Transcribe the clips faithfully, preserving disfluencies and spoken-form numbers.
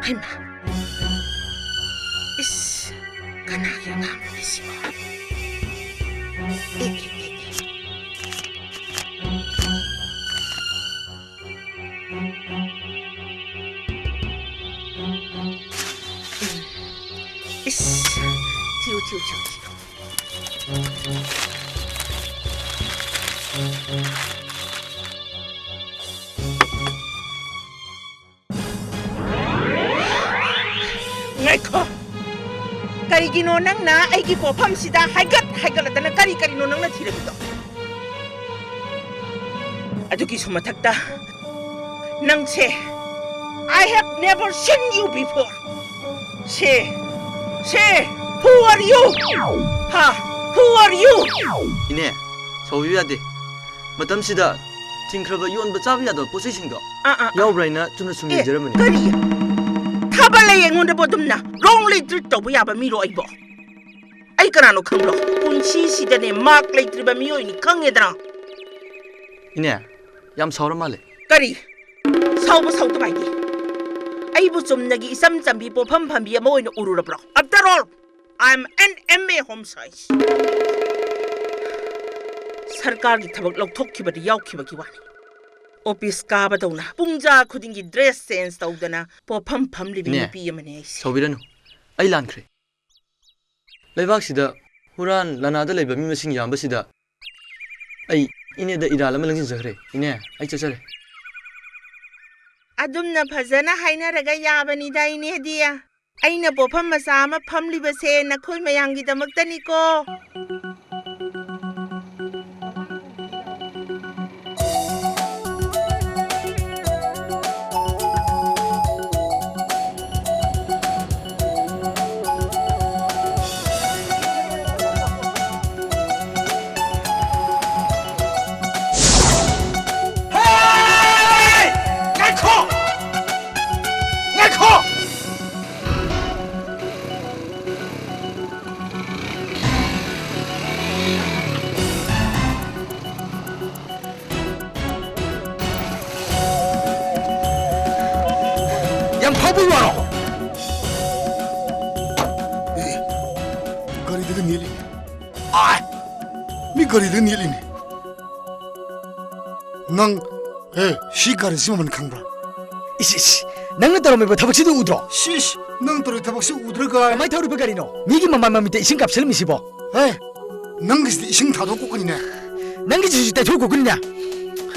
ꯍꯩꯃꯥ! ꯏꯁ! ꯀꯅꯥꯒꯤ ꯑꯉꯥꯡꯅꯣꯅꯦ ꯁꯤꯕꯣ? ꯑꯦ, ꯑꯦ, ꯑꯦ, ꯑꯦ꯫ ꯏꯁ! ꯊꯤꯌꯨ, ꯊꯤꯌꯨ, ꯊꯤꯌꯨ, ꯊꯤꯌꯨ꯫ ꯉꯥꯏꯈꯣ! ꯀꯔꯤꯒꯤꯅꯣ ꯅꯪꯅ ꯑꯩꯒꯤ ꯄꯣꯠꯐꯝꯁꯤꯗ ꯍꯥꯏꯒꯠ ꯍꯥꯏꯒꯠꯂꯗꯅ ꯀꯔꯤ ꯀꯔꯤꯅꯣ ꯅꯪꯅ ꯊꯤꯔꯝꯃꯤꯗꯣ? ꯑꯗꯨꯒꯤꯁꯨ ꯃꯊꯛꯇ ꯅꯪꯁꯦ, I have never seen you before. Say, say, who are you? ꯍꯥ? Who are you? ꯏꯅꯦ, ꯁꯥꯎꯕꯤꯕ ꯌꯥꯗꯦ꯫ ꯃꯇꯝꯁꯤꯗ ꯊꯤꯡꯈ꯭ꯔꯕ ꯌꯣꯟꯕ ꯆꯥꯕ ꯌꯥꯗꯕ ꯄꯣꯠꯆꯩꯁꯤꯡꯗꯣ ꯑꯥ, ꯑꯥ, ꯑꯥ꯫ ꯌꯥꯎꯕ꯭ꯔꯥ ꯍꯥꯏꯅ ꯆꯨꯝꯅ ꯁꯨꯝ ꯑꯦ, ꯌꯦꯡꯖꯔꯝꯕꯅꯤ꯫ ꯀꯔꯤ? ꯊꯥꯕ ꯂꯩ ꯑꯩꯉꯣꯟꯗꯕꯨ ꯑꯗꯨꯝꯅ wrongly treat ꯇꯧꯕ ꯌꯥꯕ ꯃꯤꯔꯣ ꯑꯩꯕꯣ? ꯑꯩ ꯀꯅꯥꯅꯣ ꯈꯪꯕ꯭ꯔꯣ? ꯄꯨꯟꯁꯤꯁꯤꯗꯅꯦ ꯃꯥꯛ ꯂꯩꯇ꯭ꯔꯤꯕ ꯃꯤꯑꯣꯏꯅꯤ, ꯈꯪꯉꯦꯗꯅ? ꯏꯅꯦ, ꯌꯥꯝ ꯁꯥꯎꯔ ꯃꯥꯜꯂꯦ꯫ ꯀꯔꯤ? ꯁꯥꯎꯕ ꯁꯥꯎꯗꯕ ꯍꯥꯏꯗꯤ? ꯑꯩꯕꯨ ꯆꯨꯝꯅꯒꯤ ꯏꯆꯝ ꯆꯝꯕꯤ ꯄꯣꯠꯐꯝ ꯐꯝꯕꯤ ꯑꯃ ꯑꯣꯏꯅ ꯎꯔꯨꯔꯕ꯭ꯔꯣ? After all, I am an M A home science. ꯁꯔꯀꯥꯔꯒꯤ ꯊꯕꯛ ꯂꯧꯊꯣꯛꯈꯤꯕꯗ ꯌꯥꯎꯈꯤꯕꯒꯤ ꯋꯥꯅꯤ꯫ ꯑꯣꯐꯤꯁ ꯀꯥꯕꯗꯧꯅ ꯄꯨꯡꯖꯥ ꯈꯨꯗꯤꯡꯒꯤ dress change ꯇꯧꯗꯅ ꯄꯣꯠꯐꯝ ꯐꯝꯂꯤꯕꯤ ꯏꯅꯦ, ꯅꯨꯄꯤ ꯑꯃꯅꯤ ꯑꯩꯁꯦ꯫ ꯁꯥꯎꯕꯤꯔꯅꯨ꯫ ꯑꯩ ꯂꯥꯟꯈ꯭ꯔꯦ꯫ ꯂꯩꯕꯥꯛꯁꯤꯗ ꯍꯨꯔꯥꯟ ꯂꯥꯟꯅꯥꯗ ꯂꯩꯕ ꯃꯤ ꯃꯁꯤꯡ ꯌꯥꯝꯕꯁꯤꯗ ꯑꯩ ꯏꯅꯦꯗ ꯏꯔꯥꯜ ꯑꯃ ꯂꯪꯁꯤꯟꯖꯈ꯭ꯔꯦ꯫ ꯏꯅꯦ, ꯑꯩ ꯆꯠꯆꯔꯦ꯫ ꯑꯗꯨꯝꯅ ꯐꯖꯅ ꯍꯥꯏꯅꯔꯒ ꯌꯥꯕꯅꯤꯗ, ꯏꯅꯦꯗꯤ꯫ ꯑꯩꯅ ꯄꯣꯠꯐꯝ ꯃꯆꯥ ꯑꯃ ꯐꯝꯂꯤꯕꯁꯦ ꯅꯈꯣꯏ ꯃꯌꯥꯝꯒꯤꯗꯃꯛꯇꯅꯤꯀꯣ꯫ ꯍꯦ! ꯉꯥꯏꯈꯣ! ꯉꯥꯏꯈꯣ! ꯄꯨꯡ ꯕꯥꯔꯣ꯫ ꯑꯦ, ꯒꯥꯔꯤꯗꯒ ꯅꯦꯠꯂꯤꯅꯦ꯫ ꯑꯥꯏ! ꯃꯤ ꯒꯥꯔꯤꯗꯒ ꯅꯦꯠꯂꯤꯅꯦ꯫ ꯅꯪ, ꯑꯦ, ꯁꯤ ꯒꯥꯔꯤꯁꯤ ꯃꯃꯜ ꯈꯪꯕ꯭ꯔꯥ? ꯏꯁ, ꯏꯁ, ꯅꯪꯅ ꯇꯧꯔꯝꯃꯤꯕ ꯊꯕꯛꯁꯤꯗꯤ ꯎꯗ꯭ꯔꯣ? ꯁꯤꯁ, ꯅꯪ ꯇꯧꯔꯤ ꯊꯕꯛꯁꯤ ꯎꯗ꯭ꯔꯒ? ꯀꯃꯥꯏ ꯊꯧꯔꯤꯕ ꯒꯥꯔꯤꯅꯣ? ꯃꯤꯒꯤ ꯃꯃꯥꯏ ꯃꯃꯤꯠꯇ ꯏꯁꯤꯡ ꯀꯥꯞꯁꯤꯜꯂꯝꯃꯤꯁꯤꯕꯣ? ꯍꯦ, ꯅꯪꯒꯤꯁꯤꯗꯤ ꯏꯁꯤꯡ ꯊꯥꯗꯣꯛ ꯀꯣꯛꯀꯅꯤꯅꯦ꯫ ꯅꯪꯒꯤꯁꯤꯁꯨ ꯇꯩꯊꯣꯛ ꯀꯣꯛꯀꯅꯤꯅꯦ꯫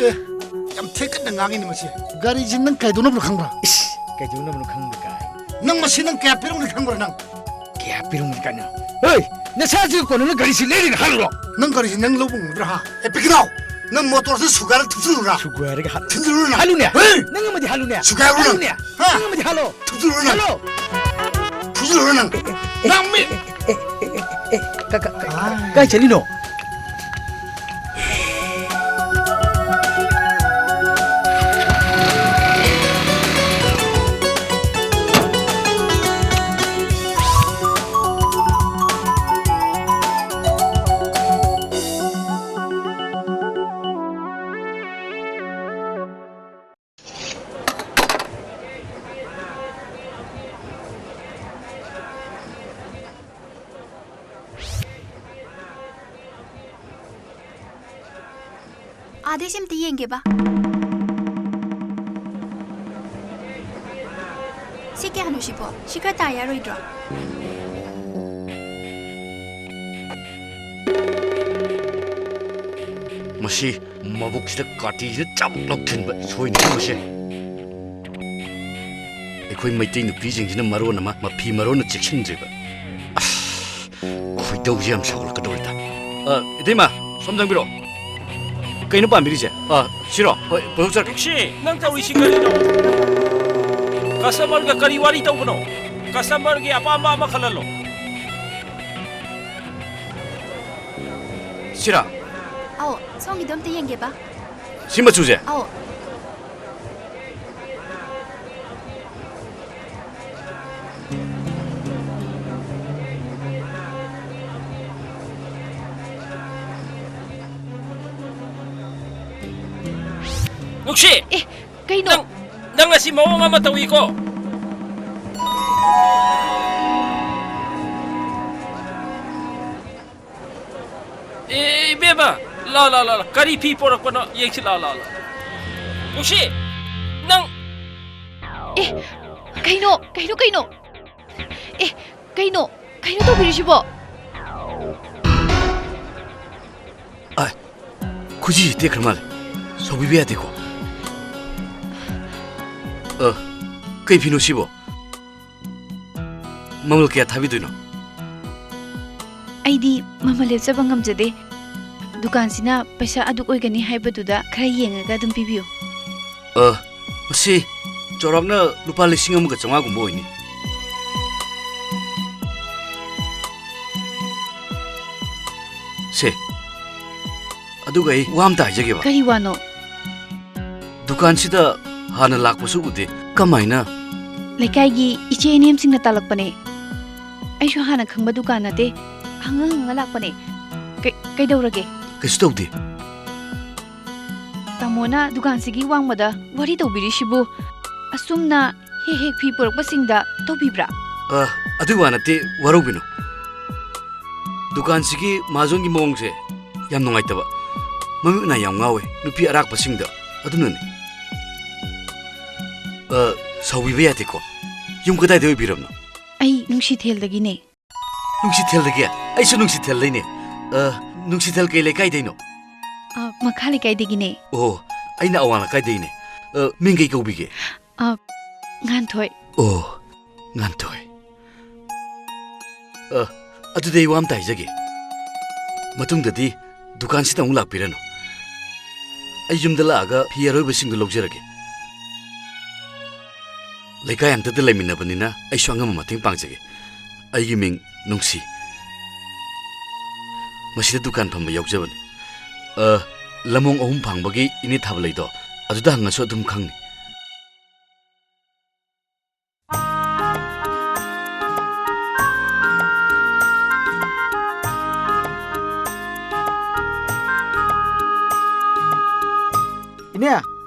ꯑꯦ, ꯌꯥꯝ ꯊꯦꯛꯀꯠꯅ ꯉꯥꯡꯉꯤꯅꯦ ꯃꯁꯤ꯫ ꯒꯥꯔꯤꯁꯤ ꯅꯪ ꯀꯩꯗꯧꯅꯕꯅꯣ ꯈꯪꯕ꯭ꯔꯥ? ꯏꯁ, ꯀꯩꯗꯧꯅꯕꯅꯣ ꯈꯪꯕ꯭ꯔꯥ ꯀꯥꯏ? ꯅꯪ ꯃꯁꯤ ꯅꯪ ꯀꯌꯥ ꯄꯤꯔꯝꯒꯅꯤ ꯈꯪꯕ꯭ꯔꯥ ꯅꯪ? ꯀꯌꯥ ꯄꯤꯔꯝꯒꯅꯤ ꯀꯥꯏꯅ? ꯍꯦ, ꯅꯁꯥꯁꯤꯒ ꯀꯣꯟꯅꯅ ꯒꯥꯔꯤꯁꯤ ꯂꯩꯔꯒ ꯍꯥꯜꯂꯨꯔꯣ꯫ ꯅꯪ ꯒꯥꯔꯤꯁꯤ ꯅꯪ ꯂꯧꯕ ꯉꯝꯒꯗ꯭ꯔꯥ ꯍꯥ? ꯑꯦ, ꯄꯤꯛꯀꯤꯅꯥꯎ, ꯅꯪ ꯃꯣꯇꯣꯔꯁꯤ ꯁꯨꯒꯥꯏꯔ ꯊꯨꯞꯆꯜꯂꯨꯔꯥ? ꯁꯨꯒꯥꯏꯔꯒ ꯍꯥꯜ-, ꯊꯨꯞꯆꯜꯂꯨꯔꯥ ꯅꯪ? ꯍꯥꯜꯂꯨꯅꯦ꯫ ꯍꯦ! ꯅꯪ ꯑꯃꯗꯤ ꯍꯥꯜꯂꯨꯅꯦ꯫ ꯁꯨꯒꯥꯏꯔꯨ ꯅꯪ꯫ ꯍꯥꯜꯂꯨꯅꯦ꯫ ꯍꯥ? ꯅꯪ ꯑꯃꯗꯤ ꯍꯥꯜꯂꯣ꯫ ꯊꯨꯞꯆꯜꯂꯨꯔꯥ ꯅꯪ? ꯍꯥꯜꯂꯣ꯫ ꯊꯨꯞꯆꯜꯂꯨꯔꯥ ꯅꯪ? ꯅꯪ ꯃꯤ ꯀ-, ꯀ-, ꯀ-, ꯀꯥꯏ ꯆꯠꯂꯤꯅꯣ? ꯑꯥꯗꯩꯁꯦ ꯑꯝꯇ ꯌꯦꯡꯒꯦꯕ꯫ ꯁꯤ ꯀꯌꯥꯅꯣ ꯁꯤꯕꯣ? ꯁꯤ ꯈꯔ ꯇꯥ ꯌꯥꯔꯣꯏꯗ꯭ꯔꯣ? ꯃꯁꯤ ꯃꯕꯨꯛꯁꯤꯗ ꯀꯥꯇꯤꯁꯤꯅ ꯆꯥꯕꯛ ꯂꯥꯎ ꯊꯤꯟꯕ ꯁꯣꯏꯅꯤ ꯃꯁꯦ꯫ ꯑꯩꯈꯣꯏ ꯃꯩꯇꯩ ꯅꯨꯄꯤꯁꯤꯡꯁꯤꯅ ꯃꯔꯣꯟ ꯑꯃ ꯃꯐꯤ ꯃꯔꯣꯟꯅ ꯆꯦꯛꯁꯤꯟꯗ꯭ꯔꯤꯕ꯫ ꯑꯁ, ꯈꯣꯏꯗꯧꯁꯦ ꯌꯥꯝ ꯁꯥꯎꯒꯠꯂꯛꯀꯗꯧꯔꯦꯗ꯫ ꯑ, ꯏꯇꯩꯃ, ꯁꯣꯝ ꯆꯪꯕꯤꯔꯣ꯫ ꯀꯩꯅꯣ ꯄꯥꯝꯕꯤꯔꯤꯁꯦ? ꯑ, ꯁꯤꯔꯣ? ꯍꯣꯏ, ꯄꯨꯊꯣꯛꯆꯔꯛꯀꯦ꯫ ꯅꯨꯡꯁꯤ, ꯅꯪ ꯇꯧꯔꯤꯁꯤ ꯀꯔꯤꯅꯣ? ꯀꯁꯇꯃꯔꯒ ꯀꯔꯤ ꯋꯥꯔꯤ ꯇꯧꯕꯅꯣ? ꯀꯁꯇꯃꯔꯒꯤ ꯑꯄꯥꯝꯕ ꯑꯃ ꯈꯜꯍꯜꯂꯣ꯫ ꯁꯤꯔꯥ? ꯑꯧ, ꯁꯣꯝꯒꯤꯗꯣ ꯑꯝꯇ ꯌꯦꯡꯒꯦꯕ꯫ ꯁꯤ ꯃꯆꯨꯁꯦ? ꯑꯧ꯫ ꯅꯨꯡꯁꯤ! ꯑꯦ, ꯀꯩꯅꯣ? ꯅꯪ, ꯅꯪ ꯉꯁꯤ ꯃꯑꯣꯡ ꯑꯃ ꯇꯧꯏꯀꯣ꯫ ꯑ, ꯂꯥ, ꯂꯥ, ꯂꯥ, ꯂꯥ꯫ ꯀꯔꯤ ꯐꯤ ꯄꯣꯔꯛꯄꯅꯣ? ꯌꯦꯡꯁꯤ, ꯂꯥ, ꯂꯥ, ꯂꯥ꯫ ꯅꯨꯡꯁꯤ, ꯅꯪ ꯑꯦ, ꯀꯩꯅꯣ? ꯀꯩꯅꯣ, ꯀꯩꯅꯣ? ꯑꯦ, ꯀꯩꯅꯣ? ꯀꯩꯅꯣ ꯇꯧꯕꯤꯔꯤꯁꯤꯕꯣ? ꯑꯥꯏ, ꯈꯨꯖꯤꯁꯤ ꯇꯦꯛꯈ꯭ꯔ ꯃꯥꯜꯂꯦ꯫ ꯁꯥꯎꯕꯤꯕ ꯌꯥꯗꯦꯀꯣ꯫ ꯑ, ꯀꯩ ꯐꯤꯅꯣ ꯁꯤꯕꯣ? ꯃꯃꯜ ꯀꯌꯥ ꯊꯥꯕꯤꯗꯣꯏꯅꯣ? ꯑꯩꯗꯤ ꯃꯃꯜ ꯂꯦꯞꯆꯕ ꯉꯝꯖꯗꯦ꯫ ꯗꯨꯀꯥꯟꯁꯤꯅ ꯄꯩꯁꯥ ꯑꯗꯨꯛ ꯑꯣꯏꯒꯅꯤ ꯍꯥꯏꯕꯗꯨꯗ ꯈꯔ ꯌꯦꯡꯉꯒ ꯑꯗꯨꯝ ꯄꯤꯕꯤꯌꯨ꯫ ꯑ, ꯃꯁꯤ ꯆꯥꯎꯔꯥꯛꯅ ꯂꯨꯄꯥ ꯂꯤꯁꯤꯡ ꯑꯃꯒ ꯆꯥꯝꯃꯉꯥꯒꯨꯝꯕ ꯑꯣꯏꯅꯤ꯫ ꯁꯦ, ꯑꯗꯨꯒ ꯑꯩ ꯋꯥ ꯑꯝꯇ ꯍꯥꯏꯖꯒꯦꯕ꯫ ꯀꯔꯤ ꯋꯥꯅꯣ? ꯗꯨꯀꯥꯟꯁꯤꯗ ꯍꯥꯟꯅ ꯂꯥꯛꯄꯁꯨ ꯎꯗꯦ꯫ ꯀꯃꯥꯏꯅ? ꯂꯩꯀꯥꯏꯒꯤ ꯏꯆꯦ ꯏꯅꯦꯝꯁꯤꯡꯅ ꯇꯥꯛꯂꯛꯄꯅꯦ꯫ ꯑꯩꯁꯨ ꯍꯥꯟꯅ ꯈꯪꯕ ꯗꯨꯀꯥꯟ ꯅꯠꯇꯦ꯫ ꯍꯪꯉ ꯍꯪꯉ ꯂꯥꯛꯄꯅꯦ꯫ ꯀꯩ-, ꯀꯩꯗꯧꯔꯒꯦ? ꯀꯩꯁꯨ ꯇꯧꯗꯦ꯫ ꯇꯥꯃꯣꯅ ꯗꯨꯀꯥꯟꯁꯤꯒꯤ ꯋꯥꯡꯃꯗ ꯋꯥꯔꯤ ꯇꯧꯕꯤꯔꯤꯁꯤꯕꯨ ꯑꯁꯨꯝꯅ ꯍꯦꯛ ꯍꯦꯛ ꯐꯤ ꯄꯨꯔꯛꯄꯁꯤꯡꯗ ꯇꯧꯕꯤꯕ꯭ꯔꯥ? ꯑ, ꯑꯗꯨꯒꯤ ꯋꯥ ꯅꯠꯇꯦ, ꯋꯥꯔꯧꯕꯤꯅꯨ꯫ ꯗꯨꯀꯥꯟꯁꯤꯒꯤ ꯃꯍꯥꯖꯣꯟꯒꯤ ꯃꯑꯣꯡꯁꯦ ꯌꯥꯝ ꯅꯨꯡꯉꯥꯏꯇꯕ꯫ ꯃꯃꯤꯠ ꯃꯅꯥ ꯌꯥꯝ ꯉꯥꯎꯋꯦ ꯅꯨꯄꯤ ꯑꯔꯥꯛꯄꯁꯤꯡꯗ, ꯑꯗꯨꯅꯅꯤ꯫ ꯑ, ꯁꯥꯎꯕꯤꯕ ꯌꯥꯗꯦꯀꯣ꯫ ꯌꯨꯝ ꯀꯗꯥꯏꯗ ꯑꯣꯏꯕꯤꯔꯕꯅꯣ? ꯑꯩ ꯅꯨꯡꯁꯤꯊꯦꯜꯗꯒꯤꯅꯦ꯫ ꯅꯨꯡꯁꯤꯊꯦꯜꯗꯒꯤ? ꯑꯩꯁꯨ ꯅꯨꯡꯁꯤꯊꯦꯜꯗꯩꯅꯦ꯫ ꯑ, ꯅꯨꯡꯁꯤꯊꯦꯜ ꯀꯩ ꯂꯩꯀꯥꯏꯗꯩꯅꯣ? ꯑ, ꯃꯈꯥ ꯂꯩꯀꯥꯏꯗꯒꯤꯅꯦ꯫ ꯑꯣ, ꯑꯩꯅ ꯑꯋꯥꯡ ꯂꯩꯀꯥꯏꯗꯩꯅꯦ꯫ ꯑ, ꯃꯤꯡ ꯀꯩ ꯀꯧꯕꯤꯒꯦ? ꯑ, ꯉꯥꯟꯊꯣꯏ꯫ ꯑꯣ, ꯉꯥꯟꯊꯣꯏ꯫ ꯑ, ꯑꯗꯨꯗꯤ ꯑꯩ ꯋꯥ ꯑꯝꯇ ꯍꯥꯏꯖꯒꯦ꯫ ꯃꯇꯨꯡꯗꯗꯤ ꯗꯨꯀꯥꯟꯁꯤꯗ ꯑꯃꯨꯛ ꯂꯥꯛꯄꯤꯔꯅꯨ꯫ ꯑꯩ ꯌꯨꯝꯗ ꯂꯥꯛꯑꯒ ꯐꯤ ꯑꯔꯣꯏꯕꯁꯤꯡꯗꯨ ꯂꯧꯖꯔꯒꯦ꯫ ꯂꯩꯀꯥꯏ ꯑꯝꯇꯗ ꯂꯩꯃꯤꯟꯅꯕꯅꯤꯅ ꯑꯩꯁꯨ ꯑꯉꯝꯕ ꯃꯇꯦꯡ ꯄꯥꯡꯖꯒꯦ꯫ ꯑꯩꯒꯤ ꯃꯤꯡ ꯅꯨꯡꯁꯤ꯫ ꯃꯁꯤꯗ ꯗꯨꯀꯥꯟ ꯐꯝꯕ ꯌꯥꯎꯖꯕꯅꯤ꯫ ꯑ, ꯂꯃꯣꯡ ꯑꯍꯨꯝ ꯐꯥꯡꯕꯒꯤ ꯏꯅꯦ ꯊꯥꯕ ꯂꯩꯗꯣ, ꯑꯗꯨꯗ ꯍꯪꯉꯁꯨ ꯑꯗꯨꯝ ꯈꯪꯅꯤ꯫ ꯏꯅꯦ,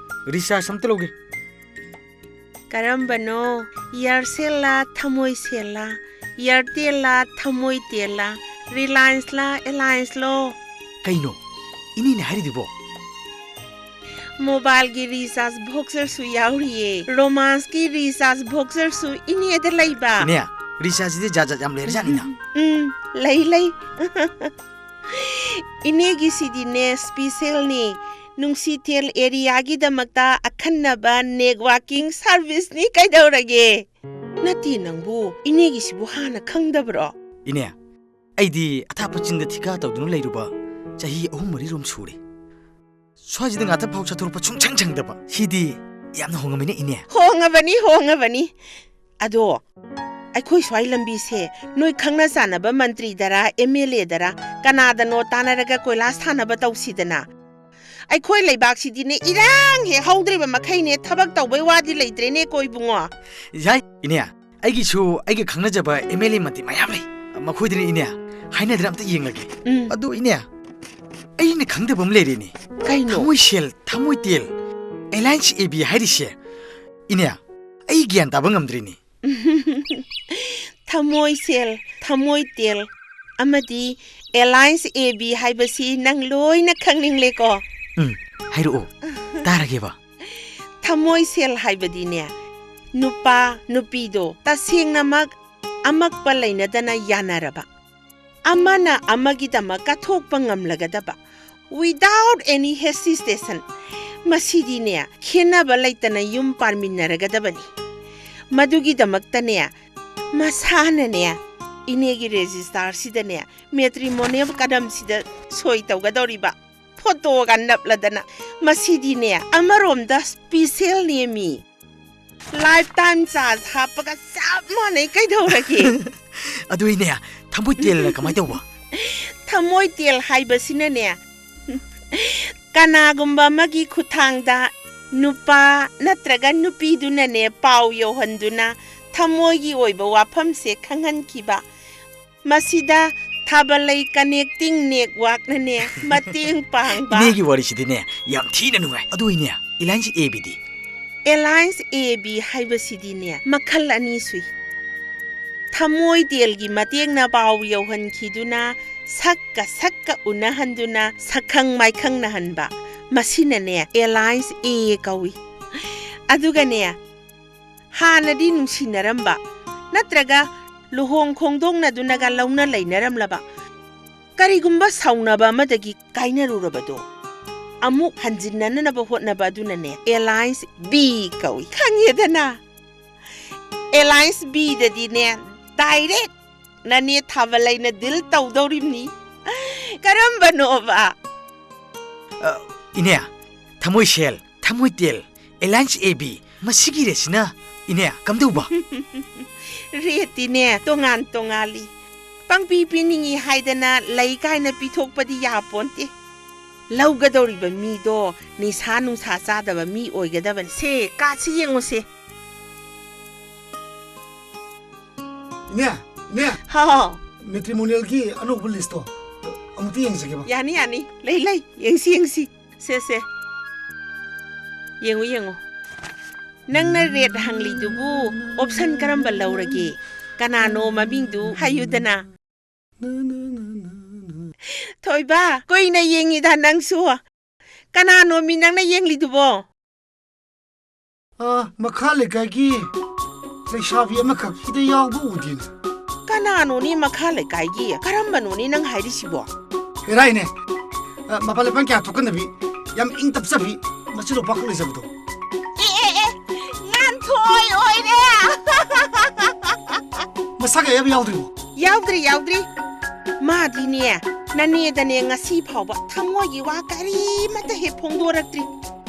ꯔꯤꯆꯥꯔꯖ ꯑꯝꯇ ꯂꯧꯒꯦ꯫ ꯀꯔꯝꯕꯅꯣ? ꯏꯌꯥꯔꯁꯦꯜꯂ, ꯊꯃꯣꯏ ꯁꯦꯜꯂ? ꯏꯌꯥꯔꯇꯦꯜꯂ, ꯊꯃꯣꯏ ꯇꯦꯜꯂ? ꯔꯤꯂꯥꯌꯟꯁꯂ, ꯑꯦꯂꯥꯌꯟꯁꯂꯣ? ꯀꯩꯅꯣ? ꯏꯅꯦꯅ ꯍꯥꯏꯔꯤꯗꯨꯕꯣ? ꯃꯣꯕꯥꯏꯜꯒꯤ ꯔꯤꯆꯥꯔꯖ ꯚꯣꯆꯔꯁꯨ ꯌꯥꯎꯔꯤꯌꯦ꯫ ꯔꯣꯃꯥꯟꯁꯀꯤ ꯔꯤꯆꯥꯔꯖ ꯚꯣꯆꯔꯁꯨ ꯏꯅꯦꯗ ꯂꯩꯕ꯫ ꯏꯅꯦ, ꯔꯤꯆꯥꯔꯖꯁꯤꯗꯤ ꯖꯥꯠ ꯖꯥꯠ ꯌꯥꯝ ꯂꯩꯔꯖꯥꯠꯅꯤꯅ꯫ ꯎꯝ, ꯂꯩ, ꯂꯩ꯫ ꯏꯅꯦꯒꯤꯁꯤꯗꯤꯅꯦ, ꯁ꯭ꯄꯤꯁꯦꯜꯅꯤ꯫ ꯅꯨꯡꯁꯤꯊꯦꯜ ꯑꯦꯔꯤꯌꯥꯒꯤꯗꯃꯛꯇ ꯑꯈꯟꯅꯕ ꯅꯦꯠꯋꯥꯔꯀꯤꯡ ꯁꯥꯔꯚꯤꯁꯅꯤ꯫ ꯀꯩꯗꯧꯔꯒꯦ? ꯅꯠꯇꯦ, ꯅꯪꯕꯨ ꯏꯅꯦꯒꯤꯁꯤꯕꯨ ꯍꯥꯟꯅ ꯈꯪꯗꯕ꯭ꯔꯣ? ꯏꯅꯦ, ꯑꯩꯗꯤ ꯑꯊꯥꯞꯄ ꯆꯤꯡꯗ ꯊꯤꯀꯥ ꯇꯧꯗꯨꯅ ꯂꯩꯔꯨꯕ ꯆꯍꯤ ꯑꯍꯨꯝ ꯃꯔꯤꯔꯣꯝ ꯁꯨꯔꯦ꯫ ꯁ꯭ꯋꯥꯏꯁꯤꯗ ꯉꯥꯛꯇ ꯐꯥꯎ ꯆꯠꯊꯣꯔꯛꯄ ꯁꯨꯡꯁꯪ ꯁꯪꯗꯕ꯫ ꯁꯤꯗꯤ ꯌꯥꯝꯅ ꯍꯣꯡꯉꯝꯃꯤꯅꯦ, ꯏꯅꯦ꯫ ꯍꯣꯡꯉꯕꯅꯤ, ꯍꯣꯡꯉꯕꯅꯤ꯫ ꯑꯗꯣ ꯑꯩꯈꯣꯏ ꯁ꯭ꯋꯥꯏ ꯂꯝꯕꯤꯁꯦ ꯅꯣꯏ ꯈꯪꯅ ꯆꯥꯟꯅꯕ ꯃꯟꯇ꯭ꯔꯤꯗꯔ, ꯑꯦꯝ ꯑꯦꯜ ꯑꯦꯗꯔ ꯀꯅꯥꯗꯅꯣ ꯇꯥꯟꯅꯔꯒ ꯀꯣꯏꯂꯥꯁ ꯊꯥꯅꯕ ꯇꯧꯁꯤꯗꯅ꯫ ꯑꯩꯈꯣꯏ ꯂꯩꯕꯥꯛꯁꯤꯗꯤꯅꯦ, ꯏꯔꯥꯡ ꯍꯦꯛ ꯍꯧꯗ꯭ꯔꯤꯕ ꯃꯈꯩꯅꯦ ꯊꯕꯛ ꯇꯧꯕꯩ ꯋꯥꯗꯤ ꯂꯩꯇ꯭ꯔꯦꯅꯦꯀꯣ, ꯏꯕꯨꯡꯉꯣ꯫ ꯌꯥꯏ, ꯏꯅꯦ꯫ ꯑꯩꯒꯤꯁꯨ ꯑꯩꯒ ꯈꯪꯅꯖꯕ ꯑꯦꯝ ꯑꯦꯜ ꯑꯦ ꯃꯟꯇ꯭ꯔꯤ ꯃꯌꯥꯝ ꯂꯩ꯫ ꯃꯈꯣꯏꯗꯅꯦ, ꯏꯅꯦ, ꯍꯥꯏꯅꯗꯅ ꯑꯝꯇ ꯌꯦꯡꯂꯒꯦ꯫ ꯎꯝ꯫ ꯑꯗꯨ, ꯏꯅꯦ, ꯑꯩꯅ ꯈꯪꯗꯕ ꯑꯃ ꯂꯩꯔꯦꯅꯦ꯫ ꯀꯩꯅꯣ? ꯊꯃꯣꯏ ꯁꯦꯜ, ꯊꯃꯣꯏ ꯇꯦꯜ, ꯑꯦꯂꯥꯏꯟꯁ ꯑꯦ ꯕꯤ ꯍꯥꯏꯔꯤꯁꯦ, ꯏꯅꯦ, ꯑꯩ ꯒ꯭ꯌꯥꯟ ꯇꯥꯕ ꯉꯝꯗ꯭ꯔꯦꯅꯦ꯫ ꯊꯃꯣꯏ ꯁꯦꯜ, ꯊꯃꯣꯏ ꯇꯦꯜ ꯑꯃꯗꯤ ꯑꯦꯂꯥꯏꯟꯁ ꯑꯦ ꯕꯤ ꯍꯥꯏꯕꯁꯤ ꯅꯪ ꯂꯣꯏꯅ ꯈꯪꯅꯤꯡꯂꯦꯀꯣ? ꯎꯝ, ꯍꯥꯏꯔꯛꯑꯣ, ꯇꯥꯔꯒꯦꯕ꯫ ꯊꯃꯣꯏ ꯁꯦꯜ ꯍꯥꯏꯕꯗꯤꯅꯦ, ꯅꯨꯄꯥ ꯅꯨꯄꯤꯗꯣ ꯇꯁꯦꯡꯅꯃꯛ ꯑꯃꯛꯄ ꯂꯩꯅꯗꯅ ꯌꯥꯅꯔꯕ, ꯑꯃꯅ ꯑꯃꯒꯤꯗꯃꯛ ꯀꯠꯊꯣꯛꯄ ꯉꯝꯂꯒꯗꯕ, without any hesitation, ꯃꯁꯤꯗꯤꯅꯦ, ꯈꯦꯟꯅꯕ ꯂꯩꯇꯅ ꯌꯨꯝ ꯄꯥꯟꯃꯤꯟꯅꯔꯒꯗꯕꯅꯤ꯫ ꯃꯗꯨꯒꯤꯗꯃꯛꯇꯅꯦ, ꯃꯁꯥꯅꯅꯦ, ꯏꯅꯦꯒꯤ ꯔꯦꯖꯤꯁꯇꯥꯔꯁꯤꯗꯅꯦ, ꯃꯦꯇ꯭ꯔꯤꯃꯣꯅꯤꯌꯦꯜ ꯀꯗꯝꯁꯤꯗ ꯁꯣꯏ ꯇꯧꯒꯗꯧꯔꯤꯕ꯫ ꯐꯣꯇꯣꯒ ꯅꯞꯂꯗꯅ꯫ ꯃꯁꯤꯗꯤꯅꯦ, ꯑꯃꯔꯣꯝꯗ ꯁ꯭ꯄꯤꯁꯦꯜ ꯅꯦꯃꯤ꯫ ꯂꯥꯏꯐ ꯇꯥꯏꯝ ꯆꯥꯔꯖ ꯍꯥꯞꯄꯒ ꯆꯞ ꯃꯥꯟꯅꯩ꯫ ꯀꯩꯗꯧꯔꯒꯦ? ꯑꯗꯨ, ꯏꯅꯦ, ꯊꯃꯣꯏ ꯇꯦꯜꯅ ꯀꯃꯥꯏ ꯇꯧꯕ? ꯊꯃꯣꯏ ꯇꯦꯜ ꯍꯥꯏꯕꯁꯤꯅꯅꯦ, ꯀꯅꯥꯒꯨꯝꯕ ꯑꯃꯒꯤ ꯈꯨꯠꯊꯥꯡꯗ ꯅꯨꯄꯥ ꯅꯠꯇ꯭ꯔꯒ ꯅꯨꯄꯤꯗꯨꯅꯅꯦ, ꯄꯥꯎ ꯌꯧꯍꯟꯗꯨꯅ ꯊꯃꯣꯏꯒꯤ ꯑꯣꯏꯕ ꯋꯥꯐꯝꯁꯦ ꯈꯪꯍꯟꯈꯤꯕ꯫ ꯃꯁꯤꯗ ꯊꯥꯕꯜꯂꯩ ꯀꯅꯦꯛꯇꯤꯡ ꯅꯦꯠꯋꯥꯛꯅꯅꯦ ꯃꯇꯦꯡ ꯄꯥꯡꯕ꯫ ꯏꯅꯦꯒꯤ ꯋꯥꯔꯤꯁꯤꯗꯤꯅꯦ ꯌꯥꯝ ꯊꯤꯅ ꯅꯨꯡꯉꯥꯏ꯫ ꯑꯗꯨ, ꯏꯅꯦ, ꯑꯦꯂꯥꯏꯟꯁ ꯑꯦ ꯕꯤꯗꯤ? ꯑꯦꯂꯥꯏꯟꯁ ꯑꯦ ꯕꯤ ꯍꯥꯏꯕꯁꯤꯗꯤꯅꯦ ꯃꯈꯜ ꯑꯅꯤ ꯁꯨꯏ꯫ ꯊꯃꯣꯏ ꯇꯦꯜꯒꯤ ꯃꯇꯦꯡꯅ ꯄꯥꯎ ꯌꯧꯍꯟꯈꯤꯗꯨꯅ ꯁꯛꯀ ꯁꯛꯀ ꯎꯅꯍꯟꯗꯨꯅ ꯁꯛꯈꯪ ꯃꯥꯏꯈꯪꯅꯍꯟꯕ, ꯃꯁꯤꯅꯅꯦ alliance A ꯀꯧꯏ꯫ ꯑꯗꯨꯒꯅꯦ, ꯍꯥꯟꯅꯗꯤ ꯅꯨꯡꯁꯤꯅꯔꯝꯕ ꯅꯠꯇ꯭ꯔꯒ ꯂꯨꯍꯣꯡ ꯈꯣꯡꯗꯣꯡꯅꯗꯨꯅꯒ ꯂꯧꯅ ꯂꯩꯅꯔꯝꯂꯕ, ꯀꯔꯤꯒꯨꯝꯕ ꯁꯥꯎꯅꯕ ꯑꯃꯗꯒꯤ ꯀꯥꯏꯅꯔꯨꯔꯕꯗꯣ ꯑꯃꯨꯛ ꯍꯟꯖꯤꯟꯅꯅꯕ ꯍꯣꯠꯅꯕ ꯑꯗꯨꯅꯅꯦ alliance B ꯀꯧꯏ꯫ ꯈꯪꯉꯦꯗꯅ? Alliance B ꯗꯗꯤꯅꯦ direct ꯅꯅꯦ ꯊꯥꯕꯂꯩꯅ deal ꯇꯧꯗꯧꯔꯤꯕꯅꯤ꯫ ꯀꯔꯝꯕꯅꯣꯕ? ꯑ, ꯏꯅꯦ, ꯊꯃꯣꯏ ꯁꯦꯜ, ꯊꯃꯣꯏ ꯇꯦꯜ, alliance A B, ꯃꯁꯤꯒꯤ ꯔꯦꯠꯁꯤꯅ, ꯏꯅꯦ, ꯀꯝꯗꯧꯕ? ꯔꯦꯠꯇꯤꯅꯦ ꯇꯣꯉꯥꯟ ꯇꯣꯉꯥꯜꯂꯤ꯫ ꯄꯪꯄꯤ ꯄꯤꯅꯤꯡꯉꯤ ꯍꯥꯏꯗꯅ ꯂꯩ ꯀꯥꯏꯅ ꯄꯤꯊꯣꯛꯄꯗꯤ ꯌꯥꯄꯣꯟꯇꯦ꯫ ꯂꯧꯒꯗꯧꯔꯤꯕ ꯃꯤꯗꯣ ꯅꯤꯁꯥ ꯅꯨꯡꯁꯥ ꯆꯥꯗꯕ ꯃꯤ ꯑꯣꯏꯒꯗꯕꯅꯤ꯫ ꯁꯦ, cardꯁꯤ ꯌꯦꯡꯉꯨꯁꯦ꯫ ꯏꯅꯦ, ꯏꯅꯦ꯫ ꯍꯥꯎ꯫ Matrimonialꯒꯤ ꯑꯅꯧꯕ listꯇꯣ ꯑꯃꯨꯛꯇ ꯌꯦꯡꯖꯒꯦꯕ꯫ ꯌꯥꯅꯤ, ꯌꯥꯅꯤ꯫ ꯂꯩ, ꯂꯩ꯫ ꯌꯦꯡꯁꯤ, ꯌꯦꯡꯁꯤ꯫ ꯁꯦ, ꯁꯦ꯫ ꯌꯦꯡꯉꯨ, ꯌꯦꯡꯉꯨ꯫ ꯅꯪꯅ rate ꯍꯪꯂꯤꯗꯨꯕꯨ option ꯀꯔꯝꯕ ꯂꯧꯔꯒꯦ? ꯀꯅꯥꯅꯣ ꯃꯃꯤꯡꯗꯨ ꯍꯥꯏꯌꯨꯗꯅ꯫ ꯊꯣꯏꯕ, ꯀꯨꯏꯅ ꯌꯦꯡꯉꯤꯗ ꯅꯪꯁꯨ꯫ ꯀꯅꯥꯅꯣꯃꯤ ꯅꯪꯅ ꯌꯦꯡꯂꯤꯗꯨꯕꯣ? ꯑ, ꯃꯈꯥ ꯂꯩꯀꯥꯏꯒꯤ ꯂꯩꯁꯥꯕꯤ ꯑꯃꯈꯛ ꯁꯤꯗ ꯌꯥꯎꯕ ꯎꯗꯦꯅꯦ꯫ ꯀꯅꯥꯅꯣꯅꯦ ꯃꯈꯥ ꯂꯩꯀꯥꯏꯒꯤ? ꯀꯔꯝꯕꯅꯣꯅꯦ ꯅꯪ ꯍꯥꯏꯔꯤꯁꯤꯕꯣ? ꯍꯦꯔꯥꯏꯅꯦ꯫ ꯑ, ꯃꯄꯥꯟ ꯂꯩꯄꯥꯛ ꯀꯌꯥ ꯊꯣꯛꯀꯟꯗꯕꯤ, ꯌꯥꯝ ꯏꯪ ꯇꯞꯆꯕꯤ, ꯃꯆꯤꯟ ꯃꯄꯥꯛ ꯂꯩꯖꯕꯗꯣ꯫ ꯑꯦ, ꯑꯦ, ꯑꯦ, ꯉꯥꯟꯊꯣꯏ ꯑꯣꯏꯔꯦ꯫ ꯃꯁꯥꯒ ꯌꯥꯝ ꯌꯥꯎꯗ꯭ꯔꯤꯕꯣ? ꯌꯥꯎꯗ꯭ꯔꯤ, ꯌꯥꯎꯗ꯭ꯔꯤ꯫ ꯃꯥꯗꯤꯅꯦ, ꯅꯅꯦꯗꯅꯦ ꯉꯁꯤ ꯐꯥꯎꯕ ꯊꯃꯣꯏꯒꯤ ꯋꯥ ꯀꯔꯤꯃꯠꯇ ꯍꯦꯛ ꯐꯣꯡꯗꯣꯔꯛꯇ꯭ꯔꯤ꯫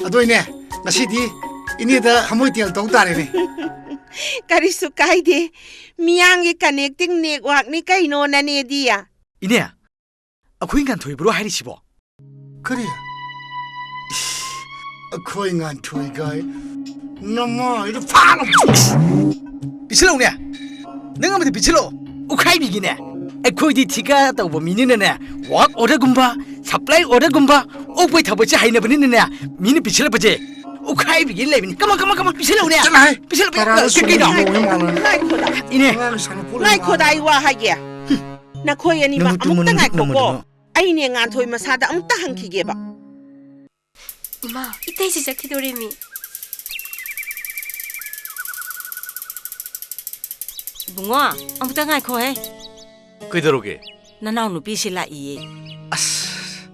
ꯑꯗꯨꯏꯅꯦ, ꯉꯁꯤꯗꯤ ꯏꯅꯦꯗ ꯊꯃꯣꯏ ꯇꯦꯜ ꯇꯧ ꯇꯥꯔꯦꯅꯦ꯫ ꯀꯔꯤꯁꯨ ꯀꯥꯏꯗꯦ꯫ ꯃꯤꯌꯥꯝꯒꯤ connecting networkꯅꯤ ꯀꯩꯅꯣ ꯅꯅꯦꯗꯤ꯫ ꯏꯅꯦ, ꯑꯩꯈꯣꯏ ꯉꯥꯟꯊꯣꯏꯕ꯭ꯔꯣ ꯍꯥꯏꯔꯤꯁꯤꯕꯣ? ꯀꯔꯤ? ꯏꯁ, ꯑꯩꯈꯣꯏ ꯉꯥꯟꯊꯣꯏ ꯀꯥꯏ? ꯅꯃꯥꯏꯗꯣ ꯐꯥꯅ ꯄꯤꯁꯤꯜꯂꯛꯎꯅꯦ꯫ ꯅꯪ ꯑꯃꯗꯤ ꯄꯤꯁꯤꯜꯂꯛꯑꯣ꯫ ꯎꯈꯥꯏꯕꯤꯒꯤꯅꯦ꯫ ꯑꯩꯈꯣꯏꯗꯤ ꯊꯤꯀꯥ ꯇꯧꯕ ꯃꯤꯅꯤꯅꯅꯦ, work orderꯒꯨꯝꯕ, supply orderꯒꯨꯝꯕ, ꯑꯣꯛꯄꯩ ꯊꯕꯛꯁꯦ ꯍꯩꯅꯕꯅꯤꯅꯅꯦ, ꯃꯤꯅ ꯄꯤꯁꯤꯜꯂꯛꯄꯁꯦ ꯎꯈꯥꯏꯕꯤꯒꯤ ꯂꯩꯕꯅꯤ꯫ Come on, come on, come on, ꯄꯤꯁꯤꯜꯂꯛꯎꯅꯦ꯫ ꯆꯠꯂꯣꯍꯦ꯫ ꯄꯤꯁꯜꯂꯛꯄ ꯇꯔꯥꯗ ꯀꯩ-, ꯀꯩꯅꯣ? ꯁꯨꯝ ꯌꯦꯡꯉꯣ, ꯌꯦꯡꯉꯣ꯫ ꯉꯥꯏꯈꯣꯗ꯫ ꯏꯅꯦ꯫ ꯑꯉꯥꯡ ꯁꯥꯟꯅꯄꯣꯠ ꯉꯥꯏꯈꯣꯗ, ꯑꯩ ꯋꯥ ꯍꯥꯏꯒꯦ꯫ ꯅꯈꯣꯏ ꯑꯅꯤꯃꯛ ꯅꯪꯕꯨ ꯇꯨꯝꯃꯨ, ꯑꯃꯨꯛꯇ ꯅꯪꯕꯨ ꯉꯥꯏꯈꯣꯀꯣ꯫ ꯇꯨꯝꯃꯨꯗꯅꯣ꯫ ꯑꯩꯅꯦ ꯉꯥꯟꯊꯣꯏ ꯃꯁꯥꯗ ꯑꯃꯨꯛꯇ ꯍꯪꯈꯤꯒꯦꯕ꯫ ꯏꯃꯥ, ꯏꯇꯩꯁꯤ ꯆꯠꯈꯤꯗꯣꯔꯦꯃꯤ꯫ ꯏꯕꯨꯡꯉꯣ, ꯑꯃꯨꯛꯇ ꯉꯥꯏꯈꯣꯍꯦ꯫ ꯀꯩꯗꯧꯔꯒꯦ? ꯅꯅꯥꯎ ꯅꯨꯄꯤꯁꯤ ꯂꯥꯛꯏꯌꯦ꯫ ꯑꯁ,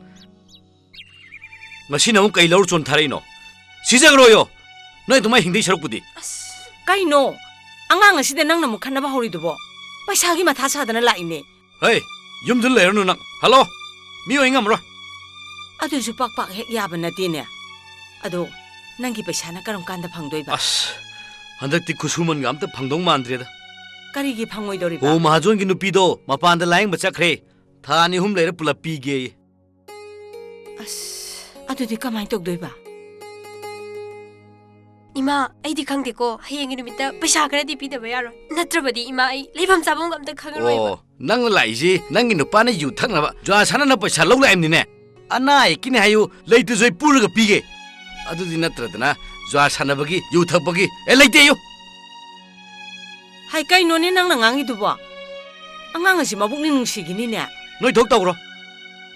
ꯉꯁꯤꯅ ꯑꯃꯨꯛ ꯀꯩ ꯂꯧꯔ ꯆꯣꯟ ꯊꯥꯔꯛꯏꯅꯣ? ꯁꯤꯖꯈ꯭ꯔꯣꯌꯣ, ꯅꯣꯏ ꯑꯗꯨꯃꯥꯏ ꯍꯤꯡꯗꯣꯏ ꯁꯔꯨꯛꯄꯨꯗꯤ꯫ ꯑꯁ, ꯀꯩꯅꯣ? ꯑꯉꯥꯡ ꯑꯁꯤꯗ ꯅꯪꯅ ꯑꯃꯨꯛ ꯈꯠꯅꯕ ꯍꯧꯔꯤꯗꯨꯕꯣ? ꯄꯩꯁꯥꯒꯤ ꯃꯊꯥ ꯁꯥꯗꯅ ꯂꯥꯛꯏꯅꯦ꯫ ꯍꯩ, ꯌꯨꯝꯗ ꯂꯩꯔꯅꯨ ꯅꯪ꯫ ꯍꯜꯂꯣ, ꯃꯤ ꯑꯣꯏ ꯉꯝꯃꯔꯣꯏ꯫ ꯑꯗꯨꯁꯨ ꯄꯥꯛ ꯄꯥꯛ ꯍꯦꯛ ꯌꯥꯕ ꯅꯠꯇꯦꯅꯦ꯫ ꯑꯗꯣ, ꯅꯪꯒꯤ ꯄꯩꯁꯥꯅ ꯀꯔꯝ ꯀꯥꯟꯗ ꯐꯪꯗꯣꯏꯕ? ꯑꯁ, ꯍꯟꯗꯛꯇꯤ ꯈꯨꯠꯁꯨꯃꯟꯒ ꯑꯝꯇ ꯐꯪꯗꯧ ꯃꯥꯟꯗ꯭ꯔꯦꯗ꯫ ꯀꯔꯤꯒꯤ ꯐꯪꯉꯣꯏꯗꯧꯔꯤꯕ? ꯑꯣ, ꯃꯍꯥꯖꯣꯟꯒꯤ ꯅꯨꯄꯤꯗꯣ ꯃꯄꯥꯟꯗ ꯂꯥꯌꯦꯡꯕ ꯆꯠꯈ꯭ꯔꯦ꯫ ꯊꯥ ꯑꯅꯤ ꯑꯍꯨꯝ ꯂꯩꯔ ꯄꯨꯂꯞ ꯄꯤꯒꯦꯌꯦ꯫ ꯑꯁ, ꯑꯗꯨꯗꯤ ꯀꯃꯥꯏꯅ ꯇꯧꯗꯣꯏꯕ? ꯏꯃꯥ, ꯑꯩꯗꯤ ꯈꯪꯗꯦꯀꯣ꯫ ꯍꯌꯦꯡꯒꯤ ꯅꯨꯃꯤꯠꯇ ꯄꯩꯁꯥ ꯈꯔꯗꯤ ꯄꯤꯗꯕ ꯌꯥꯔꯣꯏ꯫ ꯅꯠꯇ꯭ꯔꯕꯗꯤ ꯏꯃꯥ, ꯑꯩ ꯂꯩꯐꯝ ꯆꯥꯐꯝꯒ ꯑꯝꯇ ꯈꯪꯉꯔꯣꯏꯕ꯫ ꯑꯣ, ꯅꯪ ꯂꯥꯛꯏꯁꯤ ꯅꯪꯒꯤ ꯅꯨꯄꯥꯅ ꯌꯨ ꯊꯛꯅꯕ, ꯖꯨꯋꯥ ꯁꯥꯟꯅꯅꯕ ꯄꯩꯁꯥ ꯂꯧ ꯂꯥꯛꯏꯕꯅꯤꯅꯦ꯫ ꯑꯅꯥ ꯑꯌꯦꯛꯀꯤꯅꯦ ꯍꯥꯏꯌꯨ, ꯂꯩꯇ꯭ꯔꯁꯨ ꯑꯩ ꯄꯨꯔꯒ ꯄꯤꯒꯦ꯫ ꯑꯗꯨꯗꯤ ꯅꯠꯇ꯭ꯔꯗꯅ ꯖꯨꯋꯥ ꯁꯥꯟꯅꯕꯒꯤ, ꯌꯨ ꯊꯛꯄꯒꯤ, ꯑꯦ, ꯂꯩꯇꯦꯌꯨ꯫ ꯍꯥꯏ, ꯀꯩꯅꯣꯅꯦ ꯅꯪꯅ ꯉꯥꯡꯉꯤꯗꯨꯕꯣ? ꯑꯉꯥꯡ ꯑꯁꯤ ꯃꯕꯨꯛꯅꯤ ꯅꯨꯡꯁꯤꯒꯤꯅꯤꯅꯦ꯫ ꯅꯣꯏ ꯊꯣꯛ ꯇꯧꯔꯣ꯫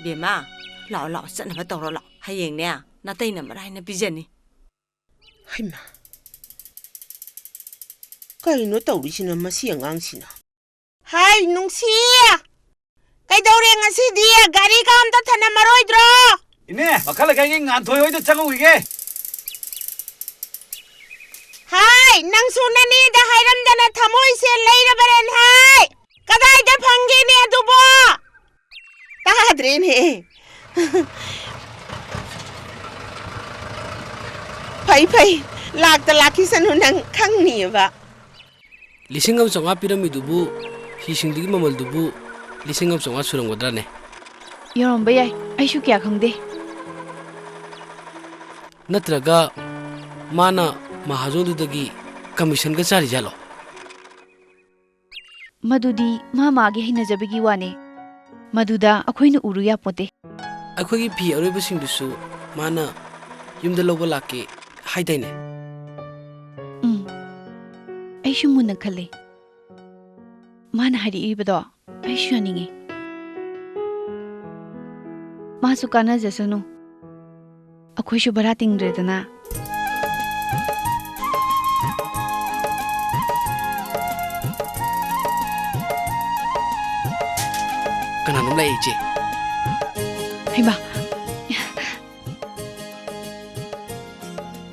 ꯕꯦꯝꯃ, ꯂꯥꯛꯑꯣ, ꯂꯥꯛꯑꯣ, ꯆꯠꯅꯕ ꯇꯧꯔꯣ, ꯂꯥꯛꯑꯣ꯫ ꯍꯌꯦꯡꯅꯦ, ꯅꯥꯇꯩꯅ ꯃꯔꯥꯏꯅ ꯄꯤꯖꯅꯤ꯫ ꯍꯩꯃꯥ, ꯀꯩꯅꯣ ꯇꯧꯔꯤꯁꯤꯅ ꯃꯁꯤ ꯑꯉꯥꯡꯁꯤꯅ? ꯍꯥꯏ, ꯅꯨꯡꯁꯤ! ꯀꯩꯗꯧꯔꯦ ꯉꯁꯤꯗꯤ? ꯒꯥꯔꯤꯒ ꯑꯝꯇ ꯊꯅꯝꯃꯔꯣꯏꯗ꯭ꯔꯣ? ꯏꯅꯦ, ꯃꯈꯥ ꯂꯩꯀꯥꯏꯒꯤ ꯉꯥꯟꯊꯣꯏ ꯍꯣꯏꯗ ꯆꯪꯉꯨꯈꯤꯒꯦ꯫ ꯍꯥꯏ, ꯅꯪꯁꯨ ꯅꯅꯦꯗ ꯍꯥꯏꯔꯝꯗꯅ ꯊꯃꯣꯏꯁꯦ ꯂꯩꯔꯕꯔꯦꯟ ꯍꯥꯏ! ꯀꯗꯥꯏꯗ ꯐꯪꯒꯦꯅꯦ ꯑꯗꯨꯕꯣ? ꯇꯥꯗ꯭ꯔꯦꯅꯦ꯫ ꯐꯩ, ꯐꯩ, ꯂꯥꯛꯇ ꯂꯥꯛꯈꯤꯁꯅꯨ, ꯅꯪ ꯈꯪꯅꯤꯑꯕ꯫ ꯂꯤꯁꯤꯡ ꯑꯃ ꯆꯥꯝꯃꯉꯥ ꯄꯤꯔꯝꯃꯤꯗꯨꯕꯨ, ꯐꯤꯁꯤꯡꯗꯨꯒꯤ ꯃꯃꯜꯗꯨꯕꯨ ꯂꯤꯁꯤꯡ ꯑꯃ ꯆꯥꯝꯃꯉꯥ ꯁꯨꯔꯝꯒꯗ꯭ꯔꯅꯦ? ꯌꯧꯔꯝꯕ ꯌꯥꯏ, ꯑꯩꯁꯨ ꯀꯌꯥ ꯈꯪꯗꯦ꯫ ꯅꯠꯇ꯭ꯔꯒ ꯃꯥꯅ ꯃꯍꯥꯖꯣꯟꯗꯨꯗꯒꯤ ꯀꯃꯤꯁꯟꯒ ꯆꯥꯔꯤꯖꯥꯠꯂꯣ? ꯃꯗꯨꯗꯤ ꯃꯥ ꯃꯥꯒꯤ ꯍꯩꯅꯖꯕꯒꯤ ꯋꯥꯅꯦ꯫ ꯃꯗꯨꯗ ꯑꯩꯈꯣꯏꯅ ꯎꯔꯨ ꯌꯥꯄꯣꯠꯇꯦ꯫ ꯑꯩꯈꯣꯏꯒꯤ ꯐꯤ ꯑꯔꯣꯏꯕꯁꯤꯡꯗꯨꯁꯨ ꯃꯥꯅ ꯌꯨꯝꯗ ꯂꯧꯕ ꯂꯥꯛꯀꯦ ꯍꯥꯏꯗꯥꯏꯅꯦ? ꯎꯝ, ꯑꯩꯁꯨ ꯃꯨꯟꯅ ꯈꯜꯂꯦ꯫ ꯃꯥꯅ ꯍꯥꯏꯔꯛꯏꯕꯗꯣ ꯑꯩꯁꯨ ꯌꯥꯅꯤꯡꯉꯤ꯫ ꯃꯥꯁꯨ ꯀꯥꯟꯅꯖꯁꯅꯨ꯫ ꯑꯩꯈꯣꯏꯁꯨ ꯚꯔꯥ ꯇꯤꯡꯗ꯭ꯔꯦꯗꯅ꯫ ꯀꯅꯥꯅꯣꯝ ꯂꯥꯛꯑꯦ, ꯏꯆꯦ꯫ ꯍꯩꯃꯥ꯫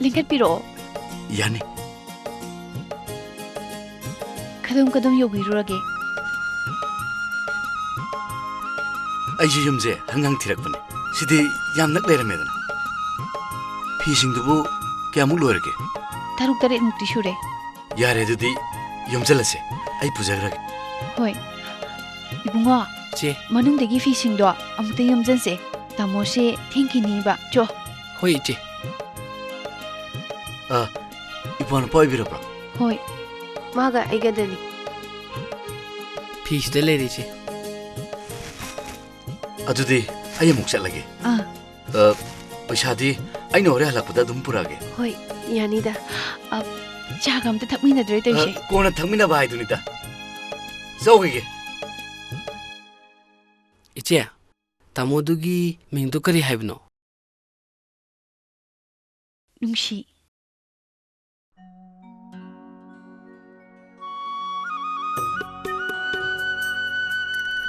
ꯂꯦꯡꯈꯠꯄꯤꯔꯛꯑꯣ꯫ ꯌꯥꯅꯤ꯫ ꯀꯗꯣꯝ ꯀꯗꯣꯝ ꯌꯧꯕꯤꯔꯨꯔꯒꯦ? ꯑꯩꯁꯨ ꯌꯨꯝꯁꯦ ꯍꯪ ꯍꯪ ꯊꯤꯔꯛꯄꯅꯦ꯫ ꯁꯤꯗꯤ ꯌꯥꯝ ꯅꯛ ꯂꯩꯔꯝꯃꯦꯗꯅ꯫ ꯐꯤꯁꯤꯡꯗꯨꯕꯨ ꯀꯌꯥꯃꯨꯛ ꯂꯣꯏꯔꯒꯦ? ꯇꯔꯨꯛ ꯇꯔꯦꯠꯃꯨꯛꯇꯤ ꯁꯨꯔꯦ꯫ ꯌꯥꯔꯦ, ꯑꯗꯨꯗꯤ ꯌꯣꯝꯖꯜꯂꯁꯦ꯫ ꯑꯩ ꯄꯨꯖꯈ꯭ꯔꯒꯦ꯫ ꯍꯣꯏ꯫ ꯏꯕꯨꯡꯉꯣ, ꯆꯦ꯫ ꯃꯅꯨꯡꯗꯒꯤ ꯐꯤꯁꯤꯡꯗꯣ ꯑꯃꯨꯛꯇ ꯌꯣꯝꯖꯟꯁꯦ꯫ ꯇꯥꯃꯣꯁꯦ ꯊꯦꯡꯈꯤꯅꯤꯕ꯫ ꯆꯣ꯫ ꯍꯣꯏ, ꯏꯆꯦ꯫ ꯑ, ꯏꯄ꯭ꯋꯥ ꯅꯨꯄꯥ ꯑꯣꯏꯕꯤꯔꯕ꯭ꯔꯣ? ꯍꯣꯏ꯫ ꯃꯥꯒ ꯑꯩꯒꯗꯅꯤ꯫ ꯐꯤꯁꯤꯗ ꯂꯩꯔꯦ, ꯏꯆꯦ꯫ ꯑꯗꯨꯗꯤ ꯑꯩ ꯑꯃꯨꯛ ꯆꯠꯂꯒꯦ꯫ ꯑꯥ꯫ ꯑ, ꯄꯩꯁꯥꯗꯤ ꯑꯩꯅ ꯍꯣꯔꯦꯟ ꯍꯜꯂꯛꯄꯗ ꯑꯗꯨꯝ ꯄꯨꯔꯛꯑꯒꯦ꯫ ꯍꯣꯏ, ꯌꯥꯅꯤꯗ꯫ ꯑ, ꯆꯥꯒ ꯑꯝꯇ ꯊꯛꯃꯤꯟꯅꯗ꯭ꯔꯦ ꯇꯧꯔꯤꯁꯦ꯫ ꯑ, ꯀꯣꯟꯅ ꯊꯛꯃꯤꯟꯅꯕ ꯍꯥꯏꯗꯨꯅꯤꯗ꯫ ꯆꯧꯈꯤꯒꯦ꯫ ꯏꯆꯦ, ꯇꯥꯃꯣꯗꯨꯒꯤ ꯃꯤꯡꯗꯨ ꯀꯔꯤ ꯍꯥꯏꯕꯅꯣ? ꯅꯨꯡꯁꯤ꯫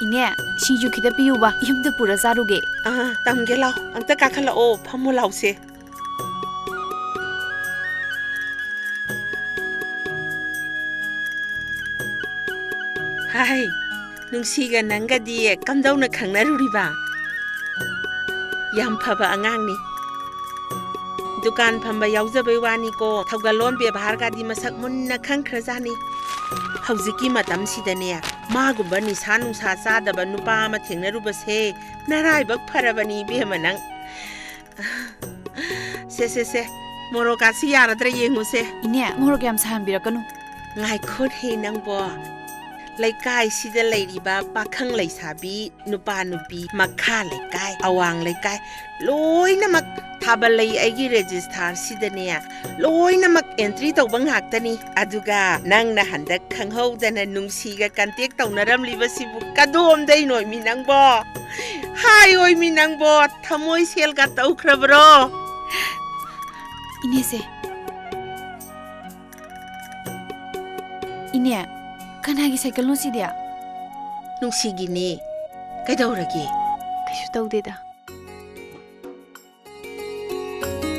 ꯏꯅꯦ, ꯁꯤꯡꯖꯨ ꯈꯤꯇ ꯄꯤꯌꯨꯕ, ꯌꯨꯝꯗ ꯄꯨꯔ ꯆꯥꯔꯨꯒꯦ꯫ ꯑꯥ, ꯇꯝꯒꯦ ꯂꯥꯎ, ꯑꯝꯇ ꯀꯥꯈꯠꯂꯛꯑꯣ, ꯐꯝꯃꯨ ꯂꯥꯎꯁꯦ꯫ ꯍꯥꯏ, ꯅꯨꯡꯁꯤꯒ ꯅꯪꯒꯗꯤ ꯀꯝꯗꯧꯅ ꯈꯪꯅꯔꯨꯔꯤꯕ? ꯌꯥꯝ ꯐꯕ ꯑꯉꯥꯡꯅꯤ꯫ ꯗꯨꯀꯥꯟ ꯐꯝꯕ ꯌꯥꯎꯖꯕꯩ ꯋꯥꯅꯤꯀꯣ, ꯊꯧꯒꯜꯂꯣꯟ ꯕꯦꯕꯥꯔꯒꯗꯤ ꯃꯁꯛ ꯃꯨꯟꯅ ꯈꯪꯈ꯭ꯔꯖꯥꯠꯅꯤ꯫ ꯍꯧꯖꯤꯛꯀꯤ ꯃꯇꯝꯁꯤꯗꯅꯦ, ꯃꯥꯒꯨꯝꯕ ꯅꯤꯁꯥ ꯅꯨꯡꯁꯥ ꯆꯥꯗꯕ ꯅꯨꯄꯥ ꯑꯃ ꯊꯦꯡꯅꯔꯨꯕꯁꯦ ꯅꯔꯥꯏꯕꯛ ꯐꯔꯕꯅꯤ ꯏꯕꯦꯝꯃ ꯅꯪ꯫ ꯁꯦ, ꯁꯦ, ꯁꯦ, ꯃꯣꯔꯣꯛꯀꯥꯁꯤ ꯌꯥꯔꯗ꯭ꯔꯥ ꯌꯦꯡꯉꯨꯁꯦ꯫ ꯏꯅꯦ, ꯃꯣꯔꯣꯛ ꯌꯥꯝ ꯁꯥꯍꯟꯕꯤꯔꯛꯀꯅꯨ꯫ ꯉꯥꯏꯈꯣꯅꯦ ꯅꯪꯕꯣ꯫ ꯂꯩꯀꯥꯏꯁꯤꯗ ꯂꯩꯔꯤꯕ ꯄꯥꯈꯪ ꯂꯩꯁꯥꯕꯤ, ꯅꯨꯄꯥ ꯅꯨꯄꯤ, ꯃꯈꯥ ꯂꯩꯀꯥꯏ, ꯑꯋꯥꯡ ꯂꯩꯀꯥꯏ, ꯂꯣꯏꯅꯃꯛ ꯊꯥꯕꯜ ꯂꯩ ꯑꯩꯒꯤ ꯔꯦꯖꯤꯁꯇꯥꯔꯁꯤꯗꯅꯦ, ꯂꯣꯏꯅꯃꯛ ꯑꯦꯟꯇ꯭ꯔꯤ ꯇꯧꯕ ꯉꯥꯛꯇꯅꯤ꯫ ꯑꯗꯨꯒ ꯅꯪꯅ ꯍꯟꯗꯛ ꯈꯪꯍꯧꯗꯅ ꯅꯨꯡꯁꯤꯒ ꯀꯟꯇꯦꯛ ꯇꯧꯅꯔꯝꯂꯤꯕꯁꯤꯕꯨ ꯀꯗꯣꯝꯗꯩꯅꯣꯃꯤ ꯅꯪꯕꯣ? ꯍꯥꯏꯌꯣꯏꯃꯤ ꯅꯪꯕꯣ, ꯊꯃꯣꯏ ꯁꯦꯜꯒ ꯇꯧꯈ꯭ꯔꯕ꯭ꯔꯣ? ꯏꯅꯦꯁꯦ꯫ ꯏꯅꯦ, ꯀꯅꯥꯒꯤ ꯁꯥꯏꯀꯜꯅꯣ ꯁꯤꯗꯤ? ꯅꯨꯡꯁꯤꯒꯤꯅꯦ꯫ ꯀꯩꯗꯧꯔꯒꯦ? ꯀꯩꯁꯨ ꯇꯧꯗꯦꯗ꯫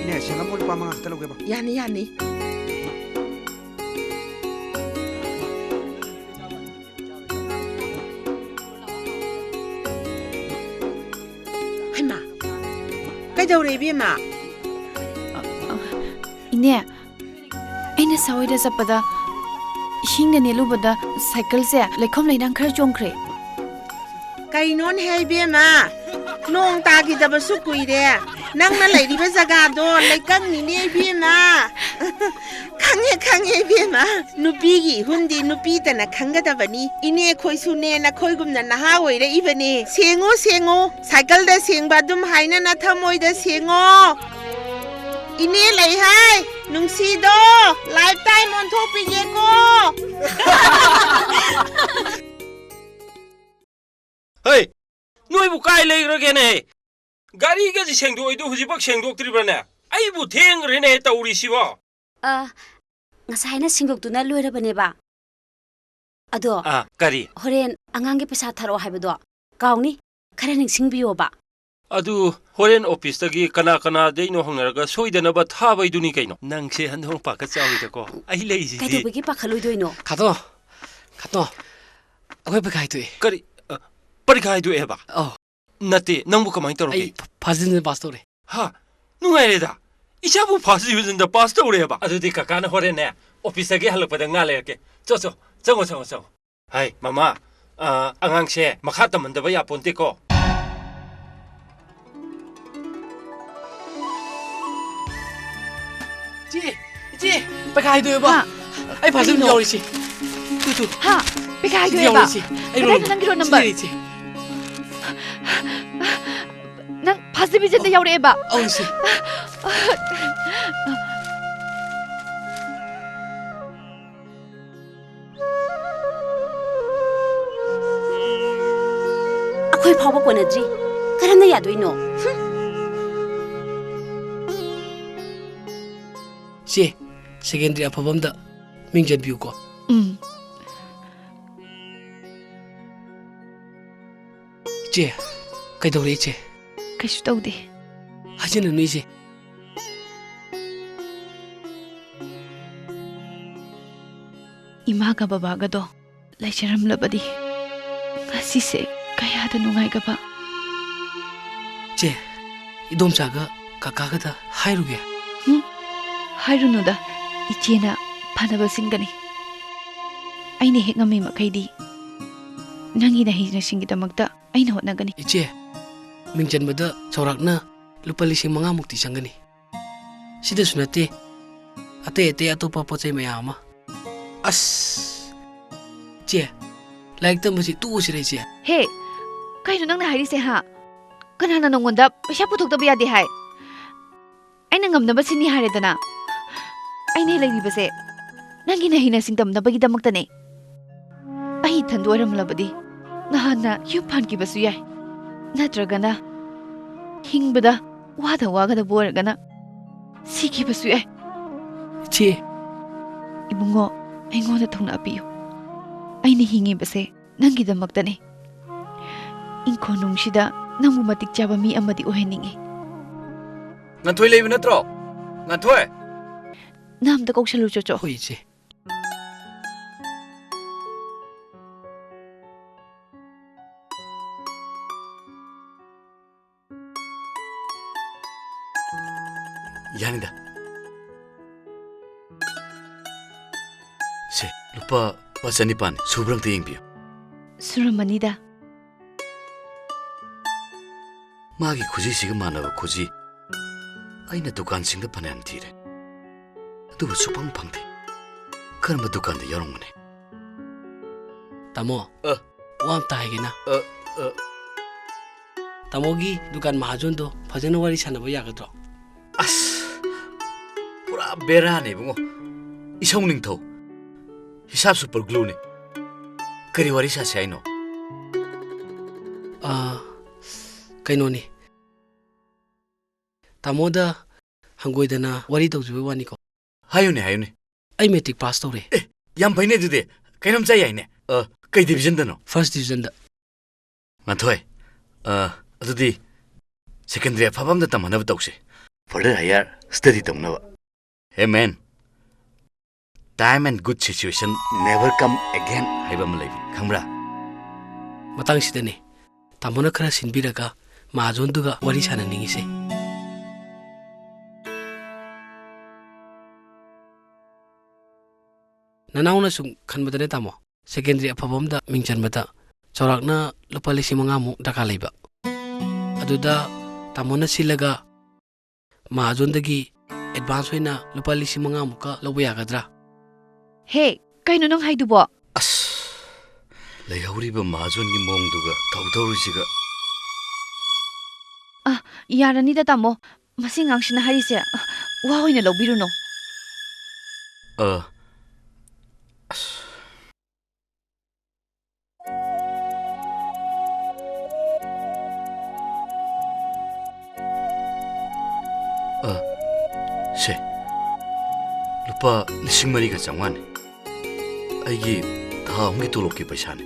ꯏꯅꯦ, ꯁꯦꯡꯉꯝꯃꯣ, ꯂꯨꯄꯥ ꯃꯉꯥ ꯈꯛꯇ ꯂꯧꯒꯦꯕ꯫ ꯌꯥꯅꯤ, ꯌꯥꯅꯤ꯫ ꯍꯩꯃꯥ, ꯀꯩꯗꯧꯔꯦ ꯏꯕꯦꯝꯃ? ꯑ, ꯑ, ꯏꯅꯦ, ꯑꯩꯅ ꯁꯥꯋꯥꯏꯗ ꯆꯠꯄꯗ ꯏꯁꯤꯡꯗ ꯅꯦꯠꯂꯨꯕꯗ ꯁꯥꯏꯀꯜꯁꯦ ꯂꯩꯈꯣꯝ ꯂꯩꯅꯥꯡ ꯈꯔ ꯆꯣꯡꯈ꯭ꯔꯦ꯫ ꯀꯩꯅꯣꯅꯦꯍꯦ ꯏꯕꯦꯝꯃ? ꯅꯣꯡ ꯇꯥꯈꯤꯗꯕꯁꯨ ꯀꯨꯏꯔꯦ꯫ ꯅꯪꯅ ꯂꯩꯔꯤꯕ ꯖꯒꯥꯗꯣ ꯂꯩꯀꯪꯅꯤꯅꯦ ꯏꯕꯦꯝꯃ꯫ ꯈꯪꯉꯦ, ꯈꯪꯉꯦ ꯏꯕꯦꯝꯃ꯫ ꯅꯨꯄꯤꯒꯤ ꯏꯍꯨꯟꯗꯤ ꯅꯨꯄꯤꯇꯅ ꯈꯪꯒꯗꯕꯅꯤ꯫ ꯏꯅꯦ ꯈꯣꯏꯁꯨꯅꯦ ꯅꯈꯣꯏꯒꯨꯝꯅ ꯅꯍꯥ ꯑꯣꯏꯔꯛꯏꯕꯅꯦ꯫ ꯁꯦꯡꯉꯨ, ꯁꯦꯡꯉꯨ꯫ ꯁꯥꯏꯀꯜꯗ ꯁꯦꯡꯕ ꯑꯗꯨꯝ ꯍꯥꯏꯅ ꯅꯊꯃꯣꯏꯗ ꯁꯦꯡꯉꯣ꯫ ꯏꯅꯦ ꯂꯩ ꯍꯥꯏ, ꯅꯨꯡꯁꯤꯗꯣ, ꯂꯥꯏꯐ ꯇꯥꯏꯝ ꯑꯣꯟꯊꯣꯛꯄꯤꯒꯦꯀꯣ꯫ ꯍꯩ, ꯅꯣꯏꯕꯨ ꯀꯥꯏ ꯂꯩꯈ꯭ꯔꯒꯦꯅꯦ? ꯒꯥꯔꯤꯒꯁꯦ ꯁꯦꯡꯗꯣꯛꯏꯗꯨ ꯍꯧꯖꯤꯛꯐꯥꯎ ꯁꯦꯡꯗꯣꯛꯇ꯭ꯔꯤꯕ꯭ꯔꯅꯦ? ꯑꯩꯕꯨ ꯊꯦꯡꯈ꯭ꯔꯦꯅꯦ ꯇꯧꯔꯤꯁꯤꯕꯣ꯫ ꯑ, ꯉꯁꯥꯏꯅ ꯁꯦꯡꯗꯣꯛꯇꯨꯅ ꯂꯣꯏꯔꯕꯅꯦꯕ꯫ ꯑꯗꯣ, ꯑꯥ, ꯀꯔꯤ? ꯍꯣꯔꯦꯟ ꯑꯉꯥꯡꯒꯤ ꯄꯩꯁꯥ ꯊꯥꯔꯛꯑꯣ ꯍꯥꯏꯕꯗꯣ ꯀꯥꯎꯅꯤ, ꯈꯔ ꯅꯤꯡꯁꯤꯡꯕꯤꯌꯣꯕ꯫ ꯑꯗꯨ ꯍꯣꯔꯦꯟ ꯑꯣꯐꯤꯁꯇꯒꯤ ꯀꯅꯥ ꯀꯅꯥꯗꯩꯅꯣ ꯍꯪꯅꯔꯒ ꯁꯣꯏꯗꯅꯕ ꯊꯥꯕꯩꯗꯨꯅꯤ ꯀꯩꯅꯣ꯫ ꯅꯪꯁꯦ ꯍꯟꯗꯛ ꯄꯥꯈꯠ ꯆꯥꯎꯔꯤꯗꯀꯣ꯫ ꯑꯩ ꯂꯩꯁꯤꯗꯤ꯫ ꯀꯩꯗꯧꯕꯒꯤ ꯄꯥꯈꯠꯂꯣꯏꯗꯣꯏꯅꯣ? ꯈꯥꯇꯣ, ꯈꯥꯇꯣ, ꯑꯩꯈꯣꯏ ꯄꯔꯤꯈꯥ ꯍꯥꯏꯗꯣꯛꯑꯦ꯫ ꯀꯔꯤ? ꯑ, ꯄꯔꯤꯈꯥ ꯍꯥꯏꯗꯣꯛꯑꯦꯕ? ꯑꯧ꯫ ꯅꯠꯇꯦ, ꯅꯪꯕꯨ ꯀꯃꯥꯏꯅ ꯇꯧꯔꯒꯦ? ꯑꯩ ꯐ-, ꯐꯥꯔꯁ ꯗꯤꯕꯤꯖꯟꯗ ꯄꯥꯁ ꯇꯧꯔꯦ꯫ ꯍꯥ? ꯅꯨꯡꯉꯥꯏꯔꯦꯗ꯫ ꯏꯆꯥꯕꯨ ꯐꯥꯔꯁ ꯗꯤꯕꯤꯖꯟꯗ ꯄꯥꯁ ꯇꯧꯔꯦꯕ? ꯑꯗꯨꯗꯤ ꯀꯀꯥꯅ ꯍꯣꯔꯦꯟꯅꯦ, ꯑꯣꯐꯤꯁꯇꯒꯤ ꯍꯜꯂꯛꯄꯗ ꯉꯥ ꯂꯩꯔꯛꯀꯦ꯫ ꯆꯣ, ꯆꯣ, ꯆꯪꯉꯣ, ꯆꯪꯉꯣ, ꯆꯪꯉꯣ꯫ ꯍꯥꯏ, ꯃꯃꯥ, ꯑ, ꯑꯉꯥꯡꯁꯦ ꯃꯈꯥ ꯇꯝꯍꯟꯗꯕ ꯌꯥꯄꯣꯟꯇꯦꯀꯣ꯫ ꯏꯆꯦ, ꯏꯆꯦ, ꯄꯩꯈꯥ ꯍꯥꯏꯗꯣꯛꯑꯦꯕ꯫ ꯍꯥ? ꯑꯩ ꯐꯥꯔꯁ ꯗꯤꯕꯤꯖꯟ ꯀꯩꯅꯣ? ꯌꯥꯎꯔꯤꯁꯦ꯫ Two, two. ꯍꯥ? ꯄꯩꯈꯥ ꯁꯤꯗ ꯍꯥꯏꯗꯣꯛꯑꯦꯕ? ꯌꯥꯎꯔꯦ, ꯏꯆꯦ꯫ ꯑꯩ ꯀꯗꯥꯏꯗ roll ꯅꯪꯒꯤ roll number? ꯁꯤꯗꯅꯦ, ꯏꯆꯦ꯫ ꯅꯪ first divisionꯗ ꯌꯥꯎꯔꯛꯑꯦꯕ? ꯑꯧ, ꯏꯆꯦ꯫ ꯑꯩꯈꯣꯏ ꯐꯥꯎꯕ ꯀꯣꯟꯅꯗ꯭ꯔꯤ꯫ ꯀꯔꯝꯅ ꯌꯥꯗꯣꯏꯅꯣ? ꯍꯨꯝ꯫ ꯆꯦ, secondary ꯑꯐꯕ ꯑꯝꯗ ꯃꯤꯡ ꯆꯟꯕꯤꯌꯨꯀꯣ꯫ ꯎꯝ꯫ ꯏꯆꯦ, ꯀꯩꯗꯧꯔꯦ ꯏꯆꯦ? ꯀꯩꯁꯨ ꯇꯧꯗꯦ꯫ ꯍꯥꯏꯖꯤꯟꯅꯅꯨ ꯏꯆꯦ꯫ ꯏꯃꯥꯒ ꯕꯕꯥꯒꯗꯣ ꯂꯩꯖꯔꯝꯂꯕꯗꯤ ꯉꯁꯤꯁꯦ ꯀꯌꯥꯗ ꯅꯨꯡꯉꯥꯏꯒꯕ꯫ ꯆꯦ, ꯏꯗꯣꯝꯆꯥꯒ ꯀꯀꯥꯒꯗ ꯍꯥꯏꯔꯨꯒꯦ꯫ ꯍꯨꯝ, ꯍꯥꯏꯔꯨꯅꯨꯗ, ꯏꯆꯦꯅ ꯐꯅꯕ ꯁꯤꯟꯒꯅꯤ꯫ ꯑꯩꯅ ꯍꯦꯛ ꯉꯝꯃꯤ ꯃꯈꯩꯗꯤ ꯅꯪꯒꯤ ꯅꯍꯩ ꯅꯁꯤꯡꯒꯤꯗꯃꯛꯇ ꯑꯩꯅ ꯍꯣꯠꯅꯒꯅꯤ꯫ ꯏꯆꯦ, ꯃꯤꯡ ꯆꯟꯕꯗ ꯆꯥꯎꯔꯥꯛꯅ ꯂꯨꯄꯥ ꯂꯤꯁꯤꯡ ꯃꯉꯥ ꯃꯨꯛꯇꯤ ꯆꯪꯒꯅꯤ꯫ ꯁꯤꯗꯁꯨ ꯅꯠꯇꯦ, ꯑꯇꯩ ꯑꯇꯩ ꯑꯇꯣꯞꯄ ꯄꯣꯠ ꯆꯩ ꯃꯌꯥꯝ ꯑꯃ꯫ ꯑꯁ! ꯆꯦ, ꯂꯥꯏꯔꯤꯛ ꯇꯝꯕꯁꯤ ꯇꯣꯛꯑꯁꯤꯔ ꯏꯆꯦ? ꯍꯦ, ꯀꯩꯅꯣ ꯅꯪꯅ ꯍꯥꯏꯔꯤꯁꯦ, ꯍꯥ? ꯀꯅꯥꯅ ꯅꯪꯉꯣꯟꯗ ꯄꯩꯁꯥ ꯄꯨꯊꯣꯛꯇꯕ ꯌꯥꯗꯦ ꯍꯥꯏ? ꯑꯩꯅ ꯉꯝꯅꯕ ꯁꯤꯟꯅꯤ ꯍꯥꯏꯔꯦꯗꯅ꯫ ꯑꯩꯅ ꯂꯩꯔꯤꯕꯁꯦ ꯅꯪꯒꯤ ꯅꯍꯩ ꯅꯁꯤꯡ ꯇꯝꯅꯕꯒꯤꯗꯃꯛꯇꯅꯦ꯫ ꯑꯩ ꯏꯊꯟꯗ ꯑꯣꯏꯔꯝꯂꯕꯗꯤ ꯅꯍꯥꯟꯅ ꯌꯨꯝ ꯄꯥꯟꯈꯤꯕꯁꯨ ꯌꯥꯏ꯫ ꯅꯠꯇ꯭ꯔꯒꯅ ꯍꯤꯡꯕꯗ ꯋꯥꯗ ꯋꯥꯒꯗꯕ ꯑꯣꯏꯔꯒꯅ ꯁꯤꯈꯤꯕꯁꯨ ꯌꯥꯏ꯫ ꯏꯆꯦ꯫ ꯏꯕꯨꯡꯉꯣ, ꯑꯩꯉꯣꯟꯗ ꯊꯧꯅꯥ ꯄꯤꯌꯨ꯫ ꯑꯩꯅ ꯍꯤꯡꯉꯤꯕꯁꯦ ꯅꯪꯒꯤꯗꯃꯛꯇꯅꯦ꯫ ꯏꯪꯈꯣꯜ ꯅꯨꯡꯁꯤꯗ ꯅꯪꯕꯨ ꯃꯇꯤꯛ ꯆꯥꯕ ꯃꯤ ꯑꯃꯗꯤ ꯑꯣꯏꯍꯟꯅꯤꯡꯉꯤ꯫ ꯉꯟꯊꯣꯏ ꯂꯩꯕ ꯅꯠꯇ꯭ꯔꯣ? ꯉꯟꯊꯣꯏ! ꯅꯪ ꯑꯝꯇ ꯀꯧꯁꯜꯂꯨ, ꯆꯣꯆꯣ꯫ ꯍꯣꯏ, ꯏꯆꯦ꯫ ꯌꯥꯅꯤꯗ꯫ ꯁꯦ, ꯂꯨꯄꯥ, ꯂꯨꯄꯥ ꯆꯅꯤꯄꯥꯟ ꯁꯨꯕ꯭ꯔꯥ ꯑꯝꯇ ꯌꯦꯡꯕꯤꯌꯨ꯫ ꯁꯨꯔꯝꯃꯅꯤꯗ꯫ ꯃꯥꯒꯤ ꯈꯨꯖꯤꯁꯤꯒ ꯃꯥꯟꯅꯕ ꯈꯨꯖꯤ ꯑꯩꯅ ꯗꯨꯀꯥꯟꯁꯤꯡꯗ ꯐꯅꯌꯥꯝ ꯊꯤꯔꯦ, ꯑꯗꯨꯕꯨ ꯁꯨꯛꯐꯪ ꯐꯪꯗꯦ꯫ ꯀꯔꯝꯕ ꯗꯨꯀꯥꯟꯗ ꯌꯥꯎꯔꯝꯒꯅꯤ? ꯇꯥꯃꯣ, ꯑ꯫ ꯋꯥ ꯑꯝꯇ ꯍꯥꯏꯒꯦꯅ꯫ ꯑ, ꯑ꯫ ꯇꯥꯃꯣꯒꯤ ꯗꯨꯀꯥꯟ ꯃꯍꯥꯖꯣꯟꯗꯣ ꯐꯖꯅ ꯋꯥꯔꯤ ꯁꯥꯟꯅꯕ ꯌꯥꯒꯗ꯭ꯔꯣ? ꯑꯁ, ꯄꯨꯔꯥ ꯕꯦꯔꯥꯅꯦ ꯏꯕꯨꯡꯉꯣ꯫ ꯏꯁꯧ ꯅꯤꯡꯊꯧ꯫ ꯍꯤꯁꯥꯞ super glue ꯅꯦ꯫ ꯀꯔꯤ ꯋꯥꯔꯤ ꯁꯥꯁꯦ ꯍꯥꯏꯅꯣ? ꯑ, ꯀꯩꯅꯣꯅꯤ꯫ ꯇꯥꯃꯣꯗ ꯍꯪꯒꯣꯏꯗꯅ ꯋꯥꯔꯤ ꯇꯧꯖꯕꯩ ꯋꯥꯅꯤꯀꯣ꯫ ꯍꯥꯏꯌꯨꯅꯦ, ꯍꯥꯏꯌꯨꯅꯦ꯫ ꯑꯩ matric pass ꯇꯧꯔꯦ꯫ ꯑꯦ, ꯌꯥꯝ ꯐꯩꯅꯦ ꯑꯗꯨꯗꯤ꯫ ꯀꯩꯅꯣꯝ ꯆꯥ ꯌꯥꯏꯅꯦ꯫ ꯑ, ꯀꯩ division ꯗꯅꯣ? First division ꯗ꯫ ꯉꯥꯟꯊꯣꯏ, ꯑ, ꯑꯗꯨꯗꯤ secondary ꯑꯐꯕ ꯑꯝꯗ ꯇꯝꯍꯟꯅꯕ ꯇꯧꯁꯦ꯫ Further higher study ꯇꯧꯅꯕ꯫ Hey man, time and good situation never come again ꯍꯥꯏꯕ ꯑꯃ ꯂꯩꯕꯅꯤ, ꯈꯪꯕ꯭ꯔꯥ? ꯃꯇꯥꯡꯁꯤꯗꯅꯦ, ꯇꯥꯃꯣꯅ ꯈꯔ ꯁꯤꯟꯕꯤꯔꯒ ꯃꯍꯥꯖꯣꯟꯗꯨꯒ ꯋꯥꯔꯤ ꯁꯥꯟꯅꯅꯤꯡꯉꯤꯁꯦ꯫ ꯅꯅꯥꯎꯅ ꯁꯨꯝ ꯈꯟꯕꯗꯅꯦ ꯇꯥꯃꯣ, secondary ꯑꯐꯕ ꯑꯝꯗ ꯃꯤꯡ ꯆꯟꯕꯗ ꯆꯥꯎꯔꯥꯛꯅ ꯂꯨꯄꯥ ꯂꯤꯁꯤꯡ ꯃꯉꯥꯃꯨꯛ ꯗꯔꯀꯥꯔ ꯂꯩꯕ꯫ ꯑꯗꯨꯗ ꯇꯥꯃꯣꯅ ꯁꯤꯜꯂꯒ ꯃꯍꯥꯖꯣꯟꯗꯒꯤ advance ꯑꯣꯏꯅ ꯂꯨꯄꯥ ꯂꯤꯁꯤꯡ ꯃꯉꯥꯃꯨꯛꯀ ꯂꯧꯕ ꯌꯥꯒꯗ꯭ꯔꯥ? ꯍꯦ, ꯀꯩꯅꯣ ꯅꯪ ꯍꯥꯏꯗꯨꯕꯣ? ꯑꯁ, ꯂꯩꯍꯧꯔꯤꯕ ꯃꯍꯥꯖꯣꯟꯒꯤ ꯃꯑꯣꯡꯗꯨꯒ ꯊꯧꯗꯧꯔꯤꯁꯤꯒ꯫ ꯑ, ꯌꯥꯔꯅꯤꯗ ꯇꯥꯃꯣ, ꯃꯁꯤ ꯑꯉꯥꯡꯁꯤꯅ ꯍꯥꯏꯔꯤꯁꯦ, ꯑ, ꯋꯥ ꯑꯣꯏꯅ ꯂꯧꯕꯤꯔꯨꯅꯨ꯫ ꯑ, ꯑꯁ꯫ ꯑ, ꯁꯦ, ꯂꯨꯄꯥ ꯂꯤꯁꯤꯡ ꯃꯔꯤꯒ ꯆꯥꯝꯃꯉꯥꯅꯤ꯫ ꯑꯩꯒꯤ ꯊꯥ ꯑꯍꯨꯝꯒꯤ ꯇꯣꯂꯣꯞꯀꯤ ꯄꯩꯁꯥꯅꯤ꯫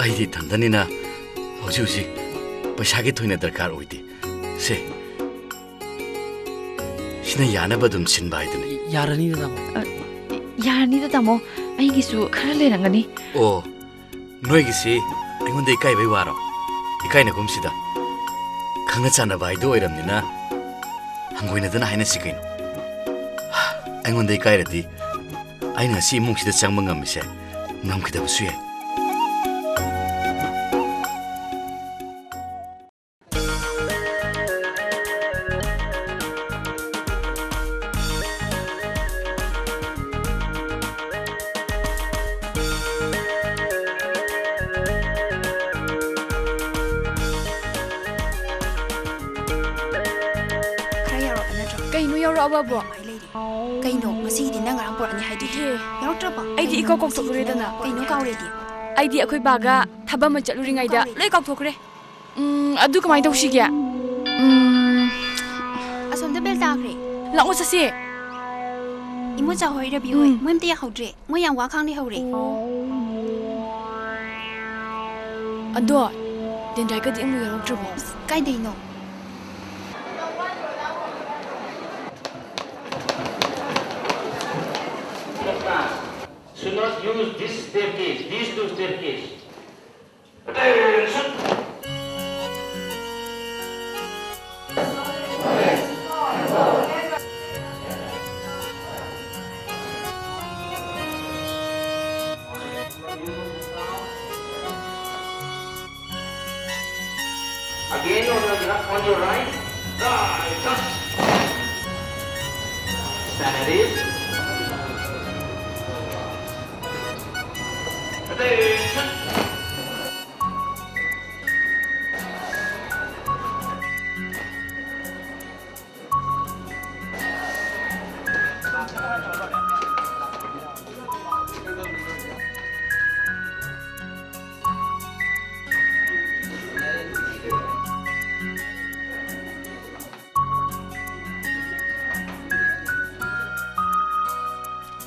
ꯑꯩꯗꯤ ꯏꯊꯟꯗꯅꯤꯅ ꯍꯧꯖꯤꯛ ꯍꯧꯖꯤꯛ ꯄꯩꯁꯥꯒꯤ ꯊꯣꯏꯅ ꯗꯔꯀꯥꯔ ꯑꯣꯏꯗꯦ꯫ ꯁꯦ, ꯁꯤꯅ ꯌꯥꯅꯕ ꯑꯗꯨꯝ ꯁꯤꯟꯕ ꯍꯥꯏꯗꯨꯅꯤ꯫ ꯌꯥꯔꯅꯤꯗ, ꯇꯥꯃꯣ꯫ ꯑ, ꯌꯥꯔꯅꯤꯗ, ꯇꯥꯃꯣ꯫ ꯑꯩꯒꯤꯁꯨ ꯈꯔ ꯂꯩꯔꯝꯒꯅꯤ꯫ ꯑꯣ, ꯅꯣꯏꯒꯤꯁꯤ ꯑꯩꯉꯣꯟꯗ ꯏꯀꯥꯏꯕꯩ ꯋꯥꯔꯣ? ꯏꯀꯥꯏꯅꯒꯨꯝꯁꯤꯗ꯫ ꯈꯪꯅ ꯆꯥꯟꯅꯕ ꯍꯥꯏꯗꯨ ꯑꯣꯏꯔꯝꯅꯤꯅ ꯍꯪꯒꯣꯏꯅꯗꯅ ꯍꯥꯏꯅꯁꯤ ꯀꯩꯅꯣ꯫ ꯑꯩꯉꯣꯟꯗ ꯏꯀꯥꯏꯔꯗꯤ ꯑꯩꯅ ꯉꯁꯤ ꯏꯃꯨꯡꯁꯤꯗ ꯆꯪꯕ ꯉꯝꯃꯤꯁꯦ ꯉꯝꯈꯤꯗꯕꯁꯨ ꯌꯥꯏ꯫ ꯀꯩꯅꯣ ꯌꯥꯎꯔꯛꯑꯕꯕꯣ? ꯀꯩꯅꯣ, ꯉꯁꯤꯒꯤꯗꯤ ꯅꯪ ꯉꯔꯥꯡ ꯄꯨꯔꯛꯅꯤ ꯍꯥꯏꯗꯨꯗꯤ? ꯏꯍꯦ꯫ ꯌꯥꯎꯔꯛꯇ꯭ꯔꯕꯣ? ꯑꯩꯗꯤ ꯀꯩꯅꯣ, ꯏꯀꯥꯎ ꯉꯁꯤꯒꯤꯗꯤ ꯀꯥꯎꯊꯣꯛꯂꯨꯔꯦꯗꯅ꯫ ꯅꯪ ꯀꯩꯅꯣ ꯀꯥꯎꯔꯦꯗꯤ? ꯑꯩꯗꯤ ꯑꯩꯈꯣꯏ ꯕꯥꯒ ꯊꯕꯛ ꯑꯃ ꯆꯠꯂꯨꯔꯤꯉꯩꯗ ꯀꯥꯎꯔꯦ꯫ ꯂꯣꯏ ꯀꯥꯎꯊꯣꯛꯈ꯭ꯔꯦ꯫ ꯎꯝ, ꯑꯗꯨ ꯀꯃꯥꯏꯅ ꯇꯧꯁꯤꯒꯦ? ꯎꯝ꯫ ꯑꯁꯣꯝꯗ bell ꯇꯥꯈ꯭ꯔꯦ꯫ ꯂꯥꯛꯑꯣ ꯆꯠꯁꯦ꯫ ꯏꯃꯣꯆꯥ ꯍꯣꯏ, ꯔꯕꯤ ꯍꯣꯏ, ꯎꯝ꯫ ꯃꯣꯏ ꯑꯝꯇ ꯌꯥꯍꯧꯗ꯭ꯔꯦ꯫ ꯃꯣꯏ ꯌꯥꯝ ꯋꯥ ꯈꯥꯡ ꯂꯩꯍꯧꯔꯦ꯫ ꯑꯗꯣ, ꯗꯦꯟꯗ꯭ꯔꯥꯏꯒꯗꯤ ꯑꯃꯨꯛ ꯌꯥꯎꯔꯛꯇ꯭ꯔꯕꯣ? ꯑꯁ, ꯀꯥꯏꯗꯩꯅꯣ? Should not use this staircase, these two staircase. Attention! Again, on your, on your right. Right, touch. Stand at ease. Attention.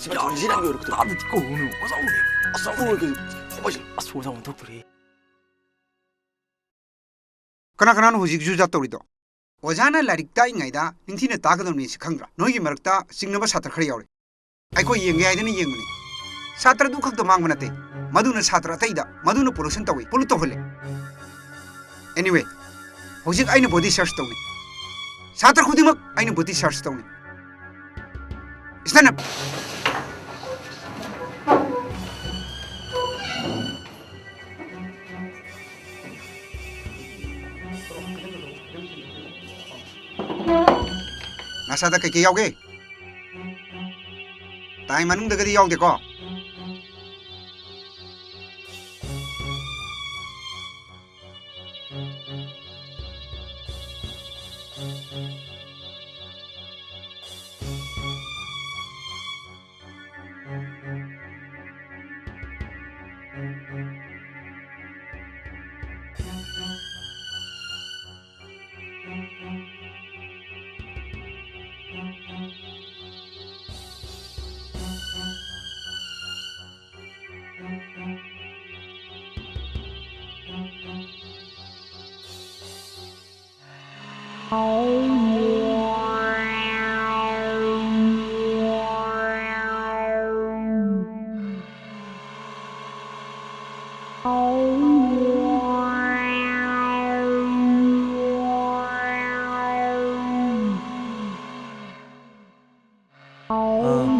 ꯁꯤ ꯃꯇꯥꯡꯁꯤꯗ ꯌꯥꯝ ꯌꯧꯔꯛꯀꯗꯧꯔꯦ꯫ ꯇꯥꯗꯗꯤ ꯀꯧꯅꯨ꯫ ꯑꯆꯧꯕꯅꯦ꯫ ꯑꯆꯧꯕ ꯑꯣꯏꯔꯒꯁꯨ꯫ ꯑꯁ, ꯑꯣꯖꯥ ꯑꯣꯟꯊꯣꯛꯇꯣꯔꯦ꯫ ꯀꯅꯥ ꯀꯅꯥꯅꯣ ꯍꯧꯖꯤꯛ ꯖꯨꯖꯥ ꯇꯧꯔꯤꯗꯣ? ꯑꯣꯖꯥꯅ ꯂꯥꯏꯔꯤꯛ ꯇꯥꯛꯏꯉꯩꯗ ꯅꯤꯡꯊꯤꯅ ꯇꯥꯒꯗꯕꯅꯤ ꯁꯤ ꯈꯪꯗ꯭ꯔꯥ? ꯅꯣꯏꯒꯤ ꯃꯔꯛꯇ ꯆꯤꯡꯅꯕ ꯁꯥꯇ꯭ꯔ ꯈꯔ ꯌꯥꯎꯔꯦ꯫ ꯑꯩꯈꯣꯏ ꯌꯦꯡꯒꯦ ꯍꯥꯏꯗꯅ ꯌꯦꯡꯕꯅꯤ꯫ ꯁꯥꯇ꯭ꯔ ꯑꯗꯨ ꯈꯛꯇ ꯃꯥꯡꯕ ꯅꯠꯇꯦ, ꯃꯗꯨꯅ ꯁꯥꯇ꯭ꯔ ꯑꯇꯩꯗ ꯃꯗꯨꯅ pollution ꯇꯧꯏ, pollute ꯇꯧꯍꯜꯂꯦ꯫ Anyway, ꯍꯧꯖꯤꯛ ꯑꯩꯅ body search ꯇꯧꯅꯤ꯫ ꯁꯥꯇ꯭ꯔ ꯈꯨꯗꯤꯡꯃꯛ ꯑꯩꯅ body search ꯇꯧꯅꯤ꯫ Stand up! ꯅꯁꯥꯗ ꯀꯩꯀꯩ ꯌꯥꯎꯒꯦ? ꯇꯥꯏ ꯃꯅꯨꯡꯗꯒꯗꯤ ꯌꯥꯎꯗꯦꯀꯣ? ꯑ,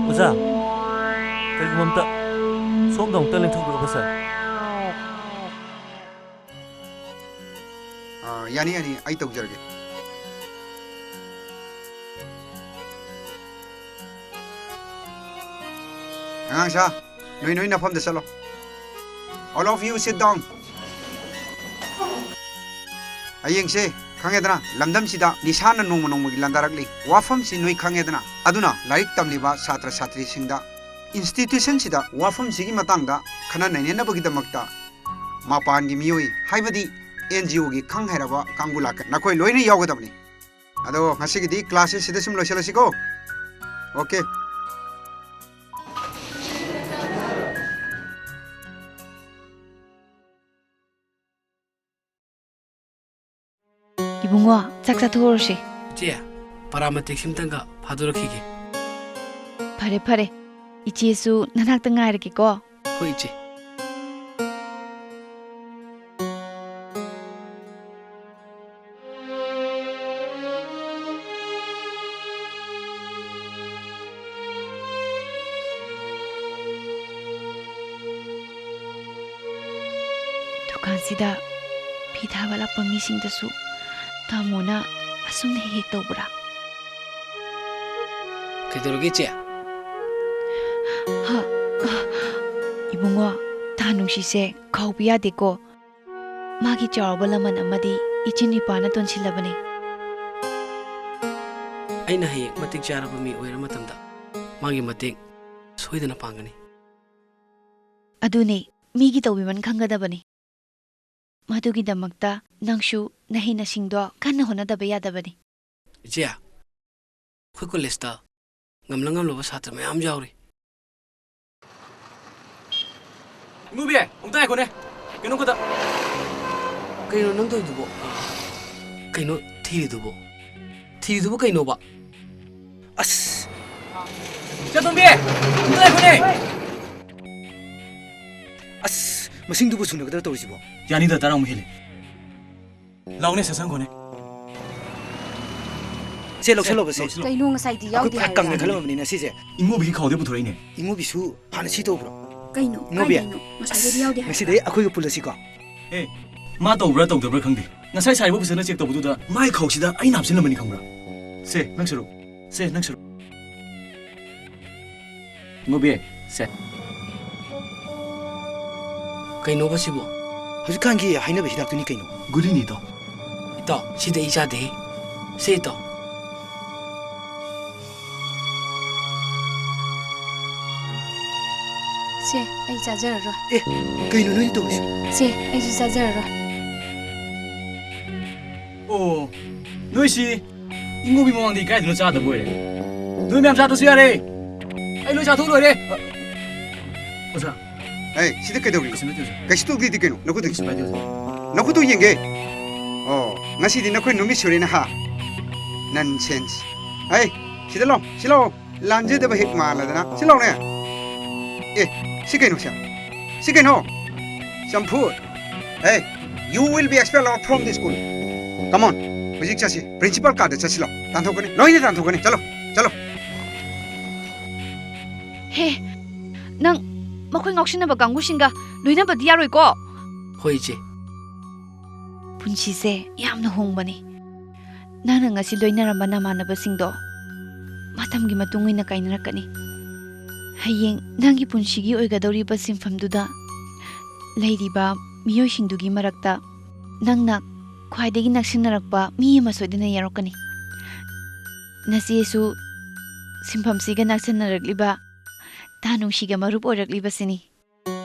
ꯑꯣꯖꯥ, ꯀꯔꯤꯒꯨꯝꯕ ꯑꯝꯇ ꯁꯣꯝꯗ ꯑꯃꯨꯛꯇ ꯂꯦꯡꯊꯣꯛꯄꯤꯔꯛꯎ, ꯁꯥꯔ꯫ ꯑ, ꯌꯥꯅꯤ, ꯌꯥꯅꯤ, ꯑꯩ ꯇꯧꯖꯔꯒꯦ꯫ ꯑꯉꯥꯡꯁꯥ, ꯅꯣꯏ ꯅꯣꯏ ꯅꯐꯝꯗ ꯆꯠꯂꯣ꯫ All of you sit down. ꯍꯌꯦꯡꯁꯦ ꯈꯪꯉꯦꯗꯅ, ꯂꯝꯗꯝꯁꯤꯗ ꯅꯤꯁꯥꯅ ꯅꯣꯡꯃ ꯅꯣꯡꯃꯒꯤ ꯂꯥꯟꯗꯥꯔꯛꯂꯤ꯫ ꯋꯥꯐꯝꯁꯤ ꯅꯣꯏ ꯈꯪꯉꯦꯗꯅ꯫ ꯑꯗꯨꯅ ꯂꯥꯏꯔꯤꯛ ꯇꯝꯂꯤꯕ ꯁꯥꯇ꯭ꯔ ꯁꯥꯇ꯭ꯔꯤꯁꯤꯡꯗ institutionꯁꯤꯗ ꯋꯥꯐꯝꯁꯤꯒꯤ ꯃꯇꯥꯡꯗ ꯈꯟꯅ ꯅꯩꯅꯅꯕꯒꯤꯗꯃꯛꯇ ꯃꯄꯥꯟꯒꯤ ꯃꯤꯑꯣꯏ, ꯍꯥꯏꯕꯗꯤ NGOꯒꯤ ꯈꯪ ꯍꯩꯔꯕ ꯀꯥꯡꯕꯨ ꯂꯥꯛꯀꯅꯤ꯫ ꯅꯈꯣꯏ ꯂꯣꯏꯅ ꯌꯥꯎꯒꯗꯕꯅꯤ꯫ ꯑꯗꯣ ꯉꯁꯤꯒꯤꯗꯤ classꯁꯦ ꯁꯤꯗ ꯁꯨꯝ ꯂꯣꯏꯁꯤꯜꯂꯁꯤꯀꯣ꯫ Okay꯫ ꯏꯕꯨꯡꯉꯣ, ꯆꯥꯛ ꯆꯥꯊꯣꯛꯎꯔꯁꯤ꯫ ꯏꯆꯦ, ꯄꯔꯥ ꯃꯇꯦꯛꯁꯤꯝꯇꯪꯒ ꯐꯥꯗꯣꯔꯛꯈꯤꯒꯦ꯫ ꯐꯔꯦ, ꯐꯔꯦ꯫ ꯏꯆꯦꯁꯨ ꯅꯅꯥꯛꯇ ꯉꯥꯏꯔꯒꯦꯀꯣ꯫ ꯍꯣꯏ, ꯏꯆꯦ꯫ ꯗꯨꯀꯥꯟꯁꯤꯗ ꯐꯤ ꯊꯥꯕ ꯂꯥꯛꯄ ꯃꯤꯁꯤꯡꯗꯁꯨ ꯇꯥꯃꯣꯅ ꯑꯁꯨꯝꯅ ꯍꯦꯛ ꯍꯦꯛ ꯇꯧꯕ꯭ꯔꯥ? ꯀꯩꯗꯧꯔꯒꯦ, ꯏꯆꯦ? ꯍ, ꯑ, ꯏꯕꯨꯡꯉꯣ, ꯇꯥ ꯅꯨꯡꯁꯤꯁꯦ ꯀꯥꯎꯕ ꯌꯥꯗꯦꯀꯣ꯫ ꯃꯥꯒꯤ ꯆꯥꯎꯔꯕ ꯂꯃꯟ ꯑꯃꯗꯤ ꯏꯆꯤꯟ ꯏꯄꯥꯅ ꯇꯣꯟꯁꯤꯜꯂꯕꯅꯤ꯫ ꯑꯩꯅ ꯍꯌꯦꯡ ꯃꯇꯤꯛ ꯆꯥꯔꯕ ꯃꯤ ꯑꯣꯏꯔ ꯃꯇꯝꯗ ꯃꯥꯒꯤ ꯃꯇꯦꯡ ꯁꯣꯏꯗꯅ ꯄꯥꯡꯒꯅꯤ꯫ ꯑꯗꯨꯅꯤ, ꯃꯤꯒꯤ ꯇꯧꯕꯤꯃꯟ ꯈꯪꯒꯗꯕꯅꯤ꯫ ꯃꯗꯨꯒꯤꯗꯃꯛꯇ ꯅꯪꯁꯨ ꯅꯍꯩ ꯅꯁꯤꯡꯗꯣ ꯀꯟꯅ ꯍꯣꯠꯅꯗꯕ ꯌꯥꯗꯕꯅꯤ꯫ ꯏꯆꯦ, ꯑꯩꯈꯣꯏ ꯀꯣꯂꯦꯖꯇ ꯉꯝꯂ ꯉꯝꯂꯕ ꯁꯥꯇ꯭ꯔ ꯃꯌꯥꯝ ꯌꯥꯎꯔꯤ꯫ ꯏꯃꯨꯕꯤ, ꯑꯃꯨꯛꯇ ꯉꯥꯏꯈꯣꯅꯦ꯫ ꯀꯩꯅꯣꯝꯈꯛꯇ꯫ ꯀꯩꯅꯣ ꯅꯪ ꯇꯧꯔꯤꯗꯨꯕꯣ? ꯀꯩꯅꯣ, ꯊꯤꯔꯤꯗꯨꯕꯨ? ꯊꯤꯔꯤꯗꯨꯕꯨ ꯀꯩꯅꯣꯕ? ꯑꯁ! ꯆꯦꯇꯣꯝꯕꯤ! ꯑꯝꯇ ꯂꯩꯈꯣꯅꯦ! ꯑꯁ! ꯃꯁꯤꯡꯗꯨꯕꯨ ꯁꯨꯅꯒꯗ꯭ꯔꯥ ꯇꯧꯔꯤꯁꯤꯕꯣ? ꯌꯥꯅꯤꯗ, ꯇꯔꯥꯃꯨꯛ ꯍꯦꯜꯂꯦ꯫ ꯂꯥꯎꯅꯦ, ꯁꯠꯁꯟꯈꯣꯅꯦ꯫ ꯁꯦ, ꯂꯧꯁꯜꯂꯣ, ꯁꯦ, ꯁꯦ꯫ ꯂꯧꯁꯜꯂꯣ꯫ ꯀꯩꯅꯣ ꯉꯁꯥꯏꯗꯤ ꯑꯩꯈꯣꯏ ꯌꯥꯎꯗꯦ ꯈꯔ ꯍꯥꯏꯔꯒ? ꯀꯪꯅ ꯈꯜꯂꯝꯃꯕꯅꯤꯅ ꯁꯤꯁꯦ꯫ ꯏꯉꯣꯕꯤꯒꯤ ꯈꯥꯎꯗꯩ ꯄꯨꯊꯣꯔꯛꯏꯅꯦ꯫ ꯏꯉꯣꯕꯤꯁꯨ ꯍꯥꯟꯅ ꯁꯤ ꯇꯧꯕ꯭ꯔꯣ? ꯀꯩꯅꯣ? ꯏꯉꯣꯕꯤ, ꯀꯥꯏꯗꯩꯅꯣ? ꯉꯁꯥꯏꯗꯩꯗꯤ ꯌꯥꯎꯗꯦ ꯍꯥꯏꯔꯒ꯫ ꯉꯁꯤꯗꯩ ꯑꯩꯈꯣꯏꯒ ꯄꯨꯜꯂꯁꯤꯀꯣ꯫ ꯑꯦ, ꯃꯥ ꯇꯧꯕ꯭ꯔꯥ ꯇꯧꯗꯕ꯭ꯔꯥ ꯈꯪꯗꯦ꯫ ꯉꯁꯥꯏ ꯁꯥꯔꯤꯕ ꯐꯖꯅ ꯆꯦꯛ ꯇꯧꯕꯗꯨꯗ ꯃꯥꯏ ꯈꯥꯎꯁꯤꯗ ꯑꯩꯅ ꯍꯥꯞꯆꯤꯜꯂꯝꯕꯅꯤ ꯈꯪꯕ꯭ꯔꯥ? ꯁꯦ, ꯅꯪ ꯁꯔꯨꯛ꯫ ꯁꯦ, ꯅꯪ ꯁꯔꯨꯛ꯫ ꯉꯣꯕꯤ, ꯁꯦ꯫ ꯀꯩꯅꯣꯕ ꯁꯤꯕꯣ? ꯍꯧꯖꯤꯛꯀꯥꯟꯒꯤ ꯍꯥꯏꯅꯕ ꯍꯤꯗꯥꯛꯇꯨꯅꯤ ꯀꯩꯅꯣ꯫ ꯒꯨꯂꯤꯅꯤ, ꯏꯇꯥꯎ꯫ ꯏꯇꯥꯎ, ꯁꯤꯗꯤ ꯑꯩ ꯆꯥꯗꯦꯍꯦ꯫ ꯁꯦ, ꯏꯇꯥꯎ꯫ ꯁꯦ, ꯑꯩ ꯆꯥꯖꯔꯔꯣꯏ꯫ ꯑꯦ, ꯀꯩꯅꯣ ꯅꯣꯏꯅ ꯇꯧꯔꯤꯁꯦ? ꯁꯦ, ꯑꯩꯁꯨ ꯆꯥꯖꯔꯔꯣꯏ꯫ ꯑꯣ, ꯅꯣꯏꯁꯤ ꯏꯉꯣꯕꯤ ꯃꯃꯥꯡꯗ ꯏꯀꯥꯏꯗꯨꯅ ꯆꯥꯗꯕ ꯑꯣꯏꯔꯦ꯫ ꯅꯣꯏ ꯃꯌꯥꯝ ꯆꯥꯗ꯭ꯔꯁꯨ ꯌꯥꯔꯦ꯫ ꯑꯩ ꯂꯣꯏ ꯆꯥꯊꯣꯛ ꯂꯣꯏꯔꯦ꯫ ꯑ, ꯑꯣꯖꯥ꯫ ꯑꯦ, ꯁꯤꯗ ꯀꯩꯗꯧꯔꯤꯅꯣ? ꯀꯩꯁꯨ ꯅꯠꯇꯦ, ꯑꯣꯖꯥ꯫ ꯀꯩꯁꯨ ꯇꯧꯗꯦꯗꯤ ꯀꯩꯅꯣ? ꯅꯈꯨꯠꯇꯣ ꯀꯩꯁꯨ ꯀꯥꯏꯗꯦ, ꯑꯣꯖꯥ꯫ ꯅꯈꯨꯠꯇꯣ ꯌꯦꯡꯒꯦ꯫ ꯑꯣ, ꯉꯁꯤꯗꯤ ꯅꯈꯣꯏ ꯅꯨꯃꯤꯠ ꯁꯨꯔꯦꯅ ꯍꯥ? Nonsense. ꯑꯩ, ꯁꯤꯗ ꯂꯥꯎ, ꯁꯤ ꯂꯥꯎ꯫ ꯂꯥꯟꯖꯗꯕ ꯍꯦꯛ ꯃꯥꯜꯂꯗꯅ꯫ ꯁꯤ ꯂꯥꯎꯅꯦ꯫ ꯑꯦ, ꯁꯤ ꯀꯩꯅꯣ ꯁꯦ? ꯁꯤ ꯀꯩꯅꯣ? ꯆꯝꯐꯨꯠ꯫ Hey, you will be expelled out from the school. Come on. ꯍꯧꯖꯤꯛ ꯆꯠꯁꯤ꯫ Principal ꯀꯥꯗ ꯆꯠꯁꯤ ꯂꯥꯎ꯫ ꯇꯥꯟꯊꯣꯛꯀꯅꯤ꯫ ꯂꯣꯏꯅ ꯇꯥꯟꯊꯣꯛꯀꯅꯤ꯫ ꯆꯠꯂꯣ꯫ ꯆꯠꯂꯣ꯫ ꯍꯦ, ꯅꯪ ꯃꯈꯣꯏ ꯉꯥꯎꯁꯤꯟꯅꯕ ꯀꯥꯡꯕꯨꯁꯤꯡꯒ ꯂꯣꯏꯅꯕꯗꯤ ꯌꯥꯔꯣꯏꯀꯣ꯫ ꯍꯣꯏ, ꯏꯆꯦ꯫ ꯄꯨꯟꯁꯤꯁꯦ ꯌꯥꯝꯅ ꯍꯣꯡꯕꯅꯤ꯫ ꯅꯪꯅ ꯉꯁꯤ ꯂꯣꯏꯅꯔꯝꯕ ꯅꯃꯥꯟꯅꯕꯁꯤꯡꯗꯣ ꯃꯇꯝꯒꯤ ꯃꯇꯨꯡ ꯏꯟꯅ ꯀꯥꯏꯅꯔꯛꯀꯅꯤ꯫ ꯍꯌꯦꯡ ꯅꯪꯒꯤ ꯄꯨꯟꯁꯤꯒꯤ ꯑꯣꯏꯒꯗꯧꯔꯤꯕ ꯁꯤꯟꯐꯝꯗꯨꯗ ꯂꯩꯔꯤꯕ ꯃꯤꯑꯣꯏꯁꯤꯡꯗꯨꯒꯤ ꯃꯔꯛꯇ ꯅꯪꯅ ꯈ꯭ꯋꯥꯏꯗꯒꯤ ꯅꯛꯁꯤꯟꯅꯔꯛꯄ ꯃꯤ ꯑꯃ ꯁꯣꯏꯗꯅ ꯌꯥꯎꯔꯛꯀꯅꯤ꯫ ꯅꯆꯦꯁꯨ ꯁꯤꯟꯐꯝꯁꯤꯒ ꯅꯛꯁꯤꯟꯅꯔꯛꯂꯤꯕ ꯇꯥ ꯅꯨꯡꯁꯤꯒ ꯃꯔꯨꯞ ꯑꯣꯏꯔꯛꯂꯤꯕꯁꯤꯅꯤ꯫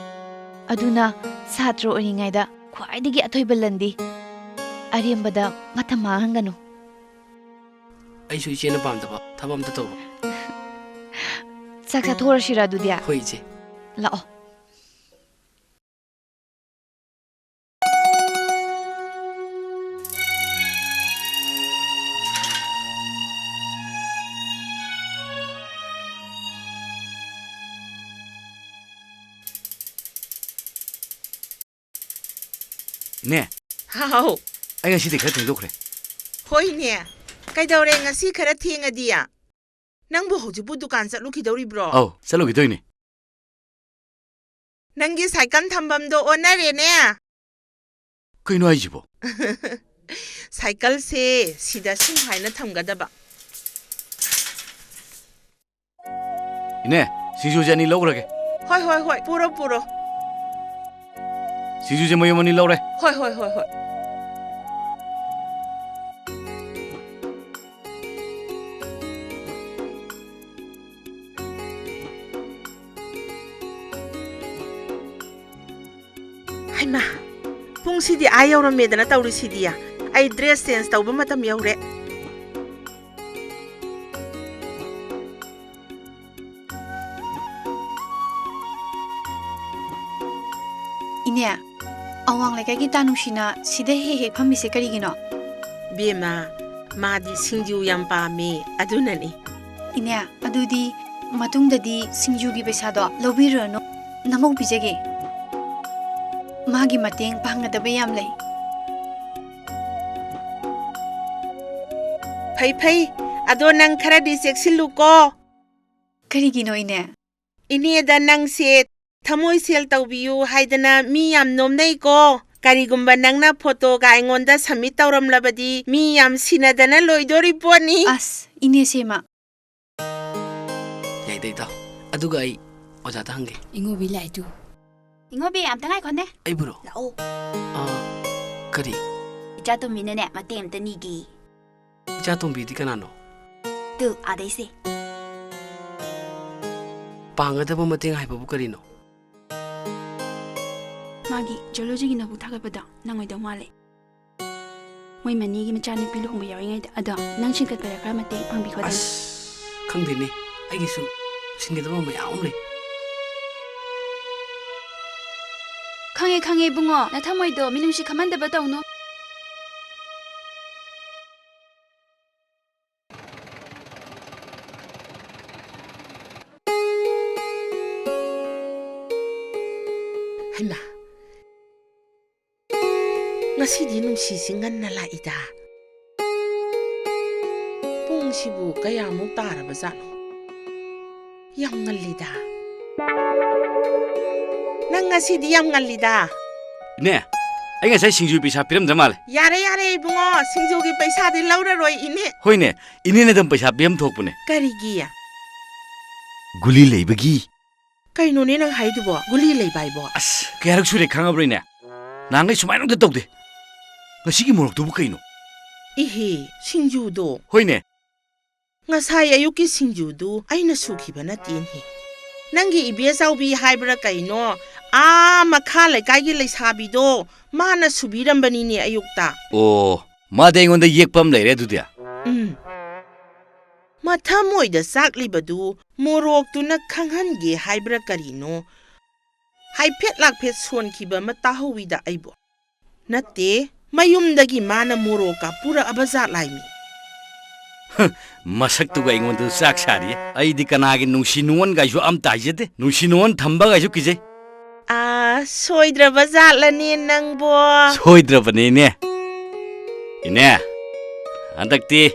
ꯑꯗꯨꯅ ꯁꯥꯇ꯭ꯔ ꯑꯣꯏꯔꯤꯉꯩꯗ ꯈ꯭ꯋꯥꯏꯗꯒꯤ ꯑꯊꯣꯏꯕ ꯂꯟꯗꯤ ꯑꯔꯦꯝꯕꯗ ꯃꯇꯝ ꯃꯥꯡꯍꯟꯒꯅꯨ꯫ ꯑꯩꯁꯨ ꯏꯆꯦꯅ ꯄꯥꯝꯗꯕ ꯊꯕꯛ ꯑꯝꯇ ꯇꯧꯔꯣꯏ꯫ ꯆꯥꯛ ꯆꯥꯊꯣꯛꯑꯔꯁꯤꯔ ꯑꯗꯨꯗꯤ? ꯍꯣꯏ, ꯏꯆꯦ꯫ ꯂꯥꯛꯑꯣ꯫ ꯅꯦ, ꯍꯥꯎ꯫ ꯑꯩ ꯉꯁꯤꯗꯤ ꯈꯔ ꯊꯦꯡꯗꯣꯛꯈ꯭ꯔꯦ꯫ ꯍꯣꯏꯅꯦ꯫ ꯀꯩꯗꯧꯔꯦ ꯉꯁꯤ ꯈꯔ ꯊꯦꯡꯉꯗꯤ? ꯅꯪꯕꯨ ꯍꯧꯖꯤꯛꯄꯨ ꯗꯨꯀꯥꯟ ꯆꯠꯂꯨꯈꯤꯗꯧꯔꯤꯕ꯭ꯔꯣ? ꯑꯧ, ꯆꯠꯂꯨꯈꯤꯗꯣꯏꯅꯦ꯫ ꯅꯪꯒꯤ ꯁꯥꯏꯀꯜ ꯊꯝꯐꯝꯗꯣ ꯑꯣꯟꯅꯔꯦꯅꯦ꯫ ꯀꯩꯅꯣ ꯍꯥꯏꯁꯤꯕꯣ? ꯁꯥꯏꯀꯜꯁꯦ ꯁꯤꯗ ꯁꯨꯝ ꯍꯥꯏꯅ ꯊꯝꯒꯗꯕ꯫ ꯏꯅꯦ, ꯁꯤꯡꯖꯨꯁꯦ ꯑꯅꯤ ꯂꯧꯈ꯭ꯔꯒꯦ꯫ ꯍꯣꯏ, ꯍꯣꯏ, ꯍꯣꯏ, ꯄꯨꯔꯣ, ꯄꯨꯔꯣ꯫ ꯁꯤꯡꯖꯨꯁꯦ ꯃꯌꯨꯝ ꯑꯅꯤ ꯂꯧꯔꯦ꯫ ꯍꯣꯏ, ꯍꯣꯏ, ꯍꯣꯏ, ꯍꯣꯏ꯫ ꯍꯩꯃꯥ, ꯄꯨꯡꯁꯤꯗꯤ ꯑꯥ ꯌꯧꯔꯝꯃꯦꯗꯅ ꯇꯧꯔꯤꯁꯤꯗꯤ꯫ ꯑꯩ dress change ꯇꯧꯕ ꯃꯇꯝ ꯌꯧꯔꯦ꯫ ꯏꯅꯦ, ꯑꯋꯥꯡ ꯂꯩꯀꯥꯏꯒꯤ ꯇꯥ ꯅꯨꯡꯁꯤꯅ ꯁꯤꯗ ꯍꯦꯛ ꯍꯦꯛ ꯐꯝꯃꯤꯁꯦ ꯀꯔꯤꯒꯤꯅꯣ? ꯕꯦꯝꯃ, ꯃꯥꯗꯤ ꯁꯤꯡꯖꯨ ꯌꯥꯝ ꯄꯥꯝꯃꯦ, ꯑꯗꯨꯅꯅꯤ꯫ ꯏꯅꯦ, ꯑꯗꯨꯗꯤ ꯃꯇꯨꯡꯗꯗꯤ ꯁꯤꯡꯖꯨꯒꯤ ꯄꯩꯁꯥꯗꯣ ꯂꯧꯕꯤꯔꯨꯔꯅꯨ, ꯅꯃꯧ ꯄꯤꯖꯒꯦ꯫ ꯃꯥꯒꯤ ꯃꯇꯦꯡ ꯄꯥꯡꯒꯗꯕ ꯌꯥꯝ ꯂꯩ꯫ ꯐꯩ, ꯐꯩ꯫ ꯑꯗꯣ ꯅꯪ ꯈꯔꯗꯤ ꯆꯦꯛꯁꯤꯜꯂꯨꯀꯣ꯫ ꯀꯔꯤꯒꯤꯅꯣ, ꯏꯅꯦ? ꯏꯅꯦꯗ ꯅꯪꯁꯦ ꯊꯃꯣꯏ ꯁꯦꯜ ꯇꯧꯕꯤꯌꯨ ꯍꯥꯏꯗꯅ ꯃꯤ ꯌꯥꯝ ꯅꯣꯝꯅꯩꯀꯣ꯫ ꯀꯔꯤꯒꯨꯝꯕ ꯅꯪꯅ photoꯒ ꯑꯩꯉꯣꯟꯗ submit ꯇꯧꯔꯝꯂꯕꯗꯤ ꯃꯤ ꯌꯥꯝ ꯁꯤꯅꯗꯅ ꯂꯣꯏꯗꯣꯔꯤ ꯄꯣꯠꯅꯤ꯫ ꯑꯁ, ꯏꯅꯦ ꯁꯦꯃ꯫ ꯌꯥꯏꯗ, ꯏꯇꯥꯎ꯫ ꯑꯗꯨꯒ ꯑꯩ ꯑꯣꯖꯥꯗ ꯍꯪꯒꯦ꯫ ꯏꯉꯣꯕꯤ ꯂꯥꯛꯑꯦ ꯇꯨ꯫ ꯏꯉꯣꯕꯤ, ꯑꯝꯇ ꯉꯥꯏꯈꯣꯅꯦ꯫ ꯑꯩꯕꯨꯔꯣ? ꯂꯥꯛꯑꯣ꯫ ꯑꯥ, ꯀꯔꯤ? ꯏꯆꯥ ꯇꯣꯝꯕꯤꯅꯅꯦ ꯃꯇꯦꯡ ꯑꯝꯇ ꯅꯤꯒꯦ꯫ ꯏꯆꯥ ꯇꯣꯝꯕꯤꯗꯤ ꯀꯅꯥꯅꯣ? ꯇꯨ, ꯑꯥꯗꯩꯁꯦ꯫ ꯄꯥꯡꯒꯗꯕ ꯃꯇꯦꯡ ꯍꯥꯏꯕꯕꯨ ꯀꯔꯤꯅꯣ? ꯃꯥꯒꯤ geologyꯒꯤ notebook ꯊꯥꯒꯠꯄꯗꯣ ꯅꯪ ꯑꯣꯏꯗꯧ ꯃꯥꯜꯂꯦ꯫ ꯃꯣꯏ ꯃꯅꯤꯒꯤ ꯃꯆꯥꯅꯨꯄꯤ ꯂꯨꯍꯣꯡꯕ ꯌꯥꯎꯔꯤꯉꯩꯗ꯫ ꯑꯗꯣ ꯅꯪ ꯁꯤꯡꯀꯠꯄꯗ ꯈꯔ ꯃꯇꯦꯡ ꯄꯥꯡꯕꯤꯈꯣꯗꯅ꯫ ꯑꯁ, ꯈꯪꯗꯦꯅꯦ꯫ ꯑꯩꯒꯤꯁꯨ ꯁꯤꯟꯒꯗꯕ ꯃꯌꯥꯝ ꯑꯃ ꯂꯩ꯫ ꯈꯪꯉꯦ, ꯈꯪꯉꯦ, ꯏꯕꯨꯡꯉꯣ꯫ ꯅꯊꯃꯣꯏꯗꯣ ꯃꯤꯅꯨꯡꯁꯤ ꯈꯝꯍꯟꯗꯕ ꯇꯧꯅꯨ꯫ ꯍꯩꯃꯥ꯫ ꯉꯁꯤꯗꯤ ꯅꯨꯡꯁꯤꯁꯤ ꯉꯟꯅ ꯂꯥꯛꯏꯗ꯫ ꯄꯨꯡꯁꯤꯕꯨ ꯀꯌꯥꯃꯨꯛ ꯇꯥꯔꯕꯖꯥꯠꯅꯣ? ꯌꯥꯝ ꯉꯜꯂꯤꯗ꯫ ꯅꯪ ꯉꯁꯤꯗꯤ ꯌꯥꯝ ꯉꯜꯂꯤꯗ꯫ ꯏꯅꯦ, ꯑꯩ ꯉꯁꯥꯏ ꯁꯤꯡꯖꯨ ꯄꯩꯁꯥ ꯄꯤꯔꯝꯗ꯭ꯔ ꯃꯥꯜꯂꯦ꯫ ꯌꯥꯔꯦ, ꯌꯥꯔꯦ, ꯏꯕꯨꯡꯉꯣ, ꯁꯤꯡꯖꯨꯒꯤ ꯄꯩꯁꯥꯗꯤ ꯂꯧꯔꯔꯣꯏ, ꯏꯅꯦ꯫ ꯍꯣꯏꯅꯦ, ꯏꯅꯦꯅ ꯑꯗꯨꯝ ꯄꯩꯁꯥ ꯄꯤꯔꯝ ꯊꯣꯛꯄꯅꯦ꯫ ꯀꯔꯤꯒꯤ? ꯒꯨꯂꯤ ꯂꯩꯕꯒꯤ꯫ ꯀꯩꯅꯣꯅꯦ ꯅꯪ ꯍꯥꯏꯗꯨꯕꯣ? ꯒꯨꯂꯤ ꯂꯩꯕ ꯍꯥꯏꯕꯣ? ꯑꯁ, ꯀꯌꯥꯔꯛ ꯁꯨꯔꯦ ꯈꯪꯉꯕ꯭ꯔꯣ, ꯏꯅꯦ? ꯅꯍꯥꯟꯈꯩ ꯁꯨꯃꯥꯏꯅ ꯑꯝꯇ ꯇꯧꯗꯦ꯫ ꯉꯁꯤꯒꯤ ꯃꯣꯔꯣꯛꯇꯨꯕꯨ ꯀꯩꯅꯣ? ꯏꯍꯦ, ꯁꯤꯡꯖꯨꯗꯣ꯫ ꯍꯣꯏꯅꯦ꯫ ꯉꯁꯥꯏ ꯑꯌꯨꯛꯀꯤ ꯁꯤꯡꯖꯨꯗꯨ ꯑꯩꯅ ꯁꯨꯈꯤꯕ ꯅꯠꯇꯦꯅꯦ꯫ ꯅꯪꯒꯤ ꯏꯕꯦꯆꯧꯕꯤ ꯍꯥꯏꯕ꯭ꯔꯥ ꯀꯩꯅꯣ, ꯑꯥ ꯃꯈꯥ ꯂꯩꯀꯥꯏꯒꯤ ꯂꯩꯁꯥꯕꯤꯗꯣ, ꯃꯥꯅ ꯁꯨꯕꯤꯔꯝꯕꯅꯤꯅꯦ ꯑꯌꯨꯛꯇ꯫ ꯑꯣ, ꯃꯥꯗꯤ ꯑꯩꯉꯣꯟꯗ ꯌꯦꯛꯄ ꯑꯃ ꯂꯩꯔꯦ ꯑꯗꯨꯗꯤ꯫ ꯎꯝ꯫ ꯃꯊꯃꯣꯏꯗ ꯆꯥꯛꯂꯤꯕꯗꯨ ꯃꯣꯔꯣꯛꯇꯨꯅ ꯈꯪꯍꯟꯒꯦ ꯍꯥꯏꯕ꯭ꯔꯥ ꯀꯔꯤꯅꯣ, ꯍꯥꯏꯐꯦꯠ ꯂꯥꯛꯐꯦꯠ ꯁꯣꯟꯈꯤꯕ ꯑꯃ ꯇꯥꯍꯧꯋꯤꯗ ꯑꯩꯕꯨ꯫ ꯅꯠꯇꯦ, ꯃꯌꯨꯝꯗꯒꯤ ꯃꯥꯅ ꯃꯣꯔꯣꯛꯀ ꯄꯨꯔꯛꯑꯕ ꯖꯥꯠ ꯂꯥꯏꯃꯤ꯫ ꯍ, ꯃꯁꯛꯇꯨꯒ ꯑꯩꯉꯣꯟꯗ ꯆꯥꯛ ꯁꯥꯔꯤꯌꯦ꯫ ꯑꯩꯗꯤ ꯀꯅꯥꯒꯤ ꯅꯨꯡꯁꯤ ꯅꯨꯡꯉꯣꯟꯒꯥꯏꯁꯨ ꯑꯝꯇ ꯍꯥꯏꯖꯗꯦ꯫ ꯅꯨꯡꯁꯤ ꯅꯨꯡꯉꯣꯟ ꯊꯝꯕꯒꯥꯏꯁꯨ ꯀꯤꯖꯩ꯫ ꯑꯥ, ꯁꯣꯏꯗ꯭ꯔꯕ ꯖꯥꯠꯂꯅꯦ ꯅꯪꯕꯣ? ꯁꯣꯏꯗ꯭ꯔꯕꯅꯤꯅꯦ꯫ ꯏꯅꯦ, ꯍꯟꯗꯛꯇꯤ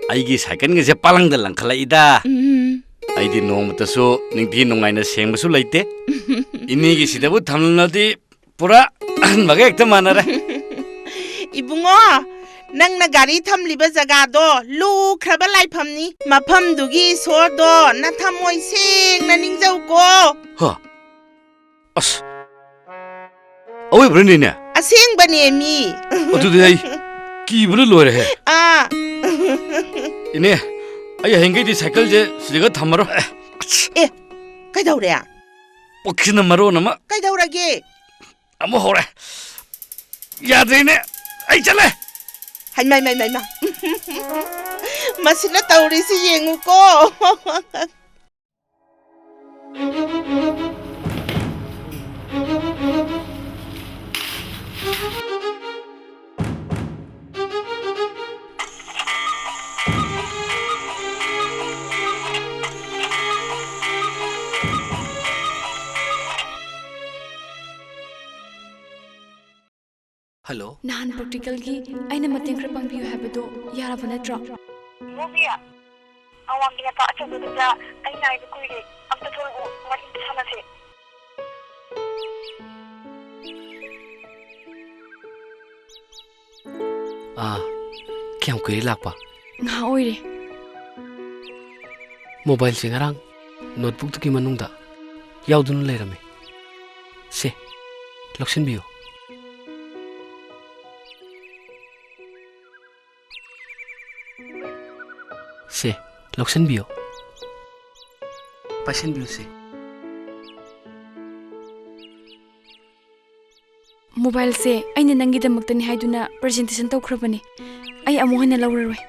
ꯑꯩꯒꯤ ꯁꯥꯏꯀꯜꯒꯁꯦ ꯄꯥꯂꯪꯗ ꯂꯪꯈꯠꯂꯛꯏꯗ꯫ ꯎꯝ꯫ ꯑꯩꯗꯤ ꯅꯣꯡꯃꯇꯁꯨ ꯅꯤꯡꯊꯤ ꯅꯨꯡꯉꯥꯏꯅ ꯁꯦꯡꯕꯁꯨ ꯂꯩꯇꯦ꯫ ꯏꯅꯦꯒꯤ ꯁꯤꯗꯕꯨ ꯊꯝꯂꯝꯂꯗꯤ ꯄꯨꯔꯥ ꯑꯍꯟꯕꯒ ꯍꯦꯛꯇ ꯃꯥꯟꯅꯔꯦ꯫ ꯏꯕꯨꯡꯉꯣ, ꯅꯪꯅ ꯒꯥꯔꯤ ꯊꯝꯂꯤꯕ ꯖꯒꯥꯗꯣ ꯂꯨꯈ꯭ꯔꯕ ꯂꯥꯏꯐꯝꯅꯤ꯫ ꯃꯐꯝꯗꯨꯒꯤ ꯏꯁꯣꯔꯗꯣ ꯅꯊꯃꯣꯏ ꯁꯦꯡꯅ ꯅꯤꯡꯖꯧꯀꯣ꯫ ꯍꯥ? ꯑꯁ, ꯑꯋꯣꯏꯕ꯭ꯔꯅꯤꯅꯦ? ꯑꯁꯦꯡꯕꯅꯦ ꯃꯤ꯫ ꯑꯗꯨꯗꯤ ꯑꯩ ꯀꯤꯕꯅ ꯂꯣꯏꯔꯦꯍꯦ꯫ ꯑꯥ꯫ ꯏꯅꯦ, ꯑꯩ ꯍꯌꯦꯡꯈꯩꯗꯤ ꯁꯥꯏꯀꯜꯁꯦ ꯁꯤꯗꯒ ꯊꯝꯃꯔꯣꯏ꯫ ꯑꯦ, ꯀꯩꯗꯧꯔꯦ? ꯄꯨꯛꯁꯤꯅ ꯃꯔꯣꯟ ꯑꯃ꯫ ꯀꯩꯗꯧꯔꯒꯦ? ꯑꯃꯨꯛ ꯍꯧꯔꯦ꯫ ꯌꯥꯗ꯭ꯔꯦꯅꯦ꯫ ꯑꯩ ꯆꯠꯂꯦ꯫ ꯍꯩꯃꯥ, ꯃꯥ, ꯃꯥ, ꯃꯥ꯫ ꯃꯁꯤꯅ ꯇꯧꯔꯤꯁꯤ ꯌꯦꯡꯉꯨꯀꯣ꯫ ꯍꯜꯂꯣ꯫ ꯅꯍꯥꯟ ꯄ꯭ꯔꯦꯛꯇꯤꯀꯦꯜꯒꯤ ꯑꯩꯅ ꯃꯇꯦꯡ ꯈꯔ ꯄꯥꯡꯕꯤꯌꯨ ꯍꯥꯏꯕꯗꯣ ꯌꯥꯔꯕ ꯅꯠꯇ꯭ꯔꯣ? ꯕꯣꯕꯤ, ꯑꯋꯥꯡꯒꯤ ꯅꯄꯥ ꯑꯆꯧꯕꯗꯨꯗ ꯑꯩ ꯉꯥꯏꯕ ꯀꯨꯏꯔꯦ꯫ ꯑꯝꯇ ꯊꯣꯔꯛꯑꯣ, ꯋꯥꯔꯤ ꯑꯝꯇ ꯁꯥꯟꯅꯁꯦ꯫ ꯑꯥ, ꯀꯌꯥꯝ ꯀꯨꯏꯔꯦ ꯂꯥꯛꯄ? ꯉꯥꯏꯍꯥꯛ ꯑꯣꯏꯔꯦ꯫ ꯃꯣꯕꯥꯏꯜꯁꯦ ꯉꯔꯥꯡ ꯅꯣꯠꯕꯨꯛꯇꯨꯒꯤ ꯃꯅꯨꯡꯗ ꯌꯥꯎꯗꯨꯅ ꯂꯩꯔꯝꯃꯦ꯫ ꯁꯦ, ꯂꯧꯁꯤꯟꯕꯤꯌꯨ꯫ ꯁꯦ, ꯂꯧꯁꯤꯟꯕꯤꯌꯨ꯫ ꯄꯥꯏꯁꯤꯟꯕꯤꯌꯨ ꯁꯦ꯫ ꯃꯣꯕꯥꯏꯜꯁꯦ ꯑꯩꯅ ꯅꯪꯒꯤꯗꯃꯛꯇꯅꯤ ꯍꯥꯏꯗꯨꯅ ꯄ꯭ꯔꯖꯦꯟꯇꯦꯁꯟ ꯇꯧꯈ꯭ꯔꯕꯅꯤ꯫ ꯑꯩ ꯑꯃꯨꯛ ꯍꯟꯅ ꯂꯧꯔꯔꯣꯏ꯫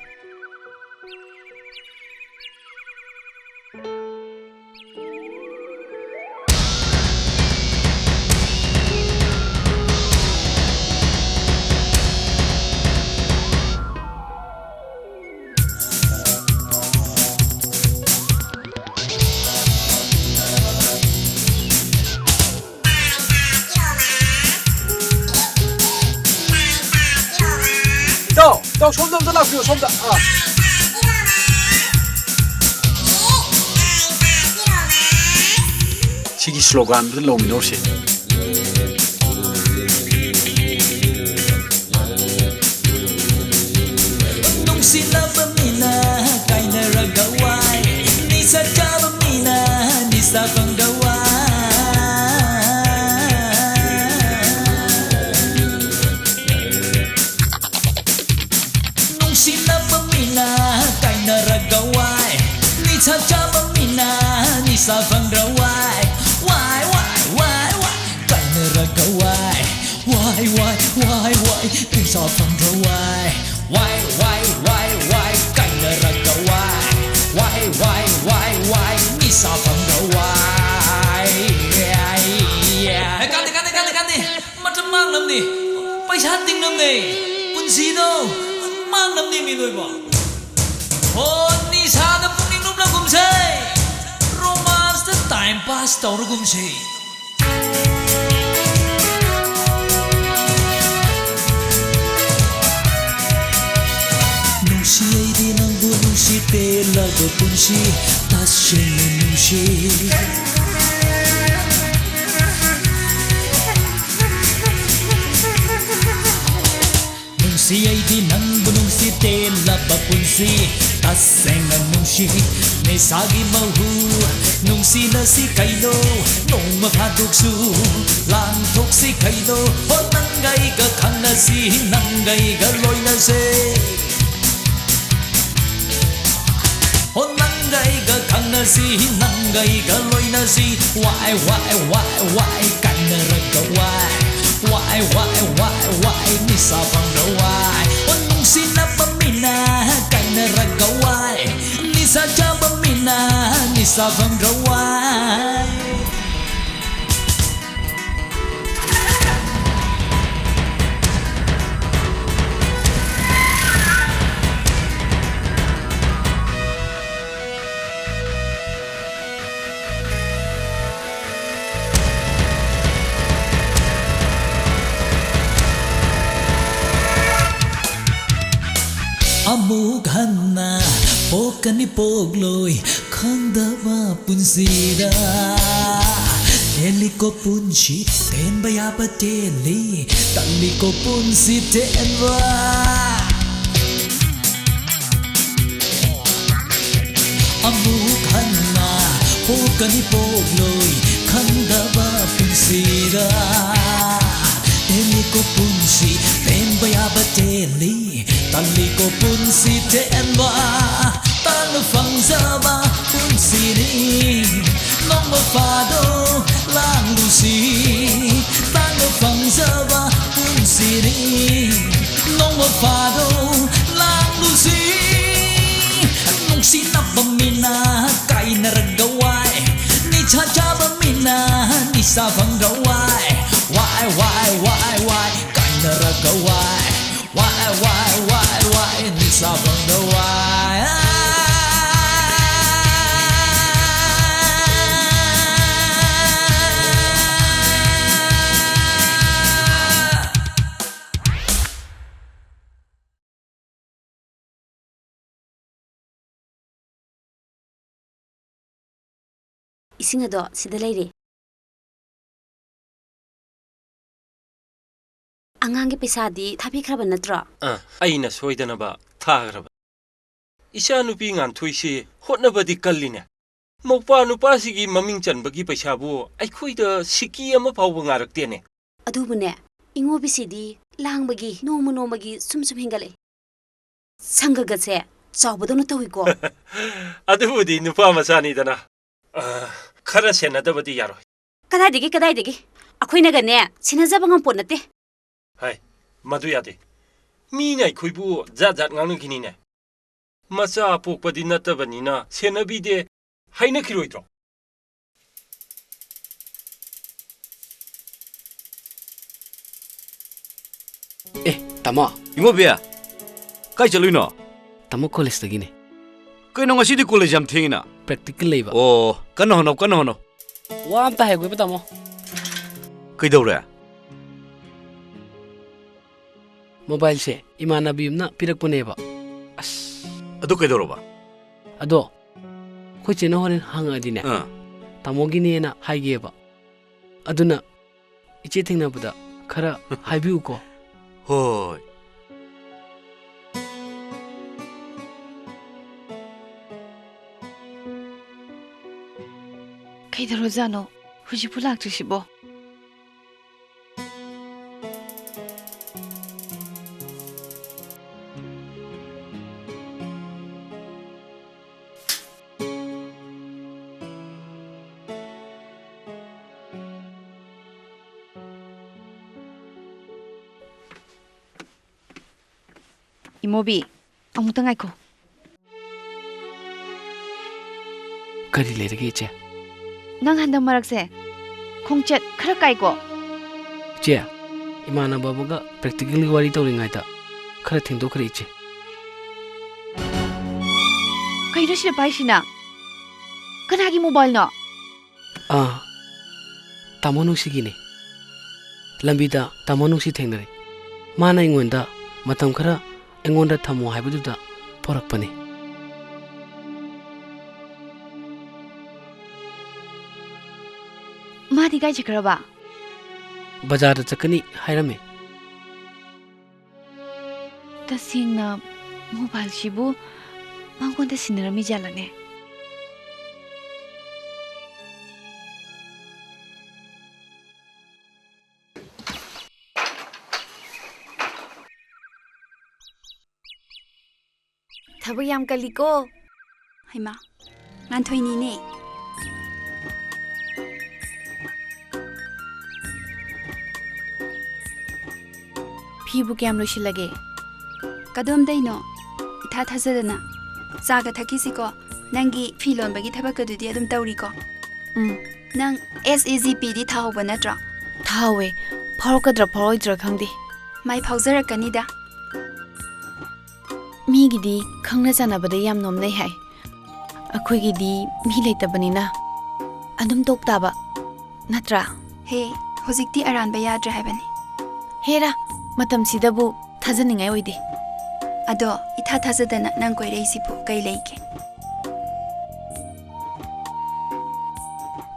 ꯏꯇꯥꯎ, ꯏꯇꯥꯎ, ꯁꯣꯝꯗ ꯑꯝꯇ ꯂꯥꯛꯄꯤꯌꯨ, ꯁꯣꯝꯗ꯫ ꯑꯥ꯫ ꯁꯤꯒꯤ ꯁ꯭ꯂꯣꯒꯥꯟꯗꯨꯗ ꯂꯧꯃꯤꯟꯅꯧꯁꯦ꯫ ꯅꯨꯡꯁꯤꯅꯕ ꯃꯤꯅ ꯀꯥꯏꯅꯔꯒ ꯋꯥꯏ, ꯅꯤꯁꯥ ꯆꯥꯕ ꯃꯤꯅ ꯅꯤꯁꯥ ꯐꯪꯗ ꯋꯥꯏ꯫ ꯅꯨꯡꯁꯤꯅꯕ ꯃꯤꯅ ꯀꯥꯏꯅꯔꯒ ꯋꯥꯏ, ꯅꯤꯁꯥ ꯆꯥꯕ ꯃꯤꯅ ꯅꯤꯁꯥ ꯐꯪꯗ꯭ꯔ ꯋꯥꯏ, ꯋꯥꯏ, ꯋꯥꯏ, ꯋꯥꯏ, ꯋꯥꯏ, ꯀꯥꯏꯅꯔꯒ ꯋꯥꯏ, ꯋꯥꯏ, ꯋꯥꯏ, ꯋꯥꯏ, ꯋꯥꯏ, ꯅꯤꯁꯥ ꯐꯪꯗ꯭ꯔ ꯋꯥꯏ, ꯋꯥꯏ, ꯋꯥꯏ, ꯋꯥꯏ, ꯋꯥꯏ, ꯀꯥꯏꯅꯔꯒ ꯋꯥꯏ, ꯋꯥꯏ, ꯋꯥꯏ, ꯋꯥꯏ, ꯋꯥꯏ, ꯅꯤꯁꯥ ꯐꯪꯗ꯭ꯔ ꯋꯥꯏ꯫ ꯍꯦ, ꯀꯥꯟꯗꯦ, ꯀꯥꯟꯗꯦ, ꯀꯥꯟꯗꯦ, ꯀꯥꯟꯗꯦ꯫ ꯃꯇꯝ ꯃꯥꯡꯅꯕꯅꯤ, ꯄꯩꯁꯥ ꯇꯤꯡꯅꯕꯅꯤ, ꯄꯨꯟꯁꯤꯗꯣ ꯃꯥꯡꯅꯕꯅꯤ ꯃꯤꯑꯣꯏꯕ꯫ ꯍꯣ, ꯅꯤꯁꯥꯗ ꯄꯨꯛꯅꯤꯡ ꯂꯨꯞꯅꯒꯨꯝꯁꯦ, ꯔꯣꯃꯥꯟꯁꯇ ꯇꯥꯏꯝ ꯄꯥꯁ ꯇꯧꯔꯒꯨꯝꯁꯦ꯫ ꯁꯤ ꯇꯦꯜꯂꯕ ꯄꯨꯟꯁꯤ ꯇꯁꯦꯡꯅ ꯅꯨꯡꯁꯤ꯫ ꯅꯨꯡꯁꯤ ꯑꯩꯗꯤ ꯅꯪꯕꯨ ꯅꯨꯡꯁꯤ ꯇꯦꯜꯂꯕ ꯄꯨꯟꯁꯤ ꯇꯁꯦꯡꯅ ꯅꯨꯡꯁꯤ꯫ ꯅꯤꯁꯥꯒꯤ ꯃꯍꯨ ꯅꯨꯡꯁꯤꯅꯁꯤ ꯀꯩꯅꯣ ꯅꯣꯡꯃ ꯐꯥꯗꯣꯛꯁꯨ ꯂꯥꯡꯊꯣꯛꯁꯤ ꯀꯩꯅꯣ꯫ ꯍꯣ ꯅꯪꯒꯩꯒ ꯈꯪꯅꯁꯤ ꯅꯪꯒꯩꯒ ꯂꯣꯏꯅꯁꯦ꯫ ꯍꯣ ꯅꯪꯒꯩꯒ ꯈꯪꯅꯁꯤ ꯅꯪꯒꯩꯒ ꯂꯣꯏꯅꯁꯤ꯫ ꯋꯥꯏ ꯋꯥꯏ ꯋꯥꯏ ꯋꯥꯏ ꯀꯥꯏꯅꯔꯒ ꯋꯥꯏ꯫ ꯋꯥꯏ ꯋꯥꯏ ꯋꯥꯏ ꯋꯥꯏ ꯅꯤꯁꯥ ꯐꯪꯗ꯭ꯔ ꯋꯥꯏ꯫ ꯍꯣ ꯅꯨꯡꯁꯤꯅꯕ ꯃꯤꯅ ꯀꯥꯏꯅꯔꯒ ꯋꯥꯏ꯫ ꯅꯤꯁꯥ ꯆꯥꯕ ꯃꯤꯅ ꯅꯤꯁꯥ ꯐꯪꯗ꯭ꯔ ꯋꯥꯏ꯫ ꯑꯃꯨꯛ ꯍꯟꯅ ꯄꯣꯛꯀꯅꯤ ꯄꯣꯛꯂꯣꯏ ꯈꯪꯗꯕ ꯄꯨꯟꯁꯤꯗ꯫ ꯇꯦꯜꯂꯤꯀꯣ ꯄꯨꯟꯁꯤ ꯇꯦꯟꯕ ꯌꯥꯕ ꯇꯦꯜꯂꯤ꯫ ꯇꯜꯂꯤꯀꯣ ꯄꯨꯟꯁꯤ ꯇꯦꯟꯕ꯫ ꯑꯃꯨꯛ ꯍꯟꯅ ꯄꯣꯛꯀꯅꯤ ꯄꯣꯛꯂꯣꯏ ꯈꯪꯗꯕ ꯄꯨꯟꯁꯤꯗ꯫ ꯇꯦꯜꯂꯤꯀꯣ ꯄꯨꯟꯁꯤ ꯇꯦꯟꯕ ꯌꯥꯕ ꯇꯦꯜꯂꯤ꯫ ꯇꯜꯂꯤꯀꯣ ꯄꯨꯟꯁꯤ ꯇꯦꯟꯕ꯫ ꯇꯥꯡꯅ ꯐꯪꯖꯕ ꯄꯨꯟꯁꯤꯅꯤ꯫ ꯅꯣꯡꯃ ꯐꯥꯗꯣꯛ ꯂꯥꯡꯂꯨꯁꯤ꯫ ꯇꯥꯡꯅ ꯐꯪꯖꯕ ꯄꯨꯟꯁꯤꯅꯤ꯫ ꯅꯣꯡꯃ ꯐꯥꯗꯣꯛ ꯂꯥꯡꯂꯨꯁꯤ꯫ ꯅꯨꯡꯁꯤꯅꯕ ꯃꯤꯅ ꯀꯥꯏꯅꯔꯒ ꯋꯥꯏ꯫ ꯅꯤꯁꯥ ꯆꯥꯕ ꯃꯤꯅ ꯅꯤꯁꯥ ꯐꯪꯗ꯭ꯔ ꯋꯥꯏ꯫ ꯋꯥꯏ ꯋꯥꯏ ꯋꯥꯏ ꯋꯥꯏ ꯀꯥꯏꯅꯔꯒ ꯋꯥꯏ꯫ ꯋꯥꯏ ꯋꯥꯏ ꯋꯥꯏ ꯋꯥꯏ ꯅꯤꯁꯥ ꯐꯪꯗ꯭ꯔ ꯋꯥꯏ꯫ ꯏꯁꯤꯡ ꯑꯗꯣ ꯁꯤꯗ ꯂꯩꯔꯦ꯫ ꯑꯉꯥꯡꯒꯤ ꯄꯩꯁꯥꯗꯤ ꯊꯥꯕꯤꯈ꯭ꯔꯕ ꯅꯠꯇ꯭ꯔꯣ? ꯑ, ꯑꯩꯅ ꯁꯣꯏꯗꯅꯕ ꯊꯥꯈ꯭ꯔꯕ꯫ ꯏꯆꯥꯅꯨꯄꯤ ꯉꯥꯟꯊꯣꯏꯁꯤ ꯍꯣꯠꯅꯕꯗꯤ ꯀꯜꯂꯤꯅꯦ꯫ ꯃꯧꯄ꯭ꯋꯥ ꯅꯨꯄꯥꯁꯤꯒꯤ ꯃꯃꯤꯡ ꯆꯟꯕꯒꯤ ꯄꯩꯁꯥꯕꯨ ꯑꯩꯈꯣꯏꯗ ꯁꯤꯀꯤ ꯑꯃ ꯐꯥꯎꯕ ꯉꯥꯏꯔꯛꯇꯦꯅꯦ꯫ ꯑꯗꯨꯕꯨꯅꯦ, ꯏꯉꯣꯕꯤꯁꯤꯗꯤ ꯂꯥꯡꯕꯒꯤ ꯅꯣꯡꯃ ꯅꯣꯡꯃꯒꯤ ꯁꯨꯝ ꯁꯨꯝ ꯍꯦꯟꯒꯠꯂꯛꯏ꯫ ꯁꯪꯒꯒꯁꯦ ꯆꯥꯎꯕꯗꯧꯅ ꯇꯧꯏꯀꯣ꯫ ꯑꯗꯨꯕꯨꯗꯤ ꯅꯨꯄꯥ ꯃꯆꯥꯅꯤꯗꯅ꯫ ꯑ, ꯈꯔ ꯁꯦꯟꯅꯗꯕꯗꯤ ꯌꯥꯔꯣꯏ꯫ ꯀꯗꯥꯏꯗꯒꯤ, ꯀꯗꯥꯏꯗꯒꯤ? ꯑꯩꯈꯣꯏꯅꯒꯅꯦ ꯁꯦꯟꯅꯖꯕ ꯉꯝꯄꯣꯠ ꯅꯠꯇꯦ꯫ ꯍꯥꯏ, ꯃꯗꯨ ꯌꯥꯗꯦ꯫ ꯃꯤꯅ ꯑꯩꯈꯣꯏꯕꯨ ꯖꯥꯠ ꯖꯥꯠ ꯉꯥꯡꯅꯈꯤꯅꯤꯅꯦ꯫ ꯃꯆꯥ ꯄꯣꯛꯄꯗꯤ ꯅꯠꯇꯕꯅꯤꯅ ꯁꯦꯟꯅꯕꯤꯗꯦ ꯍꯥꯏꯅꯈꯤꯔꯣꯏꯗ꯭ꯔꯣ? ꯑꯦ, ꯇꯥꯃꯣ꯫ ꯏꯉꯣꯕꯤ, ꯀꯥꯏ ꯆꯠꯂꯨꯏꯅꯣ? ꯇꯥꯃꯣ, ꯀꯣꯂꯦꯖꯇꯒꯤꯅꯦ꯫ ꯀꯩꯅꯣ, ꯉꯁꯤꯗꯤ ꯀꯣꯂꯦꯖ ꯌꯥꯝ ꯊꯦꯡꯉꯤꯅ? ꯄ꯭ꯔꯦꯛꯇꯤꯀꯦꯜ ꯂꯩꯕ꯫ ꯑꯣ, ꯀꯟꯅ ꯍꯣꯠꯅꯧ, ꯀꯟꯅ ꯍꯣꯠꯅꯧ꯫ ꯋꯥ ꯑꯝꯇ ꯍꯥꯏꯒꯣꯏꯕ, ꯇꯥꯃꯣ꯫ ꯀꯩꯗꯧꯔꯦ? ꯃꯣꯕꯥꯏꯜꯁꯦ ꯏꯃꯥꯟꯅꯕꯤ ꯑꯃꯅ ꯄꯤꯔꯛꯄꯅꯦꯕ꯫ ꯑꯁ꯫ ꯑꯗꯨ ꯀꯩꯗꯧꯔꯕ? ꯑꯗꯣ, ꯑꯩꯈꯣꯏ ꯆꯦꯅ ꯍꯣꯔꯦꯟ ꯍꯪꯉꯛꯑꯗꯤꯅꯦ, ꯑꯥ꯫ ꯇꯥꯃꯣꯒꯤꯅꯦꯅ ꯍꯥꯏꯒꯦꯕ꯫ ꯑꯗꯨꯅ ꯏꯆꯦ ꯊꯦꯡꯅꯕꯗ ꯈꯔ ꯍꯥꯏꯕꯤꯌꯨꯀꯣ꯫ ꯍꯣꯏ꯫ ꯀꯩꯗꯧꯔꯖꯥꯠꯅꯣ ꯍꯧꯖꯤꯛꯄꯨ ꯂꯥꯛꯇ꯭ꯔꯤꯁꯤꯕꯣ? ꯏꯃꯣꯕꯤ, ꯑꯃꯨꯛꯇ ꯉꯥꯏꯈꯣ꯫ ꯀꯔꯤ ꯂꯩꯔꯒꯦ, ꯏꯆꯦ? ꯅꯪ ꯍꯟꯗꯛ ꯃꯔꯛꯁꯦ ꯈꯣꯡꯆꯠ ꯈꯔ ꯀꯥꯏꯀꯣ? ꯏꯆꯦ, ꯏꯃꯥꯟꯅꯕ ꯑꯃꯒ ꯄ꯭ꯔꯦꯛꯇꯤꯀꯦꯜꯒꯤ ꯋꯥꯔꯤ ꯇꯧꯔꯤꯉꯩꯗ ꯈꯔ ꯊꯦꯡꯗꯣꯛꯈ꯭ꯔꯦ, ꯏꯆꯦ꯫ ꯀꯩꯅꯣ ꯁꯤꯗ ꯄꯥꯏꯁꯤꯅ? ꯀꯅꯥꯒꯤ ꯃꯣꯕꯥꯏꯜꯅꯣ? ꯑꯥ, ꯇꯥꯃꯣ ꯅꯨꯡꯁꯤꯒꯤꯅꯦ꯫ ꯂꯝꯕꯤꯗ ꯇꯥꯃꯣ ꯅꯨꯡꯁꯤ ꯊꯦꯡꯅꯔꯦ꯫ ꯃꯥꯅ ꯑꯩꯉꯣꯟꯗ ꯃꯇꯝ ꯈꯔ ꯑꯩꯉꯣꯟꯗ ꯊꯝꯃꯣ ꯍꯥꯏꯕꯗꯨꯗ ꯄꯣꯔꯛꯄꯅꯦ꯫ ꯃꯥꯗꯤ ꯀꯥꯏ ꯆꯠꯈ꯭ꯔꯕ? ꯕꯖꯥꯔꯗ ꯆꯠꯀꯅꯤ ꯍꯥꯏꯔꯝꯃꯦ꯫ ꯇꯁꯦꯡꯅ ꯃꯣꯕꯥꯏꯜꯁꯤꯕꯨ ꯃꯉꯣꯟꯗ ꯁꯤꯟꯅꯔꯝꯃꯤ ꯖꯥꯠꯂꯅꯦ? ꯊꯕꯛ ꯌꯥꯝ ꯀꯜꯂꯤꯀꯣ꯫ ꯍꯩꯃꯥ, ꯉꯥꯟꯊꯣꯏꯅꯤꯅꯦ꯫ ꯐꯤꯕꯨ ꯀꯌꯥꯝ ꯂꯣꯏꯁꯤꯜꯂꯒꯦ? ꯀꯗꯣꯝꯗꯩꯅꯣ? ꯏꯊꯥ ꯊꯥꯖꯗꯅ꯫ ꯆꯥꯒ ꯊꯛꯈꯤꯁꯤꯀꯣ꯫ ꯅꯪꯒꯤ ꯐꯤ ꯂꯣꯟꯕꯒꯤ ꯊꯕꯛꯀꯗꯨꯗꯤ ꯑꯗꯨꯝ ꯇꯧꯔꯤꯀꯣ? ꯎꯝ꯫ ꯅꯪ ꯑꯦꯁ ꯑꯦ ꯖꯤ ꯄꯤꯗꯤ ꯊꯥꯍꯧꯕ ꯅꯠꯇ꯭ꯔꯣ? ꯊꯥꯍꯧꯋꯦ꯫ ꯐꯥꯎꯔꯛꯀꯗ꯭ꯔꯥ ꯐꯥꯎꯔꯣꯏꯗ꯭ꯔꯥ ꯈꯪꯗꯦ꯫ ꯃꯥꯏ ꯐꯥꯎꯖꯔꯛꯀꯅꯤꯗ꯫ ꯃꯤꯒꯤꯗꯤ ꯈꯪꯅ ꯆꯥꯟꯅꯕꯗ ꯌꯥꯝ ꯅꯣꯝꯅꯩ ꯍꯥꯏ꯫ ꯑꯩꯈꯣꯏꯒꯤꯗꯤ ꯃꯤ ꯂꯩꯇꯕꯅꯤꯅ ꯑꯗꯨꯝ ꯇꯣꯛ ꯇꯥꯕ, ꯅꯠꯇ꯭ꯔꯥ? ꯍꯦ, ꯍꯧꯖꯤꯛꯇꯤ ꯑꯔꯥꯟꯕ ꯌꯥꯗ꯭ꯔꯦ ꯍꯥꯏꯕꯅꯤ꯫ ꯍꯦꯔꯥ, ꯃꯇꯝꯁꯤꯗꯕꯨ ꯊꯥꯖꯅꯤꯡꯉꯥꯏ ꯑꯣꯏꯗꯦ꯫ ꯑꯗꯣ, ꯏꯊꯥ ꯊꯥꯖꯗꯅ ꯅꯪ ꯀꯣꯏꯔꯛꯏꯁꯤꯕꯨ ꯀꯩ ꯂꯩꯒꯦ?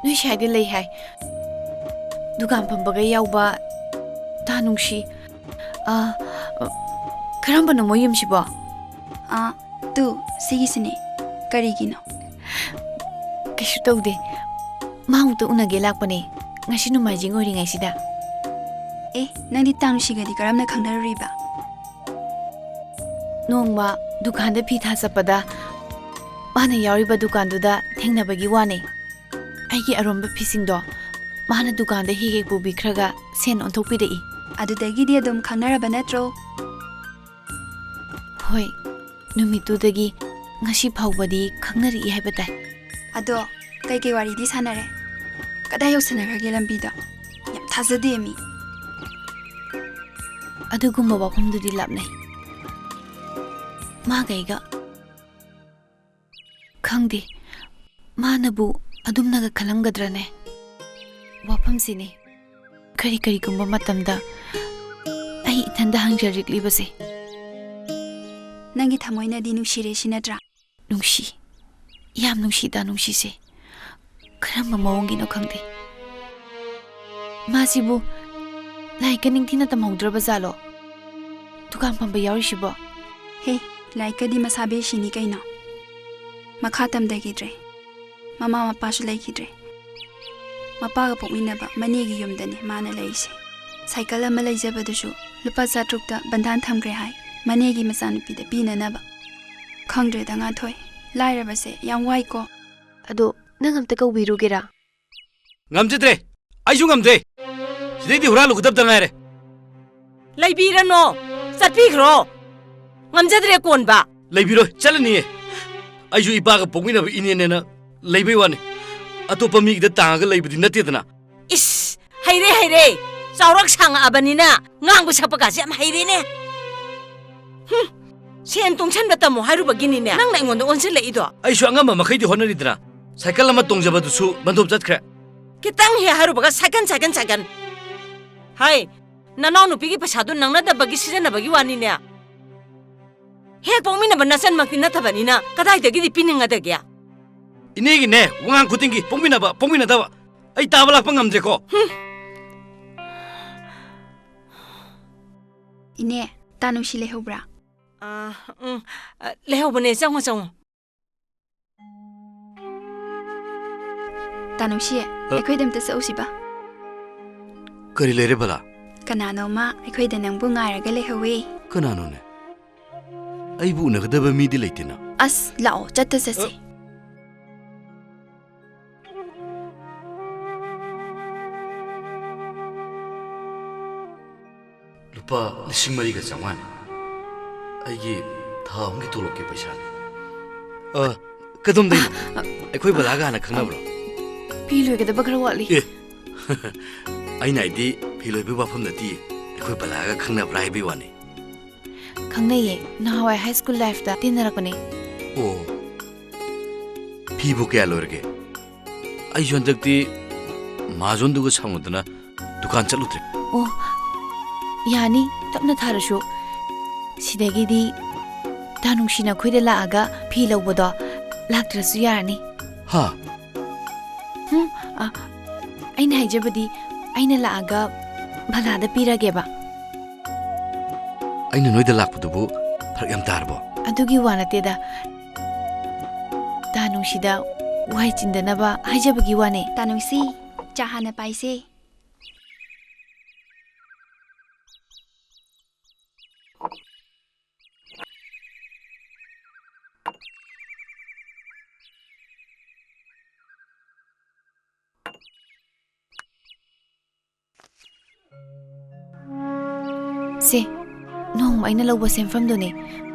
ꯅꯣꯏ ꯁ꯭ꯋꯥꯏꯗ ꯂꯩ ꯍꯥꯏ꯫ ꯗꯨꯀꯥꯟ ꯐꯝꯕꯒ ꯌꯥꯎꯕ ꯇꯥ ꯅꯨꯡꯁꯤ꯫ ꯑ, ꯀꯔꯝꯕꯅꯣ ꯃꯣꯏ ꯌꯨꯝꯁꯤꯕꯣ? ꯑ, ꯇꯨ, ꯁꯤꯒꯤꯁꯤꯅꯦ꯫ ꯀꯔꯤꯒꯤꯅꯣ? ꯀꯩꯁꯨ ꯇꯧꯗꯦ꯫ ꯃꯥ ꯑꯃꯨꯛꯇ ꯎꯅꯒꯦ ꯂꯥꯛꯄꯅꯦ, ꯉꯁꯤ ꯅꯣꯡꯃꯥꯏꯖꯤꯡ ꯑꯣꯏꯔꯤꯉꯩꯁꯤꯗ꯫ ꯑꯦ, ꯅꯪꯗꯤ ꯇꯥ ꯅꯨꯡꯁꯤꯒꯗꯤ ꯀꯔꯝꯅ ꯈꯪꯅꯔꯨꯔꯤꯕ? ꯅꯣꯡꯃ ꯗꯨꯀꯥꯟꯗ ꯐꯤ ꯊꯥ ꯆꯠꯄꯗ ꯃꯥꯅ ꯌꯥꯎꯔꯤꯕ ꯗꯨꯀꯥꯟꯗꯨꯗ ꯊꯦꯡꯅꯕꯒꯤ ꯋꯥꯅꯦ꯫ ꯑꯩꯒꯤ ꯑꯔꯣꯟꯕ ꯐꯤꯁꯤꯡꯗꯣ ꯃꯥꯅ ꯗꯨꯀꯥꯟꯗ ꯍꯦꯛ ꯍꯦꯛ ꯄꯨꯕꯤꯈ꯭ꯔꯒ ꯁꯦꯟ ꯑꯣꯟꯊꯣꯛꯄꯤꯔꯛꯏ꯫ ꯑꯗꯨꯗꯒꯤꯗꯤ ꯑꯗꯨꯝ ꯈꯪꯅꯔꯕ ꯅꯠꯇ꯭ꯔꯣ? ꯍꯣꯏ, ꯅꯨꯃꯤꯠꯇꯨꯗꯒꯤ ꯉꯁꯤ ꯐꯥꯎꯕꯗꯤ ꯈꯪꯅꯔꯛꯏ ꯍꯥꯏꯕ ꯇꯥꯏ꯫ ꯑꯗꯣ, ꯀꯩꯀꯩ ꯋꯥꯔꯤꯗꯤ ꯁꯥꯟꯅꯔꯦ? ꯀꯗꯥꯏ ꯌꯧꯁꯟꯅꯈ꯭ꯔꯒꯦ ꯂꯝꯕꯤꯗꯣ? ꯌꯥꯝ ꯊꯥꯖꯗꯦ ꯃꯤ꯫ ꯑꯗꯨꯒꯨꯝꯕ ꯋꯥꯐꯝꯗꯨꯗꯤ ꯂꯥꯞꯅꯩ꯫ ꯃꯥꯒ ꯑꯩꯒ ꯈꯪꯗꯦ, ꯃꯥꯅꯕꯨ ꯑꯗꯨꯝꯅꯒ ꯈꯜꯂꯝꯒꯗ꯭ꯔꯅꯦ? ꯋꯥꯐꯝꯁꯤꯅꯤ, ꯀꯔꯤ ꯀꯔꯤꯒꯨꯝꯕ ꯃꯇꯝꯗ ꯑꯩ ꯏꯊꯟꯗ ꯍꯪꯖꯔꯤꯛꯂꯤꯕꯁꯦ꯫ ꯅꯪꯒꯤ ꯊꯃꯣꯏꯅꯗꯤ ꯅꯨꯡꯁꯤꯔꯦ ꯁꯤ ꯅꯠꯇ꯭ꯔꯥ? ꯅꯨꯡꯁꯤ, ꯌꯥꯝ ꯅꯨꯡꯁꯤꯗ ꯅꯨꯡꯁꯤꯁꯦ꯫ ꯀꯔꯝꯕ ꯃꯑꯣꯡꯒꯤꯅꯣ ꯈꯪꯗꯦ꯫ ꯃꯥꯁꯤꯕꯨ ꯂꯥꯏꯔꯤꯛꯀ ꯅꯤꯡꯊꯤꯅ ꯇꯝꯍꯧꯗ꯭ꯔꯕ ꯖꯥꯠꯂꯣ? ꯗꯨꯀꯥꯟ ꯐꯝꯕ ꯌꯥꯎꯔꯤꯁꯤꯕꯣ? ꯍꯦ, ꯂꯥꯏꯔꯤꯛꯀꯗꯤ ꯃꯁꯥ ꯕꯦꯁꯤꯅꯤ ꯀꯩꯅꯣ꯫ ꯃꯈꯥ ꯇꯝꯊꯈꯤꯗ꯭ꯔꯦ꯫ ꯃꯃꯥ ꯃꯄꯥꯁꯨ ꯂꯩꯈꯤꯗ꯭ꯔꯦ꯫ ꯃꯄꯥꯒ ꯄꯣꯛꯃꯤꯟꯅꯕ ꯃꯅꯦꯒꯤ ꯌꯨꯝꯗꯅꯦ ꯃꯥꯅ ꯂꯩꯔꯤꯁꯦ꯫ ꯁꯥꯏꯀꯜ ꯑꯃ ꯂꯩꯖꯕꯗꯨꯁꯨ ꯂꯨꯄꯥ ꯆꯥꯇ꯭ꯔꯨꯛꯇ ꯕꯟꯙꯥꯟ ꯊꯝꯈ꯭ꯔꯦ ꯍꯥꯏ, ꯃꯅꯦꯒꯤ ꯃꯆꯥꯅꯨꯄꯤꯗ ꯄꯤꯅꯅꯕ꯫ ꯈꯪꯗ꯭ꯔꯦꯗ, ꯉꯥꯟꯊꯣꯏ, ꯂꯥꯏꯔꯕꯁꯦ ꯌꯥꯝ ꯋꯥꯏꯀꯣ꯫ ꯑꯗꯣ ꯅꯪ ꯑꯝꯇ ꯀꯧꯕꯤꯔꯨꯒꯦꯔꯥ? ꯉꯝꯖꯗ꯭ꯔꯦ꯫ ꯑꯩꯁꯨ ꯉꯝꯗ꯭ꯔꯦ꯫ ꯁꯤꯗꯩꯗꯤ ꯍꯨꯔꯥꯜꯂꯨꯒꯗꯕꯗ ꯉꯥꯏꯔꯦ꯫ ꯂꯩꯕꯤꯔꯅꯣ꯫ ꯆꯠꯄꯤꯈ꯭ꯔꯣ꯫ ꯉꯝꯖꯗ꯭ꯔꯦ ꯀꯣꯟꯕ꯫ ꯂꯩꯕꯤꯔꯣꯏ, ꯆꯠꯂꯅꯤꯌꯦ꯫ ꯑꯩꯁꯨ ꯏꯄꯥꯒ ꯄꯣꯛꯃꯤꯟꯅꯕ ꯏꯅꯦꯅꯦꯅ ꯂꯩꯕꯩ ꯋꯥꯅꯤ꯫ ꯑꯇꯣꯞꯄ ꯃꯤꯒꯤꯗ ꯇꯥꯡꯉꯒ ꯂꯩꯕꯗꯤ ꯅꯠꯇꯦꯗꯅ꯫ ꯏꯁ, ꯍꯩꯔꯦ, ꯍꯩꯔꯦ꯫ ꯆꯥꯎꯔꯛ ꯁꯥꯡꯉꯛꯑꯕꯅꯤꯅ ꯉꯥꯡꯕ ꯁꯛꯄ ꯀꯥꯁꯦ ꯌꯥꯝ ꯍꯩꯔꯦꯅꯦ꯫ ꯍꯨꯝ, ꯁꯦꯟ ꯇꯨꯡꯁꯟꯕ ꯇꯝꯃꯣ ꯍꯥꯏꯔꯨꯕꯒꯤꯅꯤꯅꯦ ꯅꯪꯅ ꯑꯩꯉꯣꯟꯗ ꯑꯣꯟꯁꯤꯜꯂꯛꯏꯗꯣ꯫ ꯑꯩꯁꯨ ꯑꯉꯝꯕ ꯃꯈꯩꯗꯤ ꯍꯣꯠꯅꯔꯤꯗꯅ꯫ ꯁꯥꯏꯀꯜ ꯑꯃ ꯇꯣꯡꯖꯕꯗꯨꯁꯨ ꯕꯟꯗꯣꯞ ꯆꯠꯈ꯭ꯔꯦ꯫ ꯈꯤꯇꯪ ꯍꯦꯛ ꯍꯥꯏꯔꯨꯕꯒ ꯁꯥꯏꯀꯜ, ꯁꯥꯏꯀꯜ, ꯁꯥꯏꯀꯜ꯫ ꯍꯥꯏ, ꯅꯅꯥꯎ ꯅꯨꯄꯤꯒꯤ ꯄꯩꯁꯥꯗꯨ ꯅꯪꯅꯗꯕꯒꯤ ꯁꯤꯖꯤꯟꯅꯕꯒꯤ ꯋꯥꯅꯤꯅꯦ꯫ ꯍꯦꯛ ꯄꯣꯛꯃꯤꯟꯅꯕ ꯅꯆꯟꯃꯛꯇꯤ ꯅꯠꯇꯕꯅꯤꯅ ꯀꯗꯥꯏꯗꯒꯤꯗꯤ ꯄꯤꯅꯤꯡꯒꯗꯒꯦ? ꯏꯅꯦꯒꯤꯅꯦ, ꯋꯥꯉꯥꯡ ꯈꯨꯗꯤꯡꯒꯤ ꯄꯣꯛꯃꯤꯟꯅꯕ, ꯄꯣꯛꯃꯤꯟꯅꯗꯕ꯫ ꯑꯩ ꯇꯥꯕ ꯂꯥꯛꯄ ꯉꯝꯗ꯭ꯔꯦꯀꯣ꯫ ꯍꯨꯝ꯫ ꯏꯅꯦ, ꯇꯥ ꯅꯨꯡꯁꯤ ꯂꯩꯍꯧꯕ꯭ꯔꯥ? ꯑꯥ, ꯎꯝ, ꯑ, ꯂꯩꯍꯧꯕꯅꯦ, ꯆꯪꯉꯣ, ꯆꯪꯉꯣ꯫ ꯇꯥ ꯅꯨꯡꯁꯤ, ꯑ? ꯑꯩꯈꯣꯏꯗ ꯑꯝꯇ ꯆꯠꯂꯨꯁꯤꯕ꯫ ꯀꯔꯤ ꯂꯩꯔꯦ, ꯕꯂꯥ? ꯀꯅꯥꯅꯣꯃ ꯑꯩꯈꯣꯏꯗ ꯅꯪꯕꯨ ꯉꯥꯏꯔꯒ ꯂꯩꯍꯧꯋꯦ꯫ ꯀꯅꯥꯅꯣꯅꯦ? ꯑꯩꯕꯨ ꯎꯅꯒꯗꯕ ꯃꯤꯗꯤ ꯂꯩꯇꯦꯅ꯫ ꯑꯁ, ꯂꯥꯛꯑꯣ, ꯆꯠꯇ ꯆꯠꯁꯦ꯫ ꯑ? ꯂꯨꯄꯥ ꯂꯤꯁꯤꯡ ꯃꯔꯤꯒ ꯆꯥꯝꯃꯉꯥꯅꯤ꯫ ꯑꯩꯒꯤ ꯊꯥ ꯑꯍꯨꯝꯒꯤ ꯇꯣꯂꯣꯞꯀꯤ ꯄꯩꯁꯥꯅꯤ꯫ ꯑ, ꯀꯗꯣꯝꯗꯩꯅꯣ? ꯑ, ꯑꯩꯈꯣꯏ ꯕꯂꯥꯒ ꯍꯥꯟꯅ ꯈꯪꯅꯕ꯭ꯔꯣ? ꯐꯤ ꯂꯣꯏꯒꯗꯕ ꯈꯔ ꯋꯥꯠꯂꯤ꯫ ꯑꯦ, ꯑꯩꯅ ꯍꯥꯏꯗꯤ ꯐꯤ ꯂꯣꯏꯕꯒꯤ ꯋꯥꯐꯝ ꯅꯠꯇꯤꯌꯦ꯫ ꯑꯩꯈꯣꯏ ꯕꯂꯥꯒ ꯈꯪꯅꯕ꯭ꯔꯥ ꯍꯥꯏꯕꯒꯤ ꯋꯥꯅꯤ꯫ ꯈꯪꯅꯩꯌꯦ, ꯅꯍꯥꯟꯋꯥꯏ ꯍꯥꯏ ꯁ꯭ꯀꯨꯜ ꯂꯥꯏꯐꯇ ꯇꯤꯟꯅꯔꯛꯄꯅꯦ꯫ ꯑꯣ, ꯐꯤꯕꯨ ꯀꯌꯥ ꯂꯣꯏꯔꯒꯦ? ꯑꯩꯁꯨ ꯍꯟꯗꯛꯇꯤ ꯃꯍꯥꯖꯣꯟꯗꯨꯒ ꯁꯥꯎꯅꯗꯅ ꯗꯨꯀꯥꯟ ꯆꯠꯂꯨꯗ꯭ꯔꯦ꯫ ꯑꯣ, ꯌꯥꯅꯤ, ꯇꯞꯅ ꯊꯥꯔꯁꯨ꯫ ꯁꯤꯗꯒꯤꯗꯤ ꯇꯥ ꯅꯨꯡꯁꯤꯅ ꯑꯩꯈꯣꯏꯗ ꯂꯥꯛꯑꯒ ꯐꯤ ꯂꯧꯕꯗꯣ ꯂꯥꯛꯇ꯭ꯔꯁꯨ ꯌꯥꯔꯅꯤ꯫ ꯍꯥ? ꯍꯨꯝ, ꯑ, ꯑꯩꯅ ꯍꯥꯏꯖꯕꯗꯤ, ꯑꯩꯅ ꯂꯥꯛꯑꯒ ꯕꯂꯥꯗ ꯄꯤꯔꯒꯦꯕ꯫ ꯑꯩꯅ ꯅꯣꯏꯗ ꯂꯥꯛꯄꯗꯨꯕꯨ ꯐꯔꯛ ꯌꯥꯝ ꯇꯥꯔꯕꯣ? ꯑꯗꯨꯒꯤ ꯋꯥ ꯅꯠꯇꯦꯗ꯫ ꯇꯥ ꯅꯨꯡꯁꯤꯗ ꯋꯥꯏ ꯆꯤꯟꯗꯅꯕ ꯍꯥꯏꯖꯕꯒꯤ ꯋꯥꯅꯦ꯫ ꯇꯥ ꯅꯨꯡꯁꯤ, ꯆꯥ ꯍꯥꯟꯅ ꯄꯥꯏꯁꯦ꯫ ꯁꯦ, ꯅꯣꯡꯃ ꯑꯩꯅ ꯂꯧꯕ ꯁꯦꯟꯐꯝꯗꯨꯅꯦ꯫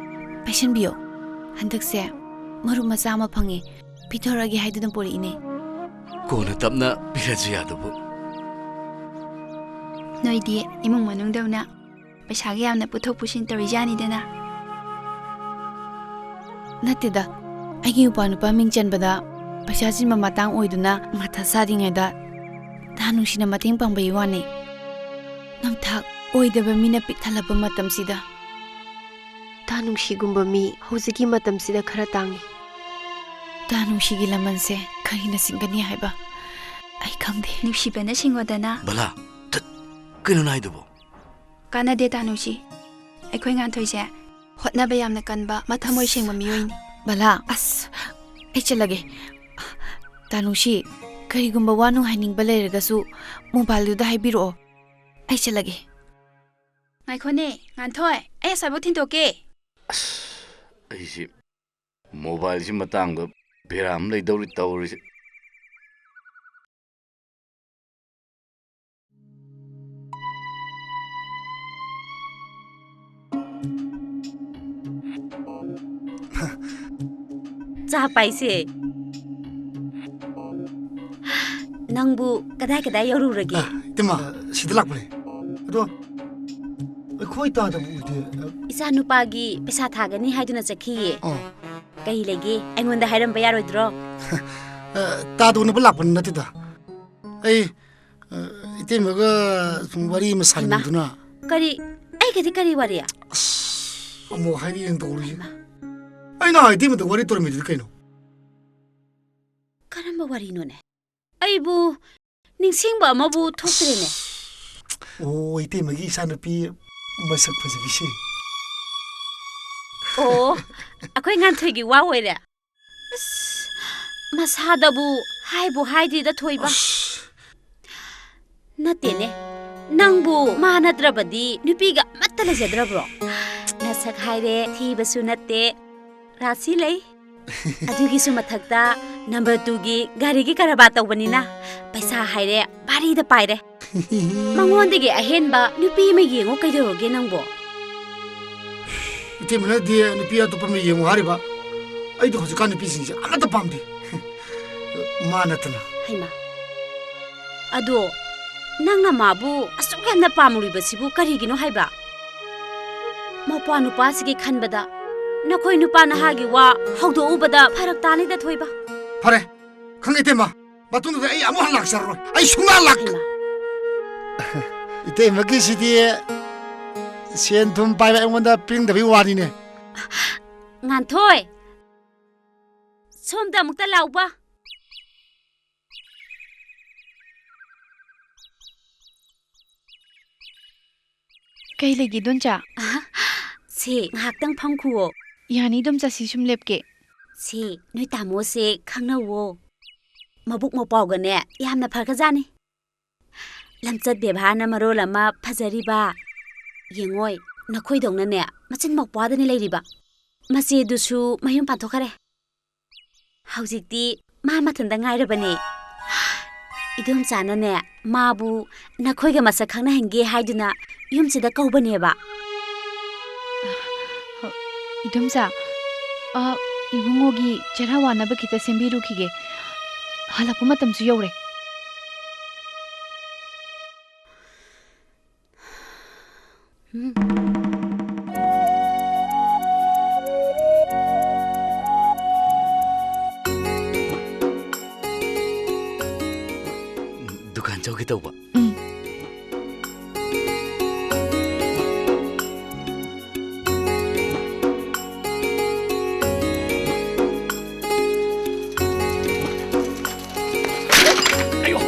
ꯄꯥꯏꯁꯟꯕꯤꯌꯣ꯫ ꯍꯟꯗꯛꯁꯦ ꯃꯔꯨꯞ ꯃꯆꯥ ꯑꯃ ꯐꯪꯉꯦ꯫ ꯄꯤꯊꯣꯔꯛꯑꯒꯦ ꯍꯥꯏꯗꯨꯅ ꯄꯣꯔꯛꯏꯅꯦ꯫ ꯀꯣꯟꯅ ꯇꯞꯅ ꯄꯤꯔꯁꯨ ꯌꯥꯗꯨꯕꯨ꯫ ꯅꯣꯏꯗꯤ ꯏꯃꯨꯡ ꯃꯅꯨꯡꯗꯧꯅ ꯄꯩꯁꯥꯒ ꯌꯥꯝꯅ ꯄꯨꯊꯣꯛ ꯄꯨꯁꯤꯟ ꯇꯧꯔꯤꯖꯥꯠꯅꯤꯗꯅ꯫ ꯅꯠꯇꯦꯗ, ꯑꯩꯒꯤ ꯏꯄ꯭ꯋꯥ ꯅꯨꯄꯥ ꯃꯤꯡ ꯆꯟꯕꯗ ꯄꯩꯁꯥ ꯆꯤꯟꯕ ꯃꯇꯥꯡ ꯑꯣꯏꯗꯨꯅ ꯃꯊꯥ ꯁꯥꯔꯤꯉꯩꯗ ꯇꯥ ꯅꯨꯡꯁꯤꯅ ꯃꯇꯦꯡ ꯄꯥꯡꯕꯒꯤ ꯋꯥꯅꯤ꯫ ꯅꯝꯊꯥꯛ ꯑꯣꯏꯗꯕ ꯃꯤꯅ ꯄꯤꯛ ꯊꯜꯂꯛꯄ ꯃꯇꯝꯁꯤꯗ꯫ ꯇꯥ ꯅꯨꯡꯁꯤꯒꯨꯝꯕ ꯃꯤ ꯍꯧꯖꯤꯛꯀꯤ ꯃꯇꯝꯁꯤꯗ ꯈꯔ ꯇꯥꯡꯉꯤ꯫ ꯇꯥ ꯅꯨꯡꯁꯤꯒꯤ ꯂꯃꯟꯁꯦ ꯀꯔꯤꯅ ꯁꯤꯡꯒꯅꯤ ꯍꯥꯏꯕ ꯑꯩ ꯈꯪꯗꯦ꯫ ꯅꯨꯡꯁꯤꯕꯅ ꯁꯤꯡꯉꯣꯗꯅ꯫ ꯕꯂꯥ, ꯇꯠ, ꯀꯩꯅꯣ ꯅꯪ ꯍꯥꯏꯗꯨꯕꯣ? ꯀꯥꯟꯅꯗꯦ ꯇꯥ ꯅꯨꯡꯁꯤ꯫ ꯑꯩꯈꯣꯏ ꯉꯥꯟꯊꯣꯏꯁꯦ ꯍꯣꯠꯅꯕ ꯌꯥꯝꯅ ꯀꯟꯕ, ꯃꯊꯃꯣꯏ ꯁꯦꯡꯕ ꯃꯤꯑꯣꯏꯅꯤ꯫ ꯕꯂꯥ, ꯑꯁ, ꯑꯩ ꯆꯠꯂꯒꯦ꯫ ꯇꯥ ꯅꯨꯡꯁꯤ, ꯀꯔꯤꯒꯨꯝꯕ ꯋꯥ ꯅꯨꯡ ꯍꯥꯏꯅꯤꯡꯕ ꯂꯩꯔꯒꯁꯨ ꯃꯣꯕꯥꯏꯜꯗꯨꯗ ꯍꯥꯏꯕꯤꯔꯛꯑꯣ꯫ ꯑꯩ ꯆꯠꯂꯒꯦ꯫ ꯉꯥꯏꯈꯣꯅꯦ, ꯉꯥꯟꯊꯣꯏ, ꯑꯩ ꯑꯁꯥꯏꯕꯧ ꯊꯤꯟꯗꯣꯛꯀꯦ꯫ ꯑꯁ, ꯑꯩꯁꯤ ꯃꯣꯕꯥꯏꯜꯁꯤ ꯃꯇꯥꯡꯗ ꯕꯦꯔꯥ ꯑꯃ ꯂꯩꯗꯧꯔꯤ ꯇꯧꯔꯤꯁꯦ꯫ ꯆꯥ ꯄꯥꯏꯁꯦ꯫ ꯅꯪꯕꯨ ꯀꯗꯥꯏ ꯀꯗꯥꯏ ꯌꯧꯔꯨꯔꯒꯦ? ꯑ, ꯏꯇꯩꯃ, ꯁꯤꯗ ꯂꯥꯛꯄꯅꯦ꯫ ꯑꯗꯣ ꯑꯩꯈꯣꯏ ꯇꯥꯗꯕ ꯎꯗꯦ꯫ ꯏꯆꯥ ꯅꯨꯄꯥꯒꯤ ꯄꯩꯁꯥ ꯊꯥꯒꯅꯤ ꯍꯥꯏꯗꯨꯅ ꯆꯠꯈꯤꯌꯦ꯫ ꯑꯣ꯫ ꯀꯔꯤ ꯂꯩꯒꯦ? ꯑꯩꯉꯣꯟꯗ ꯍꯥꯏꯔꯝꯕ ꯌꯥꯔꯣꯏꯗ꯭ꯔꯣ? ꯑ, ꯇꯥꯗ ꯎꯅꯕ ꯂꯥꯛꯄ ꯅꯠꯇꯦꯗ꯫ ꯑꯩ, ꯑ, ꯏꯇꯩꯃꯒ ꯁꯨꯝ ꯋꯥꯔꯤ ꯑꯃ ꯍꯩꯃꯥ꯫ ꯁꯥꯅꯤꯡꯗꯨꯅ꯫ ꯀꯔꯤ? ꯑꯩꯒꯗꯤ ꯀꯔꯤ ꯋꯥꯔꯤ? ꯑꯁ, ꯑꯃꯨꯛ ꯍꯥꯏꯔꯛꯑꯦꯅ ꯇꯧꯔꯤꯁꯦ꯫ ꯍꯩꯃꯥ꯫ ꯑꯩꯅ ꯏꯇꯩꯃꯗ ꯋꯥꯔꯤ ꯇꯧꯔꯝꯃꯤꯗꯨꯗꯤ ꯀꯩꯅꯣ? ꯀꯔꯝꯕ ꯋꯥꯔꯤꯅꯣꯅꯦ? ꯑꯩꯕꯨ ꯅꯤꯡꯁꯤꯡꯕ ꯑꯃꯕꯨ ꯊꯣꯛꯇ꯭ꯔꯦꯅꯦ꯫ ꯑꯣ, ꯏꯇꯩꯃꯒꯤ ꯏꯆꯥꯅꯨꯄꯤ ꯃꯁꯛ ꯐꯖꯕꯤꯁꯦ꯫ ꯑꯣ, ꯑꯩꯈꯣꯏ ꯉꯥꯟꯊꯣꯏꯒꯤ ꯋꯥ ꯑꯣꯏꯔꯦ꯫ ꯑꯁ, ꯃꯁꯥꯗꯕꯨ ꯍꯥꯏꯕꯨ ꯍꯥꯏꯗꯦꯗ, ꯊꯣꯏꯕ꯫ ꯑꯁ꯫ ꯅꯠꯇꯦꯅꯦ, ꯅꯪꯕꯨ ꯃꯥ ꯅꯠꯇ꯭ꯔꯕꯗꯤ ꯅꯨꯄꯤꯒ ꯑꯃꯠꯇ ꯂꯩꯖꯗ꯭ꯔꯕ꯭ꯔꯣ? ꯅꯁꯛ ꯍꯥꯏꯔꯦ, ꯊꯤꯕꯁꯨ ꯅꯠꯇꯦ, ꯔꯥꯁꯤ ꯂꯩ꯫ ꯑꯗꯨꯒꯤꯁꯨ ꯃꯊꯛꯇ number two ꯒꯤ ꯒꯥꯔꯤꯒꯤ ꯀꯔꯕꯥꯔ ꯇꯧꯕꯅꯤꯅ ꯄꯩꯁꯥ ꯍꯥꯏꯔꯦ ꯚꯥꯔꯤꯗ ꯄꯥꯏꯔꯦ꯫ ꯃꯉꯣꯟꯗꯒꯤ ꯑꯍꯦꯟꯕ ꯅꯨꯄꯤ ꯑꯃ ꯌꯦꯡꯉꯣ, ꯀꯩꯗꯧꯔꯒꯦ ꯅꯪꯕꯣ? ꯏꯇꯩꯃꯅꯗꯤ ꯅꯨꯄꯤ ꯑꯇꯣꯞꯄ ꯑꯃ ꯌꯦꯡꯉꯨ ꯍꯥꯏꯔꯤꯕ, ꯑꯩꯗꯤ ꯍꯧꯖꯤꯛꯀꯥꯟ ꯅꯨꯄꯤꯁꯤꯡꯁꯦ ꯑꯃꯠꯇ ꯄꯥꯝꯗꯦ꯫ ꯃꯥ ꯅꯠꯇꯅ꯫ ꯍꯩꯃꯥ, ꯑꯗꯣ ꯅꯪꯅ ꯃꯥꯕꯨ ꯑꯁꯨꯛ ꯌꯥꯝꯅ ꯄꯥꯝꯂꯨꯔꯤꯕꯁꯤꯕꯨ ꯀꯔꯤꯒꯤꯅꯣ ꯍꯥꯏꯕ? ꯃꯧꯄ꯭ꯋꯥ ꯅꯨꯄꯥꯁꯤꯒꯤ ꯈꯟꯕꯗ ꯅꯈꯣꯏ ꯅꯨꯄꯥ ꯅꯍꯥꯒꯤ ꯋꯥ ꯍꯧꯗꯣꯛꯎꯕꯗ ꯐꯔꯛ ꯇꯥꯅꯤꯗ, ꯊꯣꯏꯕ꯫ ꯐꯔꯦ, ꯈꯪꯉꯦ ꯏꯇꯩꯃ, ꯃꯇꯨꯡꯗꯗꯤ ꯑꯩ ꯑꯃꯨꯛ ꯍꯟꯅ ꯂꯥꯛꯆꯔꯔꯣꯏ꯫ ꯑꯩ ꯁꯨꯡꯂꯥꯛ ꯂꯥꯛ- ꯍꯩꯃꯥ꯫ ꯏꯇꯩꯃꯒꯤꯁꯤꯗꯤ ꯁꯦꯟ ꯊꯨꯝ ꯄꯥꯏꯕ ꯑꯩꯉꯣꯟꯗ ꯄꯤꯅꯤꯡꯗꯕꯒꯤ ꯋꯥꯅꯤꯅꯦ꯫ ꯉꯥꯟꯊꯣꯏ, ꯁꯣꯝꯗ ꯑꯃꯨꯛꯇ ꯂꯥꯎꯕ꯫ ꯀꯩ ꯂꯩꯒꯦ, ꯏꯗꯣꯝꯆꯥ? ꯑꯍ, ꯁꯦ, ꯉꯥꯏꯍꯥꯛꯇꯪ ꯐꯝꯈꯨꯋꯣ꯫ ꯌꯥꯅꯤ, ꯏꯗꯣꯝꯆꯥ, ꯁꯤ ꯁꯨꯝ ꯂꯦꯞꯀꯦ꯫ ꯁꯦ, ꯅꯣꯏ ꯇꯥꯃꯣꯁꯦ ꯈꯪꯅꯧꯋꯣ꯫ ꯃꯕꯨꯛ ꯃꯄꯥꯎꯒꯅꯦ ꯌꯥꯝꯅ ꯐꯈ꯭ꯔꯖꯥꯠꯅꯤ꯫ ꯂꯝꯆꯠ ꯕꯦꯕꯥꯔꯅ ꯃꯔꯣꯜ ꯑꯃ ꯐꯖꯔꯤꯕ꯫ ꯌꯦꯡꯉꯣꯏ, ꯅꯈꯣꯏꯗꯧꯅꯅꯦ ꯃꯆꯤꯟ ꯃꯧꯄ꯭ꯋꯥꯗꯅꯤ ꯂꯩꯔꯤꯕ꯫ ꯃꯆꯦꯗꯨꯁꯨ ꯃꯌꯨꯝ ꯄꯥꯟꯊꯣꯛꯈꯔꯦ꯫ ꯍꯧꯖꯤꯛꯇꯤ ꯃꯥ ꯃꯊꯟꯇ ꯉꯥꯏꯔꯕꯅꯦ꯫ ꯏꯗꯣꯝꯆꯥꯅꯅꯦ, ꯃꯥꯕꯨ ꯅꯈꯣꯏꯒ ꯃꯁꯛ ꯈꯪꯅꯍꯟꯒꯦ ꯍꯥꯏꯗꯨꯅ ꯌꯨꯝꯁꯤꯗ ꯀꯧꯕꯅꯦꯕ꯫ ꯏꯗꯣꯝꯆꯥ, ꯑ, ꯏꯕꯨꯡꯉꯣꯒꯤ ꯆꯔꯥ ꯋꯥꯅꯕ ꯈꯤꯇ ꯁꯦꯝꯕꯤꯔꯨꯈꯤꯒꯦ꯫ ꯍꯜꯂꯛꯄ ꯃꯇꯝꯁꯨ ꯌꯧꯔꯦ꯫ ꯎꯝ꯫ ꯗꯨꯀꯥꯟ ꯆꯧꯒꯦ ꯇꯧꯕ꯫ ꯎꯝ꯫ ꯑꯌꯣ!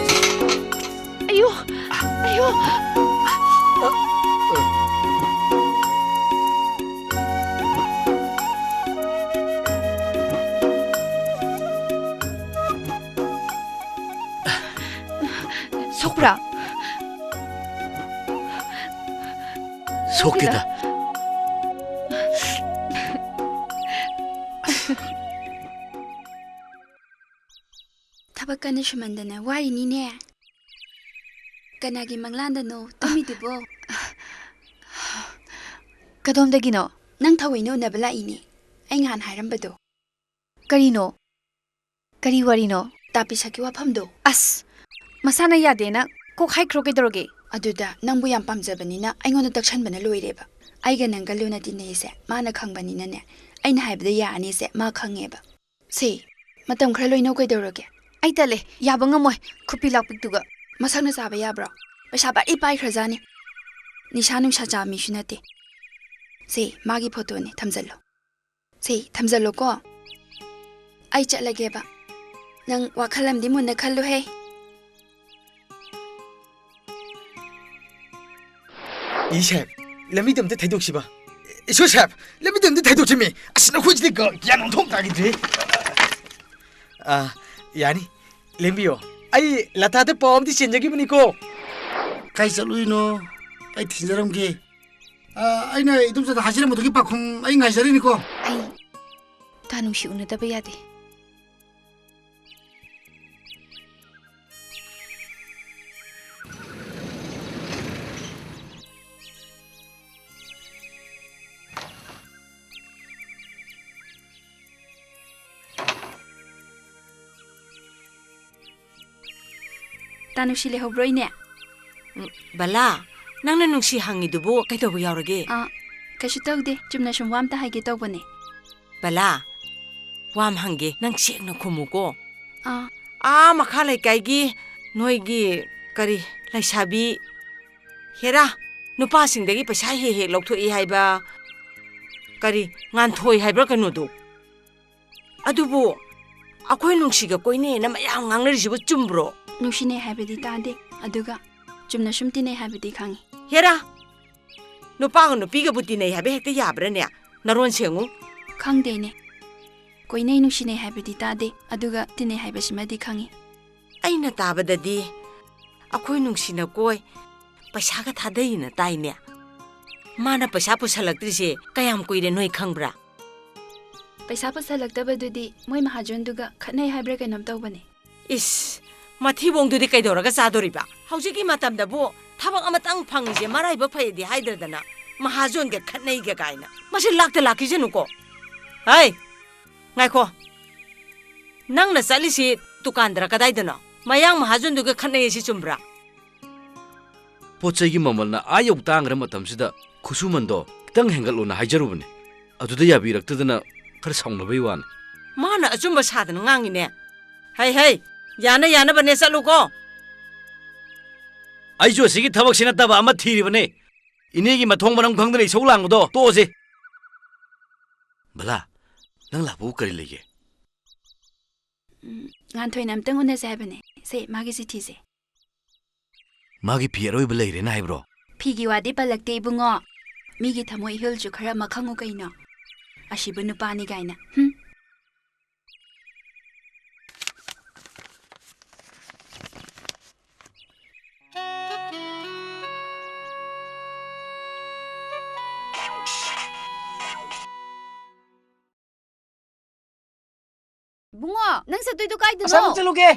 ꯊꯣꯛꯄ꯭ꯔꯥ? ꯁꯣꯛꯇꯦꯗ꯫ ꯊꯕꯛ ꯀꯟꯅ ꯁꯨꯃꯟꯗꯅ ꯋꯥꯔꯤꯅꯤꯅꯦ꯫ ꯀꯅꯥꯒꯤ ꯃꯪꯂꯥꯟꯗꯅꯣ ꯇꯨꯝꯃꯤꯗꯨꯕꯣ? ꯀꯗꯣꯝꯗꯒꯤꯅꯣ? ꯅꯪ ꯊꯑꯣꯏꯅ ꯎꯅꯕ ꯂꯥꯛꯏꯅꯦ, ꯑꯩ ꯉꯍꯥꯟ ꯍꯥꯏꯔꯝꯕꯗꯣ꯫ ꯀꯔꯤꯅꯣ? ꯀꯔꯤ ꯋꯥꯔꯤꯅꯣ? ꯇꯥꯄꯤꯁꯛꯀꯤ ꯋꯥꯐꯝꯗꯣ꯫ ꯑꯁ! ꯃꯁꯥꯅ ꯌꯥꯗꯦꯅ ꯀꯣꯛ ꯍꯥꯏꯈ꯭ꯔꯣ ꯀꯩꯗꯧꯔꯒꯦ? ꯑꯗꯨꯗ ꯅꯪꯕꯨ ꯌꯥꯝ ꯄꯥꯝꯖꯕꯅꯤꯅ ꯑꯩꯉꯣꯟꯗ ꯇꯛꯁꯟꯕꯅ ꯂꯣꯏꯔꯦꯕ꯫ ꯑꯩꯒ ꯅꯪꯒ ꯂꯨꯅ ꯇꯤꯟꯅꯩꯁꯦ ꯃꯥꯅ ꯈꯪꯕꯅꯤꯅꯅꯦ, ꯑꯩꯅ ꯍꯥꯏꯕꯗ ꯌꯥꯔꯅꯤꯁꯦ ꯃꯥ ꯈꯪꯉꯦꯕ꯫ ꯁꯦ, ꯃꯇꯝ ꯈꯔ ꯂꯣꯏꯅꯧ ꯀꯩꯗꯧꯔꯒꯦ? ꯑꯩ ꯇꯜꯂꯦ, ꯌꯥꯕ ꯉꯝꯃꯣꯏ, ꯈꯨꯄꯤ ꯂꯥꯛꯄꯤꯛꯇꯨꯒ꯫ ꯃꯁꯛꯅ ꯆꯥꯕ ꯌꯥꯕ꯭ꯔꯣ? ꯄꯩꯁꯥ ꯄꯥꯏꯔꯤ ꯄꯥꯏꯈ꯭ꯔꯖꯥꯠꯅꯤ꯫ ꯅꯤꯁꯥ ꯅꯨꯡꯁꯥ ꯆꯥꯕ ꯃꯤꯁꯨ ꯅꯠꯇꯦ꯫ ꯁꯦ, ꯃꯥꯒꯤ ꯐꯣꯇꯣꯅꯦ, ꯊꯝꯖꯜꯂꯣ꯫ ꯁꯦ, ꯊꯝꯖꯜꯂꯣꯀꯣ꯫ ꯑꯩ ꯆꯠꯂꯒꯦꯕ꯫ ꯅꯪ ꯋꯥꯈꯜ ꯑꯃꯗꯤ ꯃꯨꯟꯅ ꯈꯜꯂꯨꯍꯦ꯫ ꯏ ꯁꯥꯍꯦꯕ, ꯂꯝꯕꯤꯗ ꯑꯝꯇ ꯊꯩꯗꯣꯛꯁꯤꯕ꯫ ꯏꯁꯣ ꯁꯥꯍꯦꯕ, ꯂꯝꯕꯤꯗ ꯑꯝꯇ ꯊꯩꯗꯣꯛꯁꯤꯃꯤ꯫ ꯑꯁ, ꯅꯈꯣꯏꯁꯤꯗꯤ ꯒ-, ꯒ꯭ꯌꯥꯟ ꯑꯣꯟꯊꯣꯛ ꯇꯥꯈꯤꯗ꯭ꯔꯦ꯫ ꯑꯥ, ꯌꯥꯅꯤ, ꯂꯦꯡꯕꯤꯌꯣ꯫ ꯑꯩ ꯂꯇꯥꯗ ꯄꯥꯎ ꯑꯝꯗꯤ ꯆꯦꯟꯖꯈꯤꯕꯅꯤꯀꯣ꯫ ꯀꯥꯏ ꯆꯠꯂꯨꯏꯅꯣ? ꯑꯩ ꯊꯤꯟꯖꯔꯝꯒꯦ꯫ ꯑꯥ, ꯑꯩꯅ ꯏꯗꯣꯝꯆꯥꯗ ꯍꯥꯏꯖꯔꯝꯕꯗꯨꯒꯤ ꯄꯥꯎꯈꯨꯝ ꯑꯩ ꯉꯥꯏꯖꯔꯤꯅꯤꯀꯣ꯫ ꯑꯩ ꯇꯥ ꯅꯨꯡꯁꯤ ꯎꯅꯗꯕ ꯌꯥꯗꯦ꯫ ꯇꯥ ꯅꯨꯡꯁꯤ ꯂꯩꯍꯧꯕ꯭ꯔꯣ, ꯏꯅꯦ? ꯎꯝ, ꯕꯂꯥ, ꯅꯪꯅ ꯅꯨꯡꯁꯤ ꯍꯪꯉꯤꯗꯨꯕꯨ ꯀꯩꯗꯧꯕ ꯌꯥꯎꯔꯒꯦ? ꯑꯥ, ꯀꯩꯁꯨ ꯇꯧꯗꯦ, ꯆꯨꯝꯅ ꯁꯨꯝ ꯋꯥ ꯑꯝꯇ ꯍꯥꯏꯒꯦ ꯇꯧꯕꯅꯦ꯫ ꯕꯂꯥ, ꯋꯥ ꯑꯃ ꯍꯪꯒꯦ, ꯅꯪ ꯁꯦꯡꯅ ꯈꯨꯝꯃꯨꯀꯣ꯫ ꯑꯥ꯫ ꯑꯥ, ꯃꯈꯥ ꯂꯩꯀꯥꯏꯒꯤ ꯅꯣꯏꯒꯤ ꯀꯔꯤ ꯂꯩꯁꯥꯕꯤ ꯍꯦꯔꯥ, ꯅꯨꯄꯥꯁꯤꯡꯗꯒꯤ ꯄꯩꯁꯥ ꯍꯦꯛ ꯍꯦꯛ ꯂꯧꯊꯣꯛꯏ ꯍꯥꯏꯕ, ꯀꯔꯤ ꯉꯥꯟꯊꯣꯏ ꯍꯥꯏꯕ꯭ꯔꯥ ꯀꯩꯅꯣꯗꯣ? ꯑꯗꯨꯕꯨ ꯑꯩꯈꯣꯏ ꯅꯨꯡꯁꯤꯒ ꯀꯣꯏꯅꯩꯅ ꯃꯌꯥꯝ ꯉꯥꯡꯅꯔꯤꯁꯤꯕꯨ ꯆꯨꯝꯕ꯭ꯔꯣ? ꯅꯨꯡꯁꯤꯅꯩ ꯍꯥꯏꯕꯗꯤ ꯇꯥꯗꯦ, ꯑꯗꯨꯒ ꯆꯨꯝꯅ ꯁꯨꯝ ꯇꯤꯟꯅꯩ ꯍꯥꯏꯕꯗꯤ ꯈꯪꯉꯤ꯫ ꯍꯦꯔꯥ! ꯅꯨꯄꯥꯒ ꯅꯨꯄꯤꯒꯕꯨ ꯇꯤꯟꯅꯩ ꯍꯥꯏꯕ ꯍꯦꯛꯇ ꯌꯥꯕ꯭ꯔꯥꯅꯦ? ꯅꯔꯣꯟ ꯁꯦꯡꯉꯨ꯫ ꯈꯪꯗꯦꯅꯦ꯫ ꯀꯣꯏꯅꯩ ꯅꯨꯡꯁꯤꯅꯩ ꯍꯥꯏꯕꯗꯤ ꯇꯥꯗꯦ, ꯑꯗꯨꯒ ꯇꯤꯟꯅꯩ ꯍꯥꯏꯕꯁꯤꯃꯗꯤ ꯈꯪꯉꯤ꯫ ꯑꯩꯅ ꯇꯥꯕꯗꯗꯤ ꯑꯩꯈꯣꯏ ꯅꯨꯡꯁꯤꯅ ꯀꯣꯏ, ꯄꯩꯁꯥꯒ ꯊꯥꯗꯩꯅ ꯇꯥꯏꯅꯦ꯫ ꯃꯥꯅ ꯄꯩꯁꯥ ꯄꯨꯁꯜꯂꯛꯇ꯭ꯔꯤꯁꯦ ꯀꯌꯥꯝ ꯀꯨꯏꯔꯦ ꯅꯣꯏ ꯈꯪꯕ꯭ꯔꯥ? ꯄꯩꯁꯥ ꯄꯨꯁꯜꯂꯛꯇꯕꯗꯨꯗꯤ ꯃꯣꯏ ꯃꯍꯥꯖꯣꯟꯗꯨꯒ ꯈꯠꯅꯩ ꯍꯥꯏꯕ꯭ꯔꯥ ꯀꯩꯅꯣꯝ ꯇꯧꯕꯅꯦ꯫ ꯏꯁ, ꯃꯊꯤꯕꯣꯡꯗꯨꯗꯤ ꯀꯩꯗꯧꯔꯒ ꯆꯥꯗꯣꯔꯤꯕ? ꯍꯧꯖꯤꯛꯀꯤ ꯃꯇꯝꯗꯕꯨ ꯊꯕꯛ ꯑꯃꯇꯪ ꯐꯪꯉꯤꯁꯦ ꯃꯔꯥꯏꯕꯛ ꯐꯩꯗꯤ ꯍꯥꯏꯗ꯭ꯔꯗꯅ ꯃꯍꯥꯖꯣꯟꯒ ꯈꯠꯅꯩꯒ ꯀꯥꯏꯅ꯫ ꯃꯁꯤ ꯂꯥꯛꯇ ꯂꯥꯛꯈꯤꯁꯅꯨꯀꯣ꯫ ꯍꯩ, ꯉꯥꯏꯈꯣ꯫ ꯅꯪꯅ ꯆꯠꯂꯤꯁꯤ ꯗꯨꯀꯥꯟꯗꯔ ꯀꯗꯥꯏꯗꯅꯣ? ꯃꯌꯥꯡ ꯃꯍꯥꯖꯣꯟꯗꯨꯒ ꯈꯠꯅꯩ ꯑꯁꯤ ꯆꯨꯝꯕ꯭ꯔꯥ? ꯄꯣꯠ ꯆꯩꯒꯤ ꯃꯃꯜꯅ ꯑꯥ ꯌꯧ ꯇꯥꯡꯈ꯭ꯔ ꯃꯇꯝꯁꯤꯗ ꯈꯨꯠꯁꯨꯃꯟꯗꯣ ꯈꯤꯇꯪ ꯍꯦꯟꯒꯠꯂꯣꯅ ꯍꯥꯏꯖꯔꯨꯕꯅꯦ꯫ ꯑꯗꯨꯗ ꯌꯥꯕꯤꯔꯛꯇꯗꯅ ꯈꯔ ꯁꯥꯎꯅꯕꯩ ꯋꯥꯅꯤ꯫ ꯃꯥꯅ ꯑꯆꯨꯝꯕ ꯁꯥꯗꯅ ꯉꯥꯡꯉꯤꯅꯦ꯫ ꯍꯩ ꯍꯩ, ꯌꯥꯅ ꯌꯥꯅꯕꯅꯦ ꯆꯠꯂꯨꯀꯣ꯫ ꯑꯩꯁꯨ ꯑꯁꯤꯒꯤ ꯊꯕꯛꯁꯤ ꯅꯠꯇꯕ ꯑꯃ ꯊꯤꯔꯤꯕꯅꯦ꯫ ꯏꯅꯦꯒꯤ ꯃꯊꯣꯡ ꯃꯔꯝ ꯈꯪꯗꯅ ꯏꯁꯧ ꯂꯥꯡꯕꯗꯣ ꯇꯣꯛꯑꯁꯤ꯫ ꯕꯂꯥ, ꯅꯪ ꯂꯥꯛꯄꯕꯨ ꯀꯔꯤ ꯂꯩꯒꯦ? ꯎꯝ, ꯉꯥꯟꯊꯣꯏꯅ ꯑꯝꯇꯪ ꯎꯅꯁꯦ ꯍꯥꯏꯕꯅꯦ꯫ ꯁꯦ, ꯃꯥꯒꯤ ꯆꯤꯊꯤꯁꯦ꯫ ꯃꯥꯒꯤ ꯐꯤ ꯑꯔꯣꯏꯕ ꯂꯩꯔꯦꯅ ꯍꯥꯏꯕ꯭ꯔꯣ? ꯐꯤꯒꯤ ꯋꯥꯗꯤ ꯄꯜꯂꯛꯇꯦ, ꯏꯕꯨꯡꯉꯣ꯫ ꯃꯤꯒꯤ ꯊꯃꯣꯏ ꯏꯍꯨꯜꯁꯨ ꯈꯔ ꯃꯈꯪꯉꯨ ꯀꯩꯅꯣ꯫ ꯑꯁꯤꯕꯨ ꯅꯨꯄꯥꯅꯤ ꯀꯥꯏꯅ꯫ ꯍꯨꯝ꯫ ꯏꯕꯨꯡꯉꯣ, ꯅꯪ ꯆꯠꯇꯣꯏꯗꯣ ꯀꯥꯏꯗꯅꯣ? ꯑꯁ꯭ꯋꯥꯏꯐꯥꯎ ꯆꯠꯂꯨꯒꯦ꯫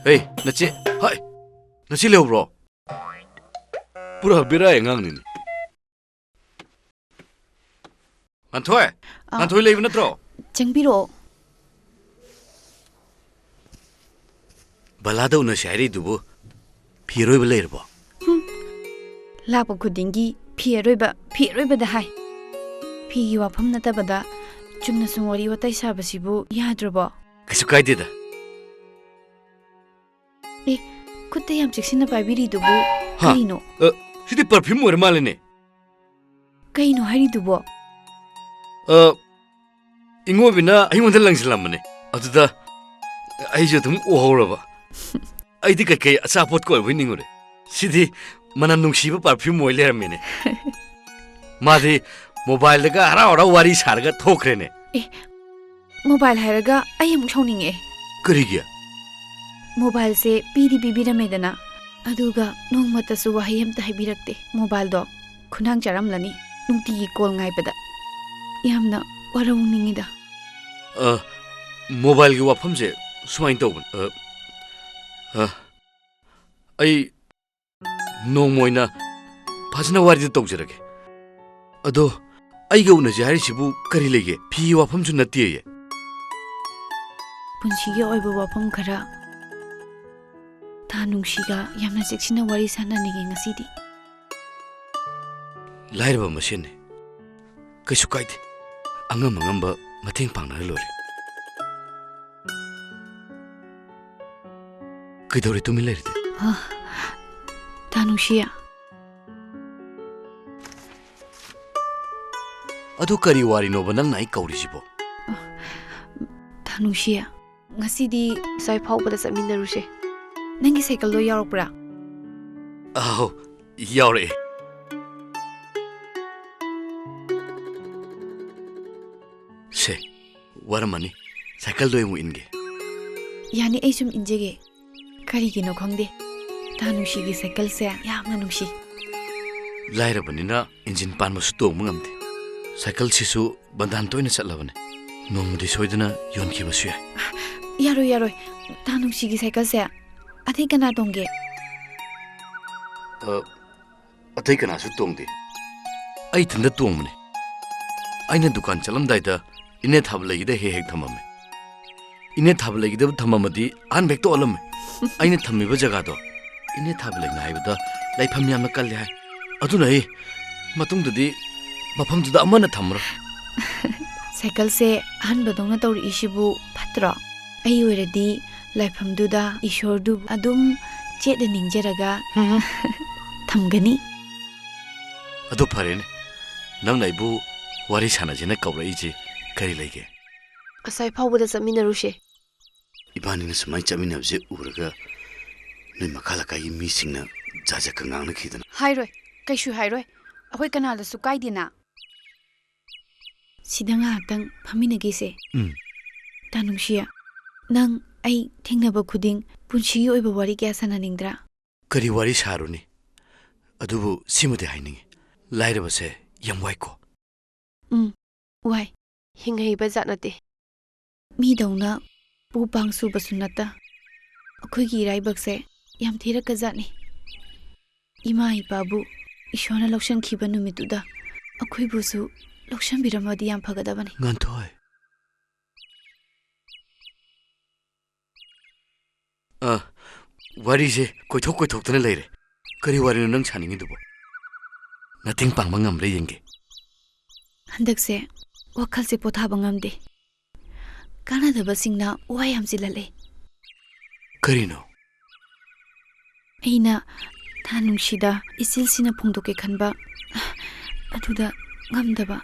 ꯍꯦ, ꯅꯆꯦ, ꯍꯥꯏ, ꯅꯆꯦ ꯂꯩꯍꯧꯕ꯭ꯔꯣ? ꯄꯨꯔꯥ ꯕꯦꯔꯥꯒꯤ ꯑꯉꯥꯡꯅꯤꯅꯦ꯫ ꯉꯥꯟꯊꯣꯏ! ꯑ, ꯉꯥꯟꯊꯣꯏ ꯂꯩꯕ ꯅꯠꯇ꯭ꯔꯣ? ꯆꯪꯕꯤꯔꯛꯑꯣ꯫ ꯕꯂꯥꯗ ꯎꯅꯁꯦ ꯍꯥꯏꯔꯛꯏꯗꯨꯕꯨ ꯐꯤ ꯑꯔꯣꯏꯕ ꯂꯩꯔꯕꯣ? ꯍꯨꯝ꯫ ꯂꯥꯛꯄ ꯈꯨꯗꯤꯡꯒꯤ ꯐꯤ ꯑꯔꯣꯏꯕ, ꯐꯤ ꯑꯔꯣꯏꯕꯗ ꯍꯥꯏ꯫ ꯐꯤꯒꯤ ꯋꯥꯐꯝ ꯅꯠꯇꯕꯗ ꯆꯨꯝꯅ ꯁꯨꯝ ꯋꯥꯔꯤ ꯋꯥꯇꯥꯏ ꯁꯥꯕꯁꯤꯕꯨ ꯌꯥꯗ꯭ꯔꯕꯣ? ꯀꯩꯁꯨ ꯀꯥꯏꯗꯦꯗ꯫ ꯑꯦ, ꯈꯨꯠꯇ ꯌꯥꯝ ꯆꯦꯛꯁꯤꯟꯅ ꯄꯥꯏꯕꯤꯔꯤꯗꯨꯕꯨ ꯍꯥ? ꯀꯔꯤꯅꯣ? ꯑ, ꯁꯤꯗꯤ perfume ꯑꯣꯏꯔ ꯃꯥꯜꯂꯦꯅꯦ꯫ ꯀꯩꯅꯣ ꯍꯥꯏꯔꯤꯗꯨꯕꯣ? ꯑ, ꯏꯉꯣꯕꯤꯅ ꯑꯩꯉꯣꯟꯗ ꯂꯪꯁꯤꯜꯂꯝꯕꯅꯦ꯫ ꯑꯗꯨꯗ ꯑꯩꯁꯨ ꯑꯗꯨꯝ ꯎꯍꯧꯔꯕ꯫ ꯑꯩꯗꯤ ꯀꯩꯀꯩ ꯑꯆꯥꯄꯣꯠꯀ ꯑꯣꯏꯕꯣꯏ ꯅꯤꯡꯉꯨꯔꯦ꯫ ꯁꯤꯗꯤ ꯃꯅꯝ ꯅꯨꯡꯁꯤꯕ perfume ꯑꯣꯏ ꯂꯩꯔꯝꯃꯦꯅꯦ꯫ ꯃꯥꯗꯤ mobileꯗꯒ ꯍꯔꯥꯎ ꯍꯔꯥꯎ ꯋꯥꯔꯤ ꯁꯥꯔꯒ ꯊꯣꯛꯈ꯭ꯔꯦꯅꯦ꯫ ꯑꯦ, mobile ꯍꯥꯏꯔꯒ ꯑꯩ ꯑꯃꯨꯛ ꯁꯥꯎꯅꯤꯡꯉꯛꯑꯦ꯫ ꯀꯔꯤꯒꯤ? Mobileꯁꯦ ꯄꯤꯗꯤ ꯄꯤꯕꯤꯔꯝꯃꯦꯗꯅ, ꯑꯗꯨꯒ ꯅꯣꯡꯃꯇꯁꯨ ꯋꯥꯍꯩ ꯑꯝꯇ ꯍꯥꯏꯕꯤꯔꯛꯇꯦ꯫ Mobileꯗꯣ ꯈꯨꯅꯥꯡ ꯆꯥꯔꯝꯂꯅꯤ, ꯅꯨꯡꯇꯤꯒꯤ call ꯉꯥꯏꯕꯗ꯫ ꯌꯥꯝꯅ ꯋꯥꯔꯧꯅꯤꯡꯉꯤꯗ꯫ ꯑ, mobileꯒꯤ ꯋꯥꯐꯝꯁꯦ ꯁꯨꯃꯥꯏꯅ ꯇꯧꯕꯅꯤ꯫ ꯑ, ꯑ, ꯑꯩ ꯅꯣꯡꯃ ꯑꯣꯏꯅ ꯐꯖꯅ ꯋꯥꯔꯤꯗꯨ ꯇꯧꯖꯔꯒꯦ꯫ ꯑꯗꯣ ꯑꯩꯒ ꯎꯅꯁꯦ ꯍꯥꯏꯔꯤꯁꯤꯕꯨ ꯀꯔꯤ ꯂꯩꯒꯦ? ꯐꯤꯒꯤ ꯋꯥꯐꯝꯁꯨ ꯅꯠꯇꯦꯌꯦ꯫ ꯄꯨꯟꯁꯤꯒꯤ ꯑꯣꯏꯕ ꯋꯥꯐꯝ ꯈꯔ ꯊꯥ ꯅꯨꯡꯁꯤꯒ ꯌꯥꯝꯅ ꯆꯦꯛꯁꯤꯟꯅ ꯋꯥꯔꯤ ꯁꯥꯟꯅꯅꯤꯡꯉꯤ ꯉꯁꯤꯗꯤ꯫ ꯂꯥꯏꯔꯕ ꯃꯁꯦꯟꯅꯤ꯫ ꯀꯩꯁꯨ ꯀꯥꯏꯗꯦ꯫ ꯑꯉꯝ ꯑꯉꯝꯕ ꯃꯇꯦꯡ ꯄꯥꯡꯅꯔ ꯂꯣꯏꯔꯦ꯫ ꯀꯩꯗꯧꯔꯦ ꯇꯨꯃꯤꯟ ꯂꯩꯔꯤꯗꯤ? ꯍꯥ? ꯊꯥ ꯅꯨꯡꯁꯤ꯫ ꯑꯗꯨ ꯀꯔꯤ ꯋꯥꯔꯤꯅꯣꯕ ꯅꯪꯅ ꯑꯩ ꯀꯧꯔꯤꯁꯤꯕꯣ? ꯊꯥ ꯅꯨꯡꯁꯤ, ꯉꯁꯤꯗꯤ ꯑꯁ꯭ꯋꯥꯏ ꯐꯥꯎꯕꯗ ꯆꯠꯃꯤꯟꯅꯔꯨꯁꯦ꯫ ꯅꯪꯒꯤ cycleꯗꯣ ꯌꯥꯎꯔꯛꯄ꯭ꯔꯥ? ꯑꯥꯎ, ꯌꯥꯎꯔꯛꯑꯦ꯫ ꯁꯦ, ꯋꯥꯔꯝꯃꯅꯤ꯫ Cycleꯗꯣ ꯑꯩ ꯑꯃꯨꯛ ꯏꯟꯒꯦ꯫ ꯌꯥꯅꯤ, ꯑꯩ ꯁꯨꯝ ꯏꯟꯖꯒꯦ꯫ ꯀꯔꯤꯒꯤꯅꯣ ꯈꯪꯗꯦ, ꯊꯥ ꯅꯨꯡꯁꯤꯒꯤ cycleꯁꯦ ꯌꯥꯝꯅ ꯅꯨꯡꯁꯤ꯫ ꯂꯥꯏꯔꯕꯅꯤꯅ engine ꯄꯥꯟꯕꯁꯨ ꯇꯣꯡꯕ ꯉꯝꯗꯦ꯫ Cycleꯁꯤꯁꯨ ꯕꯟꯗꯥꯟ ꯇꯣꯏꯅ ꯆꯠꯂꯕꯅꯦ꯫ ꯅꯣꯡꯃꯗꯤ ꯁꯣꯏꯗꯅ ꯌꯣꯟꯈꯤꯕꯁꯨ ꯌꯥꯏ꯫ ꯌꯥꯔꯣꯏ, ꯌꯥꯔꯣꯏ꯫ ꯊꯥ ꯅꯨꯡꯁꯤꯒꯤ cycleꯁꯦ ꯑꯇꯩ ꯀꯅꯥ ꯇꯣꯡꯒꯦ? ꯑ, ꯑꯇꯩ ꯀꯅꯥꯁꯨ ꯇꯣꯡꯗꯦ꯫ ꯑꯩ ꯏꯊꯟꯗ ꯇꯣꯡꯕꯅꯦ꯫ ꯑꯩꯅ ꯗꯨꯀꯥꯟ ꯆꯠꯂꯝꯗꯥꯏꯗ ꯏꯅꯦ ꯊꯥꯕ ꯂꯩꯒꯤꯗ ꯍꯦꯛ ꯍꯦꯛ ꯊꯝꯃꯝꯃꯦ꯫ ꯏꯅꯦ ꯊꯥꯕ ꯂꯩꯒꯤꯗꯕ ꯊꯝꯃꯝꯃꯗꯤ ꯑꯍꯥꯟꯕ ꯍꯦꯛꯇ ꯑꯣꯜꯂꯝꯃꯦ꯫ ꯑꯩꯅ ꯊꯝꯃꯤꯕ ꯖꯒꯥꯗꯣ ꯏꯅꯦ ꯊꯥꯕ ꯂꯩꯅ ꯍꯥꯏꯕꯗ ꯂꯥꯏꯐꯝ ꯌꯥꯝꯅ ꯀꯜꯂꯦ ꯍꯥꯏ꯫ ꯑꯗꯨꯅ ꯑꯩ ꯃꯇꯨꯡꯗꯗꯤ ꯃꯐꯝꯗꯨꯗ ꯑꯃꯅ ꯊꯝꯃꯔꯣꯏ꯫ Cycleꯁꯦ ꯑꯍꯟꯕꯗꯧꯅ ꯇꯧꯔꯛꯏꯁꯤꯕꯨ ꯐꯠꯇ꯭ꯔꯣ? ꯑꯩ ꯑꯣꯏꯔꯗꯤ ꯂꯥꯏꯐꯝꯗꯨꯗ ꯏꯁꯣꯔꯗꯨ ꯑꯗꯨꯝ ꯆꯦꯠꯅ ꯅꯤꯡꯖꯔꯒ ꯊꯝꯒꯅꯤ꯫ ꯑꯗꯨ ꯐꯔꯦꯅꯦ, ꯅꯪꯅ ꯑꯩꯕꯨ ꯋꯥꯔꯤ ꯁꯥꯟꯅꯁꯦꯅ ꯀꯧꯔꯛꯏꯁꯦ ꯀꯔꯤ ꯂꯩꯒꯦ? ꯑꯁ꯭ꯋꯥꯏ ꯐꯥꯎꯕꯗ ꯆꯠꯃꯤꯟꯅꯔꯨꯁꯦ꯫ ꯏꯕꯥꯅꯤꯅ ꯁꯨꯃꯥꯏꯅ ꯆꯠꯃꯤꯟꯅꯕꯁꯦ ꯎꯔꯒ ꯅꯣꯏ ꯃꯈꯥ ꯂꯩꯀꯥꯏꯒꯤ ꯃꯤꯁꯤꯡꯅ ꯖꯥꯠ ꯖꯥꯠꯀ ꯉꯥꯡꯅꯈꯤꯗꯅ꯫ ꯍꯥꯏꯔꯣꯏ, ꯀꯩꯁꯨ ꯍꯥꯏꯔꯣꯏ꯫ ꯑꯩꯈꯣꯏ ꯀꯅꯥꯗꯁꯨ ꯀꯥꯏꯗꯦꯅ꯫ ꯁꯤꯗ ꯉꯥꯏꯍꯥꯛꯇꯪ ꯐꯝꯃꯤꯟꯅꯈꯤꯁꯦ꯫ ꯎꯝ꯫ ꯇꯥꯅꯨꯡꯁꯤ, ꯅꯪ ꯑꯩ ꯊꯦꯡꯅꯕ ꯈꯨꯗꯤꯡ ꯄꯨꯟꯁꯤꯒꯤ ꯑꯣꯏꯕ ꯋꯥꯔꯤ ꯀꯌꯥ ꯁꯥꯟꯅꯅꯤꯡꯗ꯭ꯔꯥ? ꯀꯔꯤ ꯋꯥꯔꯤ ꯁꯥꯔꯨꯅꯤ? ꯑꯗꯨꯕꯨ ꯁꯤꯃꯗꯤ ꯍꯥꯏꯅꯤꯡꯉꯤ, ꯂꯥꯏꯔꯕꯁꯦ ꯌꯥꯝ ꯋꯥꯏꯀꯣ꯫ ꯎꯝ, ꯋꯥꯏ꯫ ꯍꯤꯡ ꯍꯩꯕ ꯖꯥꯠ ꯅꯠꯇꯦ꯫ ꯃꯤꯗꯧꯅ ꯄꯨ ꯄꯥꯡ ꯁꯨꯕꯁꯨ ꯅꯠꯇ꯫ ꯑꯩꯈꯣꯏꯒꯤ ꯏꯔꯥꯏꯕꯛꯁꯦ ꯌꯥꯝ ꯊꯤꯔꯛꯀꯖꯥꯠꯅꯤ꯫ ꯏꯃꯥ ꯏꯄꯥꯕꯨ ꯏꯁꯣꯔꯅ ꯂꯧꯁꯤꯟꯈꯤꯕ ꯅꯨꯃꯤꯠꯇꯨꯗ ꯑꯩꯈꯣꯏꯕꯨꯁꯨ ꯂꯧꯁꯤꯟꯕꯤꯔꯝꯃꯗꯤ ꯌꯥꯝ ꯐꯒꯗꯕꯅꯤ꯫ ꯉꯥꯟꯊꯣꯏ꯫ ꯑ, ꯋꯥꯔꯤꯁꯦ ꯀꯣꯏꯊꯣꯛ ꯀꯣꯏꯊꯣꯛꯇꯅ ꯂꯩꯔꯦ꯫ ꯀꯔꯤ ꯋꯥꯔꯤꯅꯣ ꯅꯪ ꯁꯥꯅꯤꯡꯉꯤꯗꯨꯕꯣ? ꯃꯇꯦꯡ ꯄꯥꯡꯕ ꯉꯝꯕ꯭ꯔꯥ ꯌꯦꯡꯒꯦ꯫ ꯍꯟꯗꯛꯁꯦ ꯋꯥꯈꯜꯁꯦ ꯄꯣꯊꯥꯕ ꯉꯝꯗꯦ꯫ ꯀꯥꯟꯅꯗꯕꯁꯤꯡꯅ ꯋꯥ ꯌꯥꯝ ꯆꯤꯜꯍꯜꯂꯦ꯫ ꯀꯔꯤꯅꯣ? ꯑꯩꯅ ꯊꯥ ꯅꯨꯡꯁꯤꯗ ꯏꯆꯤꯜꯁꯤꯅ ꯐꯣꯡꯗꯣꯛꯀꯦ ꯈꯟꯕ, ꯑꯗꯨꯗ ꯉꯝꯗꯕ꯫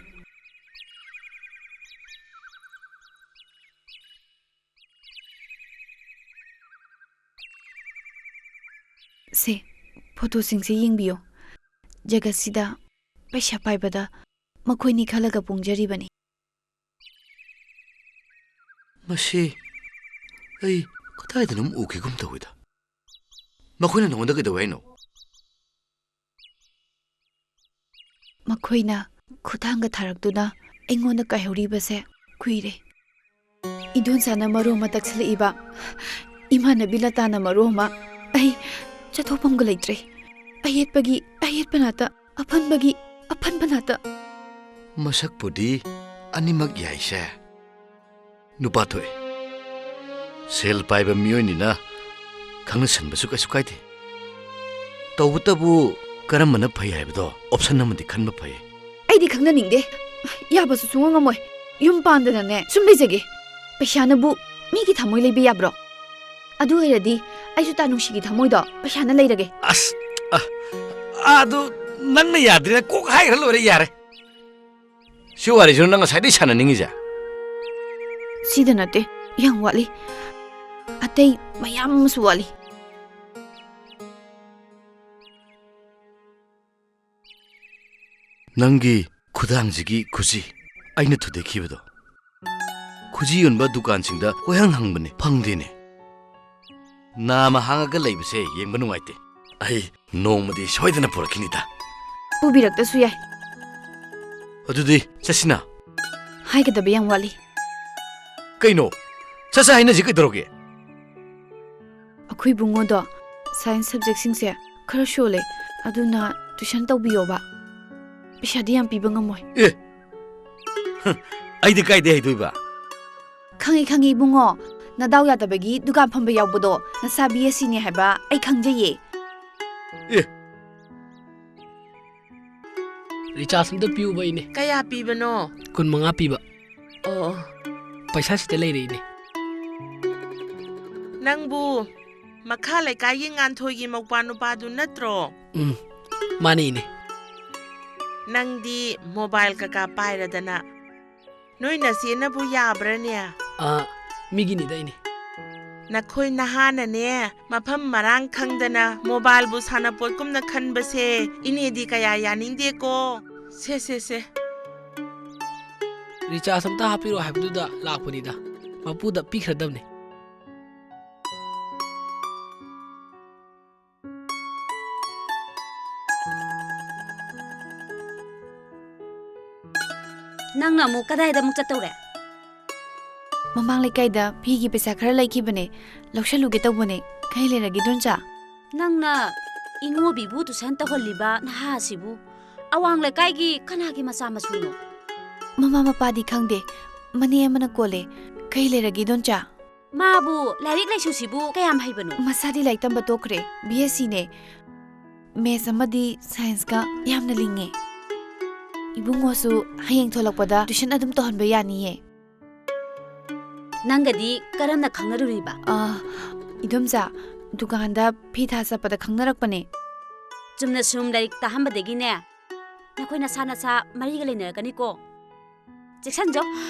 ꯁꯦ, ꯐꯣꯇꯣꯁꯤꯡꯁꯦ ꯌꯦꯡꯕꯤꯌꯨ꯫ ꯖꯒꯠꯁꯤꯗ ꯄꯩꯁꯥ ꯄꯥꯏꯕꯗ ꯃꯈꯣꯏꯅꯤ ꯈꯜꯂꯒ ꯄꯣꯡꯖꯔꯤꯕꯅꯤ꯫ ꯃꯁꯤ ꯑꯩ ꯀꯗꯥꯏꯗꯅꯣꯝ ꯎꯈꯤꯒꯨꯝ ꯇꯧꯏꯗ꯫ ꯃꯈꯣꯏꯅ ꯅꯉꯣꯟꯗ ꯀꯩꯗꯧꯋꯦ ꯍꯥꯏꯅꯣ? ꯃꯈꯣꯏꯅ ꯈꯨꯠꯊꯥꯡꯒ ꯊꯥꯔꯛꯇꯨꯅ ꯑꯩꯉꯣꯟꯗ ꯀꯥꯏꯍꯧꯔꯤꯕꯁꯦ ꯀꯨꯏꯔꯦ꯫ ꯏꯗꯣꯟꯆꯥꯅ ꯃꯔꯣꯜ ꯑꯃ ꯇꯛꯁꯤꯜꯂꯛꯏꯕ, ꯏꯃꯥꯟꯅꯕꯤ ꯂꯇꯥꯅ ꯃꯔꯣꯜ ꯑꯃ꯫ ꯑꯩ ꯆꯠꯊꯣꯛꯐꯝꯒ ꯂꯩꯇ꯭ꯔꯦ꯫ ꯑꯌꯦꯠꯄꯒꯤ ꯑꯌꯦꯠꯄ ꯉꯥꯛꯇ, ꯑꯄꯟꯕꯒꯤ ꯑꯄꯟꯕ ꯉꯥꯛꯇ꯫ ꯃꯁꯛꯄꯨꯗꯤ ꯑꯅꯤꯃꯛ ꯌꯥꯏꯁꯦ꯫ ꯅꯨꯄꯥ ꯊꯣꯛꯑꯦ꯫ ꯁꯦꯜ ꯄꯥꯏꯕ ꯃꯤꯑꯣꯏꯅꯤꯅ ꯈꯪꯅꯁꯟꯕꯁꯨ ꯀꯩꯁꯨ ꯀꯥꯏꯗꯦ꯫ ꯇꯧꯕꯇꯕꯨ ꯀꯔꯝꯕꯅ ꯐꯩ ꯍꯥꯏꯕꯗꯣ option ꯑꯃꯗꯤ ꯈꯟꯕ ꯐꯩ꯫ ꯑꯩꯗꯤ ꯈꯪꯅꯅꯤꯡꯗꯦ꯫ ꯌꯥꯕꯁꯨ ꯁꯨꯡꯉꯝ ꯉꯝꯃꯣꯏ꯫ ꯌꯨꯝ ꯄꯥꯟꯗꯅꯅꯦ ꯁꯨꯝ ꯂꯩꯖꯒꯦ꯫ ꯄꯩꯁꯥꯅꯕꯨ ꯃꯤꯒꯤ ꯊꯃꯣꯏ ꯂꯩꯕ ꯌꯥꯕ꯭ꯔꯣ? ꯑꯗꯨ ꯑꯣꯏꯔꯗꯤ ꯑꯩꯁꯨ ꯇꯥꯅꯨꯡꯁꯤꯒꯤ ꯊꯃꯣꯏꯗꯣ ꯄꯩꯁꯥꯅ ꯂꯩꯔꯒꯦ꯫ ꯑꯁ, ꯑ, ꯑꯗꯨ ꯅꯪꯅ ꯌꯥꯗ꯭ꯔꯦ, ꯀꯣꯛ ꯍꯥꯏꯈ꯭ꯔ ꯂꯣꯏꯔꯦ, ꯌꯥꯔꯦ꯫ ꯁꯤ ꯋꯥꯔꯤꯁꯤꯔꯣ ꯅꯪ ꯉꯁꯥꯏꯗꯩ ꯁꯥꯟꯅꯅꯤꯡꯉꯤꯁꯦ? ꯁꯤꯗ ꯅꯠꯇꯦ, ꯌꯥꯝ ꯋꯥꯠꯂꯤ꯫ ꯑꯇꯩ ꯃꯌꯥꯝ ꯑꯃꯁꯨ ꯋꯥꯠꯂꯤ꯫ ꯅꯪꯒꯤ ꯈꯨꯗꯥꯡꯁꯤꯒꯤ ꯈꯨꯖꯤ ꯑꯩꯅ ꯊꯨꯗꯦꯛꯈꯤꯕꯗꯣ꯫ ꯈꯨꯖꯤ ꯌꯣꯟꯕ ꯗꯨꯀꯥꯟꯁꯤꯡꯗ ꯀꯣꯏꯍꯪ ꯍꯪꯕꯅꯦ, ꯐꯪꯗꯦꯅꯦ꯫ ꯅꯥꯝꯃ ꯍꯥꯡꯉꯒ ꯂꯩꯕꯁꯦ ꯌꯦꯡꯕ ꯅꯨꯡꯉꯥꯏꯇꯦ꯫ ꯑꯩ ꯅꯣꯡꯃꯗꯤ ꯁꯣꯏꯗꯅ ꯄꯨꯔꯛꯈꯤꯅꯤꯗ꯫ ꯄꯨꯕꯤꯔꯛꯇꯁꯨ ꯌꯥꯏ꯫ ꯑꯗꯨꯗꯤ ꯆꯠꯁꯤꯅ꯫ ꯍꯥꯏꯒꯗꯕ ꯌꯥꯝ ꯋꯥꯠꯂꯤ꯫ ꯀꯩꯅꯣ? ꯆꯠꯁꯦ ꯍꯥꯏꯅꯁꯤ ꯀꯩꯗꯧꯔꯒꯦ? ꯑꯩꯈꯣꯏ ꯏꯕꯨꯡꯉꯣꯗꯣ science subjectꯁꯤꯡꯁꯦ ꯈꯔ ꯁꯣꯜꯂꯦ, ꯑꯗꯨꯅ tuition ꯇꯧꯕꯤꯌꯣꯕ꯫ ꯄꯩꯁꯥꯗꯤ ꯌꯥꯝ ꯄꯤꯕ ꯉꯝꯃꯣꯏ꯫ ꯑꯦ! ꯍ, ꯑꯩꯗꯤ ꯀꯥꯏꯗꯩ ꯍꯩꯗꯣꯏꯕ? ꯈꯪꯉꯤ, ꯈꯪꯉꯤ, ꯏꯕꯨꯡꯉꯣ꯫ ꯅꯗꯥꯎ ꯌꯥꯗꯕꯒꯤ ꯗꯨꯀꯥꯟ ꯐꯝꯕ ꯌꯥꯎꯕꯗꯣ ꯅꯆꯥ B S Cꯅꯦ ꯍꯥꯏꯕ ꯑꯩ ꯈꯪꯖꯩꯌꯦ꯫ ꯑꯦ! Recharge ꯑꯝꯇ ꯄꯤꯌꯨꯕ, ꯏꯅꯦ꯫ ꯀꯌꯥ ꯄꯤꯕꯅꯣ? ꯀꯨꯟꯃꯉꯥ ꯄꯤꯕ꯫ ꯑꯣ꯫ ꯄꯩꯁꯥ ꯁꯤꯗ ꯂꯩꯔꯦ, ꯏꯅꯦ꯫ ꯅꯪꯕꯨ ꯃꯈꯥ ꯂꯩꯀꯥꯏꯒꯤ ꯉꯥꯟꯊꯣꯏꯒꯤ ꯃꯧꯄ꯭ꯋꯥ ꯅꯨꯄꯥꯗꯨ ꯅꯠꯇ꯭ꯔꯣ? ꯎꯝ, ꯃꯥꯅꯦ, ꯏꯅꯦ꯫ ꯅꯪꯗꯤ mobile ꯀꯀꯥ ꯄꯥꯏꯔꯗꯅ꯫ ꯅꯣꯏ ꯅꯆꯦꯅꯕꯨ ꯌꯥꯕ꯭ꯔꯅꯦ? ꯑꯥ, ꯃꯤꯒꯤꯅꯤꯗ, ꯏꯅꯦ꯫ ꯅꯈꯣꯏ ꯅꯍꯥꯅꯅꯦ, ꯃꯐꯝ ꯃꯔꯥꯡ ꯈꯪꯗꯅ mobileꯕꯨ ꯁꯥꯟꯅꯄꯣꯠꯀꯨꯝꯅ ꯈꯟꯕꯁꯦ ꯏꯅꯦꯗꯤ ꯀꯌꯥ ꯌꯥꯅꯤꯡꯗꯦꯀꯣ꯫ ꯁꯦ, ꯁꯦ, ꯁꯦ꯫ Recharge ꯑꯝꯇ ꯍꯥꯞꯄꯤꯔꯣ ꯍꯥꯏꯕꯗꯨꯗ ꯂꯥꯛꯄꯅꯤꯗ꯫ ꯃꯄꯨꯗ ꯄꯤꯈ꯭ꯔꯗꯕꯅꯤ꯫ ꯅꯪꯅ ꯑꯃꯨꯛ ꯀꯗꯥꯏꯗ ꯑꯃꯨꯛ ꯆꯠꯇꯧꯔꯦ? ꯃꯃꯥꯡ ꯂꯩꯀꯥꯏꯗ ꯐꯤꯒꯤ ꯄꯩꯁꯥ ꯈꯔ ꯂꯩꯈꯤꯕꯅꯦ, ꯂꯧꯁꯜꯂꯨꯒꯦ ꯇꯧꯕꯅꯦ꯫ ꯀꯩ ꯂꯩꯔꯒꯦ, ꯏꯗꯣꯝꯆꯥ? ꯅꯪꯅ ꯏꯉꯣꯕꯤꯕꯨ tuition ꯇꯧꯍꯜꯂꯤꯕ ꯅꯍꯥ ꯑꯁꯤꯕꯨ ꯑꯋꯥꯡ ꯂꯩꯀꯥꯏꯒꯤ ꯀꯅꯥꯒꯤ ꯃꯆꯥ ꯃꯁꯨꯅꯣ? ꯃꯃꯥ ꯃꯄꯥꯗꯤ ꯈꯪꯗꯦ, ꯃꯅꯦ ꯑꯃꯅ ꯀꯣꯜꯂꯦ꯫ ꯀꯩ ꯂꯩꯔꯒꯦ, ꯏꯗꯣꯝꯆꯥ? ꯃꯥꯕꯨ ꯂꯥꯏꯔꯤꯛ ꯂꯥꯏꯁꯨꯁꯤꯕꯨ ꯀꯌꯥꯝ ꯍꯩꯕꯅꯣ? ꯃꯁꯥꯗꯤ ꯂꯥꯏꯔꯤꯛ ꯇꯝꯕ ꯇꯣꯛꯈ꯭ꯔꯦ, B S Cꯅꯦ꯫ Maths ꯑꯃꯗꯤ scienceꯀ ꯌꯥꯝꯅ ꯂꯤꯡꯉꯦ꯫ ꯏꯕꯨꯡꯉꯣꯁꯨ ꯍꯌꯦꯡ ꯊꯣꯛꯂꯛꯄꯗ tuition ꯑꯗꯨꯝ ꯇꯧꯍꯟꯕ ꯌꯥꯅꯤꯌꯦ꯫ ꯅꯪꯒꯗꯤ ꯀꯔꯝꯅ ꯈꯪꯅꯔꯨꯔꯤꯕ? ꯑꯥ, ꯏꯗꯣꯝꯆꯥ, ꯗꯨꯀꯥꯟꯗ ꯐꯤ ꯊꯥ ꯆꯠꯄꯗ ꯈꯪꯅꯔꯛꯄꯅꯦ꯫ ꯆꯨꯝꯅ ꯁꯨꯝ ꯂꯥꯏꯔꯤꯛ ꯇꯥꯍꯟꯕꯗꯒꯤꯅꯦ, ꯅꯈꯣꯏ ꯅꯁꯥ ꯅꯁꯥ ꯃꯔꯤꯒ ꯂꯩꯅꯔꯛꯀꯅꯤꯀꯣ꯫ ꯆꯦꯛꯁꯟꯖꯧ,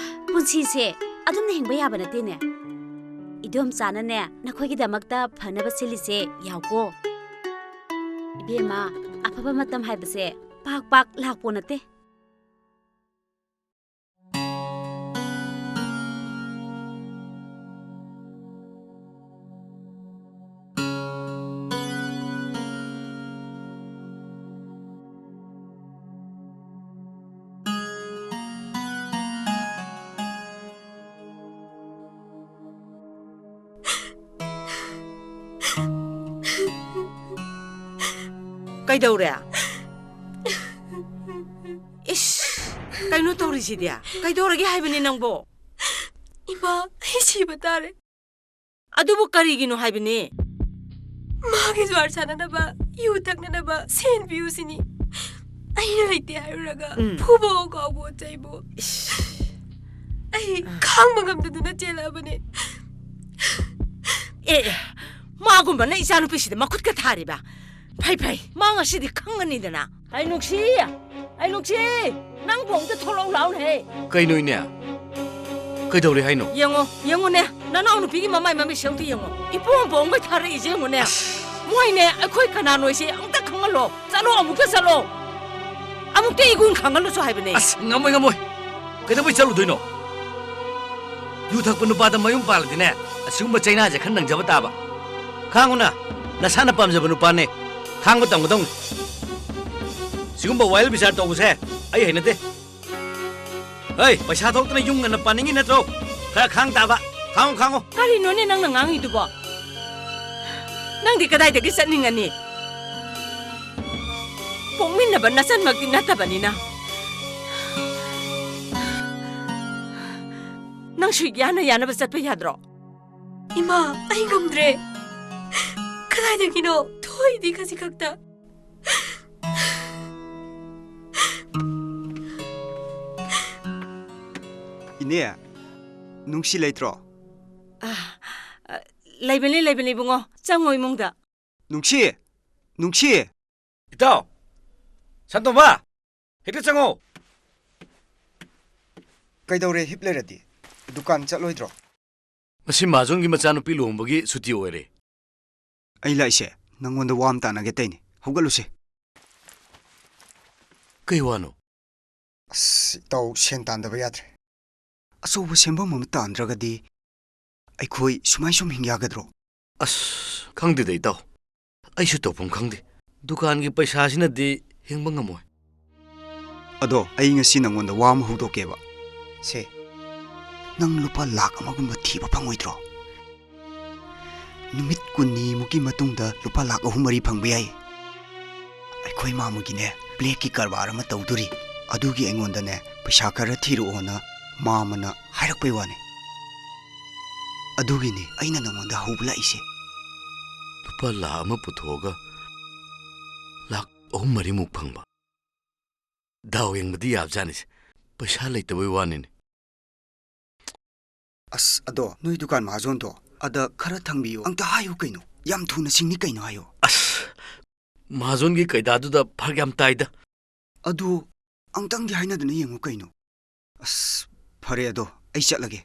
ꯄꯨꯟꯁꯤꯁꯦ ꯑꯗꯨꯝꯅ ꯍꯤꯡꯕ ꯌꯥꯕ ꯅꯠꯇꯦꯅꯦ꯫ ꯏꯗꯣꯝꯆꯥꯅꯅꯦ, ꯅꯈꯣꯏꯒꯤꯗꯃꯛꯇ ꯐꯅꯕ ꯁꯤꯜꯂꯤꯁꯦ ꯌꯥꯎꯀꯣ꯫ ꯏꯕꯦꯝꯃ, ꯑꯐꯕ ꯃꯇꯝ ꯍꯥꯏꯕꯁꯦ ꯄꯥꯛ ꯄꯥꯛ ꯂꯥꯛꯄꯣ ꯅꯠꯇꯦ꯫ ꯀꯩꯗꯧꯔꯦ? ꯏꯁ, ꯀꯩꯅꯣ ꯇꯧꯔꯤꯁꯤꯗꯤ? ꯀꯩꯗꯧꯔꯒꯦ ꯍꯥꯏꯕꯅꯤ ꯅꯪꯕꯣ? ꯏꯃꯥ, ꯑꯩ ꯁꯤꯕ ꯇꯥꯔꯦ꯫ ꯑꯗꯨꯕꯨ ꯀꯔꯤꯒꯤꯅꯣ ꯍꯥꯏꯕꯅꯤ? ꯃꯥꯒꯤ ꯖꯨꯋꯥꯔ ꯁꯥꯟꯅꯅꯕ, ꯌꯨ ꯊꯛꯅꯅꯕ ꯁꯦꯟ ꯄꯤꯌꯨ ꯁꯤꯅꯤ꯫ ꯑꯩꯅ ꯂꯩꯇꯦ ꯍꯥꯏꯔꯨꯔꯒ ꯎꯝ꯫ ꯐꯨꯕꯑꯣ, ꯀꯥꯎꯕꯑꯣ, ꯆꯩꯕꯑꯣ꯫ ꯏꯁ꯫ ꯑꯩ ꯑꯥ꯫ ꯈꯥꯡꯕ ꯉꯝꯗꯗꯅ ꯆꯦꯜꯂꯛꯑꯕꯅꯦ꯫ ꯑꯦ, ꯑꯦ, ꯃꯥꯒꯨꯝꯕꯅ ꯏꯆꯥꯅꯨꯄꯤꯁꯤꯗ ꯃꯈꯨꯠꯀ ꯊꯥꯔꯤꯕ? ꯐꯩ, ꯐꯩ, ꯃꯥ ꯉꯁꯤꯗꯤ ꯈꯪꯉꯅꯤꯗꯅ꯫ ꯑꯩ ꯅꯨꯡꯁꯤ, ꯑꯩ ꯅꯨꯡꯁꯤ, ꯅꯪꯕꯨ ꯑꯝꯇ ꯊꯣꯛꯂꯛꯎ ꯂꯥꯎꯅꯦꯍꯦ꯫ ꯀꯩꯅꯣ ꯏꯅꯦ? ꯀꯩꯗꯧꯔꯦ ꯍꯥꯏꯅꯣ? ꯌꯦꯡꯉꯣ, ꯌꯦꯡꯉꯣꯅꯦ, ꯅꯅꯥꯎ ꯅꯨꯄꯤꯒꯤ ꯃꯃꯥꯏ ꯃꯃꯤꯠꯁꯦ ꯑꯝꯇ ꯌꯦꯡꯉꯣ꯫ ꯏꯄꯣꯝ ꯄꯣꯝꯒꯩ ꯊꯥꯔꯛꯏꯁꯦ ꯌꯦꯡꯉꯣꯅꯦ꯫ ꯑꯁ꯫ ꯃꯣꯏꯅꯦ, ꯑꯩꯈꯣꯏ ꯀꯅꯥꯅꯣꯁꯦ ꯑꯝꯇ ꯈꯪꯍꯜꯂꯣ꯫ ꯆꯠꯂꯣ, ꯑꯃꯨꯛꯇ ꯆꯠꯂꯣ꯫ ꯑꯃꯨꯛꯇ ꯏꯒꯨꯟ ꯈꯪꯍꯜꯂꯨꯁꯨ ꯍꯥꯏꯕꯅꯦ꯫ ꯑꯁ, ꯉꯝꯃꯣꯏ, ꯉꯝꯃꯣꯏ꯫ ꯀꯩꯗꯧꯕꯩ ꯆꯠꯂꯨꯗꯣꯏꯅꯣ? ꯌꯨ ꯊꯛꯄ ꯅꯨꯄꯥꯗ ꯃꯌꯨꯝ ꯄꯥꯜꯂꯗꯤꯅꯦ, ꯑꯁꯤꯒꯨꯝꯕ ꯆꯩꯅꯥꯁꯦ ꯈꯔ ꯅꯪꯖꯕ ꯇꯥꯕ꯫ ꯈꯥꯡꯉꯨꯅ, ꯅꯁꯥꯅ ꯄꯥꯝꯖꯕ ꯅꯨꯄꯥꯅꯦ꯫ ꯈꯥꯡꯕ ꯇꯝꯒꯗꯧꯅꯤ꯫ ꯁꯤꯒꯨꯝꯕ ꯋꯥꯌꯦꯜ ꯕꯤꯆꯥꯔ ꯇꯧꯕꯁꯦ ꯑꯩ ꯍꯩꯅꯗꯦ꯫ ꯍꯩ, ꯄꯩꯁꯥ ꯊꯣꯛꯇꯅ ꯌꯨꯝ ꯉꯟꯅ ꯄꯥꯅꯤꯡꯉꯤ ꯅꯠꯇ꯭ꯔꯣ? ꯈꯔ ꯈꯥꯡ ꯇꯥꯕ꯫ ꯈꯥꯡꯉꯨ, ꯈꯥꯡꯉꯨ꯫ ꯀꯔꯤꯅꯣꯅꯦ ꯅꯪꯅ ꯉꯥꯡꯉꯤꯗꯨꯕꯣ? ꯅꯪꯗꯤ ꯀꯗꯥꯏꯗꯒꯤ ꯆꯠꯅꯤꯡꯉꯅꯤ? ꯄꯣꯛꯃꯤꯟꯅꯕ ꯅꯆꯟꯃꯛꯇꯤ ꯅꯠꯇꯕꯅꯤꯅ꯫ ꯅꯪꯁꯨ ꯌꯥꯅ ꯌꯥꯅꯕ ꯆꯠꯄ ꯌꯥꯗ꯭ꯔꯣ? ꯏꯃꯥ, ꯑꯩ ꯉꯝꯗ꯭ꯔꯦ꯫ ꯀꯗꯥꯏꯗꯒꯤꯅꯣ ꯊꯣꯛꯏꯗꯤ ꯈꯖꯤꯛ ꯈꯛꯇ꯫ ꯏꯅꯦ, ꯅꯨꯡꯁꯤ ꯂꯩꯇ꯭ꯔꯣ? ꯑ, ꯑ, ꯂꯩꯕꯅꯤ, ꯂꯩꯕꯅꯤ, ꯏꯕꯨꯡꯉꯣ꯫ ꯆꯪꯉꯣ ꯏꯃꯨꯡꯗ꯫ ꯅꯨꯡꯁꯤ! ꯅꯨꯡꯁꯤ! ꯏꯇꯥꯎ! ꯁꯟꯇꯣꯝꯕ! ꯍꯦꯛꯇ ꯆꯪꯉꯣ! ꯀꯩꯗꯧꯔꯦ ꯍꯤꯞ ꯂꯩꯔꯗꯤ? ꯗꯨꯀꯥꯟ ꯆꯠꯂꯣꯏꯗ꯭ꯔꯣ? ꯉꯁꯤ ꯃꯍꯥꯖꯣꯟꯒꯤ ꯃꯆꯥꯅꯨꯄꯤ ꯂꯨꯍꯣꯡꯕꯒꯤ ꯁꯨꯇꯤ ꯑꯣꯏꯔꯦ꯫ ꯑꯩ ꯂꯥꯛꯏꯁꯦ ꯅꯪꯉꯣꯟꯗ ꯋꯥ ꯑꯃ ꯇꯥꯟꯅꯒꯦ ꯇꯩꯅꯤ꯫ ꯍꯧꯒꯠꯂꯨꯁꯦ꯫ ꯀꯩ ꯋꯥꯅꯣ? ꯑꯁ, ꯏꯇꯥꯎ, ꯁꯦꯟ ꯇꯥꯟꯗꯕ ꯌꯥꯗ꯭ꯔꯦ꯫ ꯑꯆꯧꯕ ꯁꯦꯟꯐꯝ ꯑꯃ ꯇꯥꯟꯗ꯭ꯔꯒꯗꯤ ꯑꯩꯈꯣꯏ ꯁꯨꯃꯥꯏ ꯁꯨꯝ ꯍꯤꯡ ꯌꯥꯒꯗ꯭ꯔꯣ? ꯑꯁ, ꯈꯪꯗꯦꯗ, ꯏꯇꯥꯎ꯫ ꯑꯩꯁꯨ ꯇꯧꯐꯝ ꯈꯪꯗꯦ꯫ ꯗꯨꯀꯥꯟꯒꯤ ꯄꯩꯁꯥꯁꯤꯅꯗꯤ ꯍꯤꯡꯕ ꯉꯝꯃꯣꯏ꯫ ꯑꯗꯣ ꯑꯩ ꯉꯁꯤ ꯅꯪꯉꯣꯟꯗ ꯋꯥ ꯑꯃ ꯍꯧꯗꯣꯛꯀꯦꯕ꯫ ꯁꯦ, ꯅꯪ ꯂꯨꯄꯥ ꯂꯥꯈ ꯑꯃꯒꯨꯝꯕ ꯊꯤꯕ ꯐꯪꯉꯣꯏꯗ꯭ꯔꯣ? ꯅꯨꯃꯤꯠ ꯀꯨꯟꯅꯤꯃꯨꯛꯀꯤ ꯃꯇꯨꯡꯗ ꯂꯨꯄꯥ ꯂꯥꯈ ꯑꯍꯨꯝ ꯃꯔꯤ ꯐꯪꯕ ꯌꯥꯏ꯫ ꯑꯩꯈꯣꯏ ꯃꯥꯃꯒꯤꯅꯦ, ꯕ꯭ꯂꯦꯛꯀꯤ ꯀꯔꯕꯥꯔ ꯑꯃ ꯇꯧꯗꯣꯔꯤ꯫ ꯑꯗꯨꯒꯤ ꯑꯩꯉꯣꯟꯗꯅꯦ, ꯄꯩꯁꯥ ꯈꯔ ꯊꯤꯔꯛꯑꯣꯅ ꯃꯥꯃꯅ ꯍꯥꯏꯔꯛꯄꯩ ꯋꯥꯅꯤ꯫ ꯑꯗꯨꯒꯤꯅꯤ ꯑꯩꯅ ꯅꯪꯉꯣꯟꯗ ꯍꯧꯕ ꯂꯥꯛꯏꯁꯦ꯫ ꯂꯨꯄꯥ ꯂꯥꯈ ꯑꯃ ꯄꯨꯊꯣꯛꯑꯒ ꯂꯥꯈ ꯑꯍꯨꯝ ꯃꯔꯤꯃꯨꯛ ꯐꯪꯕ꯫ ꯗꯥꯎ ꯌꯦꯡꯕꯗꯤ ꯌꯥꯕꯖꯥꯠꯅꯤꯁꯦ꯫ ꯄꯩꯁꯥ ꯂꯩꯇꯕꯩ ꯋꯥꯅꯤꯅꯦ꯫ ꯑꯁ, ꯑꯗꯣ ꯅꯣꯏ ꯗꯨꯀꯥꯟ ꯃꯍꯥꯖꯣꯟꯗꯣ ꯑꯗ ꯈꯔ ꯊꯪꯕꯤꯌꯨ꯫ ꯑꯝꯇ ꯍꯥꯏꯌꯨ ꯀꯩꯅꯣ꯫ ꯌꯥꯝ ꯊꯨꯅ ꯁꯤꯡꯅꯤ ꯀꯩꯅꯣ ꯍꯥꯏꯌꯣ꯫ ꯑꯁ, ꯃꯍꯥꯖꯣꯟꯒꯤ ꯀꯩꯗꯥꯗꯨꯗ ꯐꯔꯛ ꯌꯥꯝ ꯇꯥꯏꯗ꯫ ꯑꯗꯨ ꯑꯝꯇꯪꯗꯤ ꯍꯥꯏꯅꯗꯅ ꯌꯦꯡꯉꯨ ꯀꯩꯅꯣ꯫ ꯑꯁ, ꯐꯔꯦ ꯑꯗꯣ, ꯑꯩ ꯆꯠꯂꯒꯦ꯫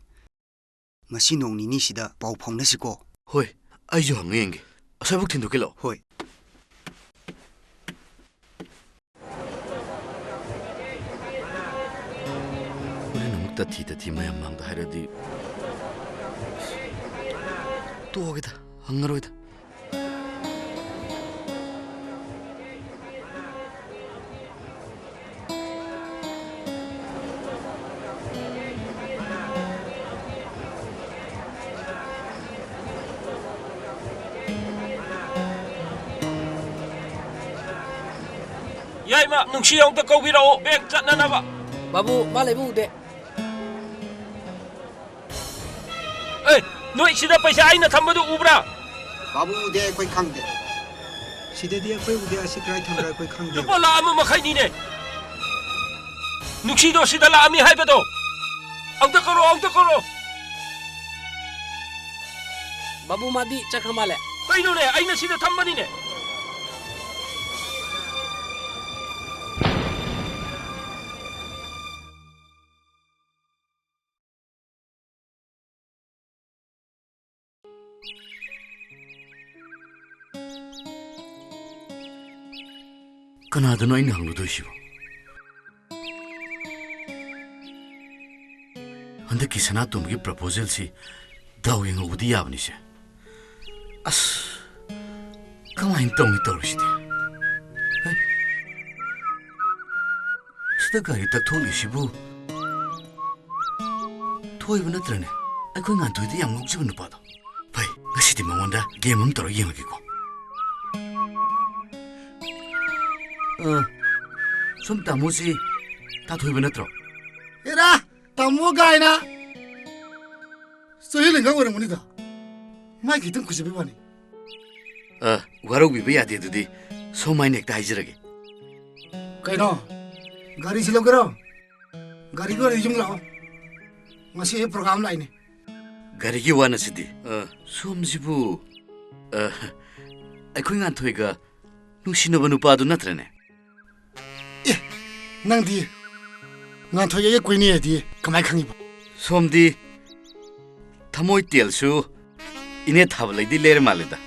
ꯉꯁꯤ ꯅꯣꯡ ꯅꯤꯅꯤꯁꯤꯗ ꯄꯥꯎ ꯐꯥꯎꯅꯁꯤꯀꯣ꯫ ꯍꯣꯏ, ꯑꯩꯁꯨ ꯍꯪꯉ ꯌꯦꯡꯒꯦ꯫ ꯑꯁ꯭ꯋꯥꯏꯕꯨꯛ ꯊꯤꯟꯗꯣꯛꯀꯦ ꯂꯥꯛꯑꯣ꯫ ꯍꯣꯏ꯫ ꯍꯣꯔꯦꯟ ꯑꯃꯨꯛ ꯇꯊꯤ ꯇꯊꯤ ꯃꯌꯥꯝ ꯃꯥꯡꯗ ꯍꯥꯏꯔꯗꯤ꯫ ꯇꯣꯛꯑꯒꯦꯗ, ꯍꯪꯉꯔꯣꯏꯗ꯫ ꯌꯥꯏꯃ, ꯅꯨꯡꯁꯤ ꯑꯃꯨꯛꯇ ꯀꯧꯕꯤꯔꯛꯑꯣ, ꯕꯦꯒ ꯆꯠꯅꯅꯕ꯫ ꯕꯥꯕꯨ, ꯃꯥ ꯂꯩꯕ ꯎꯗꯦ꯫ ꯑꯦ, ꯅꯣꯏ ꯁꯤꯗ ꯄꯩꯁꯥ ꯑꯩꯅ ꯊꯝꯕꯗꯨ ꯎꯕ꯭ꯔꯥ? ꯕꯥꯕꯨ, ꯎꯗꯦ, ꯑꯩꯈꯣꯏ ꯈꯪꯗꯦ꯫ ꯁꯤꯗꯗꯤ ꯑꯩꯈꯣꯏ ꯎꯗꯦ, ꯑꯁꯤ ꯀꯗꯥꯏ ꯊꯝꯕ꯭ꯔꯥ ꯑꯩꯈꯣꯏ ꯈꯪꯗꯦ꯫ ꯂꯨꯄꯥ ꯂꯥꯈ ꯑꯃ ꯃꯈꯥꯏꯅꯤꯅꯦ꯫ ꯅꯨꯡꯁꯤꯗꯣ ꯁꯤꯗ ꯂꯥꯛꯑꯝꯃꯤ ꯍꯥꯏꯕꯗꯣ꯫ ꯑꯝꯇ ꯀꯧꯔꯣ, ꯑꯝꯇ ꯀꯧꯔꯣ꯫ ꯕꯥꯕꯨ, ꯃꯥꯗꯤ ꯆꯠꯈ꯭ꯔ ꯃꯥꯜꯂꯦ꯫ ꯀꯩꯅꯣꯅꯦ, ꯑꯩꯅ ꯁꯤꯗ ꯊꯝꯕꯅꯤꯅꯦ꯫ ꯀꯅꯥꯗꯅꯣ ꯑꯩꯅ ꯍꯪꯂꯨꯗꯣꯏꯁꯤꯕꯣ? ꯍꯟꯗꯛꯀꯤ ꯁꯅꯥꯇꯣꯝꯕꯒꯤ proposalꯁꯤ ꯗꯥꯎ ꯌꯦꯡꯍꯧꯕꯗꯤ ꯌꯥꯕꯅꯤꯁꯦ꯫ ꯑꯁ, ꯀꯃꯥꯏꯅ ꯇꯧꯅꯤ ꯇꯧꯔꯤꯁꯤꯗꯤ? ꯍꯩ, ꯁꯤꯗ ꯒꯥꯔꯤ ꯇꯛꯊꯣꯛꯂꯤꯁꯤꯕꯨ ꯊꯣꯏꯕ ꯅꯠꯇ꯭ꯔꯅꯦ? ꯑꯩꯈꯣꯏ ꯉꯥꯟꯊꯣꯏꯗ ꯌꯥꯝ ꯉꯥꯎꯖꯕ ꯅꯨꯄꯥꯗꯣ꯫ ꯐꯩ, ꯉꯁꯤꯗꯤ ꯃꯉꯣꯟꯗ game ꯑꯃ ꯇꯧꯔꯒ ꯌꯦꯡꯉꯒꯦꯀꯣ꯫ ꯑ, ꯁꯣꯝ ꯇꯥꯃꯣꯁꯤ ꯇꯥꯊꯣꯏꯕ ꯅꯠꯇ꯭ꯔꯣ? ꯑꯦꯔꯥ, ꯇꯥꯃꯣ ꯀꯥꯏꯅ꯫ ꯆꯍꯤ ꯂꯦꯡꯒꯥ ꯑꯣꯏꯔꯝꯒꯅꯤꯗ꯫ ꯃꯥꯏ ꯈꯤꯇꯪ ꯈꯨꯖꯕꯩ ꯋꯥꯅꯤ꯫ ꯑ, ꯋꯥꯔꯧꯕꯤꯕ ꯌꯥꯗꯦ ꯑꯗꯨꯗꯤ꯫ ꯁꯣꯝ ꯍꯥꯏꯅ ꯍꯦꯛꯇ ꯍꯥꯏꯖꯔꯒꯦ꯫ ꯀꯩꯅꯣ? ꯒꯥꯔꯤꯁꯤ ꯂꯧꯒꯦꯔꯣ? ꯒꯥꯔꯤꯒ ꯂꯩ ꯌꯨꯝ ꯂꯥꯛꯑꯣ꯫ ꯉꯁꯤ ꯑꯩ program ꯂꯥꯛꯏꯅꯦ꯫ ꯒꯥꯔꯤꯒꯤ ꯋꯥ ꯅꯠꯁꯤꯗꯤ꯫ ꯑ, ꯁꯣꯝꯁꯤꯕꯨ, ꯑ, ꯑꯩꯈꯣꯏ ꯉꯥꯟꯊꯣꯏꯒ ꯅꯨꯡꯁꯤꯅꯕ ꯅꯨꯄꯥꯗꯨ ꯅꯠꯇ꯭ꯔꯅꯦ? ꯑꯦ, ꯅꯪꯗꯤ ꯉꯥꯟꯊꯣꯏꯒ ꯑꯩꯒ ꯀꯣꯏꯅꯩ ꯍꯥꯏꯗꯤ ꯀꯃꯥꯏ ꯈꯪꯉꯤꯕ? ꯁꯣꯝꯗꯤ ꯊꯃꯣꯏ ꯇꯦꯜꯁꯨ ꯏꯅꯦ ꯊꯥꯕ ꯂꯩꯗꯤ ꯂꯩꯔ ꯃꯥꯜꯂꯦꯗ꯫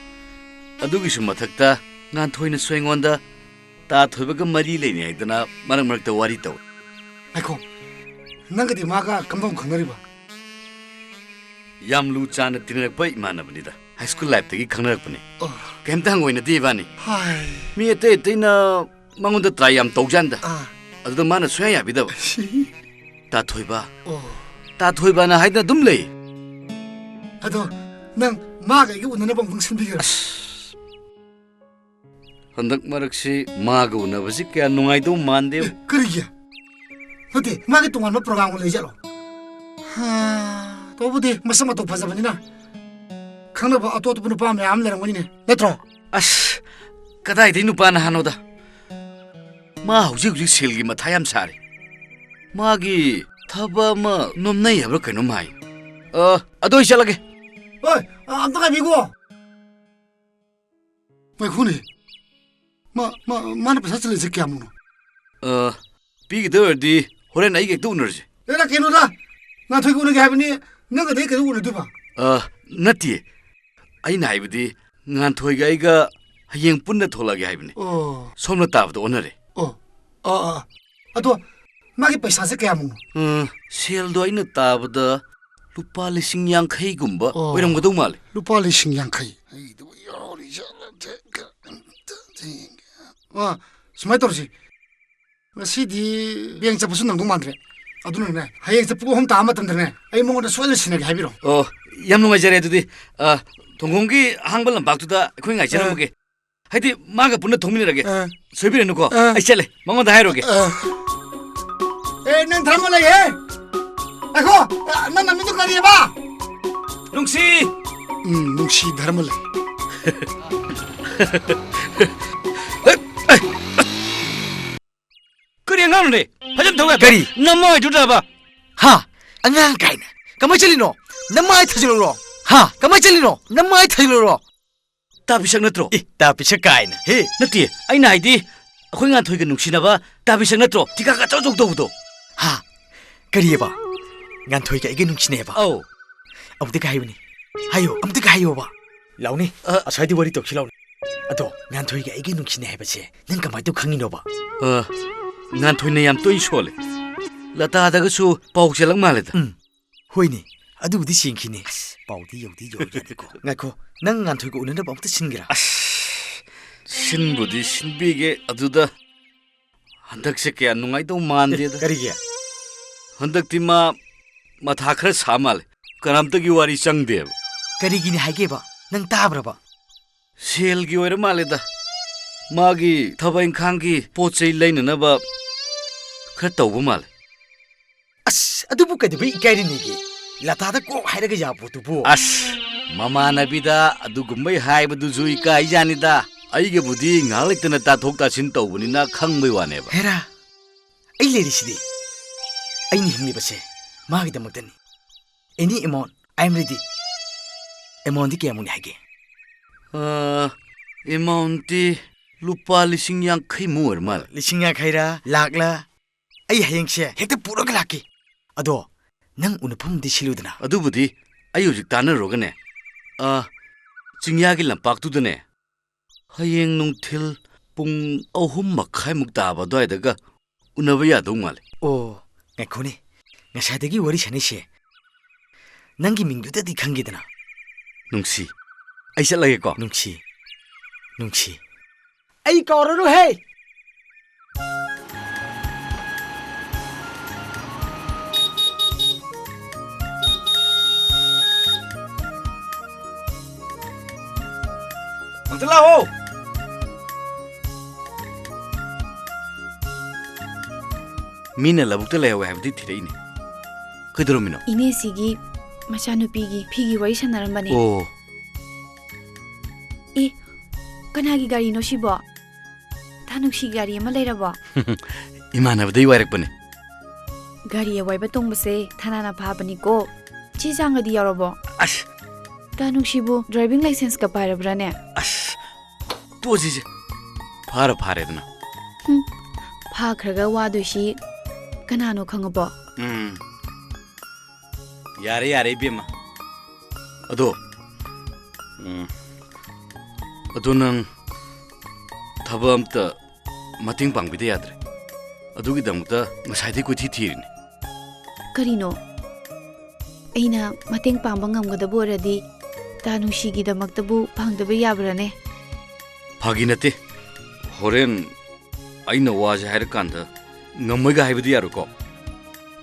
ꯑꯗꯨꯒꯤꯁꯨ ꯃꯊꯛꯇ ꯉꯥꯟꯊꯣꯏꯅꯁꯨ ꯑꯩꯉꯣꯟꯗ ꯇꯥ ꯊꯣꯏꯕꯒ ꯃꯔꯤ ꯂꯩꯅꯩ ꯍꯥꯏꯗꯅ ꯃꯔꯛ ꯃꯔꯛꯇ ꯋꯥꯔꯤ ꯇꯧꯏ꯫ ꯉꯥꯏꯈꯣ, ꯅꯪꯒꯗꯤ ꯃꯥꯒ ꯀꯝꯗꯧ ꯈꯪꯅꯔꯤꯕ? ꯌꯥꯝ ꯂꯨ ꯆꯥꯟꯅ ꯇꯤꯟꯅꯔꯛꯄ ꯏꯃꯥꯟꯅꯕꯅꯤꯗ, high school lifeꯇꯒꯤ ꯈꯪꯅꯔꯛꯄꯅꯦ꯫ ꯑꯣ꯫ ꯀꯩꯝꯇ ꯍꯪꯒꯣꯏꯅꯗꯦ ꯏꯕꯥꯅꯤ꯫ ꯍꯥꯏ꯫ ꯃꯤ ꯑꯇꯩ ꯑꯇꯩꯅ ꯃꯉꯣꯟꯗ try ꯌꯥꯝ ꯇꯧꯖꯥꯟꯗ꯫ ꯑꯥ꯫ ꯑꯗꯨꯗ ꯃꯥꯅ ꯁꯨꯡꯌꯥ ꯌꯥꯕꯤꯗꯕ꯫ ꯁꯤ꯫ ꯇꯥꯊꯣꯏꯕ꯫ ꯑꯣ꯫ ꯇꯥꯊꯣꯏꯕꯅ ꯍꯥꯏꯗꯅ ꯑꯗꯨꯝ ꯂꯩ꯫ ꯑꯗꯣ ꯅꯪ ꯃꯥꯒ ꯑꯩꯒ ꯎꯅꯅꯕ ꯑꯃꯨꯛꯇꯪ ꯁꯤꯟꯕꯤꯒꯦꯔꯥ? ꯑꯁ꯫ ꯍꯟꯗꯛ ꯃꯔꯛꯁꯤ ꯃꯥꯒ ꯎꯅꯕꯁꯤ ꯀꯌꯥ ꯅꯨꯡꯉꯥꯏꯗꯧ ꯃꯥꯟꯗꯦ꯫ ꯑꯦ, ꯀꯔꯤꯒꯤ? ꯅꯠꯇꯦ, ꯃꯥꯒꯤ ꯇꯣꯉꯥꯟꯕ programꯒ ꯂꯩꯖꯠꯂꯣ? ꯍꯥ, ꯇꯧꯕꯨꯗꯤ ꯃꯁꯛ ꯃꯇꯧ ꯐꯖꯕꯅꯤꯅ ꯈꯪꯅꯕ ꯑꯇꯣꯞ ꯑꯇꯣꯞꯄ ꯅꯨꯄꯥ ꯃꯌꯥꯝ ꯂꯩꯔꯝꯒꯅꯤꯅꯦ, ꯅꯠꯇ꯭ꯔꯣ? ꯑꯁ, ꯀꯗꯥꯏꯗꯩ ꯅꯨꯄꯥꯅ ꯍꯥꯟꯅꯣꯗ? ꯃꯥ ꯍꯧꯖꯤꯛ ꯍꯧꯖꯤꯛ ꯁꯦꯜꯒꯤ ꯃꯊꯥ ꯌꯥꯝ ꯁꯥꯔꯤ꯫ ꯃꯥꯒꯤ ꯊꯕꯛ ꯑꯃ ꯅꯣꯝꯅꯩ ꯍꯥꯏꯕ꯭ꯔꯥ ꯀꯩꯅꯣꯝ ꯍꯥꯏ꯫ ꯑ, ꯑꯗꯣ ꯑꯩ ꯆꯠꯂꯒꯦ꯫ ꯍꯣꯏ, ꯑ, ꯑꯝꯇ ꯉꯥꯏꯕꯤꯈꯣ꯫ ꯉꯥꯏꯈꯣꯅꯦ꯫ ꯃꯥ, ꯃꯥ, ꯃꯥꯅ ꯄꯩꯁꯥ ꯆꯤꯜꯂꯤꯁꯦ ꯀꯌꯥꯃꯨꯛꯅꯣ? ꯑ, ꯄꯤꯒꯗꯣꯏ ꯑꯣꯏꯔꯗꯤ ꯍꯣꯔꯦꯟ ꯑꯩꯒ ꯍꯦꯛꯇ ꯎꯅꯔꯁꯦ꯫ ꯑꯦꯔꯥ, ꯀꯩꯅꯣꯗ, ꯉꯥꯟꯊꯣꯏꯒ ꯎꯅꯒꯦ ꯍꯥꯏꯕꯅꯤ, ꯅꯪꯒꯗꯤ ꯑꯩ ꯀꯩꯗꯧ ꯎꯅꯗꯣꯏꯕ? ꯑ, ꯅꯠꯇꯦ꯫ ꯑꯩꯅ ꯍꯥꯏꯕꯗꯤ, ꯉꯥꯟꯊꯣꯏꯒ ꯑꯩꯒ ꯍꯌꯦꯡ ꯄꯨꯟꯅ ꯊꯣꯛꯂꯛꯑꯒꯦ ꯍꯥꯏꯕꯅꯤ꯫ ꯑꯣ꯫ ꯁꯣꯝꯅ ꯇꯥꯕꯗ ꯑꯣꯟꯅꯔꯦ꯫ ꯑꯣ, ꯑꯥ, ꯑꯥ, ꯑꯥ꯫ ꯑꯗꯣ ꯃꯥꯒꯤ ꯄꯩꯁꯥꯁꯦ ꯀꯌꯥꯃꯨꯛꯅꯣ? ꯎꯝ, ꯁꯦꯜꯗꯣ ꯑꯩꯅ ꯇꯥꯕꯗ ꯂꯨꯄꯥ ꯂꯤꯁꯤꯡ ꯌꯥꯡꯈꯩꯒꯨꯝꯕ ꯑꯣ꯫ ꯑꯣꯏꯔꯝꯒꯗꯧ ꯃꯥꯜꯂꯦ꯫ ꯂꯨꯄꯥ ꯂꯤꯁꯤꯡ ꯌꯥꯡꯈꯩ꯫ ꯑꯩꯗꯨꯕꯨ ꯌꯥꯎꯔꯤꯖꯥꯠꯂ? ꯑ, ꯁꯨꯃꯥꯏꯅ ꯇꯧꯔꯁꯤ꯫ ꯉꯁꯤꯗꯤ ꯕꯦꯡ ꯆꯠꯄꯁꯨ ꯅꯪꯗꯧ ꯃꯥꯟꯗ꯭ꯔꯦ꯫ ꯑꯗꯨꯅꯅꯦ, ꯍꯌꯦꯡꯁꯦ ꯄꯨꯡ ꯑꯍꯨꯝ ꯇꯥꯕ ꯃꯇꯝꯗꯅꯦ, ꯑꯩ ꯃꯉꯣꯟꯗ ꯁꯣꯏꯗꯅ ꯁꯤꯟꯅꯒꯦ ꯍꯥꯏꯕꯤꯔꯣ꯫ ꯑꯣ, ꯌꯥꯝ ꯅꯨꯡꯉꯥꯏꯖꯔꯦ꯫ ꯑꯗꯨꯗꯤ, ꯑ, ꯊꯣꯡꯈꯣꯡꯒꯤ ꯑꯍꯥꯡꯕ ꯂꯝꯄꯥꯛꯇꯨꯗ ꯑꯩꯈꯣꯏ ꯉꯥꯏꯖꯔꯝꯃꯒꯦ꯫ ꯑ꯫ ꯍꯥꯏꯗꯤ, ꯃꯥꯒ ꯄꯨꯟꯅ ꯊꯣꯛꯃꯤꯟꯅꯔꯒꯦ꯫ ꯑ꯫ ꯁꯣꯏꯕꯤꯔꯅꯨꯀꯣ꯫ ꯑ꯫ ꯑꯩ ꯆꯠꯂꯦ, ꯃꯉꯣꯟꯗ ꯍꯥꯏꯔꯨꯔꯒꯦ꯫ ꯑ꯫ ꯑꯦ, ꯅꯪ ꯙꯔꯃ ꯂꯩꯍꯦ꯫ ꯉꯥꯏꯈꯣ, ꯑ, ꯅꯪ ꯅꯃꯤꯡꯗꯣ ꯀꯔꯤꯑꯕ? ꯅꯨꯡꯁꯤ꯫ ꯎꯝ, ꯅꯨꯡꯁꯤ ꯙꯔꯃ ꯂꯩ꯫ ꯀꯔꯤ ꯑꯉꯥꯡꯅꯣꯅꯦ? ꯐꯖꯅ ꯊꯧ ꯌꯥꯗ꯭ꯔꯣ? ꯀꯔꯤ? ꯅꯃꯥꯏꯗꯨꯗꯕ! ꯍꯥ? ꯑꯉꯥꯡ ꯀꯥꯏꯅ? ꯀꯃꯥꯏ ꯆꯠꯂꯤꯅꯣ? ꯅꯃꯥꯏ ꯊꯥꯖꯤꯜꯂꯨꯔꯣ? ꯍꯥ? ꯀꯃꯥꯏ ꯆꯠꯂꯤꯅꯣ? ꯅꯃꯥꯏ ꯊꯥꯖꯤꯜꯂꯨꯔꯣ? ꯇꯥ ꯄꯤꯁꯛ ꯅꯠꯇ꯭ꯔꯣ? ꯑꯦ, ꯇꯥ ꯄꯤꯁꯛ ꯀꯥꯏꯅ꯫ ꯍꯦ, ꯅꯠꯇꯦ, ꯑꯩꯅ ꯍꯥꯏꯗꯤ, ꯑꯩꯈꯣꯏ ꯉꯥꯟꯊꯣꯏꯒ ꯅꯨꯡꯁꯤꯅꯕ ꯇꯥ ꯄꯤꯁꯛ ꯅꯠꯇ꯭ꯔꯣ? ꯊꯤꯀꯥ ꯑꯆꯧ ꯑꯆꯧ ꯇꯧꯕꯗꯣ꯫ ꯍꯥ? ꯀꯔꯤꯑꯕ? ꯉꯥꯟꯊꯣꯏꯒ ꯑꯩꯒ ꯅꯨꯡꯁꯤꯅꯩꯑꯕ? ꯑꯧ꯫ ꯑꯃꯨꯛꯇꯒ ꯍꯥꯏꯌꯨꯅꯦ꯫ ꯍꯥꯏꯌꯣ, ꯑꯃꯨꯛꯇꯒ ꯍꯥꯏꯌꯣꯕ꯫ ꯂꯥꯎꯅꯦ, ꯑ꯫ ꯑꯁ꯭ꯋꯥꯏꯗ ꯋꯥꯔꯤ ꯇꯧꯁꯤ ꯂꯥꯎꯅꯦ꯫ ꯑꯗꯣ, ꯉꯥꯟꯊꯣꯏꯒ ꯑꯩꯒ ꯅꯨꯡꯁꯤꯅꯩ ꯍꯥꯏꯕꯁꯦ ꯅꯪ ꯀꯃꯥꯏꯅ ꯇꯧ ꯈꯪꯉꯤꯅꯣꯕ? ꯑ, ꯉꯥꯟꯊꯣꯏꯅ ꯌꯥꯝ ꯇꯣꯏꯅ ꯁꯣꯜꯂꯦ꯫ ꯂꯇꯥꯗꯒꯁꯨ ꯄꯥꯎ ꯆꯦꯜꯂꯛ ꯃꯥꯜꯂꯦꯗ꯫ ꯎꯝ, ꯍꯣꯏꯅꯦ, ꯑꯗꯨꯕꯨꯗꯤ ꯆꯦꯟꯈꯤꯅꯦ꯫ ꯑꯁ, ꯄꯥꯎꯗꯤ ꯌꯧꯗꯤ ꯌꯧꯔꯖꯥꯠꯅꯤꯀꯣ꯫ ꯉꯥꯏꯈꯣ, ꯅꯪ ꯉꯥꯟꯊꯣꯏꯒ ꯎꯅꯅꯕ ꯑꯝꯇ ꯁꯤꯟꯒꯦꯔꯥ? ꯑꯁ, ꯁꯤꯟꯕꯨꯗꯤ ꯁꯤꯟꯕꯤꯒꯦ, ꯑꯗꯨꯗ ꯍꯟꯗꯛꯁꯦ ꯀꯌꯥ ꯅꯨꯡꯉꯥꯏꯗꯧ ꯃꯥꯟꯗꯦꯗ꯫ ꯑꯦ, ꯀꯔꯤꯒꯤ? ꯍꯟꯗꯛꯇꯤ ꯃꯥ ꯃꯊꯥ ꯈꯔ ꯁꯥ ꯃꯥꯜꯂꯦ꯫ ꯀꯅꯥꯝꯇꯒꯤ ꯋꯥꯔꯤ ꯆꯪꯗꯦꯕ꯫ ꯀꯔꯤꯒꯤꯅꯤ ꯍꯥꯏꯒꯦꯕ? ꯅꯪ ꯇꯥꯕ꯭ꯔꯕ? ꯁꯦꯜꯒꯤ ꯑꯣꯏꯔ ꯃꯥꯜꯂꯦꯗ꯫ ꯃꯥꯒꯤ ꯊꯕꯛ ꯏꯪꯈꯥꯡꯒꯤ ꯄꯣꯠ ꯆꯩ ꯂꯩꯅꯅꯕ ꯈꯔ ꯇꯧꯕ ꯃꯥꯜꯂꯦ꯫ ꯑꯁ, ꯑꯗꯨꯕꯨ ꯀꯩꯗꯧꯕꯩ ꯏꯀꯥꯏꯔꯤꯅꯦꯒꯦ? ꯂꯇꯥꯗ ꯀꯣꯛ ꯍꯥꯏꯔꯒ ꯌꯥꯕ ꯄꯣꯠꯇꯨꯕꯨ꯫ ꯑꯁ, ꯃꯃꯥꯟꯅꯕꯤꯗ ꯑꯗꯨꯒꯨꯝꯕꯩ ꯍꯥꯏꯕꯗꯨꯁꯨ ꯏꯀꯥꯏꯖꯥꯅꯤꯗ꯫ ꯑꯩꯒꯕꯨꯗꯤ ꯉꯥꯏꯍꯥꯛ ꯂꯩꯇꯅ ꯇꯥꯊꯣꯛ ꯇꯥꯁꯤꯟ ꯇꯧꯕꯅꯤꯅ ꯈꯪꯕꯩ ꯋꯥꯅꯦꯕ꯫ ꯍꯦꯔꯥ, ꯑꯩ ꯂꯩꯔꯤꯁꯤꯗꯤ꯫ ꯑꯩꯅ ꯍꯤꯡꯂꯤꯕꯁꯦ ꯃꯥꯒꯤꯗꯃꯛꯇꯅꯤ꯫ Any amount, I am ready. Amountꯗꯤ ꯀꯌꯥꯃꯨꯛꯅꯤ ꯍꯥꯏꯒꯦ? ꯑ, amountꯇꯤ ꯂꯨꯄꯥ ꯂꯤꯁꯤꯡ ꯌꯥꯡꯈꯩꯃꯨꯛ ꯑꯣꯏꯔ ꯃꯥꯜꯂꯦ꯫ ꯂꯤꯁꯤꯡ ꯌꯥꯡꯈꯩꯔꯥ, ꯂꯥꯛꯂꯥ? ꯑꯩ ꯍꯌꯦꯡꯁꯦ ꯍꯦꯛꯇ ꯄꯨꯔꯒ ꯂꯥꯛꯀꯦ꯫ ꯑꯗꯣ, ꯅꯪ ꯎꯅꯐꯝꯗꯤ ꯁꯤꯜꯂꯨꯗꯅ꯫ ꯑꯗꯨꯕꯨꯗꯤ ꯑꯩ ꯍꯧꯖꯤꯛ ꯇꯥꯟꯅꯔꯨꯔꯒꯅꯦ, ꯑ, ꯆꯤꯡꯌꯥꯒꯤ ꯂꯝꯄꯥꯛꯇꯨꯗꯅꯦ, ꯍꯌꯦꯡ ꯅꯨꯡꯊꯤꯜ ꯄꯨꯡ ꯑꯍꯨꯝ ꯃꯈꯥꯏꯃꯨꯛ ꯇꯥꯕ ꯑꯗꯨꯋꯥꯏꯗꯒ ꯎꯅꯕ ꯌꯥꯗꯧ ꯃꯥꯜꯂꯦ꯫ ꯑꯣ, ꯉꯥꯏꯈꯣꯅꯦ꯫ ꯉꯁꯥꯏꯗꯒꯤ ꯋꯥꯔꯤ ꯁꯥꯟꯅꯩꯁꯦ ꯅꯪꯒꯤ ꯃꯤꯡꯗꯨꯗꯗꯤ ꯈꯪꯒꯦꯗꯅ꯫ ꯅꯨꯡꯁꯤ, ꯑꯩ ꯆꯠꯂꯒꯦꯀꯣ꯫ ꯅꯨꯡꯁꯤ, ꯅꯨꯡꯁꯤ꯫ ꯑꯩ ꯀꯥꯎꯔꯔꯣꯏꯍꯦ꯫ ꯑꯝꯇ ꯂꯥꯛꯑꯣ꯫ ꯃꯤꯅ ꯂꯧꯕꯨꯛꯇ ꯂꯩꯍꯧꯋꯦ ꯍꯥꯏꯕꯗꯤ ꯊꯤꯔꯛꯏꯅꯦ꯫ ꯀꯩꯗꯧꯔꯝꯃꯤꯅꯣ? ꯏꯅꯦꯁꯤꯒꯤ ꯃꯆꯥꯅꯨꯄꯤꯒꯤ ꯐꯤꯒꯤ ꯋꯥꯔꯤ ꯁꯥꯟꯅꯔꯝꯕꯅꯦ꯫ ꯑꯣ꯫ ꯑꯦ, ꯀꯅꯥꯒꯤ ꯒꯥꯔꯤꯅꯣ ꯁꯤꯕꯣ? ꯊꯥꯅꯨꯡꯁꯤꯒꯤ ꯒꯥꯔꯤ ꯑꯃ ꯂꯩꯔꯕꯣ? ꯏꯃꯥꯟꯅꯕꯗꯩ ꯋꯥꯏꯔꯛꯄꯅꯦ꯫ ꯒꯥꯔꯤ ꯑꯋꯥꯏꯕ ꯇꯣꯡꯕꯁꯦ ꯊꯥꯅꯥꯅ ꯐꯥꯕꯅꯤꯀꯣ꯫ ꯆꯦ ꯆꯥꯡꯒꯗꯤ ꯌꯥꯎꯔꯕꯣ? ꯑꯁ꯫ ꯊꯥꯅꯨꯡꯁꯤꯕꯨ driving licenseꯀ ꯄꯥꯏꯔꯕ꯭ꯔꯥꯅꯦ? ꯑꯁ, ꯇꯣꯛꯑꯁꯤꯁꯦ꯫ ꯐꯥꯔ ꯐꯥꯔꯦꯗꯅ꯫ ꯍꯨꯝ, ꯐꯥꯈ꯭ꯔꯒ ꯋꯥꯗꯣꯏꯁꯤ ꯀꯅꯥꯅꯣ ꯈꯪꯉꯕꯣ? ꯎꯝ꯫ ꯌꯥꯔꯦ, ꯌꯥꯔꯦ, ꯏꯕꯦꯝꯃ꯫ ꯑꯗꯣ, ꯎꯝ, ꯑꯗꯣ ꯅꯪ ꯊꯕꯛ ꯑꯝꯇ ꯃꯇꯦꯡ ꯄꯥꯡꯕꯤꯗ ꯌꯥꯗ꯭ꯔꯦ꯫ ꯑꯗꯨꯒꯤꯗꯃꯛꯇ ꯉꯁꯥꯏꯗꯩ ꯀꯣꯏꯊꯤ ꯊꯤꯔꯤꯅꯤ꯫ ꯀꯔꯤꯅꯣ? ꯑꯩꯅ ꯃꯇꯦꯡ ꯄꯥꯡꯕ ꯉꯝꯒꯗꯕ ꯑꯣꯏꯔꯗꯤ ꯊꯥꯅꯨꯡꯁꯤꯒꯤꯗꯃꯛꯇꯕꯨ ꯄꯥꯡꯗꯕ ꯌꯥꯕ꯭ꯔꯥꯅꯦ? ꯐꯥꯒꯤ ꯅꯠꯇꯦ꯫ ꯍꯣꯔꯦꯟ ꯑꯩꯅ ꯋꯥꯁꯦ ꯍꯥꯏꯔꯀꯥꯟꯗ ꯉꯝꯃꯣꯏꯒ ꯍꯥꯏꯕꯗꯤ ꯌꯥꯔꯣꯏꯀꯣ꯫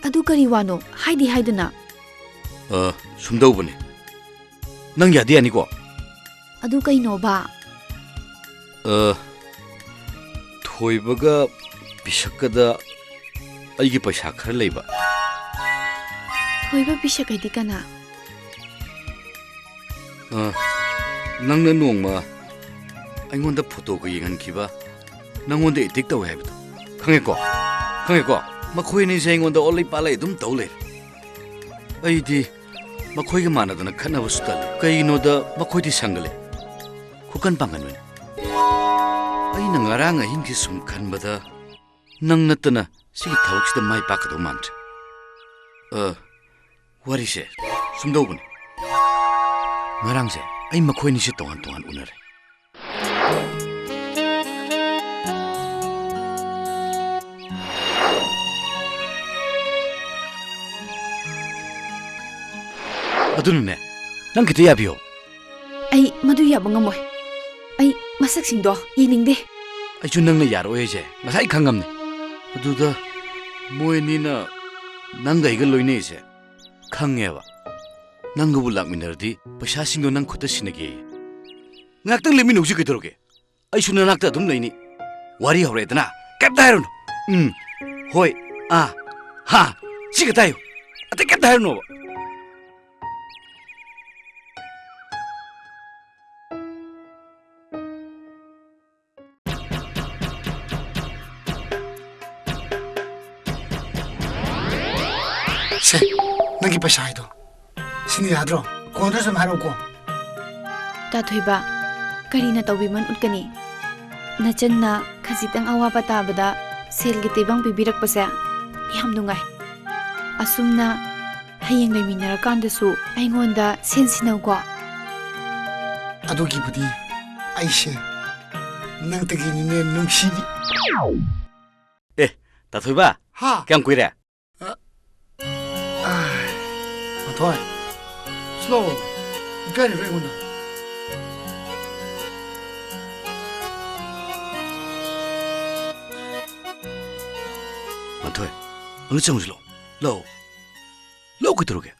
ꯑꯗꯨ ꯀꯔꯤ ꯋꯥꯅꯣ? ꯍꯥꯏꯗꯤ ꯍꯥꯏꯗꯅ꯫ ꯑ, ꯁꯨꯝꯗꯧꯕꯅꯦ꯫ ꯅꯪ ꯌꯥꯗꯤ ꯌꯥꯅꯤꯀꯣ? ꯑꯗꯨ ꯀꯩꯅꯣꯕ? ꯑ, ꯊꯣꯏꯕꯒ ꯄꯤꯁꯛꯀꯗ ꯑꯩꯒꯤ ꯄꯩꯁꯥ ꯈꯔ ꯂꯩꯕ꯫ ꯊꯣꯏꯕ ꯄꯤꯁꯛ ꯍꯥꯏꯗꯤ ꯀꯅꯥ? ꯑ, ꯅꯪꯅ ꯅꯣꯡꯃ ꯑꯩꯉꯣꯟꯗ photoꯒ ꯌꯦꯡꯍꯟꯈꯤꯕ, ꯅꯪꯉꯣꯟꯗ attack ꯇꯧꯋꯦ ꯍꯥꯏꯕꯗꯣ꯫ ꯈꯪꯉꯦꯀꯣ? ꯈꯪꯉꯦꯀꯣ? ꯃꯈꯣꯏ ꯑꯅꯤꯁꯦ ꯑꯩꯉꯣꯟꯗ ꯑꯣꯠꯂꯩ ꯄꯥꯜꯂꯩ ꯑꯗꯨꯝ ꯇꯧ ꯂꯩꯔꯦ꯫ ꯑꯩꯗꯤ ꯃꯈꯣꯏꯒ ꯃꯥꯟꯅꯗꯅ ꯈꯠꯅꯕꯁꯨ ꯇꯜꯂꯤ꯫ ꯀꯩꯒꯤꯅꯣꯗ ꯃꯈꯣꯏꯗꯤ ꯁꯪꯒ ꯂꯩ꯫ ꯈꯨꯀꯟ ꯄꯥꯡꯒꯟꯕꯅꯤ꯫ ꯑꯩꯅ ꯉꯔꯥꯡ ꯑꯍꯤꯡꯁꯤ ꯁꯨꯝ ꯈꯟꯕꯗ ꯅꯪ ꯅꯠꯇꯅ ꯁꯤꯒꯤ ꯊꯕꯛꯁꯤꯗ ꯃꯥꯏ ꯄꯥꯛꯀꯗꯧ ꯃꯥꯟꯗ꯭ꯔꯦ꯫ ꯑ, ꯋꯥꯔꯤꯁꯦ ꯁꯨꯝꯗꯧꯕꯅꯤ꯫ ꯉꯔꯥꯡꯁꯦ ꯑꯩ ꯃꯈꯣꯏꯅꯤꯁꯦ ꯇꯣꯉꯥꯟ ꯇꯣꯉꯥꯟ ꯎꯅꯔꯦ꯫ ꯑꯗꯨꯅꯅꯦ, ꯅꯪ ꯈꯤꯇ ꯌꯥꯕꯤꯌꯣ꯫ ꯑꯩ ꯃꯗꯨ ꯌꯥꯕ ꯉꯝꯃꯣꯏ꯫ ꯑꯩ ꯃꯁꯛꯁꯤꯡꯗꯣ ꯌꯦꯡꯅꯤꯡꯗꯦ꯫ ꯑꯩꯁꯨ ꯅꯪꯅ ꯌꯥꯔꯛꯑꯣꯏ ꯍꯥꯏꯁꯦ ꯉꯁꯥꯏ ꯈꯪꯉꯝꯅꯦ꯫ ꯑꯗꯨꯗ ꯃꯣꯏ ꯑꯅꯤꯅ ꯅꯪꯒ ꯑꯩꯒ ꯂꯣꯏꯅꯩꯁꯦ ꯈꯪꯉꯦꯕ꯫ ꯅꯪꯒꯕꯨ ꯂꯥꯛꯃꯤꯟꯅꯔꯗꯤ ꯄꯩꯁꯥꯁꯤꯡꯗꯣ ꯅꯪ ꯈꯨꯠꯇ ꯁꯤꯟꯅꯒꯦꯌꯦ꯫ ꯉꯥꯏꯍꯥꯛꯇꯪ ꯂꯦꯞꯃꯤꯟꯅꯧꯁꯤ ꯀꯩꯗꯧꯔꯒꯦ? ꯑꯩꯁꯨ ꯅꯅꯥꯛꯇ ꯑꯗꯨꯝ ꯂꯩꯅꯤ꯫ ꯋꯥꯔꯤ ꯍꯧꯔꯛꯑꯦꯗꯅ ꯀꯩꯝꯇ ꯍꯥꯏꯔꯨꯅꯨ꯫ ꯎꯝ, ꯍꯣꯏ, ꯑꯥ, ꯍꯥ, ꯁꯤ ꯈꯛꯇ ꯍꯥꯏꯌꯨ꯫ ꯑꯇꯩ ꯀꯩꯝꯇ ꯍꯥꯏꯔꯨꯅꯣꯕ꯫ ꯁꯦ, ꯅꯪꯒꯤ ꯄꯩꯁꯥ ꯍꯥꯏꯗꯣ꯫ ꯁꯤꯅ ꯌꯥꯗ꯭ꯔꯣ? ꯀꯣꯟꯅꯗ꯭ꯔꯁꯨ ꯑꯗꯨꯝ ꯍꯥꯏꯔꯛꯎꯀꯣ꯫ ꯇꯥꯊꯣꯏꯕ, ꯀꯔꯤꯅ ꯇꯧꯕꯤꯃꯟ ꯎꯠꯀꯅꯤ? ꯅꯆꯟꯅ ꯈꯖꯤꯛꯇꯪ ꯑꯋꯥꯕ ꯇꯥꯕꯗ ꯁꯦꯜꯒꯤ ꯇꯦꯡꯕꯥꯡ ꯄꯤꯕꯤꯔꯛꯄꯁꯦ ꯌꯥꯝ ꯅꯨꯡꯉꯥꯏ꯫ ꯑꯁꯨꯝꯅ ꯍꯌꯦꯡ ꯂꯩꯃꯤꯟꯅꯔꯀꯥꯟꯗꯁꯨ ꯑꯩꯉꯣꯟꯗ ꯁꯦꯟ ꯁꯤꯟꯅꯧꯀꯣ꯫ ꯑꯗꯨꯒꯤꯕꯨꯗꯤ ꯑꯩꯁꯦ ꯅꯪꯇꯒꯤꯅꯤꯅꯦ ꯅꯨꯡꯁꯤꯕꯤ꯫ ꯑꯦ, ꯇꯥꯊꯣꯏꯕ, ꯍꯥ? ꯀꯌꯥꯝ ꯀꯨꯏꯔꯦ? ꯑ, ꯑ, ꯃꯊꯣꯏ, slow, ꯏꯀꯥꯏꯔꯤꯕ ꯑꯩꯉꯣꯟꯗ? ꯃꯊꯣꯏ, ꯑꯃꯨꯛ ꯆꯪꯉꯨꯁꯤ ꯂꯥꯛꯑꯣ꯫ ꯂꯥꯛꯑꯣ꯫ ꯂꯥꯛꯑꯣ ꯀꯩꯗꯧꯔꯒꯦ?